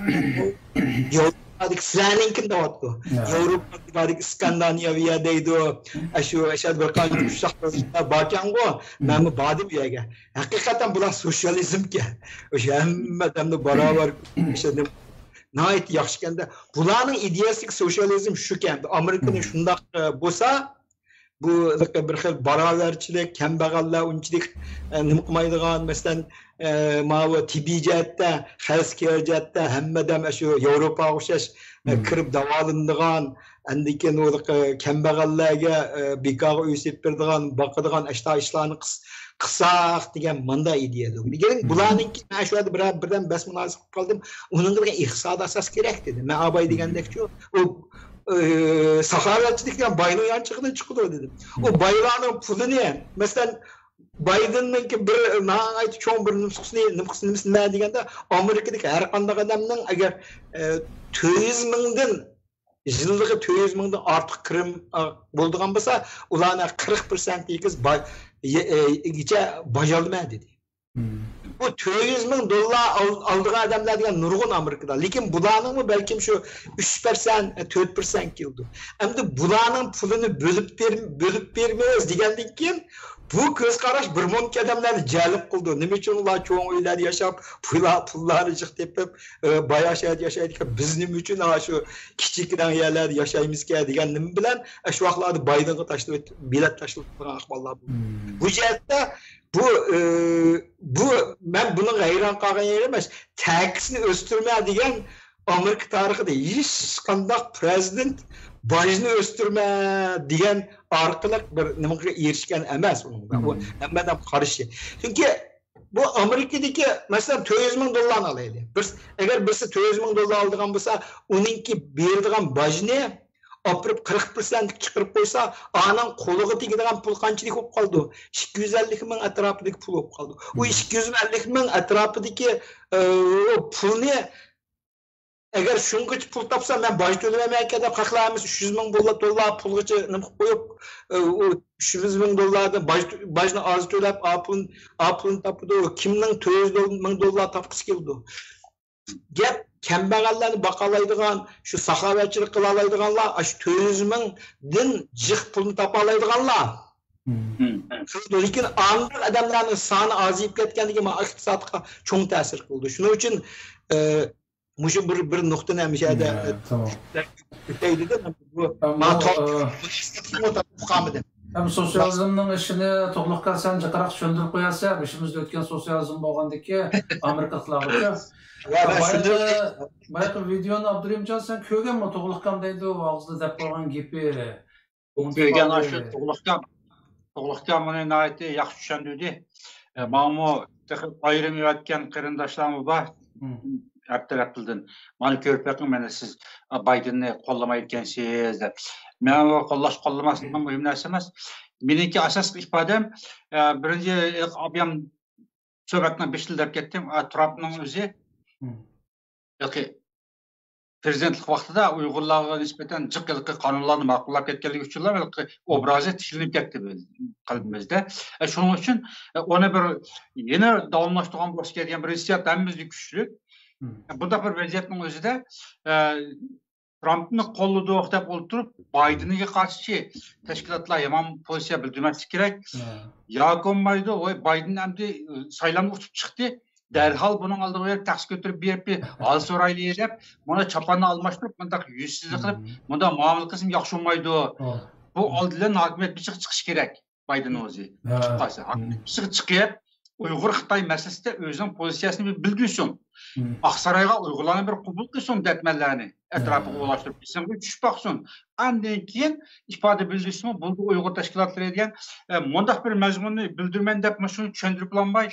ياۋروپادىكى سىلەرنىڭكىنى دەۋاتىدۇ. ياۋروپادىكى ئىسكاندىناۋىيە دەيدۇ. ئاشۇ، ئاشۇ بىر قانچە ئۇششاق دۆلەتلەر باركەنغۇ، مەنمۇ باردىم ئۇ يەرگە. ھەقىقەتەن بۇلار سوتسىيالىزمكەن. ئاشۇ ھەممە ئادەمنى باراۋەر، ئاشۇ نېمە، ناھايىتى ياخشىكەن-دە. بۇلارنىڭ ئىدىيەسىدىكى سوتسىيالىزم شۇكەن. ئامېرىكىنى شۇنداق، ئە، بولسا، بۇ بىر خىل باراۋەرچىلىك، كەمبەغەللەر ئۇنچىلىك، ئە، نېمە قىلمايدىغان، مەسىلەن، ئە، ماۋۇ تېببىي جەھەتتە، خەلق جەھەتتە ھەممە ئادەم شۇ ياۋروپاغا ئوخشاش، ئە، كىرىپ داۋالىنىدىغان، ئاندىن كېيىن ئۇ، ئە، كەمبەغەللەرگە، ئە، بىكارغا ئۆي سېتىپ بېرىدىغان، باقىدىغان ئاشتا ئىشلارنى قىس-، قىلساق دېگەن ماندا ئىدىيە. لېكىن بۇلارنىڭكى، مەن شۇ يەردە بىر، بىردەم بەس مۇنازىرە قىلىپ قالدىم. ئۇنىڭغا دېگەن ئىقتىسادىي ئاساس كېرەك دېدى. مەن ئاباي دېگەندەكچۇ، ئۇ ئى، ساخاۋەتچىلىك دېگەن باينىڭ يانچۇقىدىن چىقىدۇ دېدىم. ئۇ بايلارنىڭ پۇلىنى، مەسىلەن، بايدېننىڭكى بىر ناھايىتى چوڭ بىر نۇسخىسىنى، نۇسخىسى نېمىسى نېمە دېگەندە، ئامېرىكىدىكى ھەر قانداق ئادەمنىڭ ئەگەر، ئە، تۆت يۈز مىڭدىن، يىللىقى تۆت يۈز مىڭدىن ئارتۇق كىرىم، ئا، بولىدىغان بولسا، ئۇلارنىڭ قىرىق پىرسەنتىگىچە باج ئالىمەن دېدى. بۇ تۆت يۈز مىڭ دوللار ئال-، ئالىدىغان ئادەملەر دېگەن نۇرغۇن ئامېرىكىدا. لېكىن بۇلارنىڭمۇ بەلكىم شۇ ئۈچ پىرسەنت، تۆت پىرسەنت كېلىدۇ. ئەمدى بۇلارنىڭ پۇلىنى بۆلۈپ بېر-، بۆلۈپ بېرىمىز دېگەندىن كېيىن، بۇ كۆز قاراش بىر مۇنچە ئادەملەرنى جەلپ قىلىدۇ. نېمە ئۈچۈن ئۇلار چوڭ ئۆيلەردە ياشاپ، پۇللار-، پۇللارنى جىق تېپىپ، ئە، باياشات ياشايدىكەن، بىز نېمە ئۈچۈن ئاشۇ كىچىككىنە يەرلەردە ياشايمىزكەن دېگەن نېمە بىلەن، ئە، شۇ ۋاقىتلاردا بايدېنغا تاشلىۋېت-، بېلەت تاشلىۋېتىدىغان ئەھۋاللار بولدى. بۇ جەھەتتە بۇ، ئى، بۇ مەن بۇنىڭغا ھەيران قالغان يېرىم ئەمەس، تەكىسنى ئۆستۈرمە دېگەن ئامېرىكا تارىخىدا ھېچقانداق پرېزىدېنت باجنى ئۆستۈرمە دېگەن ئارقىلىق بىر نېمىگە ئېرىشكەن ئەمەس ئۇنىڭدا. ئۇ ھەممە ئادەم قارشى. چۈنكى بۇ ئامېرىكىدىكى، مەسىلەن، تۆت يۈز مىڭ دوللارنى ئالايلى. بىر، ئەگەر بىرسى تۆت يۈز مىڭ دوللار ئالىدىغان بولسا، ئۇنىڭكى بېرىدىغان باجنى ئاپىرىپ قىرىق پىرسەنتكە چىقىرىپ قويسا، ئانىڭ قولىغا تېگىدىغان پۇل قانچىلىك بولۇپ قالىدۇ؟ ئىككى يۈز ئەللىك مىڭ ئەتراپىدىكى پۇل بولۇپ قالىدۇ. ئۇ ئىككى يۈز ئەللىك مىڭ ئەتراپىدىكى، ئە، پۇلنى ئەگەر شۇنىڭغىچە پۇل تاپسا، مەن باج تۆلىمەيمەنكەن دەپ، خەقلەر ھەممىسى ئۈچ يۈز مىڭ دوللار پۇلغىچە نېمە قىلىپ قويۇپ، ئە، ئۇ ئۈچ يۈز مىڭ دوللاردىن باج، باجنى ئاز تۆلەپ، ئا پۇلنى، ئا پۇلنى تاپىدۇ. كىمنىڭ تۆت يۈز مىڭ دوللار تاپقۇسى كېلىدۇ؟ گەپ كەمبەغەللەرنى باقالايدىغان، شۇ ساخاۋەتچىلىك قىلالايدىغانلار ئاشۇ تۆت يۈز مىڭدىن جىق پۇلنى تاپالايدىغانلار. لېكىن ئانداق ئادەملەرنىڭ سانى ئازىيىپ كەتكەنلىكى مانا ئىقتىسادقا چوڭ تەسىر قىلىدۇ. شۇنىڭ ئۈچۈن، ئە، مۇشۇ بىر، بىر نۇقتىنى ھەمىشە ئۆتەي دېدىم. بۇ، ھەم سوتسىيالىزمنىڭ ئىشىنى توغلۇق سەن جىقراق چۈشەندۈرۈپ قويارسەن، بېشىمىزدا ئۆتكەن سوتسىيالىزم بولغاندىكى ئامېرىكىلىقلارغىچە. بايىقى، بايىقى ۋىدېونى ئابدۇرېھىمجان سەن كۆرگەنمۇ؟ توغلۇقكام دەيدۇ، ئاغزىدا دەپ قويغان گېپى. كۆرگەن ئاشۇ توغلۇقكام. توغلۇقكام ئۇنى ناھايىتى ياخشى چۈشەندۈردى. ئە، ماڭىمۇ تېخى ئايرىم يەتكەن قېرىنداشلارمۇ بار. ھەر تەرەپلىدىن. مانا كۆرۈپ بېقىڭ، مانا سىز، ئە، بايدېننى قوللىمايدىكەنسىز دەپ. مەن ئۇ قوللاش قوللىماسلىقىم مۇھىم نەرسە ئەمەس. مېنىڭكى ئاساسلىق ئىپادەم، ئە، بىرىنچى ئابىيام سۆھبەتنىڭ بېشىدا دەپ كەتتىم، ئا، ترامپنىڭ ئۆزى ياكى پىرېزىدېنتلىق ۋاقتىدا ئۇيغۇرلارغا نىسبەتەن جىق ھېلىقى قانۇنلارنى ماقۇللاپ كەتكەنلىكى ئۈچۈنلا ھېلىقى ئوبرازى تىكلىنىپ كەتتى بىز قەلبىمىزدە. ئە، شۇنىڭ ئۈچۈن، ئە، ئۇنى بىر يەنە داۋاملاشتۇرغان بولسا دېگەن بىر ھېسسىيات ھەممىمىزدە كۈچلۈك. ئە، بۇنداق بىر ۋەزىيەتنىڭ ئۆزىدە، ئە، ترامپنى قوللىدۇق دەپ ئولتۇرۇپ، بايدېنگە قارشى تەشكىلاتلار يامان پوزىتسىيە بىلدۈرمەسلىكى كېرەك. ياكى بولمايدۇ، ۋاي، بايدېن ئەمدى سايلامدا ئۇتۇپ چىقتى، دەرھال بۇنىڭ ئالدىغا بېرىپ تەخسە كۆتۈرۈپ بېرىپ بىر ھال سورايلى دەپ، مانا چاپاننى ئالماشتۇرۇپ، مۇنداق يۈزسىزلىك قىلىپ، مۇنداق مۇئامىلە قىلسىم ياخشى بولمايدۇ. بۇ ئالدى بىلەن ھاكىمىيەت بېشىغا چىقىشى كېرەك. بايدېن ئۆزى چىقىپ قالسا، ھاكىمىيەت بېشىغا چىقىپ، ئۇيغۇر خىتاي مەسىلىسىدە ئۆزىنىڭ پوزىتسىيەسىنى بىر بىلدۈرسۇن. ئاقسارايغا ئۇيغۇرلارنى بىر قوبۇل قىلسۇن، دەتمەنلەرنى ئەتراپىغا ئولاشتۇرۇپ، بېسىمغا چۈشۈپ باقسۇن. ئاندىن كېيىن ئىپادە بىلدۈرسىمۇ بولدى ئۇيغۇر تەشكىلاتلىرى دېگەن، ئە، مۇنداق بىر مەزمۇننى بىلدۈرىمەن دەپ مۇشۇنى چۈشەندۈرۈپ بولالماي،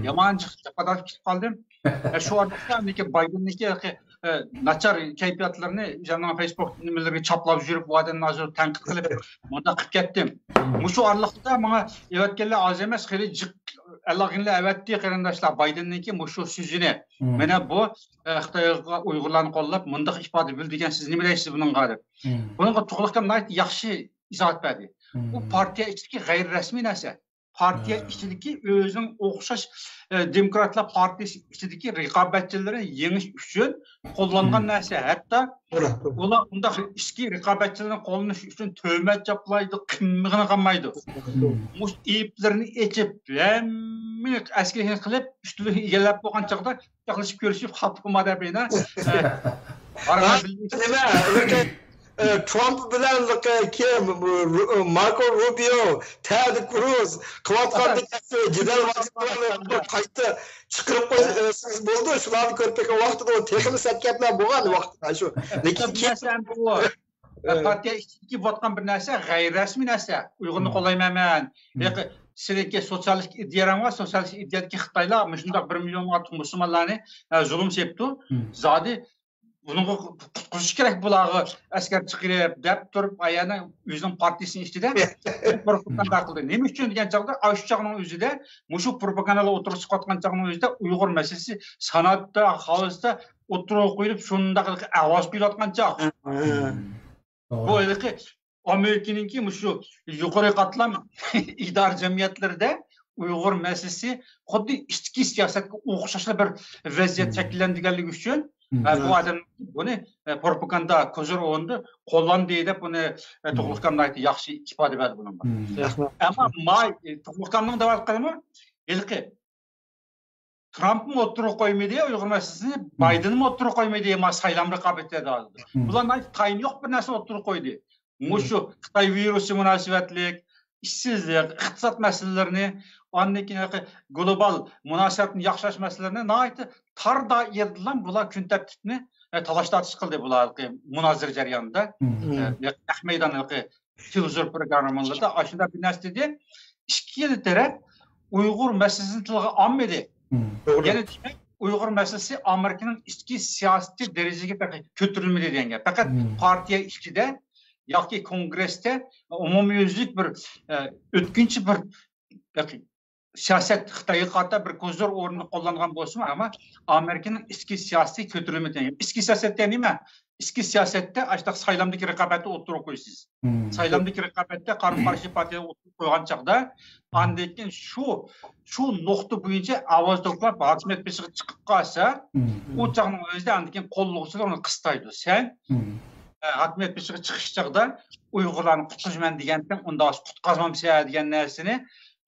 يامان جىق جاپاداش كېتىپ قالدىم. ئە، شۇ ئارىلىقتا ئەمدىكى بايدېننىڭكى، ئە، ناچار كەيپىياتلىرىنى ئۆزۈمنىڭ فېيسبۇك نېمىلىرىگە چاپلاپ يۈرۈپ، ئۇ ئادەمنى ھازىر تەنقىد قىلىپ، مۇنداق قىلىپ كەتتىم. مۇشۇ ئارىلىقتا ماڭا ئەۋەتكەنلەر ئاز ئەمەس، خېلى جىق ئەللىغىنىلەر ئەۋەتتى، قېرىنداشلار، بايدېننىڭكى مۇشۇ سۆزىنى. مانا بۇ، ئە، خىتايغا ئۇيغۇرلارنى قوللاپ مۇنداق ئىپادە بىلدۈرگەن، سىز نېمە دەيسىز بۇنىڭغا دەپ. بۇنىڭغا تۇغلۇق ئاكام ناھايىتى ياخشى ئىزاھات بەردى. بۇ پارتىيە ئىچىدىكى غەيرىي رەسمىي نەرسە. پارتىيە ئىچىدىكى ئۆزىنىڭ ئوخشاش، ئە، دېموكراتلار پارتىيىسى ئىچىدىكى رىقابەتچىلىرىنى يېڭىش ئۈچۈن قوللانغان نەرسە. ھەتتا ئۇلار ئۇنداق ئىچكى رىقابەتچىلىرىنى قوللىنىش ئۈچۈن تۆھمەت چاپلايدۇ، قىممىقىنى قالمايدۇ. مۇشۇ ئېيىبلىرىنى ئېچىپ، ھەممىنى ئەسكى قىلىپ، ئۈستىلىگە ئىگىلەپ بولغان چاغدا قۇچاقلىشىپ كۆرۈشۈپ خاپا بولما دەپ، ئە، بارغان بىلمەيسىز. نېمە، ئە، ترامپ بىلەن، ئە، كىم، ماركو روبىيو، تېد كروز قىلىۋاتقان جېدەل قايتا چىقىرىپ قويسىڭىز بولىدۇ. شۇلارنى كۆرۈپ بېقىڭ، ۋاقتىدا ئۇ تېخىمۇ سەت گەپلەر بولغان ۋاقتىدا شۇ. لېكىن كېيىن پارتىيە ئىچىدىكى بولۇۋاتقان بىر نەرسە، غەيرىي رەسمىي نەرسە. ئۇيغۇرنى قوللايمەن مەن. ياكى سېنىڭكى سوتسىيالىستىك ئىدىيەڭ بار، سوتسىيالىستىك ئىدىيەدىكى خىتايلار مۇشۇنداق بىر مىليونغا يېقىن مۇسۇلمانلارنى، ئە، زۇلۇم سېلىپتۇ. زادى بۇنىڭغا قۇتقۇزۇش كېرەك، بۇلارغا ئەسكەر چىقىرىپ دەپ تۇرۇپ، ئايەنە ئۆزىنىڭ پارتىيىسىنىڭ ئىچىدە پروپاگاندا قىلدى. نېمە ئۈچۈن دېگەن چاغدا، ئاشۇ چاغنىڭ ئۆزىدە، مۇشۇ پروپاگاندالار ئوتتۇرىغا چىقىۋاتقان چاغنىڭ ئۆزىدە ئۇيغۇر مەسىلىسى ساناتتا، خالىستا ئوتتۇرىغا قويۇلۇپ، شۇنداق ئاۋاز قويۇلۇۋاتقان چاغ. بۇ ھېلىقى ئامېرىكىنىڭكى مۇشۇ يۇقىرى قاتلام ئىدارە جەمئىيەتلىرىدە ئۇيغۇر مەسىلىسى خۇددى ئىچكى سىياسەتكە ئوخشاشلا بىر ۋەزىيەت شەكىللەندۈرگەنلىكى ئۈچۈن، ئە، بۇ ئادەم بۇنى، ئە، پروپاگاندا كوزىر ئورنىدا قوللاندى دەپ بۇنى، ئە، تۇغلۇق ئاكام ناھايىتى ياخشى ئىپادە بەردى بۇنىڭغا. ئەمما ماي، ئە، تۇغلۇق ئاكامنىڭ دەۋاتقىنىمۇ ھېلىقى ترامپمۇ ئوتتۇرىغا قويمىدى ئۇيغۇر مەسىلىسىنى، بايدېنمۇ ئوتتۇرىغا قويمىدى ما سايلام رىقابىتىدە. بۇلار ناھايىتى تايىنى يوق بىر نەرسىنى ئوتتۇرىغا قويدى. مۇشۇ خىتاي ۋىرۇسى مۇناسىۋەتلىك، ئىشسىزلىك، ئىقتىساد مەسىلىلىرىنى، ئاندىن كېيىن گلوبال مۇناسىۋەتنى ياخشىلاش مەسىلىلىرىنى ناھايىتى تار دائىرىدىلا بۇلار كۈن تەرتىپنى، ئە، تالاش تارتىش قىلدى بۇلار مۇنازىرە جەريانىدا. ئە، نەق مەيدان تېلېۋىزور پروگراممىلىرىدا ئاشۇنداق بىر نەرسە دېدى. ئىككىلا تەرەپ ئۇيغۇر مەسىلىسىنى تىلغا ئالمىدى. يەنە دېمەك، ئۇيغۇر مەسىلىسى ئامېرىكىنىڭ ئىچكى سىياسىي دەرىجىگە تېخى كۆتۈرۈلمىدى دېگەن گەپ. پەقەت پارتىيە ئىچىدە ياكى كونگرېستا ئومۇميۈزلۈك بىر، ئە، ئۆتكۈنچى بىر سىياسەت، خىتايغا قارىتا بىر كوزىر ئورنىدا قوللانغان بولسىمۇ، ئەمما ئامېرىكىنىڭ ئىچكى سىياسىتى كۆتۈرۈلمىدى. ئىچكى سىياسەتتە نېمە؟ ئىچكى سىياسەتتە ئاشۇنداق سايلامدىكى رىقابەتنى ئوتتۇرىغا قويىسىز. سايلامدىكى رىقابەتتە قارىمۇ قارشى پارتىيە ئوتتۇرىغا قويغان چاغدا، ئاندىن كېيىن شۇ، شۇ نۇقتا بويىچە ئاۋاز توپلاپ ھاكىمىيەت بېشىغا چىقىپ قالسا، ئۇ چاغنىڭ ئۆزىدە ئاندىن كېيىن قوللىغۇچىلار ئۇنى قىستايدۇ. سەن، ئە، ھاكىمىيەت بېشىغا چىقىش چاغدا ئۇيغۇرلارنى قۇتقۇزىمەن دېگەنتىڭ، ئۇنداق قۇتقۇزمامسەن دېگەن نەرسىنى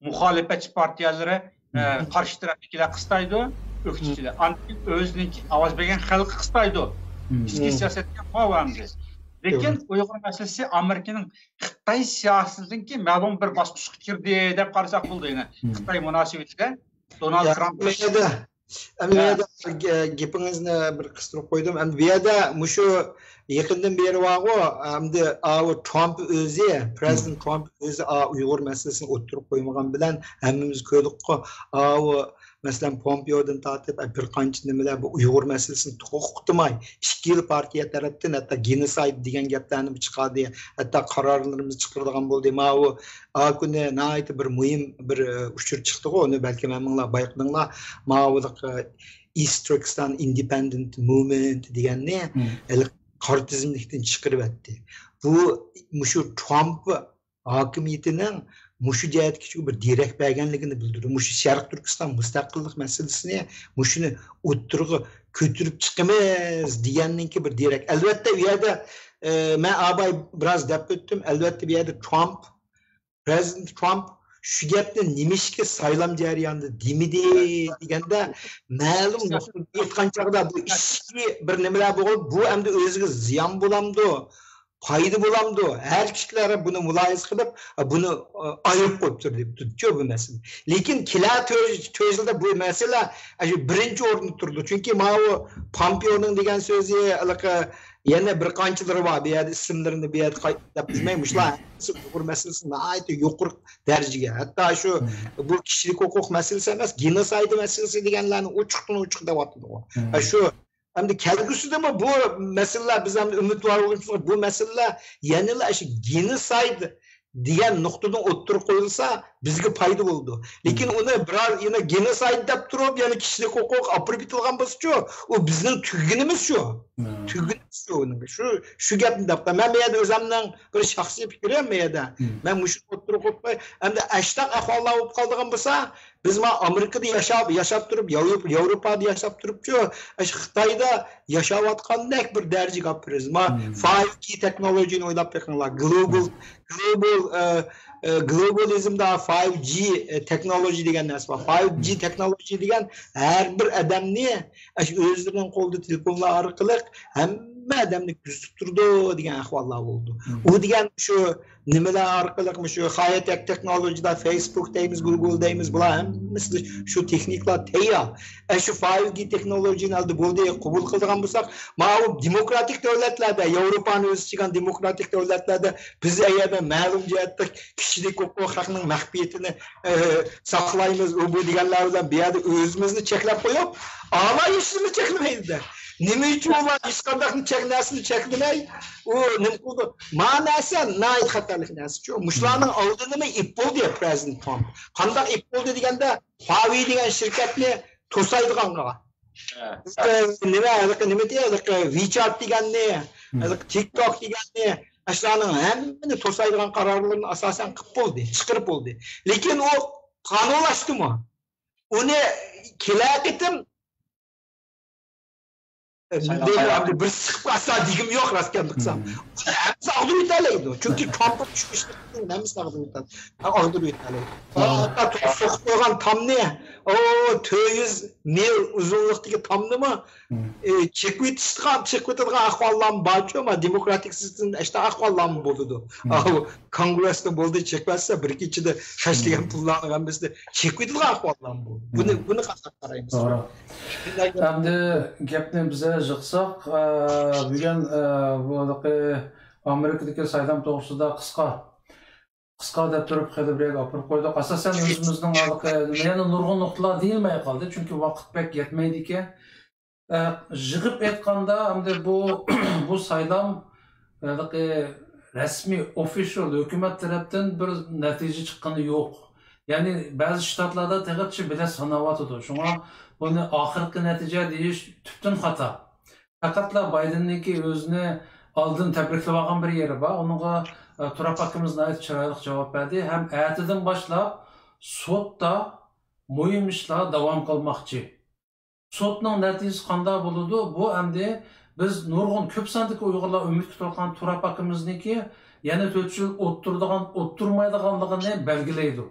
مۇخالىپەتچى پارتىيەلىرى، ئە، قارشى تەرەپتىكىلەر قىستايدۇ، ئۆكتىچىلەر. ئاندىن كېيىن ئۆزىنىڭكى ئاۋاز بەرگەن خەلقى قىستايدۇ. ئىچكى سىياسەتكە ماۋامدى. لېكىن ئۇيغۇر مەسىلىسى ئامېرىكىنىڭ خىتاي سىياسىتىدىكى مەلۇم بىر باسقۇچقا كىردى دەپ قارىساق بولىدۇ. يەنە خىتاي مۇناسىۋىتىدە دونالد ترامپ. ئەمدى بۇ يەردە، ئە، گېپىڭىزنى بىر قىستۇرۇپ قويدۇم. ئەمدى بۇ يەردە مۇشۇ يېقىندىن بېرى بارغۇ، ئەمدى ئاۋۇ ترامپ ئۆزى، پرېزىدېنت ترامپ ئۆزى ئا، ئۇيغۇر مەسىلىسىنى ئوتتۇرىغا قويمىغان بىلەن ھەممىمىز كۆردۇققۇ، ئاۋۇ، مەسىلەن، پومپېئودىن تارتىپ، ئە، بىر قانچە نېمىلەر بۇ ئۇيغۇر مەسىلىسىنى توختىتالماي، ئىككىلا پارتىيە تەرەپتىن ھەتتا گېنوسايد دېگەن گەپلەرنى چىقاردى، ھەتتا قارارلىرىمىز چىقىرىدىغان بولدى. ماۋۇ ئا كۈنى ناھايىتى بىر مۇھىم بىر، ئە، ئۇچۇر چىقتىغۇ، ئۇنى بەلكىم ھەممىڭلار بايقىدىڭلار. ماۋۇلۇق، ئە، East Turkestan Independent Movement دېگەننى ھېلىقى قارا تىزىملىكتىن چىقىرىۋەتتى. بۇ مۇشۇ ترامپ ھاكىمىيىتىنىڭ مۇشۇ جەھەتتىكى بىر دېرەك بەرگەنلىكىنى بىلدۈرىدۇ. مۇشۇ شەرقىي تۈركىستان مۇستەقىللىق مەسىلىسىنى، مۇشۇنى ئوتتۇرىغا كۆتۈرۈپ چىقىمىز دېگەننىڭكى بىر دېرەك. ئەلۋەتتە، ئۇ يەردە، ئە، مەن ئاباي بىراز دەپ ئۆتتۈم. ئەلۋەتتە، بۇ يەردە ترامپ، پرېزىدېنت ترامپ شۇ گەپنى نېمىشقا سايلام جەريانىدا دېمىدى دېگەندە، مەلۇم نۇقتىدا ئېيتقان چاغدا بۇ ئىچكى بىر نېمىلەر بولۇپ، بۇ ئەمدى ئۆزىگە زىيان بولامدۇ، پايدا بولامدۇ؟ ھەر كىشىلەر بۇنى مۇلاھىزە قىلىپ، بۇنى، ئە، ئايرىپ قويۇپ تۇردى، تۇرۇپچۇ بۇ مەسىلە. لېكىن كېلەر تۆت، تۆت يىلدا بۇ مەسىلە، ئە، شۇ بىرىنچى ئورۇندا تۇرىدۇ. چۈنكى ماۋۇ پامپېئونىڭ دېگەن سۆزى، ھېلىقى يەنە بىر قانچىلىرى بار. بۇ يەردە ئىسىملىرىنى بۇ يەردە قايتا دەپ بىلمەي. مۇشۇلار ھەممىسى ئۇيغۇر مەسىلىسىنى ناھايىتى يۇقىرى دەرىجىگە، ھەتتا شۇ بۇ كىشىلىك ھوقۇق مەسىلىسى ئەمەس، گېنوسايد مەسىلىسى دېگەنلەرنى ئوچۇقتىن ئوچۇق دەۋاتىدىغۇ. ھە، شۇ ئەمدى كەلگۈسىدىمۇ بۇ مەسىلىلەر، بىز ئەمدى ئۈمىدۋار بولغىنىمىز، بۇ مەسىلىلەر يەنىلا شۇ گېنوسايد دېگەن نۇقتىدىن ئوتتۇرىغا قويۇلسا، بىزگە پايدا بولىدۇ. لېكىن ئۇنى بىرەر يەنە گېنوسايد دەپ تۇرۇپ، يەنە كىشىلىك ھوقۇق ئاپىرىپ كېتىدىغان بولسىچۇ، ئۇ بىزنىڭ تۈگىگىنىمىزچۇ؟ تۈگىگىنىمىزچۇ ئۇنىڭ؟ شۇ، شۇ گەپنى دەپ، مەن بۇ يەردە ئۆزۈمنىڭ بىر شەخسىي پىكرىم بۇ يەردە. مەن مۇشۇنى ئوتتۇرىغا قويۇپ قوياي. ئەمدى ئەشتاق ئەھۋاللار بولۇپ قالىدىغان بولسا، بىز مانا ئامېرىكىدا ياشاپ، ياشاپ تۇرۇپ، ياۋرو-، ياۋروپادا ياشاپ تۇرۇپچۇ، ئاشۇ خىتايدا ياشاۋاتقاندەك بىر دەرىجىگە ئاپىرىمىز. مانا فايىۋ جى تېخنولوگىيىنى ئويلاپ بېقىڭلار. گلوبال، گلوبال، ئە، ئە، گلوبالىزمدا فايىۋ جى، ئە، تېخنولوگىيە دېگەن نەرسە بار. فايىۋ جى تېخنولوگىيە دېگەن ھەر بىر ئادەمنى، ئاشۇ ئۆزلىرىنىڭ قولىدا تېلېفونلار ئارقىلىق ھەممە ئادەمنى كۆزىتىپ تۇرىدۇ دېگەن ئەھۋاللار بولىدۇ. ئۇ دېگەن شۇ نېمىلەر ئارقىلىق، مۇشۇ خاياتەك تېخنولوگىيىدا فېيسبۇك دەيمىز، گۇگل دەيمىز، بۇلار ھەممىسى شۇ تېخنىكىلار تەييار. ئە، شۇ فايىۋ جى تېخنولوگىيىنى ئالدى بولدى، قوبۇل قىلىدىغان بولساق، ماۋۇ دېموكراتىك دۆلەتلەردە، ياۋروپانى ئۆز ئىچىگە ئالغان دېموكراتىك دۆلەتلەردە بىز ئەگەردە مەلۇم جەھەتتە كىشىلىك ھوقۇق، خەقنىڭ مەخپىيىتىنى، ئە، ساقلايمىز، ئۇ بۇ دېگەنلەر بىلەن بۇ يەردە ئۆزىمىزنى چەكلەپ قويۇپ، ئالا ياشىمىزنى چەكلىمەيدۇ. نېمە ئۈچۈن ئۇلار ھېچقانداق چەك-، نەرسىنى چەكلىمەي، ئۇ نېمە قىلىدۇ؟ ما نەرسە ناھايىتى خەتەرلىك نەرسىچۇ. مۇشۇلارنىڭ ئالدىنىمۇ ئېلىپ بولدى پرېزىدېنت ترامپ. قانداق ئېلىپ بولدى دېگەندە، فاۋى دېگەن شىركەتنى توسايدىغانغا. ھە. نېمە، ھېلىقى نېمە دېيە، ھېلىقى ۋىچات دېگەننى، ھېلىقى تىك توك دېگەننى، ئاشۇلارنىڭ ھەممىنى توسايدىغان قارارلىرىنى ئاساسەن قىلىپ بولدى، چىقىرىپ بولدى. لېكىن ئۇ قانۇنلاشتىمۇ؟ ئۇنى كېلەر قېتىم سايلام دەيمەن، ئەمدى بىرسى چىقىپ قالسا دېگۈم يوق، راست گەپنى قىلسام. ئۇنى ھەممىسى ئاغدۇرۇۋېتەلەيدۇ. چۈنكى ترامپنىڭ چىقىشىدىن ھەممىسى ئاغدۇرۇۋېتەلەيدۇ. ئاغدۇرۇۋېتەلەيدۇ. ھەتتا سوقۇپ قويغان تامنى، ئۇ تۆت يۈز مىل ئۇزۇنلۇقتىكى تامنىمۇ، ئى، چېكىۋېتىشىدىغان، چېكىۋېتىدىغان ئەھۋاللارمۇ بارچۇ، ئەمما دېموكراتىك سىستېمىدا ئاشۇنداق ئەھۋاللارمۇ بولىدۇ. ئاۋۇ كونگرېسنى بولدى چېكىۋەتسە، بىر كېچىدە خەجلىگەن پۇللارنىڭ ھەممىسىنى چېكىۋېتىدىغان ئەھۋاللارمۇ بولىدۇ. بۇنى، بۇنى قانداق قارايمىز؟ توغرا. ئەمدى گەپنى بىزە يىغساق، ئە، بۈگۈن، ئە، بۇ ھېلىقى ئامېرىكىدىكى سايلام توغرىسىدا قىسقا، قىسقا دەپ تۇرۇپ خېلى بىر يەرگە ئاپىرىپ قويدۇق. ئاساسەن ئۆزىمىزنىڭ ھېلىقى يەنە نۇرغۇن نۇقتىلار دېيىلمەي قالدى، چۈنكى ۋاقىت بەك يەتمەيدىكەن. ئە، يىغىپ ئېيتقاندا، ئەمدى بۇ، بۇ سايلام ھېلىقى رەسمىي، ئوفىشال ھۆكۈمەت تەرەپتىن بىر نەتىجە چىققىنى يوق. يەنى بەزى شتاتلاردا تېخىچە بېلەت ساناۋاتىدۇ. شۇڭا بۇنى ئاخىرقى نەتىجە دېيىش تۈپتىن خاتا. پەقەتلا بايدېننىڭكى ئۆزىنى ئالدىن تەبرىكلەۋالغان بىر يېرى بار. ئۇنىڭغا، ئە، تۇراب ئاكىمىز ناھايىتى چىرايلىق جاۋاب بەردى. ھەم ئەتىدىن باشلاپ سوتتا مۇھىم ئىشلار داۋام قىلماقچى. سوتنىڭ نەتىجىسى قانداق بولىدۇ؟ بۇ ئەمدى بىز نۇرغۇن كۆپ ساندىكى ئۇيغۇرلار ئۈمىد كۈتۈۋاتقان تۇراب ئاكىمىزنىڭكى يەنە تۆت يىل ئولتۇرىدىغان، ئولتۇرمايدىغانلىقىنى بەلگىلەيدۇ.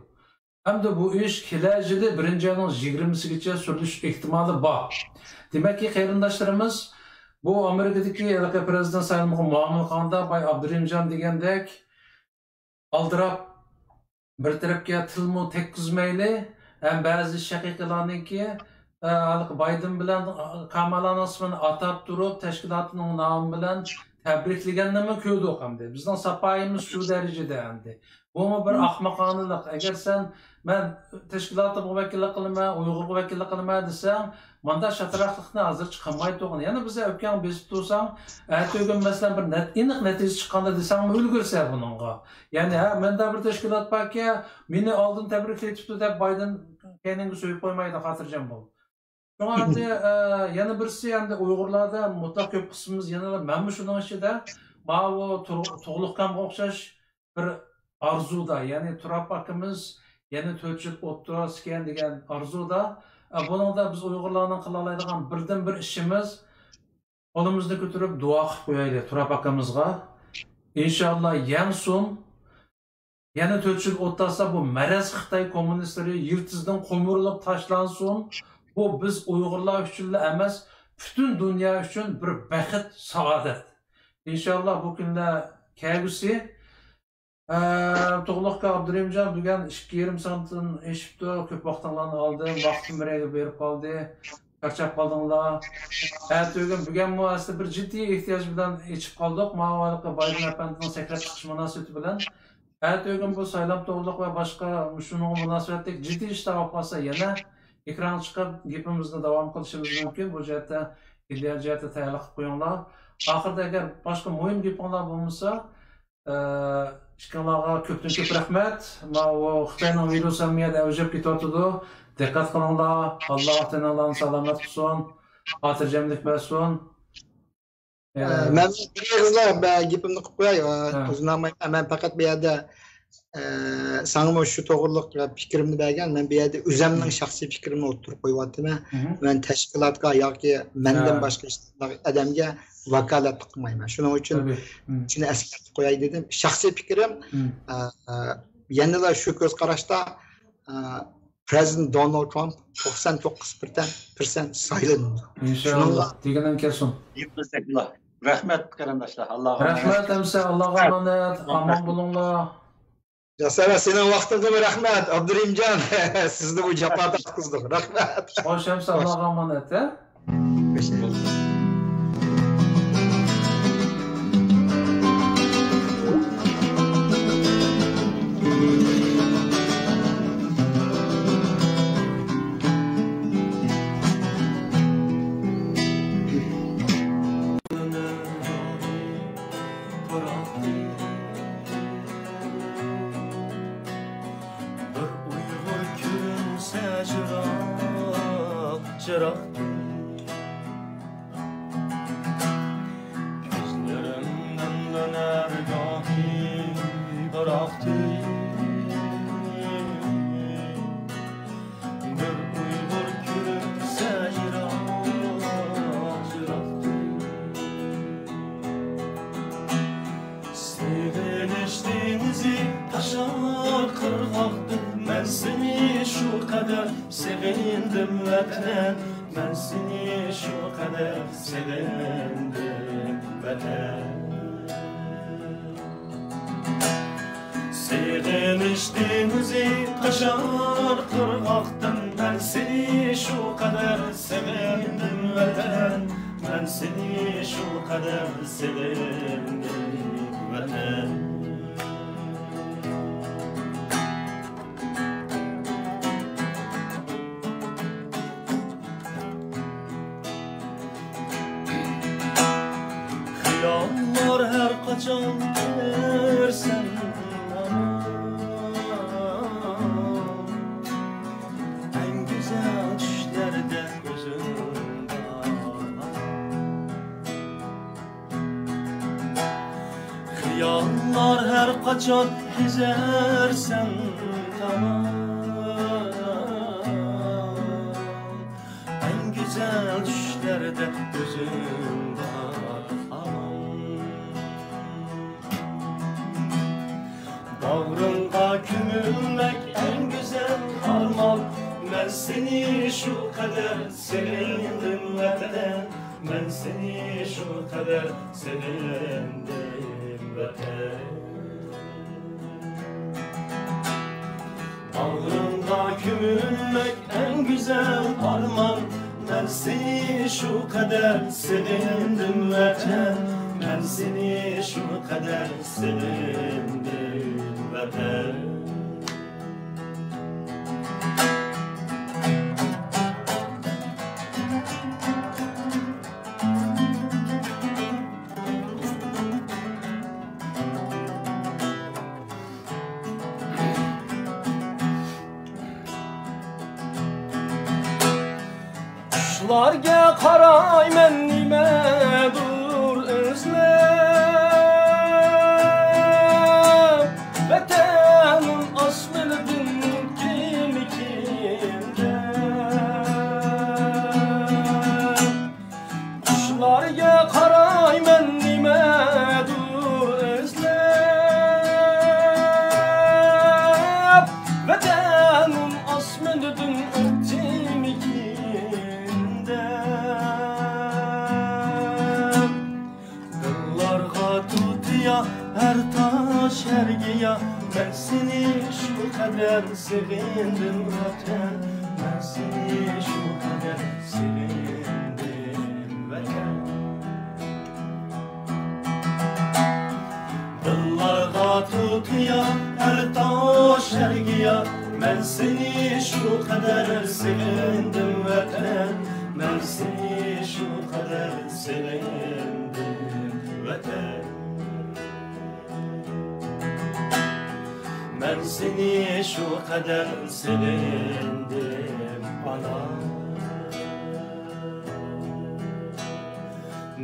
ھەمدە بۇ ئىش كېلەر يىلى بىرىنچى ئاينىڭ يىگىرمىسىگىچە سۈرۈلۈش ئېھتىمالى بار. دېمەككى، قېرىنداشلىرىمىز بۇ ئامېرىكىدىكى ھېلىقى پرېزىدېنت سايلىمىغا مۇئامىلە قىلغاندا، باي ئابدۇرېھىمجان دېگەندەك، ئالدىراپ، بىر تەرەپكە تىلمۇ تەگكۈزمەيلى، ھەم بەزى شەقىقىلارنىڭكى، ئە، ھېلىقى بايدېن بىلەن كامالانىڭ ئىسمىنى ئاتاپ تۇرۇپ، تەشكىلاتنىڭ نامى بىلەن تەبرىكلىگەننىمۇ كۆردۇق ئەمدى. بىزنىڭ ساپايىمىز شۇ دەرىجىدە ئەمدى. بۇمۇ بىر ئاخمىقانىلىق. ئەگەر سەن، مەن تەشكىلاتىمغا ۋەكىللىك قىلىمەن، ئۇيغۇرغا ۋەكىللىك قىلىمەن دېسەڭ، مانداق شاتىراقلىقنى ھازىرچە قىلماي تۇرغىن. يەنە بىزدە ئۆپكەڭ بېسىپ تۇرساڭ، ئەتىگۈن مەسىلەن بىر نەت-، ئېنىق نەتىجە چىققاندا دېسەڭمۇ ئۈلگۈرسە بۇنىڭغا. يەنى، ھە، مەندە بىر تەشكىلات باركەن، مېنى ئالدىن تەبرىكلەيتىپتۇ دەپ بايدېن كەينىڭگە سۆيۈپ قويمايدۇ، خاتىرجەم بول. شۇڭا ئەمدى، ئە، يەنە بىرسى، ئەمدى ئۇيغۇرلاردا مۇتلەق كۆپ قىسمىمىز يەنە مەنمۇ شۇنىڭ ئىچىدە ماۋۇ تۇغ-، تۇغلۇقكامغا ئوخشاش بىر ئارزۇدا، يەنى تۇراب ئاكىمىز يەنە تۆت يىل ئولتۇرسىكەن دېگەن ئارزۇدا. ئە، بۇنىڭدا بىز ئۇيغۇرلارنىڭ قىلالايدىغان بىردىنبىر ئىشىمىز، قولىمىزنى كۆتۈرۈپ دۇئا قىلىپ قويايلى تۇراب ئاكىمىزغا. ئىنشاللا يەڭسۇن. يەنە تۆت يىل ئولتۇرسا، بۇ مەرەز خىتاي كوممۇنىستلىرى يىلتىزىدىن قومۇرۇلۇپ تاشلانسۇن. بۇ بىز ئۇيغۇرلار ئۈچۈنلا ئەمەس، پۈتۈن دۇنيا ئۈچۈن بىر بەخت، سائادەت. ئىنشاللا بۇ كۈنلەر كەلگۈسى. ئە، تۇغلۇقكا ئابدۇرېھىمجان، بۈگۈن ئىككى يېرىم سائەتتىن ئېشىپتۇ. كۆپ ۋاقتىڭلارنى ئالدىم. ۋاقتىم بىر يەرگە بېرىپ قالدى. چارچاپ قالدىڭلار. ئەتىگۈن، بۈگۈنمۇ ئەسلى بىر جىددىي ئېھتىياج بىلەن ئېچىپ قالدۇق. ماۋۇ ھېلىقى بايدىن ئەپەندىنىڭ سەكرەپ چىقىش مۇناسىۋىتى بىلەن. ئەتىگۈن بۇ سايلام توغرىلىق ۋە باشقا شۇنىڭغا مۇناسىۋەتلىك جىددىي ئىشلار بولۇپ قالسا، يەنە ئېكرانغا چىقىپ گېپىمىزنى داۋام قىلىشىمىز مۇمكىن. بۇ جەھەتتە، ئىدىيە جەھەتتە تەلەق قىلىپ قويۇڭلار. ئاخىرىدا ئەگەر باشقا مۇھىم گېپىڭلار بولمىسا، ئىككىڭلارغا كۆپتىن كۆپ رەھمەت. ماۋۇ خىتاينىڭ ۋىرۇسى ھەممە يەردە ئەۋجىگە كېتىۋاتىدۇ. دىققەت قىلىڭلار. ئاللا تېنىڭلارنى سالامەت قىلسۇن. خاتىرجەملىك بەرسۇن. ئە، مەن بىر ئېغىزلا بە-، گېپىمنى قىلىپ قوياي. ئە، ھە. ئۇزۇن ئالماي، مەن پەقەت بۇ يەردە، ئە، ساڭىمۇ شۇ توغرىلىق پىكرىمنى بەرگەن. مەن بۇ يەردە ئۆزەمنىڭ شەخسىي پىكرىمنى ئوتتۇرىغا قويۇۋاتىمەن. مەن تەشكىلاتقا ياكى مەندىن باشقا ھېچقانداق ئادەمگە ۋاكالەتلىك قىلمايمەن. شۇنىڭ ئۈچۈن شۇنى ئەسكەرتىپ قوياي دېدىم. شەخسىي پىكرىم، ئە، ئە، يەنىلا شۇ كۆز قاراشتا، ئە، پرېزىدېنت دونالد ترامپ توقسان توققۇز پىرسەنت سايلىنىدۇ. ئىنشاللا. شۇنىڭغا دېگىنىڭ كەلسۇن. رەھمەت، قېرىنداشلار. ئاللاغا ئامانەت. رەھمەت، ئەمسە. ئاللاغا ئامانەت. ئامان بولۇڭلار. ياسار، سېنىڭ ۋاقتىڭغىمۇ رەھمەت، ئابدۇرېھىمجان. سىزنى بۇ جاپا تارتقۇزدۇق. رەھمەت. خوش، ئەمسە. ئاللاغا ئامانەت، ھە؟ خوش. بىر ئۇيغۇر كۈلۈمسە جىراق، جىراقتىن. كۆزلىرىمدىن دۆنەر گاھى پىراقتىن. بىر ئۇيغۇر كۈلۈمسە يىراق، يىراقتىن. سېغىنىش دېڭىزى تاشار قىرغاقتىن، مەن سېنى شۇ قەدەر سېغىندىم ۋەتەن، مەن سېنى شۇ قەدەر سېغىندىم ۋەتەن. سېغىنىش دېڭىزى تاشار قىرغاقتىن، مەن سېنى شۇ قەدەر سېغىندىم ۋەتەن، مەن سېنى شۇ قەدەر سېغىندىم ۋەتەن. خىياللار ھەر قاچان كۆرسەم ھامان، ئەڭ گۈزەل چۈشلەردە كۆزۈم بار. خىياللار ھەر قاچان كېزەرسەن تامان، ئەڭ گۈزەل چۈشلەردە كۆزۈم بار ئامان. باغرىڭغا كۆمۈلمەك ئەڭ گۈزەل ئارمان. مەن سېنى شۇ قەدەر سېغىندىم ۋەتەن، مەن سېنى شۇ قەدەر سېغىندىم ۋەتەن. باغرىڭغا كۆمۈلمەك ئەڭ گۈزەل ئارمان. مەن سېنى شۇ قەدەر سېغىندىم ۋەتەن، مەن سېنى شۇ قەدەر سېغىندىم ۋەتەن. ئۇلارغا قارايمەن نېمەدۇر ئىزلەپ، ۋەتەننىڭ ئاسمىنىدىن كىمكىن دەپ. قۇشلارغا قارايمەن نېمەدۇر ئىزلەپ، ۋەتەننىڭ ئاسمىنىدىن ئۆتتىمىكىن دەپ. دىللارغا تۇتىيا ھەر تاش، ھەر گىيا، مەن سېنى شۇ قەدەر سېغىندىم، ۋەتەن. مەن سېنى شۇ قەدەر سېغىندىم، ۋەتەن. دىللارغا تۇتىيا ھەر تاش، ھەر گىيا، مەن سېنى شۇ قەدەر سېغىندىم، ۋەتەن. مەن سېنى شۇ قەدەر سېغىندىم، ۋەتەن. مەن سېنى شۇ قەدەر سېغىندىم، ئانا.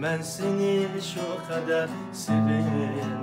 مەن سېنى شۇ قەدەر سېغىندىم.